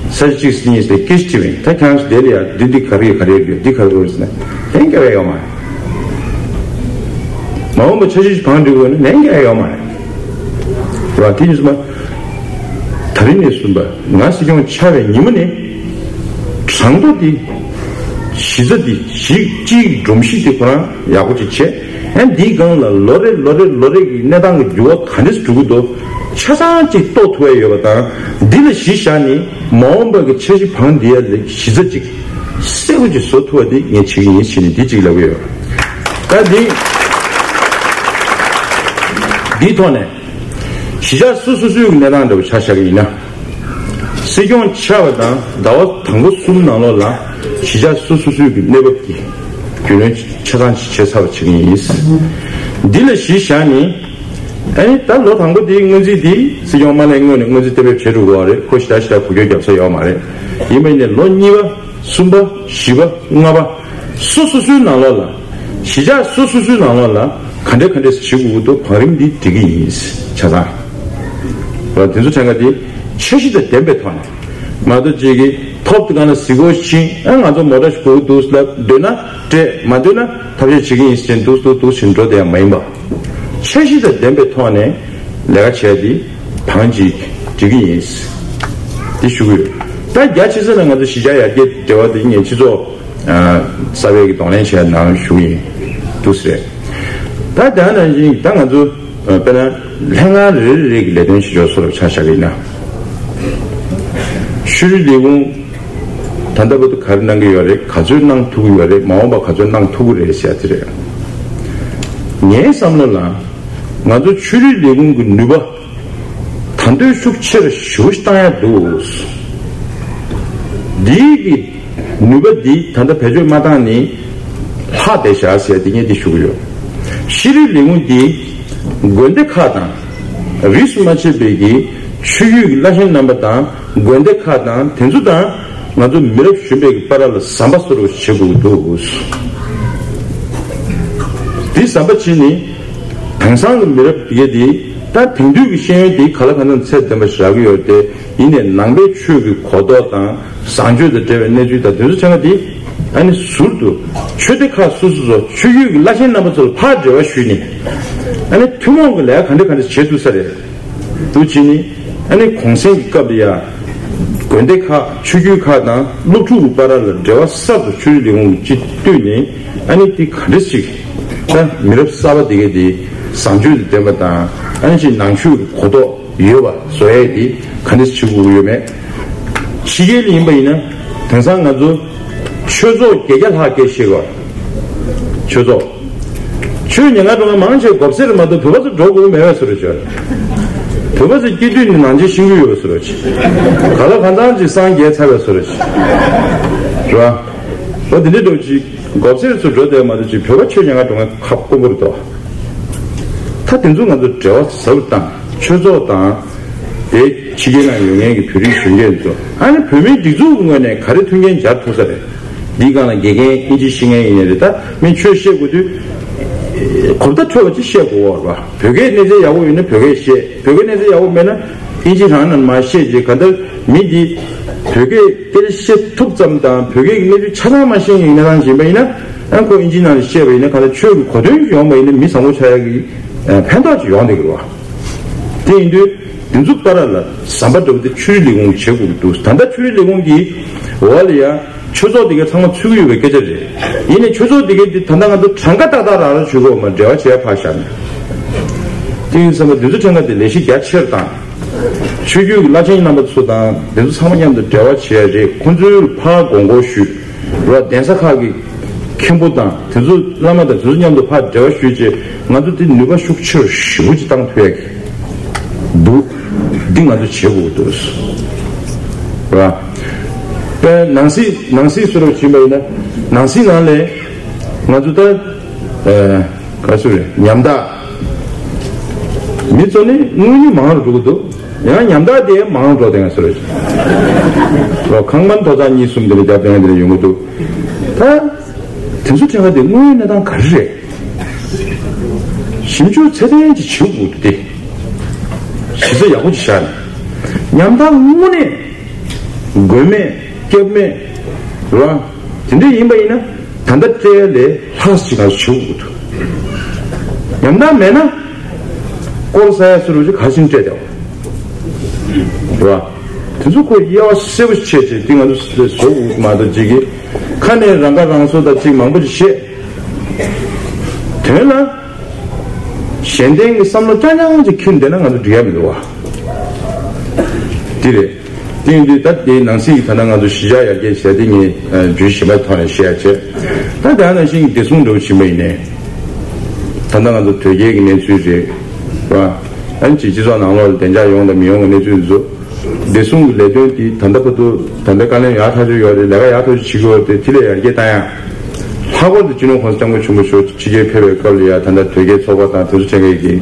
ས་ཆ་གཅིག་སྲིད་གཉིས་སྟེ་སྐད་ཆ་དྲིས་པ་ཡིན། ད་ཁྱེད་རང་ཚོ་དེ་ལ་ཡ་འདི་འདི་ག་རེ་ག་རེ་ཡོད། འདི་ག་རེ་ཡོད་ཟེར་ན་ལན་རྒྱག་ཡ་ཡོད་མ་རེད། མ་འོངས་པ་འཆར་གཞི་ཞིག་བང་སྒྲིག་དགོས་ན་ལན་རྒྱག་ཡ་ཡོད་མ་རེད། རེད་བ། དེ་ཡིན་ཙང་ད་རིང་ནས་བཟུང་པ་ང་སྲིད་སྐྱོང་ཆགས་པའི་ཉིན་མོ་ནས་གྲངས་ཐོ་འདི་གཞི་རྩ་འདི་གཞི་གཅིག་སྒྲོམ་གཞི་འདི་ཁོ་རང་ཡག་པོ་ཅིག་བྱས། ཨ་ནི་འདིའི་སྒང་ལ་ལོ་རེ་ལོ་རེ་ལོ་རེ་གི་གནས་སྟངས་ཀྱི་འགྱུར་བ་ག་འདྲས་འགྲོ་གི་འདུག་ཆ་ཚང་ཅིག་རྟོགས་ཐུབ་ཡ་ཡོད་པ་དང་། འདི་ལ་གཞི་བཞག་ནས་མ་འོངས་པ་གི་འཆར་གཞི་བང་སྒྲིག་ཡ་ལ་གཞི་རྩ་ཅིག་གསལ་པོ་ཅིག་བཟོ་ཐུབ་པ་དེ་ངས་བྱེད་ཀྱི་ཡིན་ཟེར་ནས་འདི་གཅིག་ལབ་ཀྱི་ཡོད། ད་འདི་འདིའི་ཐོག་ནས་གཞིས་ཆགས་སོ་སོ་སོའི་གི་གནས་སྟངས་འདྲ་བོ་ཆ་བཞག་གི་ཡིན་ན། སྲིད་སྐྱོང་ཆགས་པ་དང་ཟླ་བ་དང་པོ་གསུམ་ནང་ལོགས་ལ་གཞིས་ཆགས་སོ་སོ་སོའི་གི་གནས་བབ་ཀྱི་རྒྱུས་ལོན་ཆ་ཚང་ཞིག་བྱེད་ཚར་བ་བྱེད་ཀྱི་ཡིན། འདི་ལ་གཞི་བཞག་ནས། ཨ་ནི་ད་ལོ་དང་པོ་དེའི་སྔོན་རྩིས་དེ་སྲིད་སྐྱོང་མ་སླེབས་སྔོན་ནས་སྔོན་རྩིས་གཏན་འབེབས་བྱེད་འགྲོ་དགོས་པ་རེད། ཁོ་ཞེ་དྲག་ཞེ་དྲག་འགུལ་སྐྱོད་རྒྱབ་ས་ཡོད་མ་རེད། ཡིན་པ་ཡིན་ནའི་ལོ་གཉིས་པ། གསུམ་པ། བཞི་པ། ལྔ་པ། སོ་སོ་སོའི་ནང་ལོགས་ལ། གཞིས་ཆགས་སོ་སོ་སོའི་ནང་ལོགས་ལ་ག་འདྲ་ག་འདྲ་བྱེད་དགོས་ཀྱི་འདུག་བང་རིམ་འདི་སྒྲིག་གི་ཡིན། ཆ་ཚང་། ར་དེ་ཚོ་ཕྲན་ག་དེ་འཆར་གཞི་དང་ལྡན་པའི་ཐོག་ནས། མ་གཏོགས་ཅིག་གིས་ཐོབ་དེ་ག་ན་གཟིགས་སྐོར་ཕྱིན། ཨ་ང་ཚོ་མོ་ཊ་ཞིག་དགོས་ཀྱི་འདུག་ལབ་འདོད་ན་སྤྲད། མ་འདོད་ན་ཐབས་ཤེས་བྱེད་ཀྱི་ཡིན་ཟེར་འདུག་འདུག་འདུག་ཟེར་འགྲོ་བསྡད་ཡ་མ་ཡིན་པ། འཆར་གཞི་དང་ལྡན་པའི་ཐོག་ནས་ལས་ཀ་བྱས་ཏེ་བང་ཅིག་སྒྲིག་གི་ཡིན། དེ་ཞུ་གི་ཡོད། ད་རྒྱ་ཆེ་ས་ནས་ང་ཚོ་གཞིས་ཆགས་ཡར་རྒྱས་འབྲེལ་བ་དེ་ངས་སྤྱི་ཚོགས་གསར་པའི་གི་གདོང་ལེན་བྱས་ནང་ཞུ་གི་ཡིན། འདུག་སེ་རེད། ད་དེ་ནང་བཞིན་ད་ང་ཚོ་དཔེར་ན་ལྷན་ཁང་རེ་རེ་རེ་གི་ལས་དོན་བྱེད་ཕྱོགས་སོགས་ལ་ཆ་བཞག་གི་ཡིན་ན། ཤེས་རིག་ལས་ཁུངས་ད་ལྟ་བར་དུ་ག་རེ་གནང་གི་ཡོད་རེད། ག་ཚོད་གནང་ཐུབ་ཀྱི་ཡོད་རེད། མ་འོངས་པ་ག་ཚོད་གནང་ཐུབ་ཀྱི་རེད་ཟེར་ཡ་དེ་རེད། ངའི་བསམ་བློ་ལ་ང་ཚོ་ཆོས་རིག་ལས་ཁུངས་ཀྱི་ནུས་པ་ད་དུང་ཤུགས་ཆེ་རུ་ཞེ་པོ་ཞིག་བཏང་ཡ་འདུག་འདིའི་གི་ནུས་པ་འདི་ད་ལྟ་བེད་སྤྱོད་མ་བཏང་ནི་ལྷག་བསྡད་བཞག་ཟེར་འདི་ངས་འདི་ཞུ་གི་ཡོད། ཤེས་རིག་ལས་ཁུངས་འདི་དགོན་སྡེ་ཁག་དང་རིས་སུ་མ་ཆད་པའི་གི་ཆོས་བརྒྱུད་ཀྱི་བླ་ཆེན་རྣམ་པ་དང་དགོན་སྡེ་ཁག་དང་དེ་ཚོ་དང་། ང་ཚོ་མི་རབས་གཞོན་པའི་བར་ལ་ཟམ་པ་བཟོ་རོགས་བྱེད་དགོས་འདུག་འདི་ཟམ་པ་ཕྱིན་ནི་དེང་སང་གི་མི་རབས་དེ་གས་དེ་ད་དེང་དུས་ཀྱི་ཤེས་ཡོན་དེ་ག་ལ་གང་འཚམ་ཚད་ལྡན་པ་ཞིག་རག་གི་ཡོད་དེ། ཡིན་ནའི་ནང་པའི་ཆོས་ཀྱི་གོ་རྟོགས་དང་བཟང་སྤྱོད་དང་འབྲེལ་བའི་གནས་ཚུལ་དང་དེ་ཚོ་ཚང་མ་དེ་ཨ་ནི་ཟུར་དུ་ཆོས་སྡེ་ཁག་སོ་སོ་སོ་ཆོས་བརྒྱུད་ཀྱི་བླ་ཆེན་རྣམ་པ་ཚོ་ལ་ཕར་འབྲེལ་བ་ཞུས་ནས་ཨ་ནི་ཐུན་མོང་གི་ལས་ཀ་ག་འདྲ་ག་འདྲ་བྱེད་ཐུབ་ས་རེད། འདུག་བྱས་ནས་ཨ་ནི་གུང་སེང་གི་སྐབས་ལ་ཡ་དགོན་སྡེ་ཁག་ཆོས་བརྒྱུད་ཁག་དང་སློབ་ཕྲུག་གི་བར་ལ་འབྲེལ་བ་གསར་དུ་ཆོས་རིག་ལས་ཁུངས་ཀྱིས་བཏོད་ནས་ཨ་ནི་དེ་ག་འདྲ་ཞིག་ད་མི་རབས་གསར་པ་དེ་གས་དེ་བཟང་སྤྱོད་དང་ལྡན་པ་དང་ཨ་ནི་ཅིག་ནང་ཆོས་ཀྱི་གོ་རྟོགས་ཡོད་པ་བཟོ་ཡས་དེ་ག་འདྲ་ཞིག་བྱེད་དགོས་ཀྱི་ཡོད་མེད། ཕྱི་རྒྱལ་ལ་ཡིན་པ་ཡིན་ན་དེང་སང་ང་ཚོ་ཆོས་ཚོགས་བརྒྱད་བརྒྱ་ལྷག་སྐད་བཤད་གོ། ཆོས་ཚོགས། ཆོས་ཉན་ག་འགྲོ་མཁན་མང་ཆེ་མགོ་སེར་མ་གཏོགས་བོད་པ་ཚོ་འགྲོ་དགོས་མེད་པའི་བཟོ་འདྲ་བྱོས། བོད་པ་ཚོ་སྐྱེ་དུས་ནས་ནང་ཆེན་ཤེས་ཀྱི་ཡོད་པའི་བཟོ་འདྲ་བྱས། ག་ལ་གང་འཚམ་ཅིག་སངས་རྒྱས་ཚར་བའི་བཟོ་འདྲ་བྱས། རེད་བ། འོ་དེ་འདྲའི་འགྲོ་ཅིག་མགོ་སེར་ཚོ་འགྲོ་བསྡད་མ་གཏོགས་ཅིག་བོད་པ་ཆོས་ཉན་ག་འགྲོ་མཁན་ཁག་དཀོན་པོ་རེད་དོ། ད་དེ་ཚོ་ང་ཚོ་འབྲེལ་བ་ཟབ་དང་ཆོས་ཚོགས་དང་། དེ་ཕྱི་རྒྱལ་ནང་ཡོད་མཁན་གྱི་བོད་རིགས་གཞོན་སྐྱེས་ཚོ་ཨ་ནི་བོད་མིའི་སྒྲིག་འཛུགས་ཀྱི་ངོས་ནས་ག་རེ་མཐུན་རྐྱེན་སྦྱར་ཐུབ་ས་རེད། འདིའི་སྒང་ལ་དགེ་རྒན་ཨིན་ཇི་ཤེས་མཁན་ཡིན་ནའི་རེད། ད་མི་ཆོས་བཤད་དགོས་དུས་གོ་བརྡ་འཕྲོད་པ་ཅིག་བཤད་དགོས་པ་རེད་པ། བོད་སྐད་གནས་ཚད་ཡག་པོ་ཡོད་ན་བོད་སྐད་བཤད། བོད་སྐད་གནས་ཚད་ཡག་པོ་མེད་ན་ཨིན་ཇི་རང་ནང་མར་བཤད་རྗེས་གང་ལྟར་མི་འདི་བོད་སྐད་དེ་བཤད་ཐུབ་ཙམ་དང་བོད་སྐད་ཀྱི་གནས་ཚུལ་ཆ་ཚང་མ་ཤེས་མཁན་གྱི་གནས་སྟངས་ཡིན་པ་ཡིན་ན་ཨ་ཁོ་ཨིན་ཇི་ནང་ལ་བཤད་པ་ཡིན་ན་གང་ལྟར་ཆོས་ཀྱི་གོ་དོན་ཞིག་ཡོང་བ་ཡིན་ན་མི་བཟང་པོ་ཆགས་ཡག་གི་ཕན་ཐོགས་ཅིག་ཡོང་བསྡད་ཀྱི་རེད་པ། དེ་ཡིན་དུས་འདི་ཚོ་བར་ལ་ཟམ་པ་འདྲ་བོ་དེ་ཆོས་རིག་ལས་ཁུངས་བྱེད་དགོས་ཀྱི་འདུག་ད་ལྟ་ཆོས་རིག་ལས་ཁུངས་ཀྱི་འོག་ལ་ཡ་ཆོས་ཚོགས་དེ་གའི་ཚང་མ་ཚུད་ཀྱི་ཡོད་པའི་སྐད་ཆ་རེད། ཡིན་ནའི་ཆོས་ཚོགས་དེ་གའི་དེ་ད་ལྟ་ང་ཚོ་གྲངས་ཀ་ཏག་ཏག་རག་རག་བྱེད་དགོས་མ་འབྲེལ་བ་བྱས་ཕར་བཞག་ནས། དེ་ཡིན་ཙང་འདི་ཚོ་ཕྲན་ཁ་དེ་ལས་གཞི་རྒྱ་ཆེར་བཏང་། ཆོས་བརྒྱུད་ཀྱི་བླ་ཆེན་རྣམ་པ་ཚོ་དང་འདི་ཚོ་ཚང་མ་མཉམ་དུ་འབྲེལ་བ་བྱས་རེད། ཁོང་ཚོའི་ཕར་དགོངས་སྐོར་ཞུས། རོ་གདན་ས་ཁག་གི་མཁན་པོ་དང་དེ་ཚོ་བླ་མ་དང་དེ་ཚོ་མཉམ་དུ་ཕར་འབྲེལ་བ་ཞུས་རྗེས་ང་ཚོ་དེ་ནུས་པ་ཤུགས་ཆེ་རུ་ཞེ་པོ་ཅིག་བཏང་ཐུབ་ཡག་གི་འདུག་འདི་ང་ཚོ་བྱེད་དགོས་འདུག་ར། དཔེ་ནང་སྲིད་ནང་སྲིད་ཟེར་བ་ཕྱིན་པ་ཡིན་ན་ནང་སྲིད་ནང་ལས་ང་ཚོ་ད་ག་ཚོད་རེད་ཉམ་ཐག་མི་ཚོ་ནི་དངོས་གནས་མང་རུ་འགྲོ་གི་འདུག་ཡང་ཉམ་ཐག་དེ་མང་འགྲོ་དེ་ང་ཚོ་རེད། ལོ་ཁང་པ་མཐོ་ཚད་གཉིས་གསུམ་དེ་ལ་རྒྱབ་དེ་ང་དེ་ལ་ཡོང་གི་འདུག་ད་དེ་ཚོ་ཕྲན་ཁ་དེ་དངོས་ཡོད་གནས་སྟངས་ག་རེ་རེད། ཞིབ་འཇུག་ཚད་ལྡན་ཅིག་བྱེད་དགོས་འདུག་སྟེ། གཞི་རྩ་ཡག་པོ་ཅིག་བཞག་ནས། ཉམ་ཐག་དངོས་གནས་དགོས་མེད་སྐྱབས་མེད་རེད་བ། དེ་འདྲ་ཡིན་པ་ཡིན་ན་ད་ལྟ་སྤྲད་ལས་ལྷག་ཅིག་ང་ཚོ་བྱེད་དགོས་འདུག་ཉམ་ཐག་མེད་ན་སྐོར་ས་ཡ་སུ་རུ་ཅིག་ག་ཤིང་སྤྲད་བསྡད་པ་རེད་བ། དེ་ཚོ་ཁོ་དབྱེ་བ་གསལ་པོ་བྱས་བྱས་དེ་ང་ཚོ་བཟོ་དགོས་མ་གཏོགས་ཅིག་གི་ཁ་ནས་རང་ཁ་རང་གསོ་དང་ཅིག་མང་པོ་ཅིག་བཤད། དོན་ལ་གཞན་བརྟེན་གྱི་བསམ་བློ་རྐྱང་རྐྱང་ཅིག་འཁྱེར་བསྡད་ན་ང་ཚོ་འགྲིག་ཡ་མི་འདུག་བ། འདི་རེད། དེ་ཡིན་དུས་ད་དེའི་ནང་སྲིད་ཀྱི་ཐ་ན་ང་ཚོ་གཞིས་ཆགས་ཡར་རྒྱས་བྱས་ཏེ་ངས་བརྗོད་གཞི་མ་ཐོག་ནས་བཤད་ཡ་བྱས། ད་དེ་ནང་བཞིན་བདེ་སྲུང་འགྲོ་བཞིན་པ་ཡིན་ནའི། ད་ལྟ་ང་ཚོ་དོལ་རྒྱལ་གྱི་གནས་ཚུལ་རེད་བ། ཨ་ནི་སྤྱི་ཚོགས་ནང་ལོགས་ལ་བདེ་འཇགས་ཡོང་དང་མི་ཡོང་གི་གནས་ཚུལ་ཚོ། བདེ་སྲུང་གི་ལས་དོན་དེ་ད་ལྟ་བར་དུ་ད་ལྟ་དཀའ་ལས་ཡག་ཐག་ཆོད་ཡོད་རེད། ལས་ཀ་ཡག་ཐག་ཆོད་བྱེད་ཀྱི་ཡོད་རེད། དེ་ལས་ཡར་རྒྱས་བཏང་ཡ། ལྷག་པར་དུ་སྤྱི་ནོར་༸གོང་ས་༸སྐྱབས་མགོན་ཆེན་པོ་མཆོག་ཕྱི་རྒྱལ་ཕེབས་པའི་སྐབས་ལ་ཡ་ད་ལྟ་དོལ་རྒྱལ་ཚོགས་པ་དང་དེ་ཚོ་ཆེ་གེ་གི་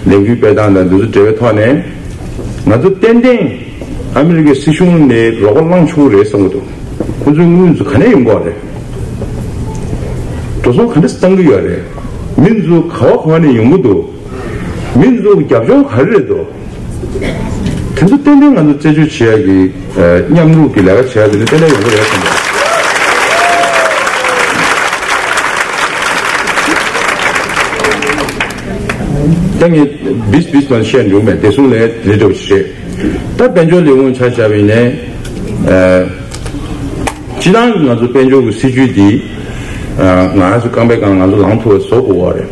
ལས་འགུལ་སྤེལ་སྟངས་དང་དེ་ཚོ་འབྲེལ་བའི་ཐོག་ནས་ང་ཚོ་ཏན་ཏན་ཨ་མི་རི་ཀའི་སྲིད་གཞུང་ནས་རོགས་པ་བླང་ཆོག་གི་རེད་བསམ་གྱི་འདུག་ཁོང་ཚོའི་དངུལ་ཚོ་ག་ནས་ཡོང་གི་ཡོད་རེད། འགྲོ་སོང་ག་འདྲ་བཏང་གི་ཡོད་རེད། མི་ཚོ་ག་བ་ག་བ་ནས་ཡོང་གི་འདུག་མི་ཚོ་རྒྱབ་ལྗོངས་ག་རེ་རེད་འདུག་དེ་ཚོ་ཏན་ཏན་ང་ཚོ་རྩད་གཅོད་བྱེད་ཡ་གི་མཉམ་རུབ་ཀྱི་ལས་ཀ་བྱེད་ཡ་དེ་ནི་ཏན་ཏན་ཡོང་གི་རེད་བསམ་གྱི་འདུག་ད་ངས་བིས་བིས་མ་བཤད་འགྲོ་མེད་བདེ་སྲུང་ལས་དེ་འདྲ་ཞིག་རེད། ད་དཔལ་འབྱོར་ལས་ཁུངས་ཆ་བཞག་པ་ཡིན་ནའི། སྤྱི་བཏང་གི་ང་ཚོ་དཔལ་འབྱོར་གྱི་སྲིད་ཇུས་འདི། ང་ཚོ་རྐང་པའི་སྒང་ང་ཚོ་ལངས་ཐུབ་པ་བཟོ་དགོས་པ་རེད།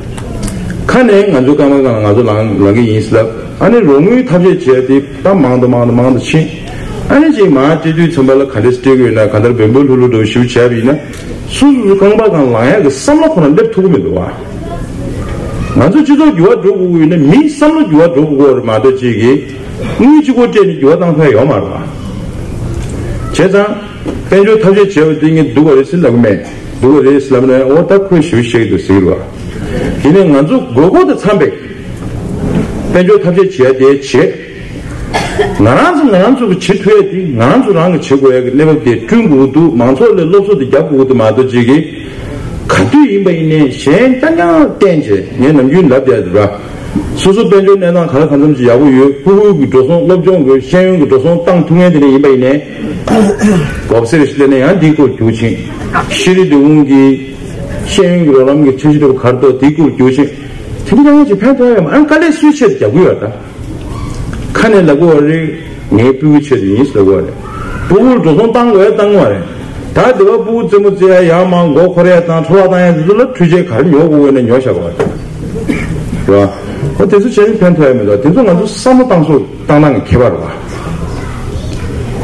ཁ་ནས་ང་ཚོ་རྐང་པའི་སྒང་ང་ཚོ་ལངས་ལངས་ཀྱི་ཡིན་ཟེར་ལབ། ཨ་ནི་རོགས་དངུལ་ཐབས་ཤེས་བྱས་ཏེ་ད་མང་དུ་མང་དུ་མང་དུ་ཕྱིན། ཨ་ནི་ཅིག་མར་སྤྲད་དུས་ཚན་པ་ལ་ག་འདྲས་སྤྲད་དགོས་ན་ག་འདྲ་འབོལ་འབོལ་ལྷུག་ལྷུག་འདྲ་བོ་ཞིག་བྱས་པ་ཡིན་ན། སོ་སོ་སོ་རྐང་པའི་སྒང་ལངས་ཡག་གི་བསམ་བློ་ཁོ་ན་སླེབས་ཐུབ་ཀྱི་མི་འདུག་བ། ང་ཚོ་སྤྱི་ཚོགས་འགྱུར་བ་འགྲོ་དགོས་ཀྱི་ཡོད་ན་མིའི་བསམ་བློ་འགྱུར་བ་འགྲོ་དགོས་ཀྱི་ཡོད་རེད་མ་གཏོགས་ཅིག་གིས་དངུལ་གཅིག་པོ་སྤྲད་ནས་འགྱུར་བ་བཏང་ཐུབ་ཡ་ཡོད་མ་རེད་བ། བྱས་ཙང་། དཔལ་འབྱོར་ཐབས་ཤེས་བྱས་པ་དེ་ངས་སྡུག་པ་རེད་ཟེར་ལབ་གི་མེད། སྡུག་པ་རེད་ཟེར་ལབ་ན་འོ་ད་ཁོས་ཞེ་པོ་བཤད་ཀྱི་འདུག་ཟེར་གྱི་རེད་བ། ཡིན་ནའི་ང་ཚོ་དགོས་མཁོ་དང་འཚམས་པའི་དཔལ་འབྱོར་ཐབས་ཤེས་བྱེད་ཡ་དེ་བྱེད། ང་རང་ཚོ་ང་རང་ཚོ་གི་བྱེད་ཐུབ་ཡ་དེ་ང་རང་ཚོ་རང་གི་བྱེད་དགོས་ཡ་གི་གནས་བབ་དེ་བསྐྲུན་དགོས་ཀྱི་འདུག་མང་ཚོགས་ལ་སློབ་གསོ་དེ་རྒྱབ་དགོས་ཀྱི་འདུག་མ་གཏོགས་ཅིག་གིས་ག་དུས་ཡིན་པ་ཡིན་ནའི་གཞན་རྐྱང་རྐྱང་བསྟེན་བྱས་ངས་ནམ་རྒྱུན་ལབ་བསྡད་ཡོད་ར། སོ་སོ་དཔལ་འབྱོར་གནས་སྟངས་ག་ལ་གང་འཚམ་ཅིག་ཡག་པོ་ཡོད། ཕྲུ་གུ་གི་འགྲོ་སོང་སློབ་སྦྱོང་གི་ཤེས་ཡོན་གྱི་འགྲོ་སོང་བཏང་ཐུབ་མཁན་དེ་འདྲ་ཡིན་པ་ཡིན་ནའི་མགོ་སེར་ཞིག་སླེབས་ནས་ཡང་འདིའི་སྐོར་རྒྱུག་ཕྱིན། ཤེས་རིག་ལས་ཁུངས་ཀྱི་ཤེས་ཡོན་གྱི་རོགས་རམ་གྱི་འཆར་གཞི་འདྲ་བོ་ག་རེ་འདུག་དེའི་སྐོར་རྒྱུག་ཕྱིན། དེ་འདྲ་ཡང་ཅིག་ཕན་ཐོགས་ཡོད་མ་རེད། དཀའ་ལས་སུས་ཆེད་རྒྱག་གི་ཡོད་ད། ཁ་ནས་ལབ་དགོས་རེད། ངའི་སྤུ་གུ་ཆེད་དུ་ཡིན་ཟེར་དགོས་རེད། སྤུ་གུར་འགྲོ་སོང་བཏང་དགོས་བཏང་དགོས་རེད། ད་དེ་བ་སྤུ་གུ་རྩེད་མོ་རྩེ་ཡ་ཡར་མར་མགོ་འཁོར་ཡ་དང་འཕྲོ་བརླག་བཏང་ཡ་དེ་ཚོ་ལ་འཕྲུལ་ཆས་ག་རེ་ཉོ་དགོས་དགོས་ན་ཉོ་བཞག་དགོས་རེད། རེད་བ། ཨོ་དེ་ཚོ་བྱས་ནས་ཕན་ཐོགས་ཡ་མི་འདུག་དེ་ཚོ་ང་ཚོ་བསམ་བློ་བཏང་སོ་བཏང་སྟངས་ཀྱི་ཁྱད་པར་རེད་བ།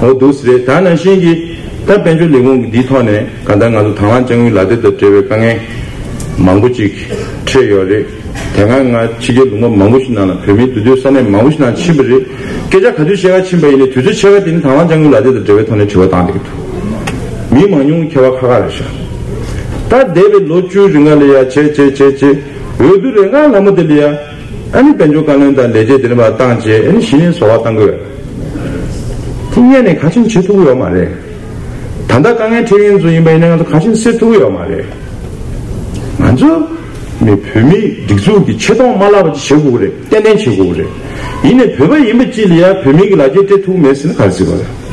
ཨོ་འདུག་སེ་རེད། ད་ནང་བཞིན་གྱི་ད་དཔལ་འབྱོར་ལས་ཁུངས་ཀྱི་འདིའི་ཐོག་ནས་གང་ལྟར་ང་ཚོ་དང་བླངས་དཔྱ་དངུལ་ལག་དེབ་དང་འབྲེལ་བའི་དཀའ་ངལ་མང་པོ་ཅིག་འཕྲད་ཡོད་རེད། དེ་སྔ་ང་ཕྱི་རྒྱལ་ལུང་པ་མང་པོ་ཞིག་ནང་ལ་བོད་མིའི་འདུས་སྡོད་ས་གནས་མང་པོ་ཞིག་ནང་ཕྱིན་པ་རེད། སྐད་ཆ་ག་དུས་བཤད་ག་ཕྱིན་པ་ཡིན་ནའི་དུས་ཚོད་ཕྱེད་ཀ་དེ་ནི་དང་བླངས་དཔྱ་དངུལ་ལག་དེབ་དང་འབྲེལ་བའི་ཐོག་ནས་དྲི་བ་བཏང་བསྡད་ཀྱི་འདུག་མི་མང་ཉུང་ཁྱད་པར་ཁག་ཁག་རེད་ཤག་ད་འདས་པའི་ལོ་བཅུའི་རིང་ལ་ཡ་བྱས་བྱས་བྱས་བྱས་འོས་བསྡུ་རེ་འགའ་ལྷ་མོ་དེ་ལ་ཡ་ཨ་ནི་དཔལ་འབྱོར་བཀའ་བློན་དང་ལས་བྱེད་དེ་འདྲ་མ་བཏང་བྱས་ཨ་ནི་གཞི་ནས་བཟོ་བ་བཏང་དགོས། དེ་སྔོན་ནས་ག་ཅིན་བྱེད་ཐུབ་ཀྱི་ཡོད་མ་རེད། ད་ལྟ་དཀའ་ངལ་འཕྲད་མཁན་ཚོ་ཡིན་པ་ཡིན་ན་ང་ཚོ་ག་ཅིན་སེལ་ཐུབ་ཀྱི་ཡོད་མ་རེད། ང་ཚོ་ནི་བོད་མིའི་སྒྲིག་འཛུགས་ཀྱི་ཆེ་མཐོང་མ་བརླག་པ་ཅིག་བྱེད་དགོས་ཀྱི་རེད། ཏན་ཏན་བྱེད་དགོས་ཀྱི་རེད། ཡིན་ནའི་བོད་པ་ཡིན་པ་ཅིག་ལ་ཡ་བོད་མི་གི་ལག་ཁྱེར་སྤྲད་ཐུབ་མེད་ཟེར་ན་ག་རེ་ཟེར་དགོས་རེད།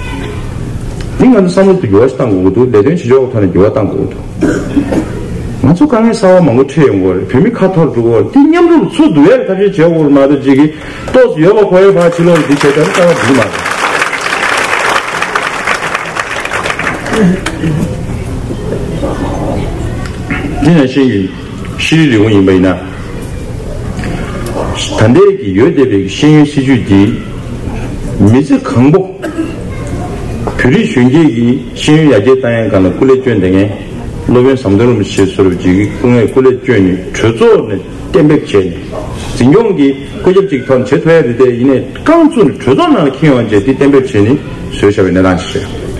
འདི་ང་ཚོ་བསམ་བློ་དེ་འགྱུར་བ་ཞིག་བཏང་དགོས་ཀྱི་འདུག་ལས་དོན་བྱེད་ཕྱོགས་ཐོག་ནས་འགྱུར་བ་བཏང་དགོས་ཀྱི་འདུག་ང་ཚོ་དཀའ་ངལ་གསར་བ་མང་པོ་འཕྲད་ཡོང་གི་རེད། བོད་མི་ཁ་འཐོར་འགྲོ་གི་རེད། དེ་མཉམ་རུབ་ཚུར་བསྡུ་ཡ་གི་ཐབས་ཤེས་བྱེད་དགོས་རེད་མ་གཏོགས་ཅིག་གིས་ཏོག་ཙམ་ཡོད་པ་གོ་ཡ་ཕར་ཕྱི་ལོགས་ལ་འདི་བྱས་ད་ནི་རྩ་བ་འགྲིག་གི་མ་རེད། འདི་ནང་བཞིན་གྱི་ཤེས་རིག་ལས་ཁུངས་ཡིན་པ་ཡིན་ན། ད་ལྟའི་གི་ཡོད་བསྡད་པའི་ཤེས་ཡོན་སྲིད་བྱུས་འདི་མི་ཚེ་གང་པོ་བོད་རིགས་གཞོན་སྐྱེས་ཀྱི་ཤེས་ཡོན་ཡར་རྒྱས་བཏང་ཡག་སྒང་ལ་སྐུ་ལས་བསྐྱོན་བསྡད་མཁན་སློབ་དཔོན་ཟམ་གདོང་རིན་པོ་ཆེ་སོགས་ཀྱི་སྐུ་ངལ་སྐུ་ལས་བསྐྱོན་ནས་གྲོས་ཚོགས་ནས་གཏན་འབེབས་བྱས་ནས་འཛིན་སྐྱོང་གི་བཀོད་ཁྱབ་ཅིག་ཐོག་ནས་བྱེད་ཐུབ་ཡ་རེད་དེ། ཡིན་ནའི་རྐང་བཙུགས་ནས་གྲོས་ཚོགས་ནང་ལ་འཁྱེར་ཡོང་བྱས་དེ་གཏན་འབེབས་བྱས་ནས་བཟོས་བཞག་པའི་གནས་སྟངས་ཤིག་རེད།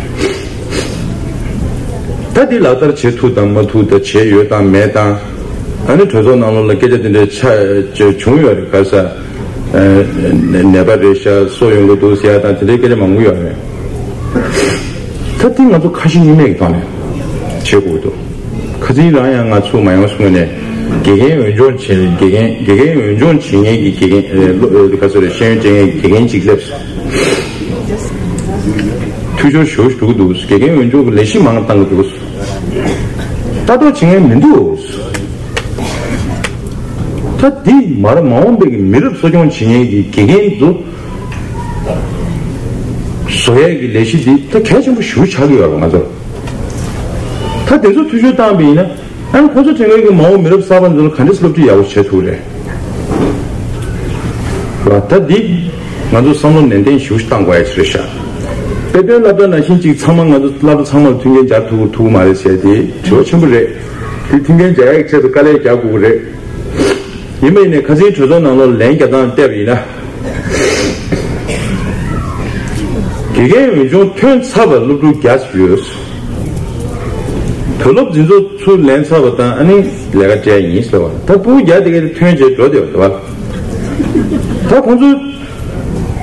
ད་འདི་ལག་བསྟར་བྱེད་ཐུབ་དང་མ་ཐུབ་དང་བྱས་ཡོད་དང་མེད་དང་། ཨ་ནི་གྲོས་ཚོགས་ནང་ལོགས་ལ་སྐད་ཆ་དེ་འདྲའི་ཆ་བྱུང་ཡོད་རེད། ག་ས་ནད་པ་རེད་ཤག་གསོ་ཡོང་གི་འདུག་ཟེར་ཡ་དང་དེ་འདྲའི་སྐད་ཆ་མང་པོ་ཡོད་རེད། ད་འདི་ང་ཚོ་ཁ་ཞེ་གཉིས་མེད་ཀྱི་ཐོག་ནས་བྱེད་དགོས་འདུག་ཁ་སང་རང་ཡང་ང་ཚུར་མ་ཡོང་གསུངས་ནས་དགེ་རྒན་འོས་སྦྱོར་བྱས་ནས་དགེ་རྒན་དགེ་རྒན་འོས་སྦྱོར་བྱེད་མཁན་གྱི་དགེ་རྒན་ཨེ་ལོ་ཨེ་ག་ཚོད་རེད། ཤེས་ཡོན་སྤྲད་མཁན་གྱི་དགེ་རྒན་གཅིག་སླེབས་སོང་། འཐུས་ཤོར་ཞེ་པོ་ཞིག་འགྲོ་གི་འདུག་དགེ་རྒན་འོས་སྦྱོར་གྱི་ལས་གཞི་མང་བཏང་གི་འདུག་ལྟ་རྟོག་བྱེད་མཁན་མི་འདུག་ད་འདི་མར་མ་འོངས་པའི་མི་རབས་གསོ་སྐྱོང་བྱེད་མཁན་གྱི་དགེ་རྒན་ཚོ་བཟོ་ཡས་ཀྱི་ལས་གཞི་འདི་ད་གལ་ཆེན་པོ་ཞེ་པོ་ཆགས་ཀྱི་ཡོད་རེད་ང་ཚོར། ད་དེ་ཚོ་འཐུས་ཤོར་བཏང་བ་ཡིན་ན། ཨ་ནི་ཁོ་ཚོ་དེ་སྔོན་གྱི་མ་འོངས་མི་རབས་གསར་པ་ཚོ་ལ་ག་འདྲས་སློབ་ཁྲིད་ཡག་པོ་བྱེད་ཐུབ་རེད། ལ་ད་འདི་ང་ཚོ་བསམ་བློ་ནན་ཏན་ཞེ་པོ་ཞིག་བཏང་དགོས་ཡ་ཞིག་རེད་ཤག་དཔེ་སྟོན་སློབ་གྲྭ་ནང་བཞིན་ཅིག་ཚང་མ་ང་ཚོ་སློབ་གྲྭ་ཚང་མར་མཐུན་རྐྱེན་སྦྱར་ཐུབ་ཐུབ་ཀྱི་མ་རེད་ཟེར་དེ་དྲི་བ་ཆེན་པོ་རེད། དེ་མཐུན་རྐྱེན་སྦྱར་ཡ་གི་ཆེད་དུ་དཀའ་ལས་རྒྱག་དགོས་ཀྱི་རེད། ཡིན་པ་ཡིན་ནའི་ཁ་སང་གྲོས་ཚོགས་ནང་ལོགས་ལན་རྒྱག་སྟངས་བལྟས་པ་ཡིན་ན། དགེ་རྒན་འོས་སྦྱོང་ཐོན་ཚར་བ་སློབ་ཕྲུག་བརྒྱ་ཙམ་ཡོད། བུ་སློབ་འཛིན་ཚོགས་ཚུར་ལེན་ཚར་བ་དང་ཨ་ནི་ལས་ཀ་སྤྲད་ཡིན་ཟེར་བ། ད་ཕྲུ་གུ་བརྒྱ་དེ་ག་དེ་ཐོན་བྱས་འགྲོ་བསྡད་པ་རེད་བ། ད་ཁོང་ཚོས་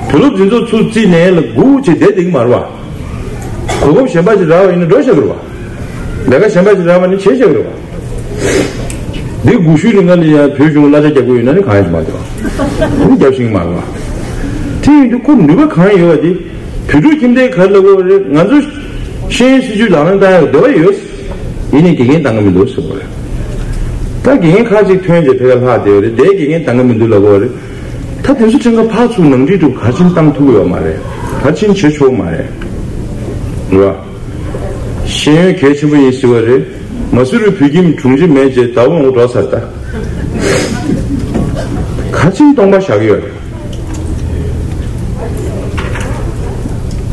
བུ་སློབ་འཛིན་ཚོགས་ཚུར་རྩིས་ལེན་ལ་སྒུག་བྱས་བསྡད་བསྡད་ཀྱི་མ་རེད་བ། གོ་སྐབས་གཞན་པ་ཞིག་རག་པ་ཡིན་ན་འགྲོ་བཞག་གི་རེད་བ། ལས་ཀ་གཞན་པ་ཞིག་རག་པ་ནི་བྱེད་བཞག་གི་རེད་བ། འདི་དགུ་བཅུའི་རིང་ལ་ཡང་བོད་གཞུང་ལ་གླ་ཆ་རྒྱག་གི་ཡོད་ན་ནི་གང་ཡང་ཞིག་མ་འདུག་འདི་རྒྱབ་ཤིང་མ་རེད་བ། དེ་ཡིན་དུས་ཁོ་ནུས་པ་གང་ཡོད་པ་དེ། བོད་ཕྲུག་ཁྱིམ་སྡེའི་ག་རེ་ལབ་དགོས་རེད། ང་ཚོ་ཤེས་ཡོན་སྲིད་བྱུས་ལག་ལེན་བསྟར་ཡག་འདོད་པ་ཡོད། ཡིན་ནའི་དགེ་རྒན་འདང་གི་མི་འདུག་ཟེར་དགོས་རེད། ད་དགེ་རྒན་ཁག་ཅིག་ཐོན་རྗེས་ཕ་གིར་ལྷག་བསྡད་ཡོད་རེད། དེའི་དགེ་རྒན་འདང་གི་མི་འདུག་ལབ་དགོས་རེད། ད་དེ་ཚོ་ཁྲིམས་ཁང་ཕར་ཚུར་ནང་འཁྲིག་འགྲོ་ག་རེ་བྱས་ནས་བཏང་ཐུབ་ཀྱི་ཡོད་མ་རེད། ག་རེ་བྱས་ནས་བྱེད་ཆོག་མ་རེད། རེད་བ། ཤེས་ཡོན་གལ་ཆེན་པོ་ཡིན་ཟེར་བ་རེད། མ་སུ་རི་བོད་ཁྱིམ་དྲུང་ཆེ་མེད་ཅེས་ཟླ་བ་འོང་འགྲོ་ཚར་ད། ག་རེ་བྱས་ནས་སྟོང་པ་བཞག་གི་ཡོད་རེད།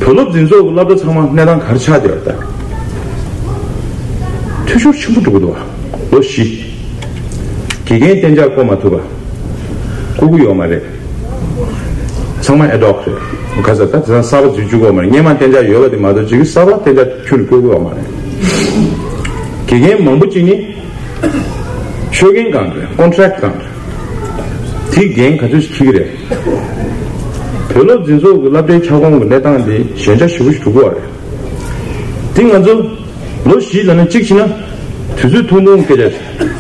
བུ་སློབ་འཛིན་ཚོགས་ཀྱི་སློབ་གྲྭ་ཚང་མ་གནས་སྟངས་ག་རེ་ཆགས་བསྡད་ཡོད་རེད་ད། འཐུས་ཤོར་ཆེན་པོ་འགྲོ་གི་འདུག་བ། ལོ་བཞི། དགེ་ དགེ་རྒན་གཏན་འཇགས་བསྐོ་མ་ཐུབ་པ། བསྐོ་གི་ཡོད་མ་རེད། ཚང་མ་ad hoc་རེད། ག་ཚོད་ད་དེང་སང་གསར་པ་འཛུལ་བཅུག་གི་ཡོད་མ་རེད། སྔོན་མ་གཏན་འཇགས་ཡོད་པ་དེ་མ་གཏོགས་ཅིག་གསར་པ་གཏན་འཇགས་ཁྱོན་ནས་བསྐོ་གི་ཡོད་མ་རེད། དགེ་རྒན་མང་པོ་ཅིག་ནི་ཆོད་གན་སྒང་རེད། ཀོན་ཊེག་སྒང་རེད། དེ་འགན་ག་ཚོད་ཅིག་འཁྱེར་གི་རེད། བོད་སློབ་འཛིན་ཚོགས་ཀྱི་སློབ་གྲྭའི་ཁྱབ་ཁོངས་ཀྱི་གནས་སྟངས་དེ་ཞན་ཆ་ཞེ་པོ་ཞིག་འགྲོ་གི་ཡོད་རེད། དེ་ང་ཚོ་ལོ་བཞི་ལ་ནི་གཅིག་བྱས་ན་དུས་ཚོད་ཐུང་ཐུང་སྐད་ཆ་བྱས།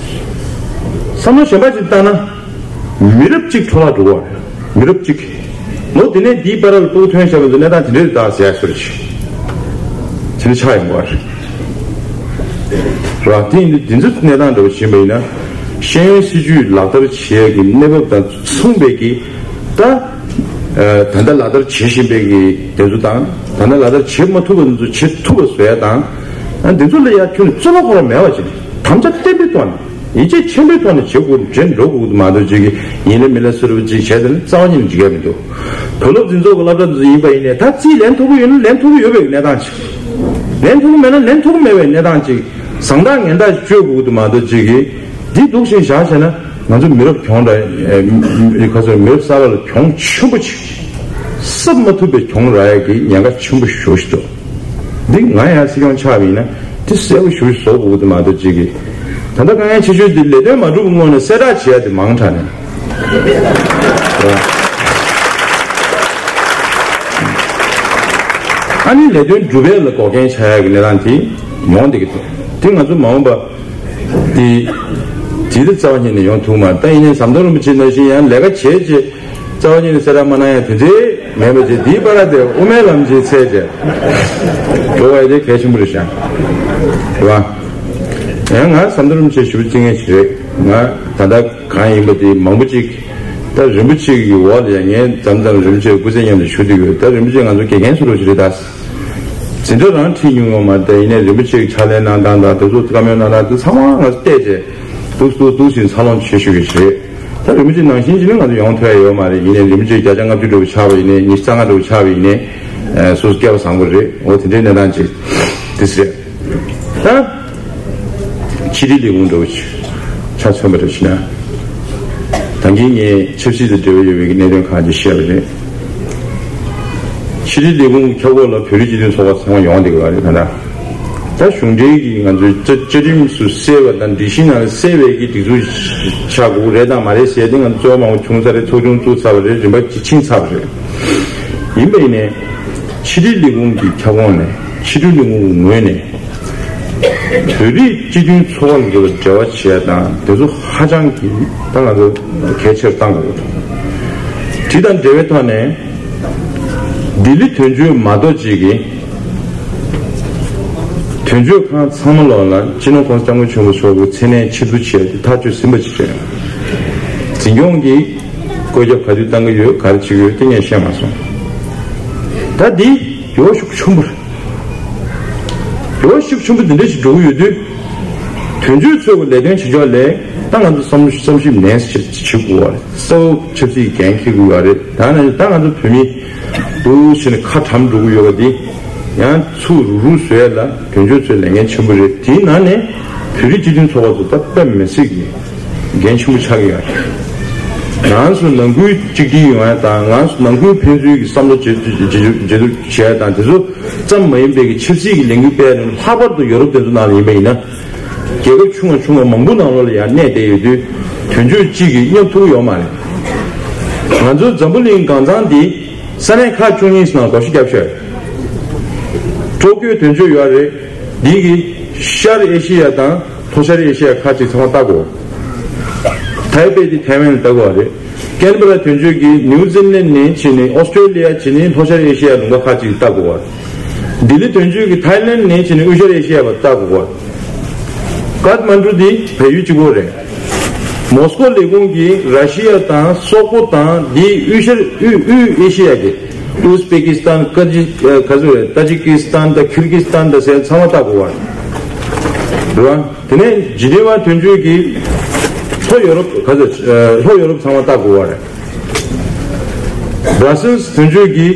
བསམ་བློ་གཞན་པ་ཅིག་བཏང་ན། མི་རབས་གཅིག་འཕྲོ་བརླག་འགྲོ་གི་ཡོད་རེད། མི་རབས་གཅིག་ལོ་དེ་ནས་འདིའི་བར་ལ་ཕྲུ་གུ་ཐོན་བཞག་པ་ཚོ་གནས་སྟངས་དེ་འདྲ་རེད་ད་ཟེར་ཡག་ཚོད་ཅིག་དེ་འདྲ་ཆགས་ཡོང་གི་ཡོད་རེད། རེད་བ། དེ་ཡིན་དུས་འདི་ཚོ་གནས་སྟངས་འདྲ་པོ་ཡིན་པ་ཡིན་ན། ཤེས་ཡོན་སྲིད་བྱུས་ལག་བསྟར་བྱེད་ཡག་གི་གནས་བབ་དང་མཚུངས་པའི་གི་ད། ད་ལྟ་ལག་བསྟར་བྱེད་བཞིན་པའི་གི་དེ་ཚོ་དང་། ད་ལྟ་ལག་བསྟར་བྱེད་མ་ཐུབ་པ་ཚོ་བྱེད་ཐུབ་པ་བཟོ་ཡ་དང་། ཨ། འདི་ཚོ་ལ་ཡ་ཁྱོན་ནས་རྩོད་པ་ཁོ་རང་མེད་པ་བྱས། དམ་བཅའ་བརྟན་པོའི་ཐོག་ནས། ཡིད་ཆེས་ཆེན་པོའི་ཐོག་ནས་བྱེད་དགོས། བྱེད་འགྲོ་དགོས་མ་གཏོགས་ཅིག་གི་ཡིན་ལ་མིན་ལ་ཟེར་བ་ཅིག་བྱས་ཏེ་ནི་རྩ་བ་ཉིད་ནས་འགྲིག་ཡ་མི་འདུག་བོད་སློབ་འཛིན་ཚོགས་ཀྱི་སློབ་གྲྭ་འདི་ཚོ་ཡིན་པ་ཡིན་ནའི་ད་རྩིས་ལེན་ཐུབ་ཀྱི་ཡོད་ན་ལེན་ཐུབ་ཀྱི་ཡོད་པའི་གནས་སྟངས་ཅིག་ལེན་ཐུབ་ཀྱི་མེད་ན་ལེན་ཐུབ་ཀྱི་མེད་པའི་གནས་སྟངས་ཅིག་བཟང་ཐག་ངན་ཐག་གཅོད་དགོས་མ་གཏོགས་ཅིག་གི་འདི་འདུག་བཞིན་བཞག་བྱས་ན། ང་ཚོ་མི་རབས་གྱོང་འདྲ། ཨེ། ཁ་སང་མི་རབས་གསར་པ་ལ་གྱོང་ཆེན་པོ་ཅིག་གསབ་མ་ཐུབ་པའི་གྱོང་རག་ཡ་གི་ཉེན་ཁ་ཆེན་པོ་ཞེ་པོ་ཞིག་འདུག་འདི་ང་ཡང་སྲིད་སྐྱོང་ཆགས་པ་ཡིན་ན་འདི་གསལ་པོ་ཞེ་པོ་ཞིག་བཟོ་དགོས་ཀྱི་འདུག་མ་གཏོགས་ཅིག་གི། ད་ལྟ་དཀའ་ངལ་ཆེ་ཤོས་འདི་ལས་དོན་མ་འགྲུབ་སྔོན་ནས་གསལ་བསྒྲགས་བྱེད་ཡ་དེ་མང་དྲགས་ནས། ཨ་ནི་ལས་དོན་སྒྲུབ་ཡ་ལ་འགོག་རྐྱེན་ཆགས་ཡ་གི་གནས་སྟངས་དེ་ཡོང་བསྡད་ཀྱི་འདུག་དེ་ང་ཚོ་མ་འོངས་པ་དེ་དེ་རྩ་བ་ཉིད་ནས་ཡོང་ཐུབ་མ་རེད། ད་ཡིན་ནའི་ཟམ་གདོང་རིན་པོ་ཆེ་ནང་བཞིན་ཡང་ལས་ཀ་བྱས་རྗེས་རྩ་བ་ཉིད་ནས་གསལ་བསྒྲགས་མ་གནང་ཡ་དེ་འདྲའི་མེད་པ་བྱས། དེའི་བར་དེ་དབུ་མའི་ལམ་གྱི་ཚད་དེ་འགྲོ་བ་དེ་གལ་ཆེན་པོ་རེད་ཤག་རེད་བ། ཡང་ང་ཟམ་གདོང་རིན་པོ་ཆེ་ཞུ་རྩིས་ངེས་ཞིག་རེད། ང་ད་ལྟ་གང་ཡིན་པ་དེ་མང་པོ་ཅིག་ད་རིན་པོ་ཆེ་གི་འོག་ལ་ཡང་ངས་མཚམས་མཚམས་རིན་པོ་ཆེ་སྐུ་ཚེ་མཉམ་དུ་བཞུགས་བསྡད་ཡོད། ད་རིན་པོ་ཆེ་ང་ཚོ་དགེ་རྒན་ཚོ་རོགས་ཞིག་རེད་ད། འཛིན་གྲྭ་རང་ཁྲིད་མྱོང་ཡོད་མ་རེད། ད་ཡིན་ནའི་རིན་པོ་ཆེའི་ཕྱག་ལས་གནང་སྟངས་དང་དེ་ཚོ་བཀའ་མོལ་གནང་སྟངས་དེ་ཚང་མ་ང་ཚོ་བལྟས་རྗེས་འདུག་འདུག་འདུག་ཟིན་འཚར་ལོངས་བྱེད་ཤུགས་ཀྱི་རེད། ད་རིན་པོ་ཆེ་ནང་བཞིན་ཅིག་ནི་ང་ཚོ་ཡོང་ཐུབ་ཡ་ཡོད་མ་རེད། ཡིན་ནའི་རིན་པོ་ཆེ་བརྒྱ་ཆ་ལྔ་བཅུ་འདྲ་བོ་ཆགས་པ་ཡིན་ནའི་ཉི་ཤུ་རྩ་ལྔ་འདྲ་བོ་ཆགས་པ་ཡིན་ནའི་སོ་སོ་སྐལ་བ་བཟང་པོ་རེད། འོ་དེ་འདྲའི་གནས་སྟངས་ཅིག་དེ་རེད། ད་ཕྱི་དྲིལ་ལས་ཁུངས་འདྲ་བོ་ཆ་མཚོན་པ་འདྲ་བྱས་ན། ད་གིན་ངས་ཆབ་སྲིད་དང་འབྲེལ་བ་ཡོད་པའི་གནད་དོན་ཁག་ཅིག་བཤད་པ་རེད། ཕྱི་དྲིལ་ལས་ཁུངས་ཁྱབ་ཁོངས་ལ་བོད་རིགས་སྤྱི་མཐུན་ཚོགས་པ་ཚང་མ་ཡོང་བསྡད་ཀྱི་ཡོད་རེད། ད་ལྟ་ད་གཞུང་འབྲེལ་གྱི་ང་ཚོའི་བཅའ་བཅའ་ཁྲིམས་སུ་གསལ་བ་དང་སྒྲིག་གཞི་ནང་ལ་གསལ་བའི་གི་སྒྲིག་འཛུགས་ཆགས་དགོས་རེད་དང་མ་རེད་ཟེར་དེ་ང་ཚོ་རྩོད་པ་མང་པོ་བྱུང་ཚར་རེད། ཚོགས་ཆུང་བཙུགས་ཚར་བ་རེད། རིམ་པ་ཅིག་ཕྱིན་ཚར་བ་རེད། ཡིན་པ་ཡིན་ནའི་ཕྱི་དྲིལ་ལས་ཁུངས་ཀྱི་ཁྱབ་ཁོངས་ནས་ཕྱི་དྲིལ་ལས་ཁུངས་ཀྱི་ངོས་ནས། བོད་རིགས་སྤྱི་མཐུན་ཚོགས་པ་ཚོ་ལ་འབྲེལ་བ་བྱས་དང་དེ་ཚོ་ཧ་ཅང་གི་ད་ང་ཚོ་གལ་ཆེར་བཏང་དགོས་འདུག་དེ་དང་འབྲེལ་བའི་ཐོག་ནས་ལྡི་ལི་དོན་གཅོད་མ་གཏོགས་ཅིག་གིས་དོན་གཅོད་ཁང་ཚང་མ་ལོག་ལ་སྤྱི་ནོར་༸གོང་ས་༸སྐྱབས་མགོན་ཆེན་པོ་མཆོག་གི་མཚན་གནས་ཕྱིར་བསྡུ་བྱས་ཏེ་ཐག་གཅོད་ཟིན་པ་ཅིག་རེད། འཛིན་སྐྱོང་གིས་བཀོད་ཁྱབ་ག་དུས་བཏང་གི་ཡོད་ག་རེ་བྱེད་ཀྱི་ཡོད་དེ་ངས་བཤད་མ་སོང་། ད་འདི་ཡོ་ཤུགས་ཆེན་པོ་རེད། འགྱུར་བ་ཤུགས་ཆེན་པོ་འདི་འདྲ་ཞིག་འགྲོ་གི་ཡོད་དུས། དོན་གཅོད་ཚོས་ལས་དོན་བྱེད་ཕྱོགས་ལས་ད་ང་ཚོ་བསམ་བསམ་ཞིབ་ནན་ཞིབ་བྱེད་དགོས་པ་རེད། གསལ་པོ་ཆབ་སྲིད་འགན་འཁྱེར་དགོས་པ་རེད། ད་ནི་ད་ང་ཚོ་བོད་མི་འདུག་ཟེར་ནས་ཁ་གྲམ་འགྲོ་གི་ཡོད་པ་འདི་ཡང་ཚུར་རུག་རུག་བཟོ་ཡ་ལ་དོན་གཅོད་ཚོས་ལས་འགན་ཆེན་པོ་རེད། དེའི་ནང་ནས་བོད་རིགས་སྤྱི་མཐུན་ཚོགས་པ་ཚོ་ད་དཔེ་མི་སྲིད་ཀྱི་འགན་ཆེན་པོ་ཆགས་ཀྱི་ཡོད་རེད། ང་ཚོ་ནང་ཁུལ་གཅིག་སྒྲིལ་ཡོང་ཡ་དང་ང་ཚོ་ནང་ཁུལ་ཕན་ཚུན་གྱི་བསམ་བློ་བརྗེ་བརྗེ་བརྗེ་བསྡུར་བྱེད་ཡ་དང་དེ་ཚོ་ཙམ་མ་ཡིན་པའི་གི་ཆབ་སྲིད་ཀྱི་ལས་འགུལ་སྤེལ་ཡ་ནི་ལྷག་པར་དུ་ཡོ་རོབ་དེ་ཚོ་ནང་ལ་ཡིན་པ་ཡིན་ན། རྒྱལ་ཁབ་ཆུང་བ་ཆུང་བ་མང་པོ་ནང་ལོགས་ལ་ཡང་གནས་བསྡད་ཡོད་དུས། དོན་གཅོད་གཅིག་གིས་མཉམ་ཐུག་ཡོད་མ་རེད། ང་ཚོའི་འཛམ་བུ་གླིང་གང་ཚང་འདི་ས་གནས་ཁག་བཅུ་གཉིས་ནང་སྒོ་ཕྱི་བརྒྱབ་ཤོག་ཊོ་ཀྱོའི་དོན་གཅོད་ཡོད་རེད། འདི་གི་ཤར་ཨེ་ཤི་ཡ་དང་ལྷོ་ཤར་ཨེ་ཤི་ཡ་ཁག་ཅིག་ཚང་མ་ལྟ་དགོས། ཐའེ་པེ་དེ་ཐའེ་ཝན་ལ་ལྟ་དགོས་རེད། ཀན་བྷ་ར་དོན་གཅོད་ཀྱིས་ནིའུ་ཛི་ལན་ནས་བྱས་ནས་ཨོ་སི་ཀྲོ་ལི་ཡ་བྱས་ནས་ལྷོ་ཤར་ཨེ་ཤི་ཡ་ལུང་པ་ཁག་ཅིག་ལྟ་དགོས་པ། ལྡི་ལི་དོན་གཅོད་ཀྱིས་ཐའི་ལན་ནས་བྱས་ནས་དབུས་ཤར་ཨེ་ཤི་ཡ་བར་ལྟ་དགོས་པ། ཀཏ་མན་ཌུ་འདི་བལ་ཡུལ་གཅིག་པོ་རེད། མོ་སི་ཀོ་ལས་ཁུངས་ཀྱིས་ར་ཤི་ཡ་དང་སོག་པོ་དང་འདིའི་དབུས་ཤར་དབུས་དབུས་ཨེ་ཤི་ཡ་གི་ཨུ་ཛི་པེ་ཀི་སི་ཐན། ཀ་ཅི་ཨ་ག་ཚོད་རེད། ཏ་ཇི་ཀི་སི་ཐན་དང་ཁིར་ཀི་སི་ཐན་དང་ཟེར་ཚང་མ་ལྟ་དགོས་པ་རེད་བ། དེ་ནས་ཇི་ནི་ཝ་དོན་གཅོད་ཀྱིས་ལྷོ་ཡོ་རོབ་ག་ཚོད་ཨ་ལྷོ་ཡོ་རོབ་ཚང་མ་ལྟ་དགོས་པ་རེད། བྷ་ར་སེལ་སི་དོན་གཅོད་ཀྱིས་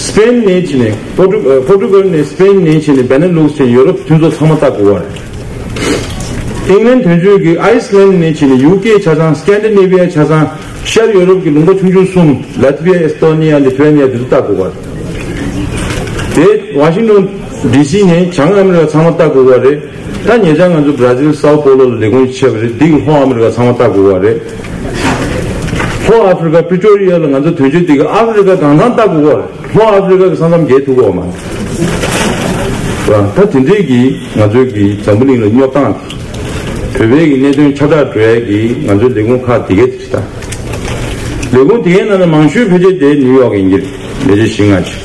སི་པེན་ནས་བྱས་ནས་པོར་ཊུ་ཨ་པོར་ཊུ་གལ་ནས་སི་པེན་ནས་བྱས་ནས་བེ་ན་ལུག་སི་ཡོ་རོབ་མཐུན་ཚོགས་ཚང་མ་ལྟ་དགོས་པ་རེད། ཨིང་ལན་དོན་གཅོད་ཀྱི་ཨའི་སི་ལན་ནས་བྱས་ནས་ཡུ་ཀེ་ཆ་ཚང་སྐན་ཌི་ནེ་བི་ཡ་ཆ་ཚང་ཤར་ཡོ་རོབ་ཀྱི་ལུང་པ་ཆུང་ཆུང་གསུམ་ལ་ཐི་བི་ཡ་ཨེ་སི་ཏོ་ནི་ཡ་ལི་ཐི་ཝེ་ནི་ཡ་དེ་ཚོ་ལྟ་དགོས་པ་རེད། དེ་ཝ་ཤིང་ཏོན་ཌི་སི་ནས་བྱང་ཨ་མི་རི་ཀ་ཚང་མ་ལྟ་དགོས་པ་རེད། ད་ཉེ་ཆར་ང་ཚོ་བྷ་ར་ཛིལ་སའོ་པོ་ལོ་ལ་ལས་ཁུངས་ཕྱེ་བ་རེད། འདི་གི་ལྷོ་ཨ་མི་རི་ཀ་ཚང་མ་ལྟ་དགོས་པ་རེད། ལྷོ་ཨ་ཧྥི་རི་ཀ་པི་ཊོ་རི་ཡ་ལ་ང་ཚོ་དོན་གཅོད་འདི་གི་ཨ་ཧྥི་རི་ཀ་གང་ཚང་ལྟ་དགོས་པ་རེད། ལྷོ་ཨ་ཧྥི་རི་ཀ་གི་ས་མཚམས་བརྒལ་ཐུབ་ཀྱི་ཡོད་མ་རེད། ད་དེ་འདྲས་ཀྱི་ང་ཚོའི་གི་འཛམ་བུ་གླིང་ལ་སྙོབ་སྟངས་དེ་བོད་པའི་གི་གནད་དོན་ཁྱབ་བསྒྲགས་འགྲོ་ཡ་གི་ང་ཚོའི་ལས་ཁུངས་ཁག་དེ་གའི་དེ་ད་ལས་ཁུངས་དེ་གའི་ནང་ནས་མང་ཤོས་ཕལ་ཆེར་དེ་ནིའུ་ཡོག་ཡིན་གྱི་རེད། ལས་བྱེད་བཞི་ལྔ་ཅིག་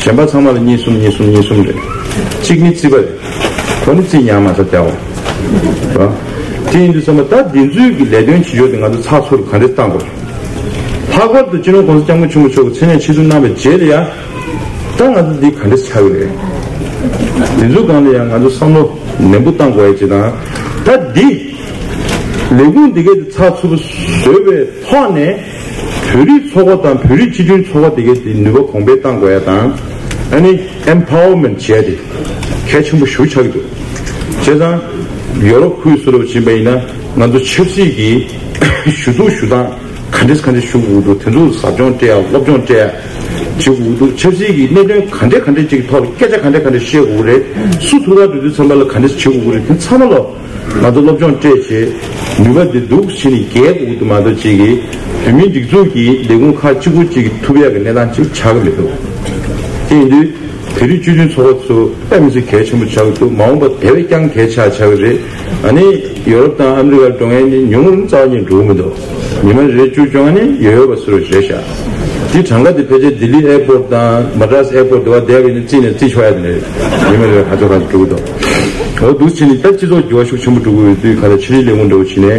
གཞན་པ་ཚང་མ་ལ་གཉིས་གསུམ་གཉིས་གསུམ་གཉིས་གསུམ་རེད། གཅིག་ནི་རྩིས་པ་རེད། ཁོ་ནི་རྩིས་ཉག་མ་ས་སྟེར་བ་རེད། དེ་ཡིན་དུས་ཚང་མ་ད་འདི་ཚོའི་གི་ལས་དོན་བྱེད་ཕྱོགས་དེ་ང་ཚོ་ཚགས་ཚུད་ག་འདྲས་བཏང་དགོས་རེད། ལྷག་པར་དུ་སྤྱི་ནོར་༸གོང་ས་༸སྐྱབས་མགོན་ཆེན་པོ་མཆོག་གི་མཚན་གནས་ཆེད་འཛུགས་གནང་བའི་རྗེས་ལ་ཡང་། ད་ང་ཚོ་འདི་ག་འདྲས་ཆགས་ཀྱི་རེད། འདི་ཚོ་སྒང་ལ་ཡང་ང་ཚོ་བསམ་བློ་ནན་པོ་བཏང་དགོས་ཡ་ཅིག་དང་། ད་འདི་ལས་ཁུངས་འདི་གའི་ཚགས་ཚུད་པོ་བཟོས་པའི་ཐོག་ནས་བོད་རིགས་ཚོགས་པ་དང་བོད་རིགས་སྤྱི་མཐུན་ཚོགས་པ་འདི་གའི་ནུས་པ་གོང་འཕེལ་བཏང་དགོས་ཡ་དང་། ཨ་ནི་ཨེམ་པ་ཝར་མེན་ཊི་བྱས་ཏེ་གལ་ཆེན་པོ་ཞེ་པོ་ཆགས་ཀྱི་འདུག་བྱས་ཙང་ཡོ་རོབ་ཁུལ་སུ་ལ་ཕྱིན་པ་ཡིན་ན་ང་ཚོ་ཆབ་སྲིད་ཀྱི་ཞུ་གཏུག་ཞུ་སྟངས། ག་འདྲས་ག་འདྲས་ཞུ་དགོས་འདུག་དེ་ཚོ་ཟབ་སྦྱོང་སྤྲད་ཡ་སློབ་སྦྱོང་སྤྲད་ཡ་བྱེད་དགོས་འདུག་ཆབ་སྲིད་ཀྱི་གནད་དོན་ག་འདྲས་ག་འདྲས་ཅིག་གི་ཐོག་ལ་སྐད་ཆ་ག་འདྲས་ག་འདྲས་བཤད་དགོས་རེད། སུ་ཐུགས་ཁུར་འགྲོ་དུས་ཚང་མ་ལ་ག་འདྲས་བྱེད་དགོས་རེད། དེ་ཚང་མ་ལ་ང་ཚོ་སློབ་སྦྱོང་སྤྲད་བྱས་ནུས་པ་འདི་འདུག་བྱས་ནས་རྒྱས་དགོས་འདུག་མ་གཏོགས་ཅིག་གི་བོད་མིའི་སྒྲིག་འཛུགས་ཀྱི་ལས་ཁུངས་ཁག་གཅིག་པུ་གཅིག་གི་ཐུབ་ཡ་གི་གནས་སྟངས་ཅིག་ཆགས་ཀྱི་མི་འདུག་དེ་ཡིན་དུས། བོད་རིགས་སྤྱི་མཐུན་ཚོགས་པ་ཚོ་དཔེ་མི་སྲིད་གལ་ཆེན་པོ་ཆགས་ཀྱི་འདུག་མ་འོངས་པ་དེ་བས་ཀྱང་གལ་ཆེ་ཆགས་ཀྱི་རེད། ཨ་ནི་ཡོ་རོབ་དང་ཨ་མི་རི་ཀར་འགྲོ་མཁན་ནི་ཉུང་ངུ་རྩ་བ་ཉིད་འགྲོ་གི་མི་འདུག་ཉི་མ་རེ་བཅུ་བཅོ་ལྔ་ནི་ཡོད་ཡོད་པ་ཟེར་བ་རེད་ཤག་དེ་གྲངས་ཀ་དེ་ཕལ་ཆེར་ལྡི་ལི་ཨེར་པོར་ཊི་དང་མ་ཌྲཱས་ཨེར་པོར་ཊི་དེ་བ་བསྡད་པའི་ནི་རྩིས་ནས་རྩིས་ཆོག་ཡ་དེ་རེད། ཉི་མ་རེ་རེ་ག་ཚོད་ག་ཚོད་འགྲོ་གི་འདུག་འོ་འདུག་བྱས་ནི་ད་སྤྱི་ཚོགས་འགྱུར་བ་ཤུགས་ཆེན་པོ་འགྲོ་གི་ཡོད་དུས་ག་ལ་ཕྱི་དྲིལ་ལས་ཁུངས་འདྲ་བོ་བྱས་ནས་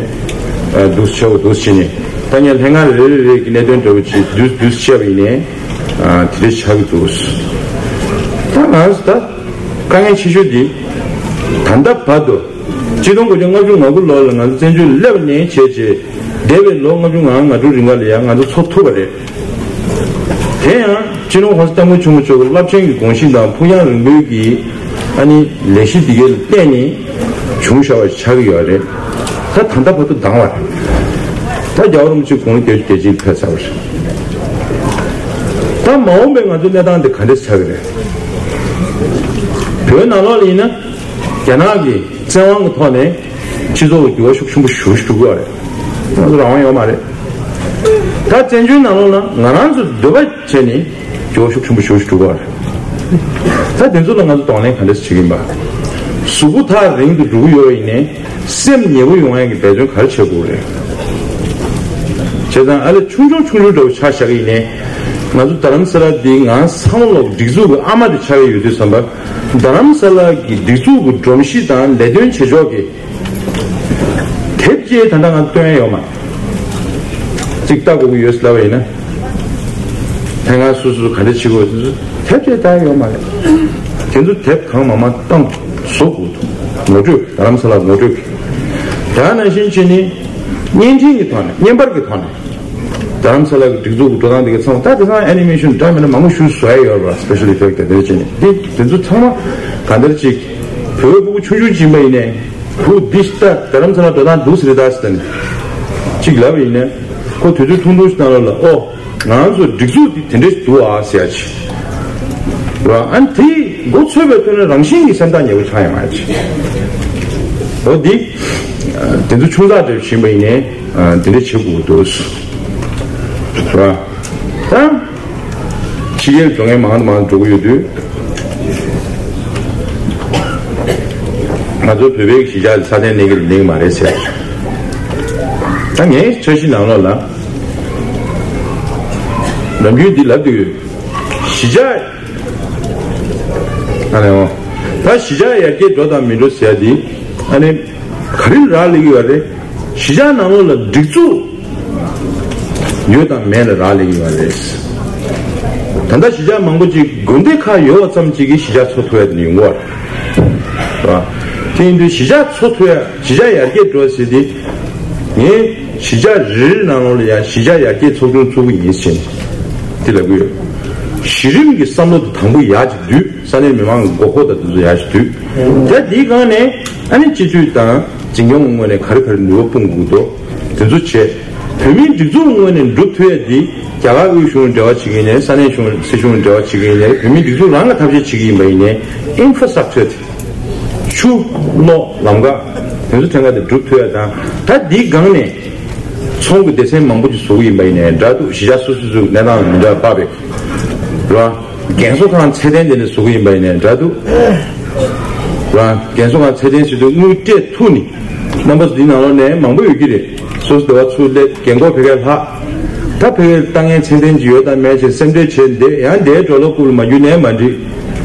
འདུག་བྱས་འོ་འདུག་བྱས་ནས་ད་ངས་ལྷན་ཁང་རེ་རེ་རེ་གི་གནད་དོན་འདྲ་བོ་བྱས་འདུག་འདུག་བྱས་པ་ཡིན་ནའི། དེ་འདྲ་ཆགས་ཀྱི་འདུག་ད་ང་ཚོ་ད་དཀའ་ངལ་ཆེ་ཤོས་འདི་ད་ལྟ་བར་དུ་ཆིག་སྟོང་དགུ་བརྒྱ་ལྔ་བཅུ་ང་དགུ་ལོ་ལ་ང་ཚོ་བཙན་བྱོལ་སླེབས་ནས་བྱས་རྗེས་འདས་པའི་ལོ་ལྔ་བཅུ་ང་ལྔ་ང་དྲུག་རིང་ག་ལ་ཡང་ང་ཚོ་འཚོ་ཐུབ་པ་རེད། དེ་ཡང་སྤྱི་ནོར་༸གོང་ས་༸སྐྱབས་མགོན་ཆེན་པོ་མཆོག་གི་རླབས་ཆེན་གྱི་དགོངས་གཞི་དང་ཕུགས་རྒྱང་རིང་པོའི་གི་ཨ་ནི་ལས་གཞི་འདི་གའི་ལ་བརྟེན་ནས་བྱུང་བཞག་པ་ཆགས་ཀྱི་ཡོད་རེད། ད་ད་ལྟ་བར་དུ་འདང་བ་རེད། ད་རྒྱལ་བ་རིན་པོ་ཆེ་དགུང་ལོ་བརྒྱད་ཅུ་གྱ་གཅིག་ལ་ཕེབས་ཚར་བ་རེད། ད་མ་འོངས་པའི་ང་ཚོའི་གནས་སྟངས་འདི་ག་འདྲས་ཆགས་ཀྱི་རེད། བོད་ནང་ལོགས་ལ་ཡིན་ན་རྒྱ་ནག་གི་བཙན་དབང་གི་ཐོག་ནས་སྤྱི་ཚོགས་ཀྱི་འགྱུར་བ་ཤུགས་ཆེན་པོ་ཞེ་པོ་ཞིག་འགྲོ་གི་ཡོད་རེད། ང་ཚོ་རང་དབང་ཡོད་མ་རེད། ད་བཙན་བྱོལ་ནང་ལོགས་ལ་ང་རང་ཚོ་འདོད་པ་བྱས་ནས་འགྱུར་བ་ཤུགས་ཆེན་པོ་ཞེ་པོ་ཞིག་འགྲོ་གི་ཡོད་རེད། ད་དེ་ཚོ་ལ་ང་ཚོ་གདོང་ལེན་ག་འདྲས་བྱེད་ཀྱི་ཡིན་པ། གཟུགས་པོ་ཐག་རིང་དུ་འགྲོ་གི་ཡོད་པ་ཡིན་ནའི། སེམས་ཉེ་པོ་ཡོང་ཡག་གི་འབད་བརྩོན་ག་རེ་བྱེད་དགོས་རེད། བྱས་ཙང་ཨ་ལས་ཆུང་ཆུང་ཆུང་ཆུང་འདྲ་བོ་ཆ་བཞག་གི་ཡིན་ནའི། ང་ཚོ་རྡ་རམ་ས་ལ་འདི་ང་བསམ་བློ་སྒྲིག་འཛུགས་ཀྱི་ཨ་མ་དེ་ཆགས་ཀྱི་ཡོད་དུས་ཙམ་པ། རྡ་རམ་ས་ལ་གི་སྒྲིག་འཛུགས་ཀྱི་སྒྲོམ་གཞི་དང་ལས་དོན་བྱེད་ཕྱོགས་ཀྱི་དེབ་ཅིག་ད་ལྟ་ང་ཚོ་སྟོན་ཡ་ཡོད་མ་རེད། གཅིག་ལྟ་དགོས་ཀྱི་ཡོད་ཟེར་ལབ་པ་ཡིན་ན། ལྷན་ཁང་སོ་སོ་ག་འདྲ་བྱེད་དགོས་དེ་ཚོ་དེབ་ཅིག་ལྟ་ཡ་ཡོད་མ་རེད། དེ་ཚོ་དེབ་གང་མང་མང་བཏང་བཟོ་དགོས་འདུག་ངོ་སྤྲོད། རྡ་རམ་ས་ལ་ངོ་སྤྲོད་ཀྱི། དེ་ནང་བཞིན་བྱས་ནས་བརྙན་འཕྲིན་གྱི་ཐོག་ནས་བརྙན་པར་གྱི་ཐོག་ནས་རྡ་རམ་ས་ལ་གི་སྒྲིག་འཛུགས་ཀྱི་འགྲོ་སྟངས་དེ་གའི་ཚང་མ་ད་དེང་སང་ཨེ་ནི་མེ་ཤོན་འདྲ་མིན་འདྲ་མང་པོ་ཞིག་བཟོ་ཡ་ཡོད་རེད་པ། སི་པེ་ཤལ་ཨི་ཕེག་ཊི་དེ་འདྲ་བྱས་ནས་དེ་དེ་ཚོ་ཚང་མ་ག་འདྲ་ཅིག་བོད་ཕྲུ་གུ་ཆུང་ཆུང་ཅིག་ཡིན་པ་ཡིན་ནའི། བུ་འདི་ལྟ་རྡ་རམ་ས་ལ་འགྲོ་སྟངས་འདུག་ཟེར་ད་ཟེར་ནས་གཅིག་ལབ་པ་ཡིན་ན། ཁོ་དུས་ཚོད་ཐུང་ཐུང་ཞིག་ནང་ལོགས་ལ་ཨོ་ང་ཚོ་སྒྲིག་འཛུགས་འདི་དེ་འདྲས་འདུག་ཨ་ཟེར་ཡ་ཅིག་ར། ཨ་ནི་དེ་མགོ་ཚོད་པའི་ཐོག་ནས་རང་བཞིན་གྱིས་སེམས་ཐག་ཉེ་པོ་ཆགས་ཡོང་ཡ་ཅིག་འོ་འདི་དེ་ཚོ་ཆུང་ཙག་འདྲ་བཞིན་པ་ཡིན་ནའི་དེ་འདྲས་བྱེད་དགོས་འདུག་ར། ད། ཕྱི་རྒྱལ་འགྲོ་མཁན་མང་དུ་མང་དུ་འགྲོ་གི་ཡོད་དུས། ང་ཚོ་བོད་པའི་གཞིས་ཆགས་ལ་ས་གནས་གནས་ཀྱི་གནས་ཀྱི་མ་རེད་ཟེར། ད་ངའི་འཆར་གཞི་ནང་ལོགས་ལ། ནམ་རྒྱུན་འདི་ལབ་དུས། གཞིས་ཆགས། ཨ་ནེ་འོ། ད་གཞིས་ཆགས་ཡར་རྒྱས་འགྲོ་དང་མི་འགྲོ་ཟེར་ཡ་འདི། ཨ་ནེ། ག་རེ་ལ་རག་ལས་ཀྱི་ཡོད་རེད། གཞིས་ཆགས་ནང་ལོགས་ལ་སྒྲིག་འཛུགས་ཡོད་དང་མེད་ལ་རག་ལས་ཀྱི་ཡོད་རེད། ད་ལྟ་གཞིས་ཆགས་མང་པོ་ཅིག་དགོན་སྡེ་ཁག་ཡོད་པ་ཙམ་ཅིག་གིས་གཞིས་ཆགས་འཚོ་ཐུབ་ཡ་དེ་ཡོང་གི་ཡོད་རེད། དེ་ཡིན་དུས་གཞིས་ཆགས་འཚོ་ཐུབ་ཡ་གཞིས་ཆགས་ཡར་རྒྱས་འགྲོ་ཟེར་དེ། ངས་གཞིས་ཆགས་རེ་རེ་ནང་ལོགས་ལ་ཡང་གཞིས་ཆགས་ཡར་རྒྱས་ཚོགས་ཆུང་བཙུགས་ཀྱི་ཡིན་ཟེར་ནས་དེ་ལབ་ཀྱི་ཡོད། གཞི་རིམ་གྱི་བསམ་བློ་དེ་དང་པོ་ཡག་ཅིག་བསྡུས། ས་གནས་མི་མང་གི་མགོ་སྐོར་དང་དེ་ཚོ་ཡག་ཅིག་བསྡུས། ད་དེའི་སྒང་ནས་ཨ་ནི་སྤྱི་འཐུས་དང་ འཛིན་སྐྱོང་གི་ངོས་ནས་ག་རེ་ག་རེ་ནུས་པ་སྤུངས་དགོས་འདུག་དེ་ཚོ་བྱས། བོད་མིའི་སྒྲིག་འཛུགས་ངོས་ནས་འགྲུབ་ཐུབ་ཡ་འདི་རྒྱ་གར་དབུས་གཞུང་འབྲེལ་བ་བྱེད་ཀྱི་ཡིན་ནའི་ས་གནས་གཞུང་སྲིད་གཞུང་འབྲེལ་བ་བྱེད་ཀྱི་ཡིན་ནའི་བོད་མིའི་སྒྲིག་འཛུགས་རང་ལ་ཐབས་ཤེས་བྱེད་ཀྱི་ཡིན་པ་ཡིན་ནའི་ཨིན་ཧྥ་སི་ཊག་ཅར་དེ། ཆུ། གློག་ལམ་ཁ། དེ་ཚོ་ཐད་ཀར་དེ་འགྲུབ་ཐུབ་ཡ་དང་། ད་འདིའི་སྒང་ནས་ཚོང་གི་སྡེ་ཚན་མང་པོ་ཅིག་བཟོ་གི་ཡིན་པ་ཡིན་ནའི་འདྲ་འདུག་གཞིས་ཆགས་སོ་སོ་སོའི་གནས་སྟངས་མི་འདྲ་བ་དཔག་པའི། ར། རྒན་གསོ་ཁང་ཚད་ལྡན་དེ་འདྲ་བཟོ་གི་ཡིན་པ་ཡིན་ནའི་འདྲ་འདུག་ར། རྒན་གསོ་ཁང་ཚད་ལྡན་ཟེར་དུས་དངུལ་སྤྲད་ཐུབ་ནི། རྣམ་པ་ཚོ་འདི་ནང་ལོགས་ནས་མང་པོ་ཡོད་ཀྱི་རེད། སོ་སོ་སྡེ་བ་ཚུར་སླེབས་རྒན་འཁོགས་ཕ་གིར་ལྷག་ད་ཕ་གིར་ལྟ་མཁན་ཚད་ལྡན་ཅིག་ཡོད་དང་མེད་ཅིག་སེམས་ཁྲལ་བྱས་བསྡད་ཡང་བསྡད་འགྲོ་ལོ་རྐུབ་ལ་མ་རྒྱུ་ནས་མ་འགྲིག་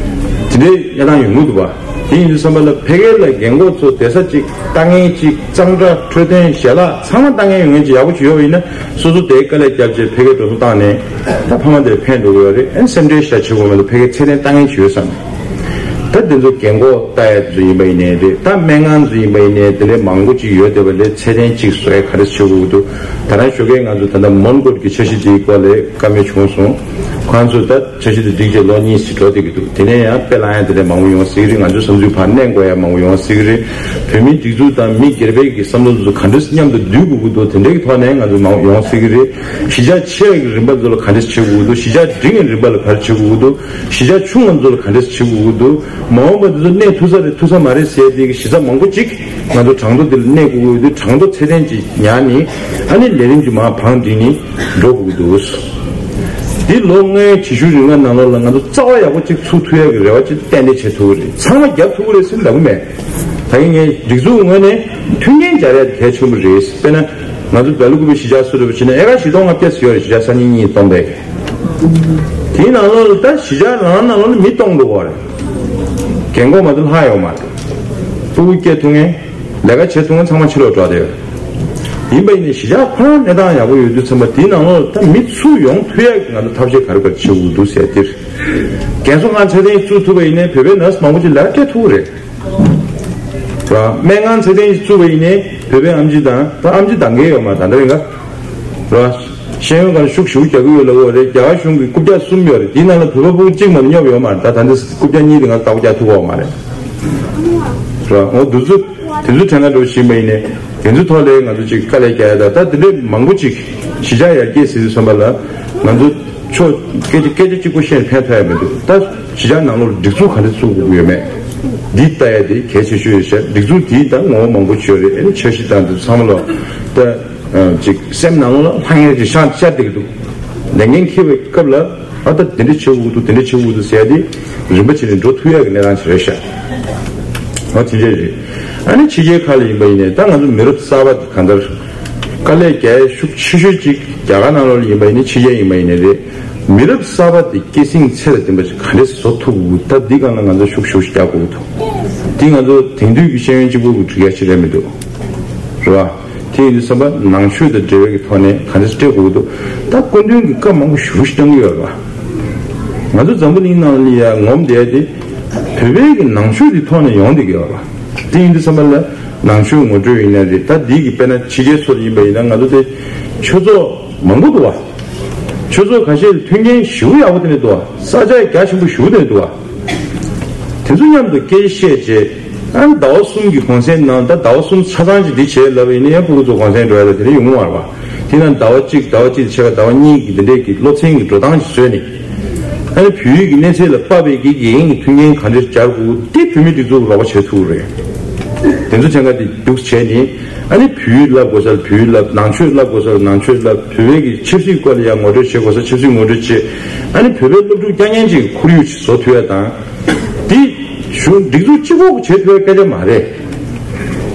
དེ་འདྲའི་གནས་སྟངས་ཡོང་གི་འདུག་བ། དེ་ཡིན་དུས་ཙམ་པ་ལ་ཕ་གིར་ལ་རྒན་འཁོགས་ཚོ་བསྡད་ས་ཅིག་ལྟ་མཁན་ཅིག་གཙང་སྦྲ་འཕྲོད་བསྟེན་ཞལ་ལག་ཚང་མ་ལྟ་མཁན་ཡོང་མཁན་ཅིག་ཡག་པོ་ཅིག་ཡོད་པ་ཡིན་ན་སོ་སོ་དེའི་དཀའ་ལས་བརྒྱབ་བྱས་ཕ་གིར་འགྲོ་སོང་བཏང་ནས་ད་ཕ་མ་དེར་ཕན་འགྲོ་གི་ཡོད་རེད། ཨ་ནི་སེམས་ཁྲལ་ཞེ་དྲག་བྱེད་དགོས་མེད་ལ་ཕ་གིར་ཚད་ལྡན་ལྟ་མཁན་ཅིག་ཡོད་བསམ། ད་དེ་ཚོ་རྒན་འཁོགས་ལྟ་ཡ་ཚོ་ཡིན་པ་ཡིན་ནའི་རེད། ད་སྨན་ཁང་ཚོ་ཡིན་པ་ཡིན་ནའི་དེ་འདྲའི་མང་པོ་ཅིག་ཡོད་བསྡད་པ་ལས་ཚད་ལྡན་ཅིག་བཟོ་ཡ་ག་རེ་བྱེད་དགོས་ཀྱི་འདུག་ད་ནང་ཞོགས་ཀས་ང་ཚོ་ད་ལྟ་མོན་གྷོ་གི་འཆར་གཞི་དེའི་སྐོར་ལ་བཀའ་མོལ་བྱུང་སོང་། ཁོང་ཚོས་ད་འཆར་གཞི་དེ་བསྒྲིགས་རྗེས་ལོ་གཉིས་ཤིག་འགྲོ་བསྡད་ཀྱི་འདུག་དེ་ནས་ཡང་དཔེ་བླངས་ཡ་དེ་འདྲ་མང་པོ་ཡོང་སྲིད་ཀྱི་རེད། ང་ཚོའི་བསམ་ཚུལ་ཕར་གནས་དགོས་ཡ་མང་པོ་ཡོང་སྲིད་ཀྱི་རེད། བོད་མིའི་སྒྲིག་འཛུགས་དང་མི་སྒེར་པའི་གི་བསམ་བློ་ཚོ་ག་འདྲ་མཉམ་དུ་བསྡུ་དགོས་ཀྱི་འདུག་དེ་འདྲའི་གི་ཐོག་ནས་ང་ཚོ་མང་པོ་ཡོང་སྲིད་ཀྱི་རེད། གཞིས་ཆགས་ཆེ་བའི་གི་རིམ་པ་ཚོ་ལ་ག་འདྲ་བྱེད་དགོས་ཀྱི་འདུག་གཞིས་ཆགས་འབྲིང་བའི་རིམ་པ་ལ་ག་རེ་བྱེད་དགོས་ཀྱི་འདུག་གཞིས་ཆགས་ཆུང་བ་ཚོ་ལ་ག་འདྲ་བྱེད་དགོས་ཀྱི་འདུག་མ་འོངས་པ་འདི་ཚོ་གནས་ཐུབ་ས་རེད་ཐུབ་ས་མ་རེད་ཟེར་དེ་གི་གཞི་རྩ་མང་པོ་ཅིག་ང་ཚོ་གྲངས་ཐོ་འདི་ལ་གནས་དགོས་ཀྱི་ཡོད་དུས་གྲངས་ཐོ་ཚད་ལྡན་ཅིག་ཉར་ནས་ཨ་ནི་ལས་རིམ་གྱི་མར་བང་བསྒྲིགས་ནས་འགྲོ་དགོས་ཀྱི་འདུག་འདི་ལོ་ལྔའི་བྱེད་ཤུགས་རིམ་ལྔ་ནང་ལོགས་ལ་ང་ཚོ་རྩ་བ་ཡག་པོ་ཅིག་ཚུགས་ཐུབ་ཡག་གི་རེ་བ་ཅིག་ཏན་ཏན་བྱེད་ཐུབ་ཀྱི་རེད། ཚང་མ་རྒྱབ་ཐུབ་ཀྱི་རེད་ཟེར་ལབ་ཀྱི་མེད། ད་གིན་ངས་སྒྲིག་འཛུགས་ངོས་ནས་མཐུན་རྐྱེན་སྦྱར་ཡག་དེ་གལ་ཆེན་པོ་རེད། དཔེར་ན་ང་ཚོ་སྦེལ་ཀོབ་གཞིས་ཆགས་སུ་རེད་པ་བྱས་ན་ཨེ་ཀར་བཞི་སྟོང་ལྔ་བརྒྱ་ཙམ་ཡོད་རེད། གཞིས་ཆགས་ས་ཆ་གཉིས་གཉིས་སྟོང་པས། དེའི་ནང་ལོགས་ལ་ད་གཞིས་ཆགས་རང་ནང་ལོགས་ལ་མི་སྟོང་འགྲོ་གི་རེད། རྒན་འཁོགས་མ་གཏོགས་ལྷག་ཡོད་མ་རེད། ཕྲུ་གུ་སྐྱེ་ཐུབ་མཁན། ལས་ཀ་བྱེད་ཐུབ་མཁན་ཚང་མ་ཕྱི་ལོགས་འགྲོ་བསྡད་ཡོད། ཡིན་པ་ཡིན་ནའི་གཞིས་ཆགས་ཁོ་རང་གནས་སྟངས་ཡག་པོ་ཡོད་དུས་ཙམ་པ་དེའི་ནང་ལོགས་ལ་ད་མི་ཚུར་ཡོང་ཐུབ་ཡག་གི་ང་ཚོ་ཐབས་ཤེས་ག་རེ་ག་རེ་བྱེད་དགོས་འདུག་ཟེར་དེར། རྒན་གསོ་ཁང་ཚད་ལྡན་ཞིག་བཙུགས་ཐུབ་པ་ཡིན་ནའི་བོད་པའི་ནར་སི་མང་པོ་ཅིག་ལས་ཀ་སྤྲད་ཐུབ་ཀྱི་རེད། ར། སྨན་ཁང་ཚད་ལྡན་ཞིག་བཙུགས་པ་ཡིན་ནའི་བོད་པའི་ཨེམ་ཆི་དང་ད་ཨེམ་ཆི་འདང་གི་ཡོད་མ་རེད་ད་ལྟ་རིང་ག་ར། ཤེས་ཡོན་སྒང་ལ་ཤུགས་ཞེ་པོ་རྒྱག་གི་ཡོད་ལབ་ཀྱི་ཡོད་རེད། རྒྱ་གར་གཞུང་གིས་རྐུབ་བཀྱག་གསུམ་ཡོད་རེད། དེའི་ནང་ལ་བོད་པ་ཕྲུ་གུ་གཅིག་མ་གཏོགས་སྙོབ་ཡོད་མ་རེད། ད་ད་ལྟ་རྐུབ་བཀྱག་གཉིས་དེ་ང་ཚོ་ལྟ་སྐོར་རྒྱག་ཐུབ་ཀྱི་ཡོད་མ་རེད། ར། འོ་དེ་ཚོ་དེ་ཚོ་དྲན་ག་འགྲོ་བཞིན་པ་ཡིན་ནའི་དེ་ཚོའི་ཐོག་ལ་ང་ཚོ་ཅིག་དཀའ་ལས་རྒྱག་ཡ་ད་ད་དེ་འདྲའི་མང་པོ་ཅིག་གཞིས་ཆགས་ཡར་རྒྱས་ཟེར་དུས་ཙམ་པ་ལ་ང་ཚོ་ཕྱོགས་སྐད་ཆ་སྐད་ཆ་གཅིག་པོ་བཤད་ནས་ཕན་ཐོགས་ཡ་མི་འདུག་ད་གཞིས་ཆགས་ནང་ལོགས་ལ་སྒྲིག་འཛུགས་ག་འདྲ་བཙུགས་དགོས་ཀྱི་ཡོད་མེད་འདི་ལྟ་ཡ་དེ་གལ་ཆེ་ཤོས་རེད་ཤག་སྒྲིག་འཛུགས་དེའི་ད་ངོ་བོ་མང་པོ་ཅིག་ཡོད་རེད། ཨ་ནི་འཆར་གཞི་དང་དེ་ཚང་མ་ལ་ད། ཅིག་སེམས་ནང་ལོགས་ལ་ལྷང་ངེར་ཅིག་ཤར་ཤར་བསྡད་ཀྱི་འདུག་ལས་འགན་འཁྱེར་བའི་སྐབས་ལ་ཨ་ད་འདི་འདྲ་བྱེད་དགོས་འདུག་འདི་འདྲ་བྱེད་དགོས་འདུག་ཟེར་ཡ་དེ་རིམ་པ་བྱས་ནས་འགྲོ་ཐུབ་ཡ་གི་གནས་སྟངས་ཅིག་རེད་ཤག་འོ་དེ་འདྲ་རེད། ཨ་ནི་ཕྱི་རྒྱལ་ཁག་ལ་ཡིན་པ་ཡིན་ནའི་ད་ང་ཚོ་མི་རབས་གསར་པ་དེ་གང་ལྟར་དཀའ་ལས་རྒྱག་ཡ་ཤུགས་ཆེ་ཤོས་ཅིག་རྒྱ་གར་ནང་ལོགས་ལ་ཡིན་པ་ཡིན་ནའི་ཕྱི་རྒྱལ་ཡིན་པ་ཡིན་ནའི་རེད། མི་རབས་གསར་པ་དེ་སྐྱེད་སྲིང་ཚད་ལ་བརྟེན་པ་ཅིག་ག་འདྲས་བཟོ་ཐུབ་དགོས་ད་འདི་སྒང་ལ་ང་ཚོ་ཤུགས་ཤུགས་ཤིག་རྒྱག་དགོས་འདུག་འདི་ང་ཚོ་དེང་དུས་ཀྱི་ཤེས་ཡོན་གཅིག་པུ་གི་སྒྲིག་ཡ་ཅིག་རེད་མི་འདུག་རེད་བ། དེ་ཡིན་དུས་ཙམ་པ་ནང་ཆོས་དང་འབྲེལ་བའི་གི་ཐོག་ནས་ག་འདྲས་སྤྲད་དགོས་འདུག་ད་སྐུ་མདུན་གྱིས་བཀའ་མང་པོ་ཞེ་པོ་ཞིག་བཏང་གི་ཡོད་རེད་བ། ང་ཚོ་འཛམ་བུ་གླིང་ནང་ལ་ཡ་ངོམ་བསྡད་དེ་བོད་པའི་གི་ནང་ཆོས་ཀྱི་ཐོག་ནས་ཡོང་བསྡད་ཀྱི་ཡོད་རེད་བ། དེ་ཡིན་དུས་ཙམ་པ་ལ་ནང་ཆོས་ངོ་སྤྲོད་ཡིན་ན་རེད། ད་འདི་གི་དཔེར་ན་ཕྱི་རྒྱལ་ཚོ་ཡིན་པ་ཡིན་ན་ང་ཚོ་དེ་ཆོས་ཚོགས་མང་པོ་འདུག་བ། ཆོས་ཚོགས་ཁ་ཤས་ལ་མཐུན་རྐྱེན་ཞེ་པོ་ཡག་པོ་དེ་འདྲ་འདུག་བ། ས་ཆ་རྒྱ་ཆེན་པོ་ཞེ་པོ་དེ་འདྲ་འདུག་བ། དེ་ཚོ་མཉམ་དུ་སྐད་ཆ་བཤད་བྱས། ཨ་ནི་ཟླ་བ་གསུམ་གྱི་གུང་སེང་ནང་ད་ཟླ་བ་གསུམ་ཆ་ཚང་ཅིག་འདི་བྱས་ལབ་པ་ཡིན་ན་ཡང་ཕྲུ་གུ་ཚོ་གུང་སེང་འགྲོ་ཡ་ལ་དེ་འདྲ་ཡོང་གི་མ་རེད་བ། དེ་ན་ཟླ་བ་གཅིག་ཟླ་བ་གཅིག་ཕྱེད་ཀ་ཟླ་བ་གཉིས་ཀྱི་འདི་འདྲས་ཀྱི་སློབ་ཚན་གྱི་འགྲོ་སྟངས་ཤིག་བཟོས་ནས། ཨ་ནི་བོད་ཡིག་གི་གནས་ཚད་ལ་དཔག་པའི་གི་དགེ་རྒན་གྱི་མཐུན་རྐྱེན་ག་འདྲས་སྦྱར་དགོས་དེ་བོད་མིའི་སྒྲིག་འཛུགས་ཀྱི་རོགས་པ་བྱེད་ཐུབ་ཀྱི་རེད། དེ་ཚོ་ཆ་ཚང་དེ་འདུག་བྱས་ནས། ཨ་ནི་བོད་ཡིག་བསླབ་དགོས་ས་ལ་བོད་ཡིག་བསླབ། ནང་ཆོས་བསླབ་དགོས་ས་ལ་ནང་ཆོས་བསླབ། བོད་པའི་གི་ཆབ་སྲིད་སྐོར་ལ་ཡང་ངོ་སྤྲོད་བྱེད་དགོས་ས་ཆབ་སྲིད་ངོ་སྤྲོད་བྱེད། ཨ་ནི་བོད་པའི་སློབ་ཕྲུག་སྐྱོང་མཁན་ཅིག་ཁོར་ཡུག་ཅིག་བཟོ་ཐུབ་ཡ་དང་། འདི་གཞུང་སྒྲིག་འཛུགས་གཅིག་པོ་བྱེད་ཐུབ་ཡ་སྐད་ཆ་མ་རེད།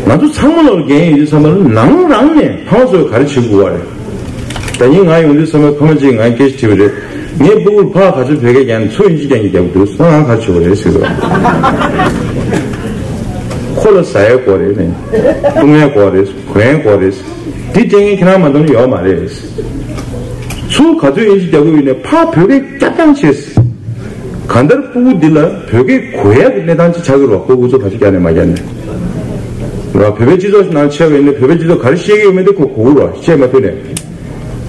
ང་ཚོ་ཚང་མ་ལོར་འགན་ཡོད་དུས་ཚང་མ་ལ་ནང་རང་ནས་ཕ་མ་ཚོས་ག་རེ་བྱེད་དགོས་པ་རེད། ད་ཡིན་ང་ཡོང་དུས་ཚང་མ་ཕ་མ་གཅིག་ང་སྐད་ཆ་དྲིས་པ་རེད། ངའི་སྤུ་གུར་ཕ་ག་ཚོད་བོད་སྐད་རྒྱག་ནས་ཚུར་དབྱིན་ཇི་རྒྱག་གི་རྒྱག་གི་འདུག་ང་ག་རེ་བྱེད་དགོས་རེད་ཟེར་གི་རེད། ཁོ་ལ་ཟ་ཡ་དགོས་རེད་ནས། བཏུང་ཡ་དགོས་རེད། གོན་ཡ་དགོས་རེད། འདི་སྤྲད་མཁན་ཁྱེད་རང་མ་གཏོགས་ཡོད་མ་རེད། ཚུར་ག་ཚོད་དབྱིན་ཇི་རྒྱག་གི་ཡོད་ནས་ཕར་བོད་སྐད་རྒྱབ་སྟངས་བྱས། གང་ལྟར་སྤུ་གུ་འདི་ལ་བོད་སྐད་གོ་ཡག་གི་གནས་སྟངས་ཅིག་ཆགས་ཀྱི་རེད་བ། སྤུ་གུ་ཚོ་ག་ཚོད་རྒྱག་ནས་མ་རྒྱག་ནས། རེད་བ། བོད་པའི་སྤྱི་ཚོགས་ཤིག་ནང་ཆགས་པ་ཡིན་ན་བོད་པའི་སྤྱི་ཚོགས་ག་རེ་བཤད་ཀྱི་ཡོད་མེད་དེ་ཁོ་གོ་གི་རེད་བ། བཤད་མ་ཐུབ་ནས།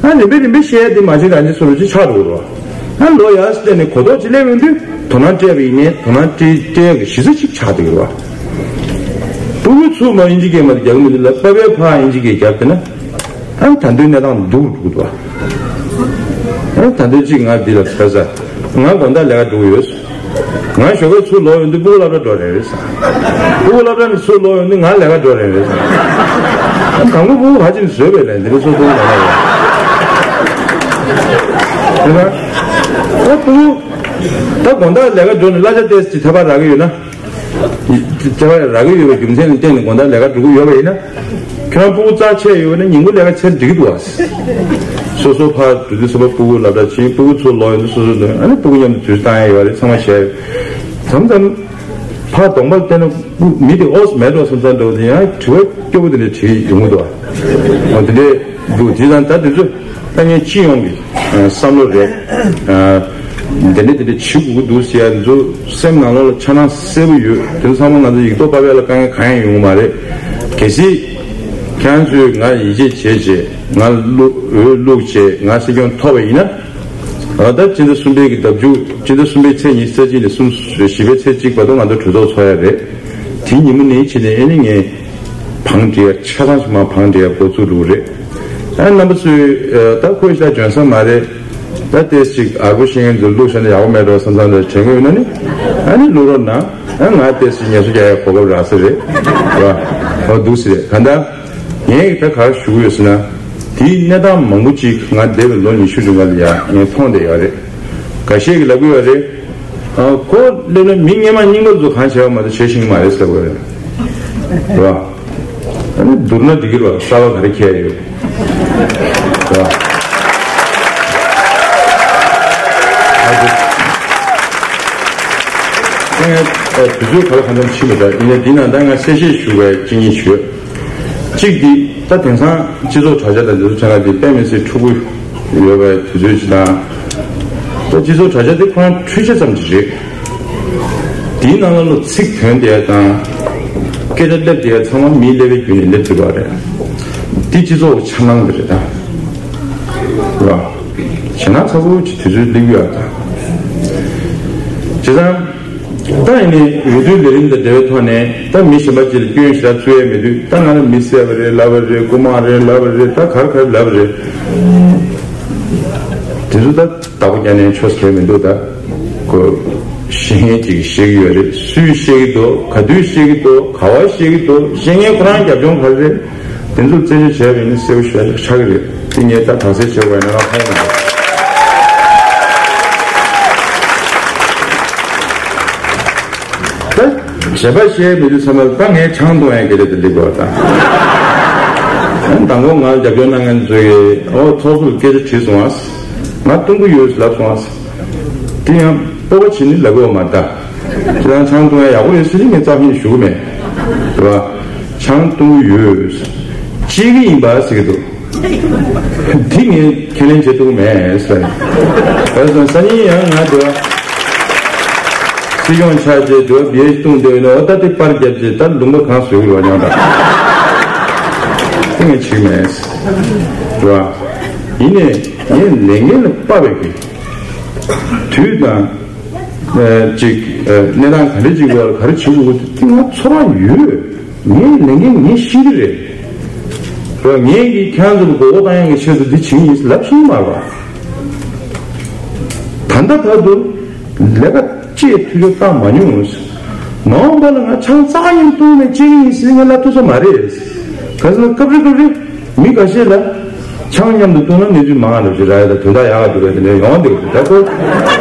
ཨ་རིམ་པས་རིམ་པས་བཤད་ཡ་དེ་མ་བྱེད་རང་བྱེད་སོ་རུ་ཅིག་ཆགས་འགྲོ་གི་རེད་བ། ཨ་ལོ་ཡར་སླེབས་ནས་གོ་རྟོགས་ཅིག་སླེབས་ཡོང་དུས་དོ་སྣང་སྤྲད་པ་ཡིན་ནའི་དོ་སྣང་སྤྲད་སྤྲད་ཡག་གི་གཞི་རྩ་ཅིག་ཆགས་བསྡད་ཀྱི་རེད་བ། ཕྲུ་གུ་ཚུར་མ་དབྱིན་ཇི་སྐད་མ་རྒྱག་གི་མི་འདུག་ལ། པ་ཕའི་ཕ་དབྱིན་ཇི་སྐད་རྒྱབ་བསྡད་ན། ཨ་ནི་ད་དུང་གནས་སྟངས་སྡུག་རུ་འགྲོ་གི་འདུག་ཨ་ནི་ད་དུང་གཅིག་ང་འདི་ལ་ཕེབས་ས། ང་དགོང་དག་ལས་ཀ་འགྲོ་གི་ཡོད། ང་ཞོགས་ཀས་ཚུར་ལོག་ཡོང་དུས་ཕྲུ་གུ་སློབ་གྲྭ་འགྲོ་རན་རེད་ཟེར། ཕྲུ་གུ་སློབ་གྲྭ་ནས་ཚུར་ལོག་ཡོང་དུས་ང་ལས་ཀ་འགྲོ་རན་རེད་ཟེར། ཨ་ནི་དང་པོ་ཕྲུ་གུ་ག་ཅིག་ནས་བཟོས་པས་ལས་འདི་འདྲ་སོ་སོ་ལ་ལ་ཡོད། དེ་ན་ཨ་ཕྲུ་གུ་ད་དགོང་དག་ལས་ཀ་འགྲོ་ནས་གླ་ཆ་ཏོག་ཙམ་ཐོབ་པ་རག་གི་ཡོད་ན། ལྟ་བ་རག་གི་ཡོད་པའི་རྒྱུ་མཚན་ལ་བརྟེན་ནས་དགོང་དག་ལས་ཀ་འགྲོ་གི་ཡོད་པ་ཡིན་ན། ཁྱོད་རང་ཕྲུ་གུ་རྩ་ཆེ་ཡོད་པ་ན་ཉིན་གུང་ལས་ཀ་ཚར་འགྲིག་གི་འདུག་ཨ། སོ་སོ་ཕར་འགྲོ་དུས་སོ་པ་ཕྲུ་གུ་སློབ་གྲྭ་ཕྱིན། ཕྲུ་གུ་ཚུར་ལོག་ཡོང་དུས་སོ་སོ་ལོག་ཡོང་། ཨ་ནི་ཕྲུ་གུ་མཉམ་དུ་དུས་ཚོད་བཏང་ཡ་ཡོད་རེད། ཚང་མ་བྱས་ཡོད། མཚམས་མཚམས་ཕར་གདོང་པར་བལྟས་ན་མི་དེ་ཨོ་སི་མེད་འགྲོ་བསམ་བསམ་འགྲོ་དེ་ཡང་དྲི་བ་སྐྱོ་པོ་དེ་འདྲ་དྲིས་ཡོང་གི་འདུག་ཨ། འོ་དེ་འདྲས་འདུག་དེ་དང་ད་དེ་ཚོ། ད་ངས་སྤྱི་ཡོངས་ཀྱི་ཨ་བསམ་བློ་རེད། ཨ་འདི་འདྲ་འདི་འདྲ་བྱེད་དགོས་ཀྱི་འདུག་ཟེར་ཡ་འདི་ཚོ་སེམས་ནང་ལོགས་ལ་འཆར་སྣང་གསལ་པོ་ཡོད། དེ་ཚོ་ཚང་མ་ང་ཚོ་ཡིག་ཐོག་ཕབ་ཡ་ལ་དཀའ་ངལ་གང་ཡང་ཡོང་གི་མ་རེད། གལ་སྲིད་ཁྱེད་རང་ཚོས་ང་ཡིད་ཆེས་བྱས་བྱས། ང་བླུག་འོས་བླུག་བྱས། ང་སྲིད་སྐྱོང་ཐོབ་པ་ཡིན་ན། ཨ་ད་སྤྱི་ཟླ་གསུམ་པའི་གི་ཟླ་མཇུག་སྤྱི་ཟླ་གསུམ་པའི་ཚེས་ཉི་ཤུ་རྩ་གཅིག་ནས་གསུམ་བཞི་པའི་ཚེས་གཅིག་བར་དུ་ང་ཚོ་གྲོས་ཚོགས་ཚོགས་ཡ་རེད། དེ་ཉིན་མོ་ནས་ཕྱིན་ནས་ཨེ་ནི་ངས་བང་སྒྲིག་ཡ་ཆ་ཚང་ཞིག་མ་བང་སྒྲིག་ཡ་འགོ་བཙུགས་འགྲོ་གི་རེད། ཨ་རྣམ་པ་ཚོས་ཨ་ད་ཁོས་ཤ་འཇོན་ས་མ་རེད། ད་ཏོག་ཙམ་ཅིག་ཨར་པོ་ཤེས་མཁན་ཚོ་བླུགས་བཞག་ན་ཡག་པོ་མེད་འགྲོ་བསམ་བསམ་འདྲ་དྲན་གྱི་ཡོད་ན་ནི། ཨ་ནི་བླུགས་རོགས་གནང་། ཨ་ང་ཏོག་ཙམ་ངལ་གསོ་རྒྱག་ཡའི་གོ་སྐབས་རག་ས་རེད། རེད་བ། འོ་འདུག་སེ་རེད། གང་ལྟར་ངས་ད་ག་རེ་ཞུ་གི་ཡོད་ཟེར་ན། དེའི་གནས་སྟངས་མང་པོ་ཅིག་ང་འདས་པའི་ལོ་ཉི་ཤུ་རིང་ག་ལ་ཡ་ངས་མཐོང་བསྡད་ཡོད་རེད། འགའ་ཤས་ཀྱིས་ལབ་ཀྱི་ཡོད་རེད། ཨ་ཁོ་སླེབས་ན་མི་སྔོན་མ་རྙིང་པ་ཚོ་གང་བྱས་པ་མ་གཏོགས་བྱེད་ཤེས་ཀྱི་མ་རེད་ཟེར་གྱི་ཡོད་རེད། རེད་བ། ཨ་ནི་བསྡུར་ན་འགྲིག་གི་རེད་བ། གསར་པ་ག་རེ་ཁྱད་ཡོད། རེད་བ། ཨ་ནི་ཨ་དུས་ཚོད་ག་ལ་གང་འཚམ་ཕྱིན་པ་འདྲ། ཡིན་ནའི་འདི་ནང་ད་ང་གསལ་བཤད་ཞུ་བའི་གཅིག་གཉིས་ཞུ། གཅིག་འདི་ད་དེང་སང་སྤྱི་ཚོགས་དྲ་རྒྱ་དང་འདི་ཚོ་ཆ་ལ་འདི་དཔེ་མི་སྲིད་འཁྲུག་པོ་ཡོད་པའི་དུས་ཚོད་ཅིག་དང་། ད་སྤྱི་ཚོགས་དྲ་རྒྱ་འདི་ཁོ་རང་འཕྲུལ་ཆས་ཙམ་ཅིག་རེད། དེའི་ནང་ལ་ལོ་ཚིག་ཐོན་བསྡད་ཡ་དང་། སྐད་ཆ་སླེབས་བསྡད་ཡ་ཚང་མ་མིའི་ཀླད་པའི་བརྒྱུད་ནས་སླེབས་ཐུབ་པ་རེད། འདི་སྤྱི་ཚོགས་འཆར་སྣང་འདི་རེད་ད། ར། ཞེད་སྣང་ཚ་པོ་ཅིག་དུས་ཚོད་སླེབས་ཡོད་ད། བྱས་ཙང་། ད་ཡིན་ནའི་འོས་བསྡུའི་ལས་རིམ་དང་འབྲེལ་བའི་ཐོག་ནས་ད་མི་གཞན་པ་ཅིག་ལ་སྐྱོན་ཞེ་དྲག་བཙུགས་ཡས་མི་འདུག་ད་ང་ལ་མི་བསད་པ་རེད་ལབ་པ་རེད། རྐུ་མ་རེད་ལབ་པ་རེད། ད་ག་རེ་ག་རེ་ལབ་པ་རེད། དེ་ཚོ་ད་བདག་པོ་རྒྱག་ནས་ཆོག་ས་གང་ཡང་མི་འདུག་ད་ཁོ་བཤད་མཁན་ཅིག་གིས་བཤད་ཀྱི་ཡོད་རེད། སུས་བཤད་ཀྱི་འདུག་ག་དུས་བཤད་ཀྱི་འདུག་ག་པར་བཤད་ཀྱི་འདུག་བཤད་མཁན་ཁོ་རང་རྒྱབ་ལྗོངས་ག་རེ་རེད། དེ་ཚོ་རྩད་གཅོད་བྱས་པ་ཡིན་ན་གསལ་པོ་ཞེ་དྲག་ཆགས་ཀྱི་རེད། དེ་ངས་ད་དག་སེལ་བྱེད་དགོས་ཡིན་ན་རང་ཁ་ཡོད་མ་རེད། ད་གཞན་པ་བཤད་མི་འདུག་བསམ་པ་ད་ངས་ཆང་འཐུང་ཡའི་སྐད་ཆ་དེ་སླེབས་པ་དང་། མདང་དགོང་ང་རྒྱབ་སྐྱོར་གནང་མཁན་ཚོས་ཨོ་ཚོགས་གཙོ་ལ་སྐད་ཆ་དྲིས་སོང་ཨ། ང་འཐུང་གི་ཡོད་ལབ་སོང་ཨ། དེ་ཡང་སྤོབས་པ་བྱས་ནས་ལབ་དགོས་མ་རེད་ད། ཁྱེད་རང་ཆང་འཐུང་ཡ་ཡག་པོ་ཡོད་ཟེར་ནས་ངས་རྩ་བ་ཉིད་ནས་ཞུ་གི་མེད། རེད་བ། ཆང་འཐུང་གི་ཡོད། བཅད་ཀྱི་ཡིན་པ་ཟེར་གྱི་འདུག་འདི་ངས་ཁས་ལེན་བྱེད་ཐུབ་མེད་ཟེར། བྱས་ཙང་སང་ཉིན་ཡང་ང་འདི་བ། སྲིད་སྐྱོང་ཆགས་རྗེས་འདི་བ་བེད་བཏུང་བསྡད་ཡོད་ན་འོ་ད་དེ་པར་བརྒྱབ་རྗེས་ད་ལུང་པ་གང་བཟོས་ཀྱི་རེད་བ་ཡང་ད། དེ་ངས་བྱེད་མེད་ཟེར། རེད་བ། ཡིན་ནའི་ངས་ལས་འགན་ལ་དཔག་པའི་གི་དུས་དང་། ཨ་ཅིག་ཨ་གནས་སྟངས་ག་འདྲ་ཅིག་བར་ག་རེ་བྱེད་དགོས་དེ་ང་ཚོར་བ་ཡོད། ངས་ལས་འགན་ངས་ཤེས་ཀྱི་རེད། རེད་བ། ངས་ཀྱི་ཁྱེད་རང་ཚོ་ལ་མགོ་སྐོར་བཏང་ཡག་གི་ཆེད་དུ་འདི་བྱེད་ཀྱི་ཡིན་ཟེར་ལབ་ཤེས་ཀྱི་མ་རེད་བ། ད་ལྟ་བར་དུ་ལས་ཀ་ཅིག་འཐུས་ཤོར་བཏང་མ་མྱོང་ཟེར། མ་འོངས་པ་ལ་ང་ཆང་རྩ་བ་ཉིད་བཏུང་ནས་བཅད་ཀྱི་ཡིན་ཟེར་ངས་ལབ་ཐུབ་ས་མ་རེད། ག་ཟེར་ན་སྐབས་རེ་སྐབས་རེ་མི་འགའ་ཤས་ལ། ཆང་མཉམ་དུ་བཏུང་ན་གནས་ཚུལ་མང་བ་འདྲ་ཞིག་རག་ཡ་དང་དོན་དག་ཡག་ག་འདུག་ག་དེ་འདྲ་ཡོང་བ་འདུག་ད་ཁོ་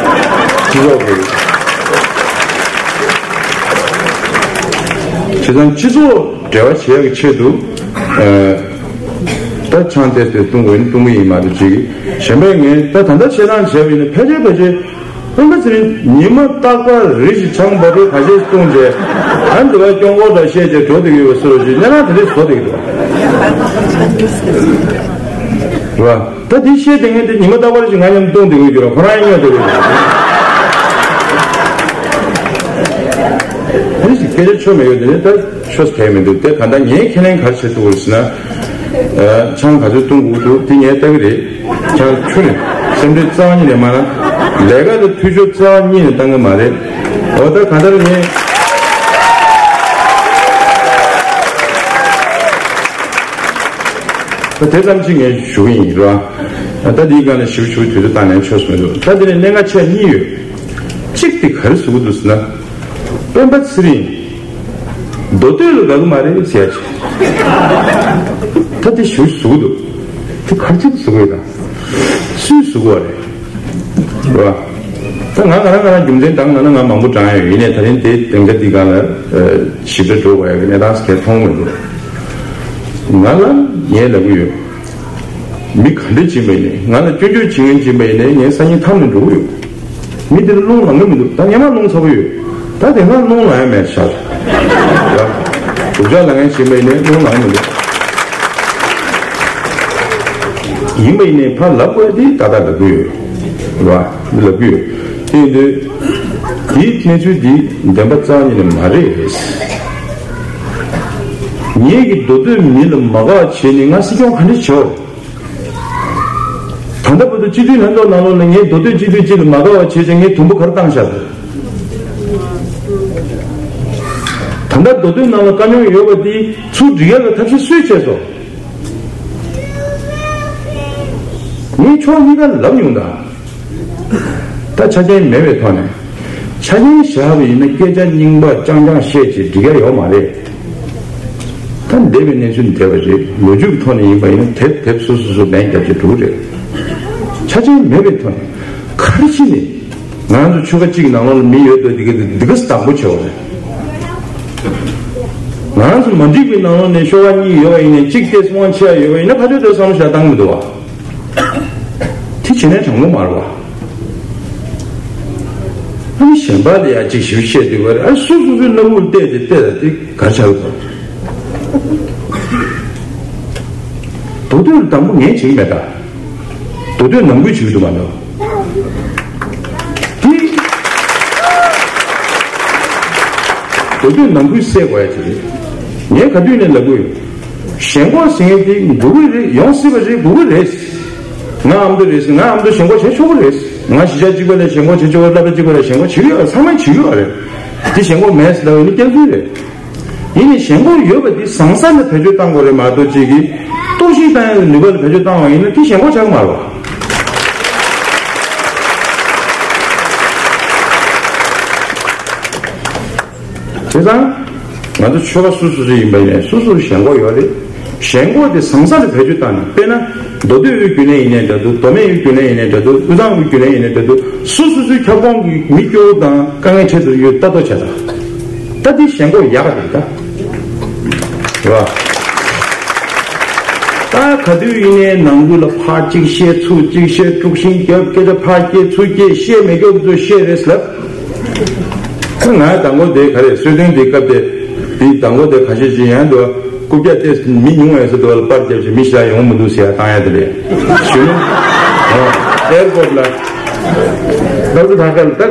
སྤྱི་ཚོགས་ཀྱི་བྱས་ཙང་སྤྱི་ཚོགས་འབྲེལ་བ་བྱེད་ཡག་གི་ཆེད་དུ་ཨ་ད་ཆང་དེ་དེ་བཏུང་དགོས་ཡིན་བཏུང་གི་ཡིན་མ་གཏོགས་ཅིག་གཞན་པས་ངས་ད་ད་ལྟ་བྱེད་སྟངས་བྱས་པ་ཡིན་ན་ཕལ་ཆེར་ཕལ་ཆེར། ཨ་ནི་ཚེ་རིང་ཉི་མ་རྟག་པར་རེ་ཞིག་ཆང་བ་ཕྲུག་ཁ་ཤས་བཏུང་རྗེས་ཨ་ནི་འདི་བ་སྐྱོང་སྐོར་དང་བཤད་རྗེས་འགྲོ་བསྡད་ཀྱི་ཡོད་པའི་བཟོ་ཞིག་གནས་སྟངས་དེ་འདྲས་བཟོ་བསྡད་ཀྱི་འདུག་རེད་བ། ད་འདི་བཤད་བསྡད་མཁན་དེ་ཉི་མ་རྟག་པར་རེ་ཞིག་ང་མཉམ་བཏུང་བསྡད་ཀྱི་ཡོད་རེད། ཁོ་རང་ཡང་སྨྱོ་བསྡད་ཀྱི་ཡོད། རེ་ཞིག་སྐད་ཆ་ཆོ་མེད་ཡོད་དེ་ནས་ད་ཆོས་གལ་མི་འདུག་དེ་ག་འདྲ་ངས་ཁས་ལེན་ག་རེ་བྱེད་ཐུབ་དགོས་ཟེར་ན། ཨ་ཆང་ག་ཚོད་བཏུང་དགོས་འདུག་དེ་ངས་ལྟ་གི་རེད། ཆང་ཆུ་རེད། སེམས་ཁྲལ་རྩ་བ་ཉིད་ནས་མ་གནང་། ལས་ཀ་ལ་འཐུས་ཤོར་རྩ་བ་ཉིད་ནས་བཏང་གི་མ་རེད། འོ་ད་གང་ལྟར་ངས་ ད་དེ་ཙམ་གཅིག་ངས་ཞུ་གི་ཡིན་ར། ད་འདིའི་སྒང་ལ་ཞིབ་ཞིབ་དུས་ཚོད་བཏང་ནས་ཆོག་སུ་མི་འདུག་ད་དེ་ནས་གནད་འགག་ཆེ་གཉིས་ཡོད། གཅིག་དེ་ག་རེ་བཟོ་གི་འདུག་ཟེར་ན། སྤེན་པ་ཚེ་རིང་མདོ་སྟོད་ལ་དགའ་གི་མ་རེད་ཟེར་ཡ་ཅིག་ད་དེ་ཞིབ་བཟོ་གི་འདུག་དེ་ག་རེ་བྱེད་བཟོ་གི་ཡོད་དམ། སུས་བཟོ་གི་རེད། རེད་བ། ད་ང་ང་རང་ང་རང་རྒྱུ་མཚན་དྲངས་ན་ང་མང་པོ་དྲངས་ཡོད། ཡིན་ནའི་ད་རིང་དེ་དེང་སྐབས་འདི་སྒང་ལ་ཞིབ་ཕྲ་འགྲོ་དགོས་ཡ་གི་གནས་སྟངས་གལ་མཐོང་མི་འདུག་ང་ལ་ངས་ལབ་གི་ཡོད། མི་ག་འདྲ་བྱིན་པ་ཡིན་ནའི་ང་ལ་སྐྱོན་བརྗོད་བྱེད་མཁན་བྱིན་པ་ཡིན་ནའི་ངའི་སང་ཉིན་ཐང་ནས་འགྲོ་གི་ཡོད། མི་དེ་ལ་རླུང་ལངས་གི་མི་འདུག་ད་སྔོན་མ་རླུང་ཚ་པོ་ཡོད། ད་དེང་སང་རླུང་ལངས་ཡ་མེད་ཤག་རྒྱུ་ཆ་ལངས་མཁན་བྱིན་པ་ཡིན་ནའི་རླུང་ལངས་གི་མི་འདུག་ཡིན་པ་ཡིན་ནའི་ཕར་ལབ་དགོས་དེ་ཏག་ཏག་ལབ་གི་ཡོད། རེད་བ། འདི་ལབ་གི་ཡོད། དེ་ཡིན་དུས། དེའི་གནས་ཚུལ་འདི་བདེན་པ་རྩ་བ་ཉིད་ནས་མ་རེད། ངེད་ཀྱི་མདོ་སྟོད་མི་ལ་མ་དགའ་བ་བྱས་ནས་ང་སྲིད་སྐྱོང་ག་འདྲ་བྱེད་འོ། ད་ལྟ་བར་དུ་སྤྱི་འཐུས་ལྷན་ཚོགས་ནང་ལོགས་ལ་ངས་མདོ་སྟོད་སྤྱི་འཐུས་གཅིག་ལ་མ་དགའ་བ་བྱས་ཙང་ངས་དུམ་བུ་ག་རེ་བཏང་བཞག་འདུག་ད་ལྟ་མདོ་སྟོད་ནང་ལ་དཀའ་རྙོག་ཡོད་པ་འདི་ཚུར་སྒྲིག་ཡ་ལ་ཐབས་ཤེས་སུས་བྱས་སོང་། ངས་ཕྱོགས་གཉིས་ཀ་ལབ་མྱོང་ད། ད་ཆ་རྐྱེན་མེད་པའི་ཐོག་ནས། ཆ་རྐྱེན་བཞག་པ་ཡིན་ན་སྐད་ཆ་རྙིང་པ་རྐྱང་རྐྱང་བཤད་ཅིག་འགྲིག་ཡ་ཡོད་མ་རེད། ད་འདས་པའི་གནས་ཚུལ་འདས་པ་རེད། ལོ་རྒྱུས་ཀྱི་ཐོག་ནས་ཡིན་པ་ཡིན་ན་དེབ་དེབ་སོ་སོ་སོ་ལན་རྒྱབ་ཅིག་འགྲོ་གི་རེད། ཆ་རྐྱེན་མེད་པའི་ཐོག་ནས་ག་རེ་བྱས་ནས་ང་རང་ཚོ་ཆོལ་ཁ་གཅིག་གི་ནང་ལོགས་ལ་མི་ཡོད་དོ་འདི་ག་འདི་ག་བདག་པོ་བྱེད་པ་རེད། ང་རང་ཚོ་མ་འགྲིག་པའི་ནང་ལོགས་ནས་ཤོག་ཁག་གཉིས་ཡོད་པ་ཡིན་ནའི་གཅིག་ཏོག་ཙམ་དབང་ཆེ་བ་ཡོད་པ་ཡིན་ན་ཕར་ཕྱོགས་དེ་བསམ་བློ་བཞག་བཏང་གི་མི་འདུག་བ། དེ་བྱེད་ནས་དྲང་པོ་མ་རེད་བ། ཨ་ནི་གཞན་པ་ལ་ཡ་གཅིག་ཞིབ་བཤད་དུས་བ་རེད། ཨ་སོ་སོ་སོའི་སྣ་བུག་ལ་བལྟས་ཏེ་བལྟས་ད་དེ་ག་ཆགས་ཡོད་པ། མདོ་སྟོད་ལ་དང་པོ་ངས་བྱེད་ཀྱི་མེད་ད། མདོ་སྟོད་ནང་ཁུལ་བྱེད་ཀྱི་འདུག་མ་གཏོགས། དེ། མདོ་སྟོད་ནང་ཁུལ་གསལ་དགོས་ཡ་ཅིག་རེད། ངས་ག་དུས་ནས་ལབ་གི་ཡོད། ཞེན་ཁོག་ཟེར་མཁན་དེ་འགྲོ་གི་རེད། ཡོང་སྲིད་པ་རེད། དགོས་ཀྱི་རེད། ང་ཨ་མདོ་རེད། ང་ཨ་མདོ་ཞེན་ཁོག་བྱེད་ཆོག་གི་རེད། ང་གཞིས་ཆགས་གཅིག་པ་ལ་ཞེན་ཁོག་བྱེད་ཆོག་གི། སློབ་གྲྭ་གཅིག་པ་ལ་ཞེན་ཁོག་བྱེད་ཀྱི་ཡོད། ཚང་མས་བྱེད་ཀྱི་ཡོད་རེད། དེ་ཞེན་ཁོག་མེད་ཟེར་ལབ་ཡོད་ནི་སྐྱག་རྫུན་རེད། ཡིན་ནའི་ཞེན་ཁོག་ཡོད་པ་འདི་ཟང་ཟིང་ལ་བེད་སྤྱོད་བཏང་དགོས་རེད་མ་གཏོགས། གཅིག་གིས་གཏོར་བཤིག་བཏང་ཡག་གི་ནུས་པ་ལ་བེད་སྤྱོད་བཏང་བ་ཡིན་ན་དེ་ཞེན་ཁོག་ཆགས་ཀྱི་མ་རེད་བ། བྱས་ཙང་། ང་ཚོ་ཆོལ་ཁ་སོ་སོ་སོ་ཡིན་པ་ཡིན་ནའི་སོ་སོར་ཞེན་ཁོག་ཡོད་རེད། ཞེན་ཁོག་དེ་ཟང་ཟིང་ལ་བེད་སྤྱོད་བཏང་ནས། དཔེར་ན། མདོ་སྟོད་དབུས་རྒྱུན་ལས་ཡིན་ནའི་འདྲ་འདུག་མདོ་སྨད་དབུས་རྒྱུན་ལས་ཡིན་ནའི་འདྲ་འདུག་དབུས་གཙང་དབུས་རྒྱུན་ལས་ཡིན་ནའི་འདྲ་འདུག་སོ་སོ་སོའི་ཁྱབ་ཁོངས་ཀྱི་མི་སྐྱོ་བོ་དང་དཀའ་ངལ་འཕྲད་དུ་ཡོད་ལྟ་རྟོག་བྱས་དང་། ད་འདི་ཞེན་ཁོག་ཡག་ག་རེད་ད། རེད་བ། ད་ག་དུས་ཡིན་ནའི་ནང་ཁུལ་ལ་ཕར་གཅིག་བཤད་ཚུར་གཅིག་བཤད། དཀྲུག་ཤིང་རྒྱབ། སྐད་ཆ་ཕར་སྐྱེལ་ཚུར་སྐྱེལ། བཤད་མི་རྒྱབ་ཚོ་བཤད་རེད་ལབ། ང་དང་པོ་དེ་ག་རེ་གསོལ་སྟོན་དེ་སྐབས་དེ། དེ་དང་པོ་དེ་ཁ་ཤས་ཤིག་ཡང་འདུག་རྐུབ་བཀྱག་སྟེ་མི་ཉུང་བའི་ས་དུ་བ་ལ་པར་རྒྱབ་ཅིག་མི་ཞིག་ལ་ཡོང་མི་འདུག་ཟེར་ཡ་བཏང་ཡ་དེ་རེད། གཞོན་ནུ། ཨེར་པོར་ལ། ལག་ཏུ་ཐང་ཁ་ལ་ད།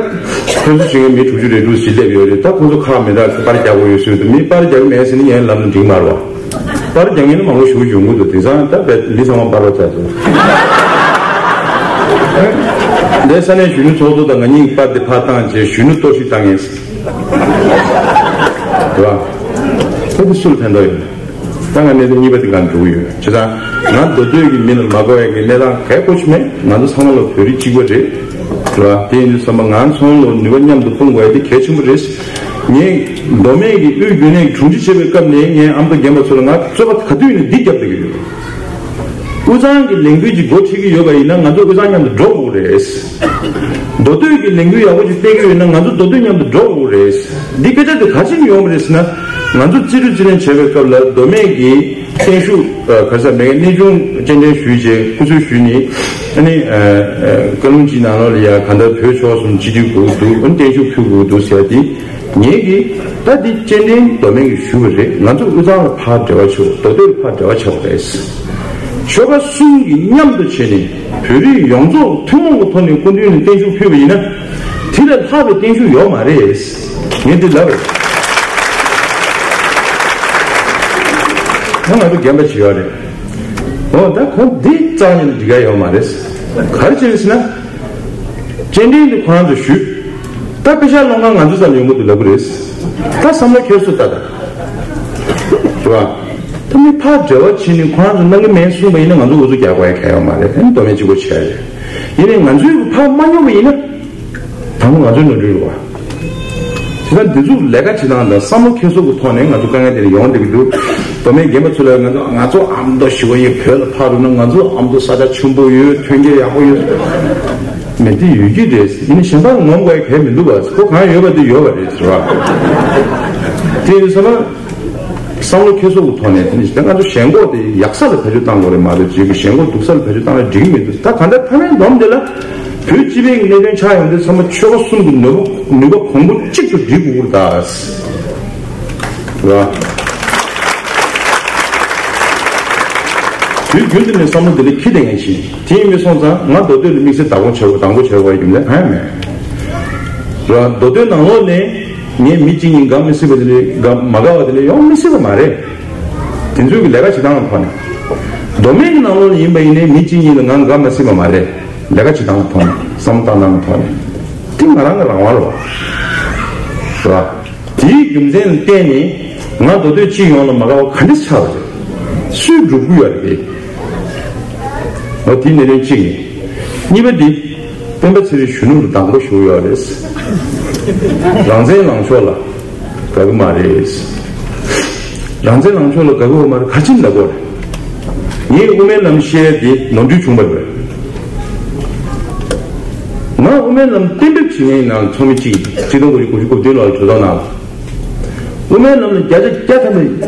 ཁོང་ཚོ་ཞིག་མི་དྲུག་ཅུ་རེ་དྲུག་ཞིག་སླེབས་ཡོད་རེད། ད་ཁོང་ཚོ་ཁག་མི་འདྲ་པར་རྒྱག་དགོས་ཡོད་ཟེར་དུས་མི་པར་རྒྱག་གི་མེད་ཟེར་ནས་ངས་ལབ་ན་འགྲིག་མ་རེད་བ། པར་རྒྱག་མཁན་ནི་མང་པོ་ཞིག་ཡོང་གི་འདུག་དེང་སང་ད་བས་མི་ཚང་མ་པར་བ་ཆགས་སོང་། འདས་ས་གནས་གཞོན་ནུ་ཚོགས་གཙོ་དང་ང་གཉིས་པར་དེ་ཕར་བཏང་བྱས་གཞོན་ནུ་གཏོར་བཤིག་བཏང་ངེས། རེད་བ། ད་དེ་སུ་ལ་ཕན་ཐོགས་ཡོད། ད་ང་གནད་དོན་གཉིས་པ་དེ་གང་འགྲོ་གི་ཡོད། བྱས་ཙང་ང་མདོ་སྟོད་ཀྱི་མི་ལ་མ་དགའ་བའི་གི་གནས་སྟངས་གལ་ཁོ་ཆུ་མེད། ང་ཚོ་ཚང་མ་ལ་བོད་རིགས་གཅིག་པ་རེད། རེད་བ། དེ་ཡིན་དུས་ཙམ་པ་ང་ཚོ་ལ་ནུས་པ་མཉམ་དུ་སྤུངས་དགོས་ཡ་དེ་གལ་ཆེན་པོ་རེད། ངས་མདོ་སྨད་ཀྱི་དབུས་རྒྱུན་ལས་དྲུང་ཆེ་བྱས་པའི་སྐབས་ནས་ངས་ཨ་མདོ་རྒན་པ་ཚོ་ལ་ང་རྩོད་པ་ག་དུས་ནས་འདི་རྒྱབ་བསྡད་ཀྱི་ཡོད། དབུས་གཙང་གི་ལས་འགུལ་གྱི་འགོ་ཁྲིད་ཀྱི་ཡོད་པ་ཡིན་ན་ང་ཚོ་དབུས་གཙང་མཉམ་དུ་འགྲོ་དགོས་རེད། མདོ་སྟོད་ཀྱི་ལས་འགུལ་ཡག་པོ་ཅིག་སྤེལ་གྱི་ཡོད་ན་ང་ཚོ་མདོ་སྟོད་མཉམ་དུ་འགྲོ་དགོས་རེད། འདི་སྐད་ཆ་དེ་ག་ཅི་ནས་ཡོང་བ་རེད་ཟེར་ན། ང་ཚོ་རྩིས་སྤྲོད་རྩིས་ལེན་བྱས་པའི་སྐབས་ལ་མདོ་སྨད་ཀྱི་བརྟན་བཞུགས་ག་ས་མེད་གནས་ཆུང་སྤྱན་འདྲེན་ཞུས་རྗེས་སྐུ་གཟུགས་ཞུས་ནས། ཨ་ནི་བཀའ་བློན་གྱི་ནང་ལོགས་ལ་ཡ་གང་ལྟར་བོད་ཆོལ་གསུམ་སྤྱི་འཐུས་དགོས་ཀྱི་འདུག་ཨ་ནི་བརྟན་བཞུགས་ཕུལ་དགོས་ཀྱི་འདུག་ཟེར་ཏེ། ངེད་ཀྱིས་ད་འདི་སྤྱན་འདྲེན་མདོ་སྨད་ཀྱིས་ཞུས་པ་རེད། ང་ཚོ་དབུས་གཙང་ལ་ཕར་འབྲེལ་བ་བྱེད་དགོས། མདོ་སྟོད་ལ་ཕར་འབྲེལ་བ་བྱེད་དགོས་རེད། ཆོལ་ཁ་གསུམ་གྱིས་མཉམ་དུ་བྱས་ནས་བོད་རིགས་ཡོངས་རྫོགས་ཐུན་མོང་གི་ཐོག་ནས་སྐུ་མདུན་ལ་བརྟན་བཞུགས་ཕུལ་བ་ཡིན་ན། དེ་ལས་ལྷག་པའི་བརྟན་བཞུགས་ཡོད་མ་རེད། ངས་འདི་ལབ་རེད། ད་ང་ཚོ་རྒན་པ་ཞིག་ཡོད་རེད། འོ་ད་ཁོང་འདི་རྩ་ནས་འགྲིག་ག་ཡོད་མ་རེད། ག་རེ་བྱས་ཟེར་ན། སྤྱན་འདྲེན་འདི་ཁོ་རང་ཚོས་ཞུས། ད་པེ་ཤག་སློང་མཁན་ང་ཚོ་ཚང་ལ་ཡོང་གི་འདུག་ལབ་གི་རེད། ད་བསམ་བློ་འཁྱེར་སོང་ད་ད། རེད་བ། ད་མི་ཕར་འབྲེལ་བ་བྱས་ནས་ཁོ་རང་ཚོ་གནང་གི་མེད་གསུངས་པ་ཡིན་ན་ང་ཚོ་འུ་ཚོ་རྒྱག་དགོས་ཡ་གང་ཡང་མ་རེད། ཨ་ནི་མདོ་སྨད་གཅིག་པོ་བྱས་རེད། ཡིན་ནའི་ང་ཚོས་ཕར་མ་སྙོབ་པ་ཡིན་ན། དང་པོ་ང་ཚོའི་ནོར་འཁྲུལ་རེད་བ། དེ་ལྟར་འདི་ཚོ་ལས་ཀ་བྱེད་སྟངས་དང་བསམ་བློ་འཁྱེར་སོ་གི་ཐོག་ནས་ང་ཚོ་དཀའ་ངལ་དེ་འདྲ་ཡོང་བསྡད་ཀྱི་འདུག་མདོ་སྨད་རྒན་པ་ཚོ་ལ་ང་ཚོ་ང་ཚོ་ཨ་མདོ་ཞེ་པོ་ཡིན། བོད་ལ་ཕར་འགྲོ་ན་ང་ཚོ་ཨ་མདོ་ས་ཆ་ཆེན་པོ་ཡོད། ཐོན་སྐྱེད་ཡག་པོ་ཡོད། མི་དེ་ཡོད་ཀྱི་རེད། ཡིན་ནའི་གཞན་པ་ངོམ་དགོས་ཡ་གལ་མི་འདུག་བ། ཁོ་གང་ཡོད་པ་དེ་ཡོད་པ་རེད་ཟེར་བ། དེ་ཡིན་ཙང་ན། བསམ་བློ་འཁྱེར་སོ་གི་ཐོག་ནས་དེ་ནི་ང་ཚོ་ཞེན་ཁོག་དེ་ཡག་ས་ལ་བེད་སྤྱོད་བཏང་དགོས་རེད་མ་གཏོགས་རྗེས་ཀྱི་ཞེན་ཁོག་སྡུག་ས་ལ་བེད་སྤྱོད་བཏང་ན་འགྲིག་གི་མི་འདུག་ད་གང་ལྟར་མཐའ་མའི་སྡོམ་དེ་ལ་བོད་སྤྱི་པའི་གནད་དོན་ཆགས་ཡོང་དུས་ཚང་མ་ཆོལ་ཁ་གསུམ་གྱི་ནུས་པ་ནུས་པ་གོང་བུ་གཅིག་ཏུ་སྒྲིལ་དགོས་ཀྱི་རེད་ད། རེད་བ། དུས་རྒྱུན་དུ་ནས་བསམ་བློ་འདི་འདྲ་འཁྱེར་བསྡད་མཁན་ཞིག་དེ་ཡིན་པས་སོང་ཙང་ང་མདོ་སྟོད་ལ་དམིགས་བསལ་བདག་པོ་བྱེད་དགོས་བདག་པོ་བྱེད་དགོས་པའི་རྒྱུ་མཚན་གང་ཡང་མེད། རེད་བ། མདོ་སྟོད་ནང་ལོགས་ནས། ངས་མི་གཅིག་གཉིས་དགའ་མི་སྲིད་པ་དེ་འདྲ་དགའ་མ་དགའ་བ་དེ་འདྲ་ཡོང་མི་སྲིད་པ་མ་རེད། དེ་ཚོའི་གི་ལས་ཀ་བྱེད་སྟངས་ལ་ཐོག་ནས། མདོ་སྨད་ཀྱི་ནང་ལོགས་ལ་ཡིན་པ་ཡིན་ནའི་མི་གཅིག་གཉིས་ལ་ང་དགའ་མི་སྲིད་པ་མ་རེད། ལས་ཀ་བྱེད་སྟངས་ལ་ཐོག་ནས་བསམ་བློ་བཏང་སྟངས་ལ་ཐོག་ནས། དེ་ང་རང་གི་རང་དབང་རེད་བ། རེད་བ། དེའི་རྒྱུ་མཚན་ལ་བརྟེན་ནས་ང་མདོ་སྟོད་སྤྱི་ཡོངས་ལ་མ་དགའ་བ་ག་འདྲ་ཆགས་པ་རེད། སུས་སྒྲུབ་ཀྱི་ཡོད་རེད་པས། འོ་དེ་གནད་དོན་གཅིག་ཡིན། གཉིས་པ་འདི། སྤེན་པ་ཚེ་རིང་གཞོན་ནུ་ལ་སྡང་པོ་ཞུ་ཡོད་རེད། རང་བཙན་ལངས་ཕྱོགས་ལ་དགའ་གི་མ་རེད། རང་བཙན་ལངས་ཕྱོགས་ལ་དགའ་གི་ཡོད་མ་རེད། ག་ཅི་ལབ་དགོས་རེད། ངས་དབུ་མའི་ལམ་བཤད་དེ་ནོར་འཁྲུལ་བྱུང་བ་རེད། ང་དབུ་མའི་ལམ་གཏན་འབེབས་བྱེད་མཁན་ཡིན་ནའང་ཚོགས་མི་གཅིག་ཡིན། ཆིག་སྟོང་དགུ་བརྒྱ་དགུ་བཅུ་གོ་བདུན་ལོར་གྲོས་ཚོགས་ནང་ལ། དབུ་མའི་ལམ་ལ་བརྒྱ་ཆ་བརྒྱ་ཐམ་པ་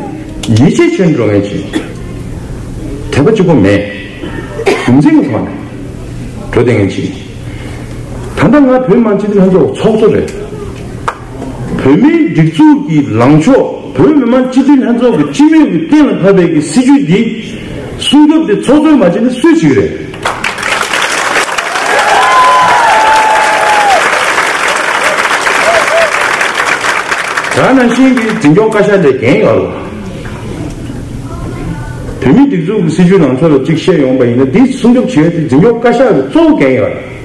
ཡིད་ཆེས་བྱས་འགྲོ་མཁན་ཅིག་དད་པ་གཅིག་པོ་མེད། རྒྱུ་མཚན་གྱི་ཐོག་ནས་འགྲོ་བསྡད་མཁན་ཅིག་ད་ལྟ་ང་བོད་མི་མང་སྤྱི་འཐུས་ལྷན་ཚོགས་ཚོགས་གཙོ་རེད། བོད་མིའི་སྒྲིག་འཛུགས་ཀྱི་ལངས་ཕྱོགས་བོད་མི་མང་སྤྱི་འཐུས་ལྷན་ཚོགས་ཀྱི་སྤྱི་མོས་ཀྱི་གཏན་ལ་ཕབ་པའི་གི་སྲིད་བྱུས་འདི་སྲུང་སྐྱོབ་དེ་ཚོགས་གཙོས་མ་བྱས་ན་སུས་བྱེད་ཀྱི་རེད། ད་ནང་བཞིན་གྱི་འཛིན་སྐྱོང་བཀའ་ཤག་ལས་འགན་ཡོད་རེད། བོད་མིའི་སྒྲིག་འཛུགས་ཀྱི་སྲིད་བྱུས་ནང་ཕྱོགས་ལ་གཅིག་བཤད་ཡོང་པ་ཡིན་ན། འདི་སྲུང་སྐྱོབ་བྱེད་ཡ་དེ་འཛིན་སྐྱོང་བཀའ་ཤག་གི་གཙོ་བོ་འགན་ཡོད་རེད།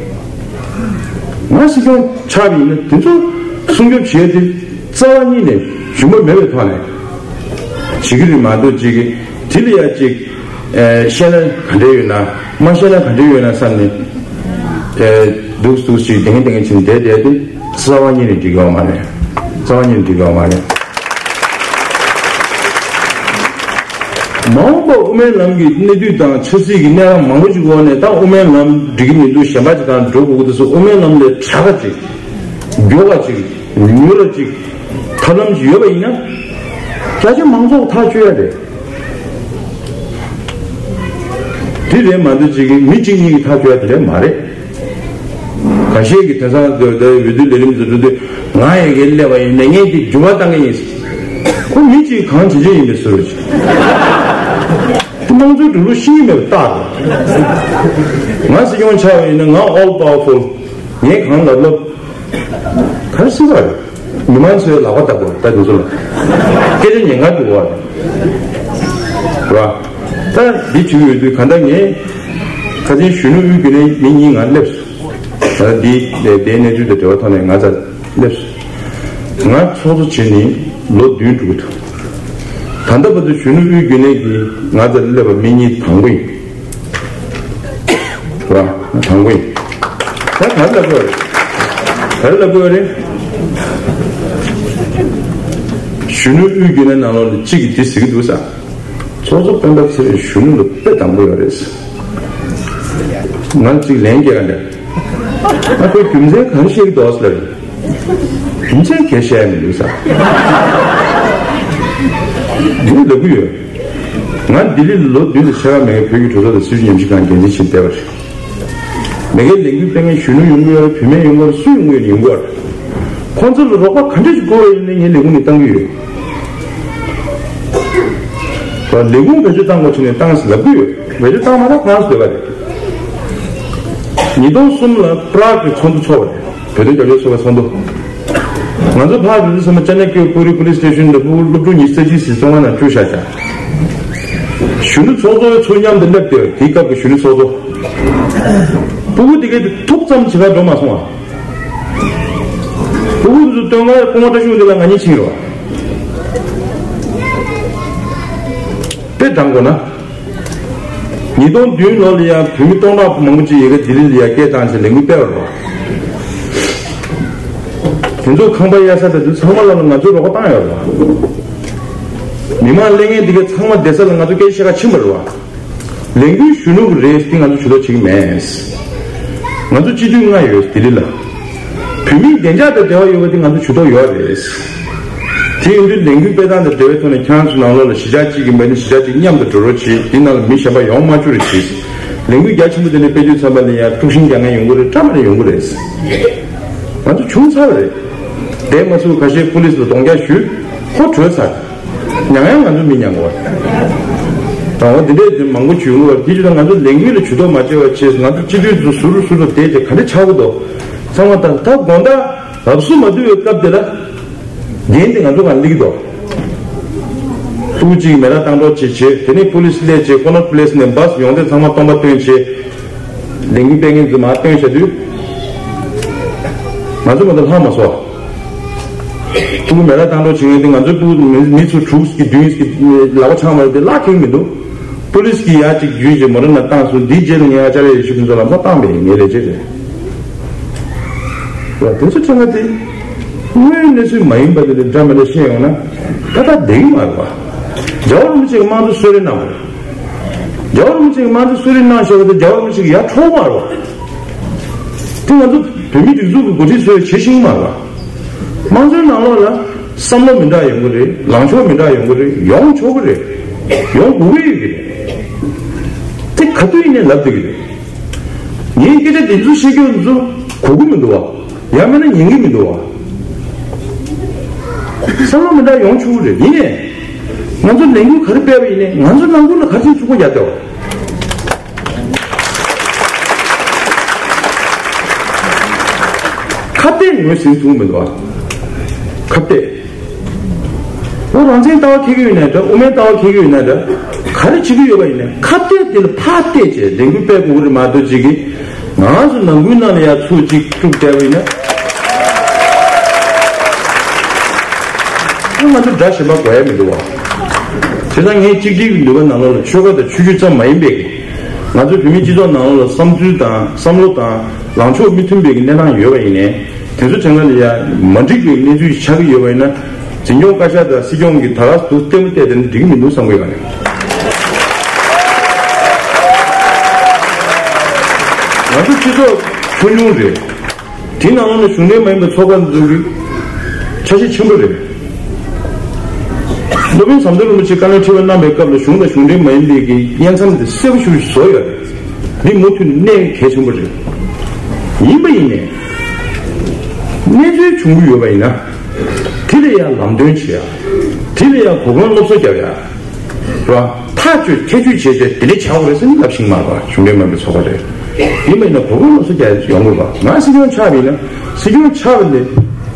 ང་སྲིད་སྐྱོང་ཆགས་པ་ཡིན་ན་དེ་ཚོ་སྲུང་སྐྱོབ་བྱེད་ཡ་དེ་རྩ་བ་ཉིད་ནས་ཞུམ་པ་མེད་པའི་ཐོག་ནས་བྱེད་ཀྱི་རེད་མ་གཏོགས། གཅིག་གིས་དེ་ལ་ཡ་གཅིག་ཨེ་བཤད་ན་ག་འདྲ་ཡོད་ན། མ་བཤད་ན་ག་འདྲ་ཡོད་ན་བསམ་ནས་ཨེ་འདུག་འདུག་ཅིག་དེང་དེང་ཕྱིན་བསྡད་བསྡད་དེ་རྩ་བ་ཉིད་ནས་འགྲིག་ཡོད་མ་རེད། རྩ་བ་ཉིད་ནས་འགྲིག་ཡོད་མ་རེད། མ་འོངས་པ་དབུ་མའི་ལམ་གྱི་གནས་དུས་དང་ཆབ་སྲིད་ཀྱི་གནས་སྟངས་མང་པོ་ཞིག་འོག་ནས་ད་དབུ་མའི་ལམ་འགྲིག་གི་མི་འདུག་གཞན་པ་ཅིག་གང་འགྲོ་དགོས་ཀྱི་འདུག་ཟེར། དབུ་མའི་ལམ་ལས་དྲག་ག་ཅིག་མགྱོགས་ག་ཅིག་མྱུར་ར་ཅིག་ཐབས་ལམ་ཞིག་ཡོད་པ་ཡིན་ན། རྒྱ་ཆེ་མང་ཚོགས་ཐག་གཅོད་ཡ་རེད། དེ་རེད་མ་གཏོགས་ཅིག་གིས་མི་གཅིག་གཉིས་ཀྱིས་ཐག་གཅོད་ཡ་དེ་འདྲ་མ་རེད། ཁ་ཤས་ཀྱིས་དེང་སང་འདི་འདི་འོས་བསྡུ་ལས་རིམ་དུ་འགྲོ་དུས་ང་ཡི་གེ་སླེབས་པ་ཡིན་ན་ངས་འདི་འགྱུར་བ་གཏང་གི་ཡིན། ཁོ་མི་གཅིག་གང་བྱེད་ཀྱི་ཡིན་པའི་ཟུར་ཅིག་དེ་དམངས་གཙོའི་འགྲོ་ལུགས་ཤེས་ཀྱི་མེད་པ་རྟགས་རེད། ང་སྲིད་སྐྱོང་ཆགས་པ་ཡིན་ན་ང་all powerful། ངས་གང་ལབ་ལབ། ག་རེ་སྲིད་པ་རེད། མི་མང་ཚོའི་ལག་པ་བརྡབ་དགོས་ད་དེ་ཚོ་ལ། སྐད་ཆ་ཉན་ག་འགྲོ་བ་རེད། ར། ད་འདི་བྱེད་ཀྱི་ཡོད་དུས་གང་ལྟར་ངས་ཁ་སང་གཞོན་ནུ་དབུས་རྒྱུན་ལས་མི་གཉིས་ང་སླེབས་སོང་། ད་འདི་ལས་དེའི་གནས་ཚུལ་དང་འབྲེལ་བ་ཐོག་ནས་ང་ཚ་སླེབས་སོང་། ང་ཚོགས་གཙོ་བྱས་ནས་ལོ་བདུན་འགྲོ་གི་འདུག་ད་ལྟ་བར་དུ་གཞོན་ནུ་དབུས་རྒྱུན་ལས་ཀྱིས་ང་ཚ་སླེབས་པ་མི་གཉིས་དང་པོ་ཡིན། ར། དྲང་པོ་ཡིན། ད་ག་རེ་ལབ་དགོས་རེད། ག་རེ་ལབ་དགོས་རེད། གཞོན་ནུ་དབུས་རྒྱུན་ལས་ནང་ལོགས་ལ་གཅིག་གིས་འདི་ཟེར་གྱི་འདུག་ས། ཚོགས་གཙོ་སྤེན་པ་ཚེ་རིང་གཞོན་ནུ་ལ་དཔེ་དང་པོ་ཡོད་རེད་ཟེར། ང་གཅིག་ལན་སྐྱེལ་ག་འདྲ། ཨ་ཁོས་རྒྱུ་མཚན་ག་རེ་བཤད་ཀྱི་འདུག་ཟེར་ལབ་རེད། རྒྱུ་མཚན་ག་རེ་བཤད་ཡ་མི་འདུག་ས། ངས་ལབ་གི་ཡོད། ང་ལྡི་ལི་ལ་ལོ་བདུན་ལ་ཕྱེད་ཀ་མེད་པའི་བོད་ཀྱི་གྲོས་ཚོགས་དང་སྲིད་བྱུས་ཉམས་ཞིབ་ཁང་འགན་འཛིན་བྱས་བསྡད་པ་རེད། མ་གིའི་ལས་འགུལ་སྤེལ་མཁན་གཞོན་ནུ་ཡོང་གི་ཡོད་རེད། བུད་མེད་ཡོང་གི་ཡོད་རེད། སུ་ཡོང་གི་ཡོད་རེད། ཡོང་གི་ཡོད་རེད། ཁོང་ཚོ་ལ་རོགས་པ་ག་འདྲ་ཞིག་དགོས་པ་ཡིན་ནའི་ངས་ལས་ཁུངས་ནས་བཏང་གི་ཡོད། ལས་ཁུངས་བེད་སྤྱོད་བཏང་དགོས་བྱུང་ནས་བཏང་ཟེར་ལབ་གི་ཡོད། བེད་སྤྱོད་བཏང་མ་བཏང་ཁོ་རང་ཚོའི་འདོད་པ་རེད། ཉིས་སྟོང་གསུམ་ལ་པྲག་གི་ཚོགས་འདུ་ཚོགས་པ་རེད། བོད་དོན་རྒྱབ་སྐྱོར་ཚོགས་པའི་ཚོགས་འདུ། ང་ཚོ་ཕར་འགྲོ་དུས་ཙམ་པ་ཅ་ན་ཀི་པུ་རི་པུ་ལིས་སི་ཊེ་ཤན་དུ་ཕྲུ་གུ་སློབ་ཕྲུག་ཉི་ཤུ་རྩ་གཅིག་ཙམ་བཙོན་ཁང་ནང་བཅུག་བཞག་བཞག་གཞོན་ནུ་ཚོགས་གཙོ་ཚོ་མཉམ་དུ་སླེབས་བསྡད་པ་དེའི་སྐབས་ཀྱི་གཞོན་ནུ་ཚོགས་གཙོ། ཕྲུ་གུ་དེ་གས་དེ་ཐུག་ཙམ་བྱེད་གར་འགྲོ་མ་སོང་བ། ཕྲུ་གུ་དེ་ཚོ་སྟོན་ཁར་སྐུ་ངོ་བཀྲ་ཤིས་དབང་འདུས་ལགས་ང་གཉིས་ཕྱིན་རོགས། དཔེ་དྲངས་དགོས་ན། ཉིས་སྟོང་བདུན་ལོ་ལ་ཡང་བོད་མི་སྟོང་ཕྲག་མང་པོ་ཅིག་ཡ་གི་ལྡི་ལི་ལ་ཡ་སྐད་བཏང་བྱས་ལས་འགུལ་སྤེལ་བ་རེད་བ། དེ་ཚོ་ཁང་པ་གཡར་ས་དེ་ཚོ་ཚང་མ་ལ་ང་ཚོས་རོགས་པ་བཏང་ཡོད་རེད་བ། མི་མང་གླེང་མཁན་དེ་གའི་ཚང་མ་བསྡད་ས་ལ་ང་ཚོ་སྐད་ཆ་བཤད་ག་ཕྱིན་པ་རེད་བ། ལས་འགུལ་གཞོན་ནུ་གི་རེད་དེ་ང་ཚོ་ཇུས་གཏོགས་བྱེད་ཀྱི་མེད། ང་ཚོ་སྤྱི་འཐུས་ལྔ་ཡོད་ལྡི་ལི་ལ། བོད་མིའི་བདེ་འཇགས་དང་འབྲེལ་བ་ཡོད་པ་དེ་ང་ཚོ་ཇུས་གཏོགས་ཡོད་རེད། དེ་ཡིན་དུས་ལས་འགུལ་སྤེལ་སྟངས་དང་འབྲེལ་བའི་ཐོག་ནས་ཁྱེད་རང་ཚོའི་ནང་ལོགས་ལ་གཞིས་ཆགས་གཅིག་གི་མི་ནི་གཞིས་ཆགས་གཅིག་མཉམ་དུ་འགྲོ་རོགས་བྱེད། དེ་ནང་ལ་མི་གཞན་པ་ཡོང་མ་བཅུག་རོགས་བྱེད། ལས་འགུལ་རྒྱ་ཆེན་པོ་དེ་འདྲ་སྤེལ་དུས་ཙམ་པ་ལ་ཡང་དཀྲུག་ཤིང་རྒྱག་མཁན་ཡོང་གི་རེད། འདྲ་མི་འདྲ་ཡོང་གི་རེད། ང་ཚོ་བྱུང་ཚར་བ་རེད། བསྡད་མ་ཚུགས་ཁ་ཤས་པུ་ལིས་ལ་གདོང་རྒྱག་ཞུས། ཁོ་བྲོས་ཚར། མྱང་ཡང་ང་ཚོ་མི་མྱང་གི་བ། ད་འོ་དེ་འདྲས་དེ་མང་པོ་བྱུང་གི་བ། དེ་བྱུང་ན་ང་ཚོ་ལས་འགུལ་ལ་ཇུས་གཏོགས་མ་བྱས་པ་བྱས། ང་ཚོ་སྤྱི་འཐུས་ཚོ་ཟུར་ཟུར་དུ་བསྡད་བྱས་ག་འདྲས་ཆགས་ཀྱི་འདུག་ཚང་མ་ད་ད་དགོང་དག་ལབ་སུ་མ་བཏུབ་པའི་སྐབས་དེ་ལ། འགན་དེ་ང་ཚོ་གང་སླེབས་ཀྱི་འདུག་ཕྲུ་གུ་གཅིག་མེ་རག་བཏང་གྲབས་བྱེད་བྱེད། དེ་ནས་པུ་ལིས་སླེབས་བྱས་ཀོ་ནོར་པུ་ལེ་སི་ནས་བཱས་ཡོང་དེ་ཚང་མ་སྟོང་པ་བཏོན་བྱས། ལས་འགུལ་སྤེལ་མཁན་ཚོ་མར་བཏོན་བྱ་དུས། ང་ཚོ་མ་གཏོགས་ལྷག་མ་སོང་། ཕྲུ་གུ་མེ་རག་བཏང་གྲབས་བྱེད་མཁན་དེ་ང་ཚོའི་ཕྲུ་གུ་མི་མི་ཚོ་དྲུག་གི་བདུན་གི་ལག་པ་འཆང་བ་དེ་བརླག་ཁེལ་མི་འདུག་པུ་ལིས་ཀྱིས་ཡར་གཅིག་བརྒྱུད་བྱས་མོ་ཊ་ནང་བཏང་སོང་། འདིའི་རྗེས་ལ་ངས་ཨ་ཅར་ཡེ་ཤེས་ཕུན་ཚོགས་ལ་མོ་བཏང་པས་ངའི་ལས་བྱེད་རེད། ཡ་དེ་ཚོ་ཆ་ང་དེ། དངོས་ཡོད་གནས་ཚུལ་མ་ཡིན་པ་དེ་འདྲ་མི་འདྲ་བཤད་ཡོང་ན་ད་ལྟ་བསྡད་ཀྱི་མ་རེད་པ། རྒྱལ་བ་རིན་པོ་ཆེ་གི་དམངས་གཙོ་གསོལ་རས་གནང་བ་རེད། རྒྱལ་བ་རིན་པོ་ཆེ་གི་དམངས་གཙོ་གསོལ་རས་གནང་བཞག་པ་དེ་རྒྱལ་བ་རིན་པོ་ཆེ་གི་ཡར་འཕྲོག་མ་རེད་པ། དེ་ང་ཚོ་བོད་མིའི་སྒྲིག་འཛུགས་ཀྱི་འགོ་ཁྲིད་ཚོས་བྱེད་ཤེས་ཀྱི་མ་རེད་པ། དམངས་གཙོའི་ནང་ལོགས་ལ་བསམ་བློ་མི་འདྲ་ཡོང་གི་རེད། ལངས་ཕྱོགས་མི་འདྲ་ཡོང་གི་རེད། ཡོང་ཆོག་གི་རེད། ཡོང་དགོས་ཀྱི་ཡོད་ཀྱི་རེད། དེ་ག་དུས་ཡིན་ནའི་ལབ་བསྡད་ཀྱི་རེད། ངས་སྐད་ཆ་དེ་ཚོ་བཤད་རྒྱུ་ཚོ་གོ་གི་མི་འདུག་བ། ཡང་མིན་ན་ཉན་གི་མི་འདུག་བ། བསམ་བློ་མི་འདྲ་ཡོང་ཆོག་གི་རེད། ཡིན་ནའི། ང་ཚོ་ལས་འགུལ་ག་རེ་སྤེལ་བ་ཡིན་ནའི་ང་ཚོ་ནང་ཁུལ་ལ་ག་རེ་བྱས་ཚུགས་པ་རྒྱག་བསྡད་བ། ཁ་གཏད་ངོས་ཟིན་ཐུབ་མི་འདུག་བ། ཁ་གཏད། འོ་རང་བཙན་ལྟ་བ་འཁྱེར་གྱི་ཡོད་ན་འདྲ། དབུ་མའི་ལྟ་བ་འཁྱེར་གྱི་ཡོད་ན་འདྲ། ག་རེ་བྱེད་ཀྱི་ཡོད་པ་ཡིན་ན་ཁ་གཏད་དེ་ལ་ཕར་གཏད་བྱས་ལས་འགུལ་སྤེལ་དགོས་ཀྱི་རེད་མ་གཏོགས་ཅིག་གིས་ང་ཚོ་ནང་ཁུལ་ནང་ལ་ཡ་ཚུར་ཅིག་དཀྲུག་བསྡད་པ་ཡིན་ན། ང་ཚོ་དགྲ་གཞན་པ་དགོས་ཡ་མི་འདུག་བ། བྱས་ཙང་ངས་གཅིག་སྒྲིལ་གྱི་ནུས་པ་ནང་ལོགས་ལ་ཆོལ་ཁ་དང་ཆོས་བརྒྱུད་ཙམ་མ་ཡིན་པའི་གི་ང་ཚོའི་བོད་མིའི་སྤྱི་ཚོགས་ནང་ལོགས་ལ་བསམ་ཚུལ་དང་བསམ་བློ་དང་ལངས་ཕྱོགས་མི་མཐུན་པའི་གི་གནས་སྟངས་ཡོད་པ་ཡིན་ནའི། དེ་ཚོ་དྲན་ག་ལ་ཡ་མ་འགྲིག་པའི་གནས་ཚུལ་ཆགས་ཀྱི་ཡོད་པ་ཡིན་ན། འཛིན་སྐྱོང་བཀའ་ཤག་དང་སྲིད་སྐྱོང་གིས་ད་ག་སེ་ལྟད་མོ་བལྟས་བསྡད་ན་འགྲིག་གི་མི་འདུག་བསམ་གྱི་ཡོད་རེད། ང་ཚོ་སྤྱི་ཚོགས་ཆུང་ཆུང་རེད། དེའི་ནང་ལོགས་ནས་གཞུང་འབྲེལ་མ་ཡིན་པའི་ཚོགས་པ་འཛུགས་རྒྱུ་ཆ་ཤས་ཆེན་པོ་རེད། སློབ་དཔོན་ཟམ་གདོང་རིན་པོ་ཆེས་བཀའ་བློན་ཁྲི་པ་གནང་བའི་སྐབས་ལ་གཞུང་དང་གཞུང་འབྲེལ་མ་ཡིན་པའི་གི་དབྱེ་མཚམས་དེ་གསལ་པོ་ཞེ་པོ་ཞིག་བཟོས་ཡོད་རེད། འདི་མུ་མཐུད་གནས་གལ་ཆེན་པོ་རེད། ཡིན་པ་ཡིན་ནའི། གནས་ཚུལ་བྱུང་གི་ཡོད་པ་ཡིན་ན། དེ་ལ་ཡང་ལམ་སྟོན་བྱེད་ཡ། དེ་ལ་ཡང་གོ་སྐོན་སློབ་གསོ་རྒྱབ་ཡ། རེད་བ། ཐག་གཅོད་ཁྱད་ཆོས་བྱས་བྱས་དེ་འདྲ་བྱ་དགོས་རེད་ཟེར་ནས་ལབ་ཤེས་ཀྱི་མ་རེད་བ། གཞུང་འབྲེལ་མ་ཡིན་པའི་ཚོགས་པ་རེད། ཡིན་པ་ཡིན་ན་གོ་སྐོན་སློབ་གསོ་རྒྱག་ཡ་ཡོང་དགོས་པ། ང་སྲིད་སྐྱོང་ཆགས་པ་ཡིན་ན། སྲིད་སྐྱོང་ཆགས་པ་ལས་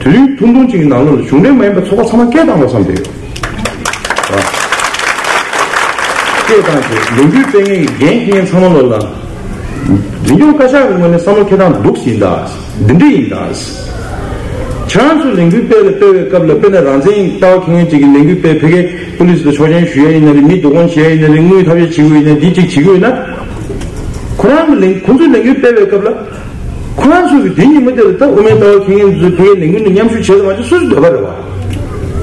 དུས་ཡུན་ཐུང་ཐུང་ཅིག་གི་ནང་ལོགས་ལ་གཞུང་འབྲེལ་མ་ཡིན་པའི་ཚོགས་པ་ཚང་མ་སྐད་བཏང་དགོས་བསམ་བསྡད་ཡོད། རེད་བ། སྐད་བཏང་བྱས་ལས་འགུལ་སྤེལ་མཁན་གྱི་འགན་འཁྱེར་མཁན་ཚང་མ་ལོགས་ལ། འཛིན་སྐྱོང་བཀའ་ཤག་གི་ངོས་ནས་བསམ་བློ་འཁྱེར་སྟངས་འདུག་ཟིན་ད། འདི་འདྲ་ཡིན་ད། ཁྱེད་རང་ཚོ་ལས་འགུལ་སྤེལ་ལ་སྤེལ་བའི་སྐབས་ལ། དཔེར་ན་རང་བཙན་ལྟ་བ་འཁྱེར་མཁན་ཅིག་གིས་ལས་འགུལ་སྤེལ་ཕ་གིའི་པུ་ལིས་ལ་ཆོག་མཆན་ཞུ་ཡ་ཡིན་ན་རེད། མི་སྡུག་གོང་བྱེད་ཡ་ཡིན་ན་རེད། དངུལ་ཐབས་ཤེས་བྱེད་དགོས་ཡིན་ན་རེད། འདི་གཅིག་བྱེད་དགོས་ཡིན་ན། ཁོ་རང་གི་ལས་ཁོ་ཚོས་ལས་འགུལ་སྤེལ་བའི་སྐབས་ལ། ཁོ་རང་ཚོ་གིས་དེ་ཉིན་མོ་དེ་ལ་ད་དབུ་མའི་ལྟ་བ་འཁྱེར་མཁན་ཚོས་ཕ་གིའི་ལས་འགུལ་ནང་མཉམ་ཞུགས་བྱེད་དང་མ་བྱེད་སོ་སོའི་འདོད་པ་རེད་བ།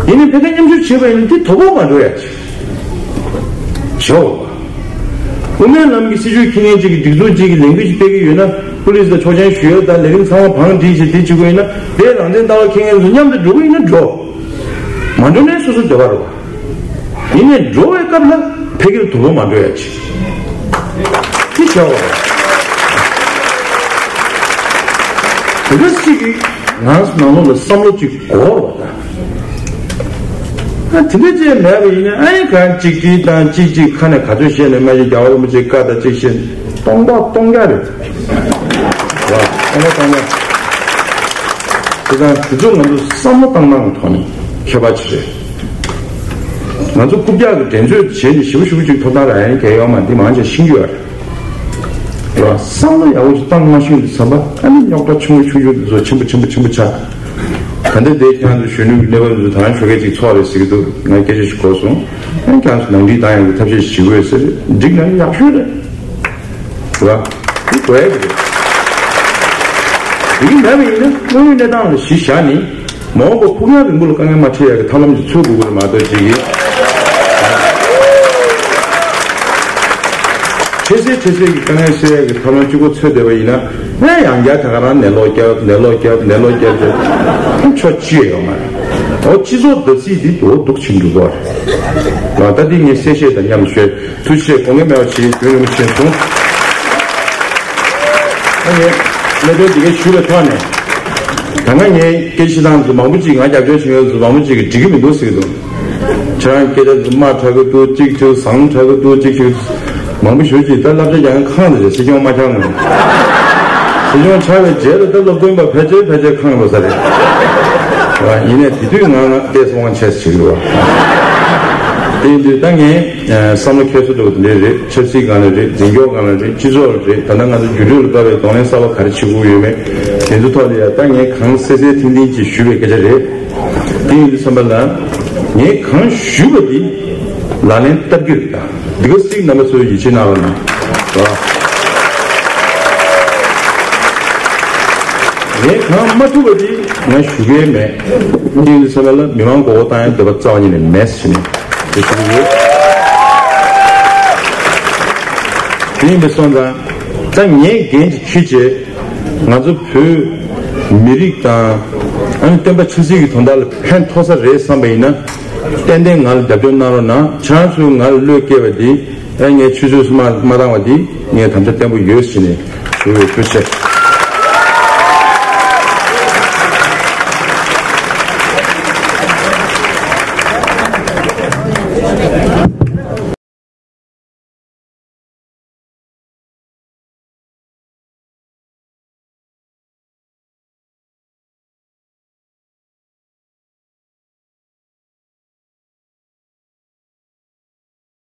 ཡིན་ནའི་ཕ་གིར་མཉམ་ཞུགས་བྱེད་པ་ཡིན་ན་དེ་དོ་ཕོག་མ་འགྲོ་ཡ་ཅིག་བྱའོ། དབུ་མའི་ལམ་གྱི་སྲིད་བྱུས་འཁྱེར་མཁན་ཅིག་གིས་སྒྲིག་འཛུགས་ཅིག་གིས་ལས་འགུལ་ཅིག་སྤེལ་གྱི་ཡོད་ན། པུ་ལིས་ལ་ཆོག་མཆན་ཞུ་ཡ་དང་ལས་རིམ་ཚང་མ་བང་སྒྲིག་བྱས་དེ་བྱེད་དགོས་ཡིན་ན། དེ་རང་བཙན་ལྟ་བ་འཁྱེར་མཁན་ཚོ་མཉམ་དུ་འགྲོ་གི་ཡིན་ན་འགྲོ། མ་འགྲོ་ནའི་སོ་སོའི་འདོད་པ་རེད་བ། ཡིན་ནའི་འགྲོ་བའི་སྐབས་ལ་ཕ་གིར་དོ་ཕོག་མ་འགྲོ་ཡ་ཅིག་དེ་བྱའོ། དེ་འདྲ་ཅིག་གིས་ང་ཚོ་ནང་ལོགས་ལ་བསམ་བློ་ཅིག་འགོར་བ་དང་། ཨ་དེ་འདྲ་ཅིག་མེད་པ་ཡིན་ན། ཨ་ནི་གང་གཅིག་སྒྲིལ་དང་གཅིག་གཅིག་ཁ་ནས་ག་ཚོད་བཤད་ནས་མ་གཞི་རྒྱལ་བ་རིན་པོ་ཆེའི་བཀའ་དང་གཅིག་བཤད། སྟོང་པ་སྟོང་རྐྱང་རེད། ར། སྟོང་པ་སྟོང་རྐྱང་། དེ་དང་དེ་ཚོ་ང་ཚོ་བསམ་བློ་བཏང་སྟངས་ཀྱི་ཐོག་ནས་ཁྱད་པར་ཅིག་རེད། ང་ཚོ་རྐུབ་བཀྱག་གི་འགྲན་རྩོད་བྱས་ནས་ཞེ་པོ་ཞེ་པོ་ཅིག་ཐོབ་ཐང་རག་ཡ་ནི་གལ་ཡོད་མ་རེད། འདི་མང་ཆེ་ཤེས་ཀྱི་ཡོད་རེད། ར། བསམ་བློ་ཡག་པོ་ཅིག་བཏང་མ་ཤེས་དུས་ཙམ་པ། ཨ་ནི་རྙོག་དྲ་ཆུང་ངུ་ཆུང་ཆུང་དེ་ཚོ་ཆེན་པོ་ཆེན་པོ་ཆེན་པོ་ཆགས། ག་འདྲ་དེ་ཁྱེད་ཚོ་གཞོན་ནུའི་གནས་བབ་འདི་ད་ཆོ་ག་ཅིག་ཚོགས་རེད་ཟེར་གྱི་འདུག་ང་སྐད་ཆ་ཞིག་གོ་སོང་། ཨ་ཁྱེད་ཚོ་ནང་འགྲིག་བཏང་ཡག་གི་ཐབས་ཤེས་ཞིག་བྱེད་དགོས་ཟེར། འགྲིག་ན་ཡག་ཤོས་རེད། རེད་བ། འདི་དགོས་ཡག་གི་རེད། དེ་གི་འདྲ་བ་ཡིན་ན་དངོས་ཡོད་གནས་སྟངས་ལ་གཞི་བཞག་ནས། མ་འོངས་པ་ཕུགས་རྒྱང་རིང་པོ་ལ་དཀའ་ངལ་མ་འཕྲད་ཡག་གི་ཐབས་ལམ་ཅིག་འཚོལ་དགོས་ཀྱི་རེད་མ་གཏོགས་ཅིག་གིས། འཕྲལ་སེལ་འཕྲལ་སེལ་གྱི་དཀའ་ངལ་སེལ་ཡག་གི་ཐབས་ལམ་གཅིག་པོ་འཚོལ་བསྡད་པ་ཡིན་ན། ཡང་ཡང་བསྐྱར་ད་ག་རང་ནད་ལོག་བརྒྱབ། ནད་ལོག་བརྒྱབ། ནད་ལོག་བརྒྱབ་དེ་ཕྱོགས་གཅིག་ཡོད་མ་རེད། འོ་སྤྱི་ཚོགས་བརྡབ་གསིག་འདི་འོ་སྡུག་ཕྱིན་འགྲོ་གི་རེད། ང་ད་འདི་ངས་གསལ་བཤད་དང་མཉམ་དུ་ཞུས། ཐུགས་རྗེ་ཆེ། དགོངས་འགལ་མེད་པ་བྱེད། རྒྱུན་རིང་པོ་ཕྱིན་སོང་། ཨ་ནི་གནད་དོན་འདི་གའི་ཞུས་པའི་ཐོག་ནས། ད་སྔ་ངས་སྐད་ཆ་བཤད་སྟངས་ཚོ་མང་པོ་ཅིག་ང་རྒྱབ་སྐྱོར་བྱེད་མཁན་ཚོ་མང་པོ་ཅིག་གིས་འགྲིག་གི་མི་འདུག་ཟེར་གྱི་འདུག་ཁྱེད་རང་སྐད་ཆ་ཚོ་དམའ་དྲགས་ཀྱི་འདུག་གཅིག་བྱས་བཟང་དྲགས་ཀྱི་འདུག་གཅིག་བྱས། མང་པོ་ཞུ་གི། ད་བསླབ་བྱ་རྒྱག་མཁན་ཁེངས་ནས་རེད། སྲིད་སྐྱོང་མ་ཁེངས་ན། སྲིད་སྐྱོང་ཆགས་པའི་རྗེས་ལ་ད་སློབ་སྟོན་པ་ཕལ་ཆེར་ཕལ་ཆེར་ཁེངས་འགྲོ་ས་རེད། ཡིན་ནའི་དེ་དུས་ང་ཏོག་ཙམ་དབང་ཆེ་ཞིག་རེད་བ། དེ་ཡིན་དུས་ད་ངས་བསམ་བློ་འཁྱེར་སོ་འདྲ་བོ་དེ་འདྲ་རེད། ཆབ་སྲིད་སྒང་ལ་རེད། འཛིན་སྐྱོང་སྒང་ལ་རེད། སྤྱི་ཚོགས་ལ་རེད། ད་ལྟ་ང་ཚོ་འགྱུར་འགྲོས་ལ་བབས་པའི་གདོང་ལེན་གསར་པ་ག་རེ་བྱེད་དགོས་ཡོད་མེད། དེ་ཚོ་ཐོག་ལ་ཡ་ད་ངས་གང་གསལ་གསལ་ཐིང་ཐིང་ཅིག་ཞུ་བའི་སྐད་ཆ་རེད། དེ་ཡིན་དུས་བསམ་པ་ལ། ངས་གང་ཞུས་པ་དེ་ལག་ལེན་བསྟར་གྱི་རེད། ད་འདི་ག་གཟིགས་རྣམ་པ་ཚོས་ཡིད་ཆེས་གནང་རོགས་གནང་། ངས་གང་མ་ཐུབ་པ་དེ་ང་ཞུ་གི་མེད། དེ་ཡིན་དུས་བསམ་པ་ལ་མི་མང་མགོ་སྐོར་བཏང་ཡ་འདོད་པ་རྩ་བ་ཉིད་ནས་མེད་ཟེར་ནས་དེ་ཞུ་གི་ཡོད། དེ་ཡིན་པའི་སོང་ཙང་། ད་ངས་འགན་ཅིག་འཁྱེར་བྱས། ང་ཚོ་བོད་མི་རིགས་དང་། ཨ་ནི་བསྟན་པ་ཆབ་སྲིད་ཀྱི་དོན་དག་ལ་ཕན་ཐོགས་ས་རེད་བསམ་པ་ཡིན་ན། ཏན་ཏན་ང་ལ་རྒྱབ་སྐྱོར་གནང་རོགས་གནང་། ཁྱེད་རང་ཚོས་ང་ལ་བློས་བཀལ་བ་འདི། ཨ་ངས་ཆུད་ཟོས་སུ་མ་མ་བཏང་བ་འདི་ངས་དམ་བཅའ་བརྟན་པོ་ཡོད་ཟེར་ནས་ཞུ་བའི་ཐུགས་རྗེ་ཆེ།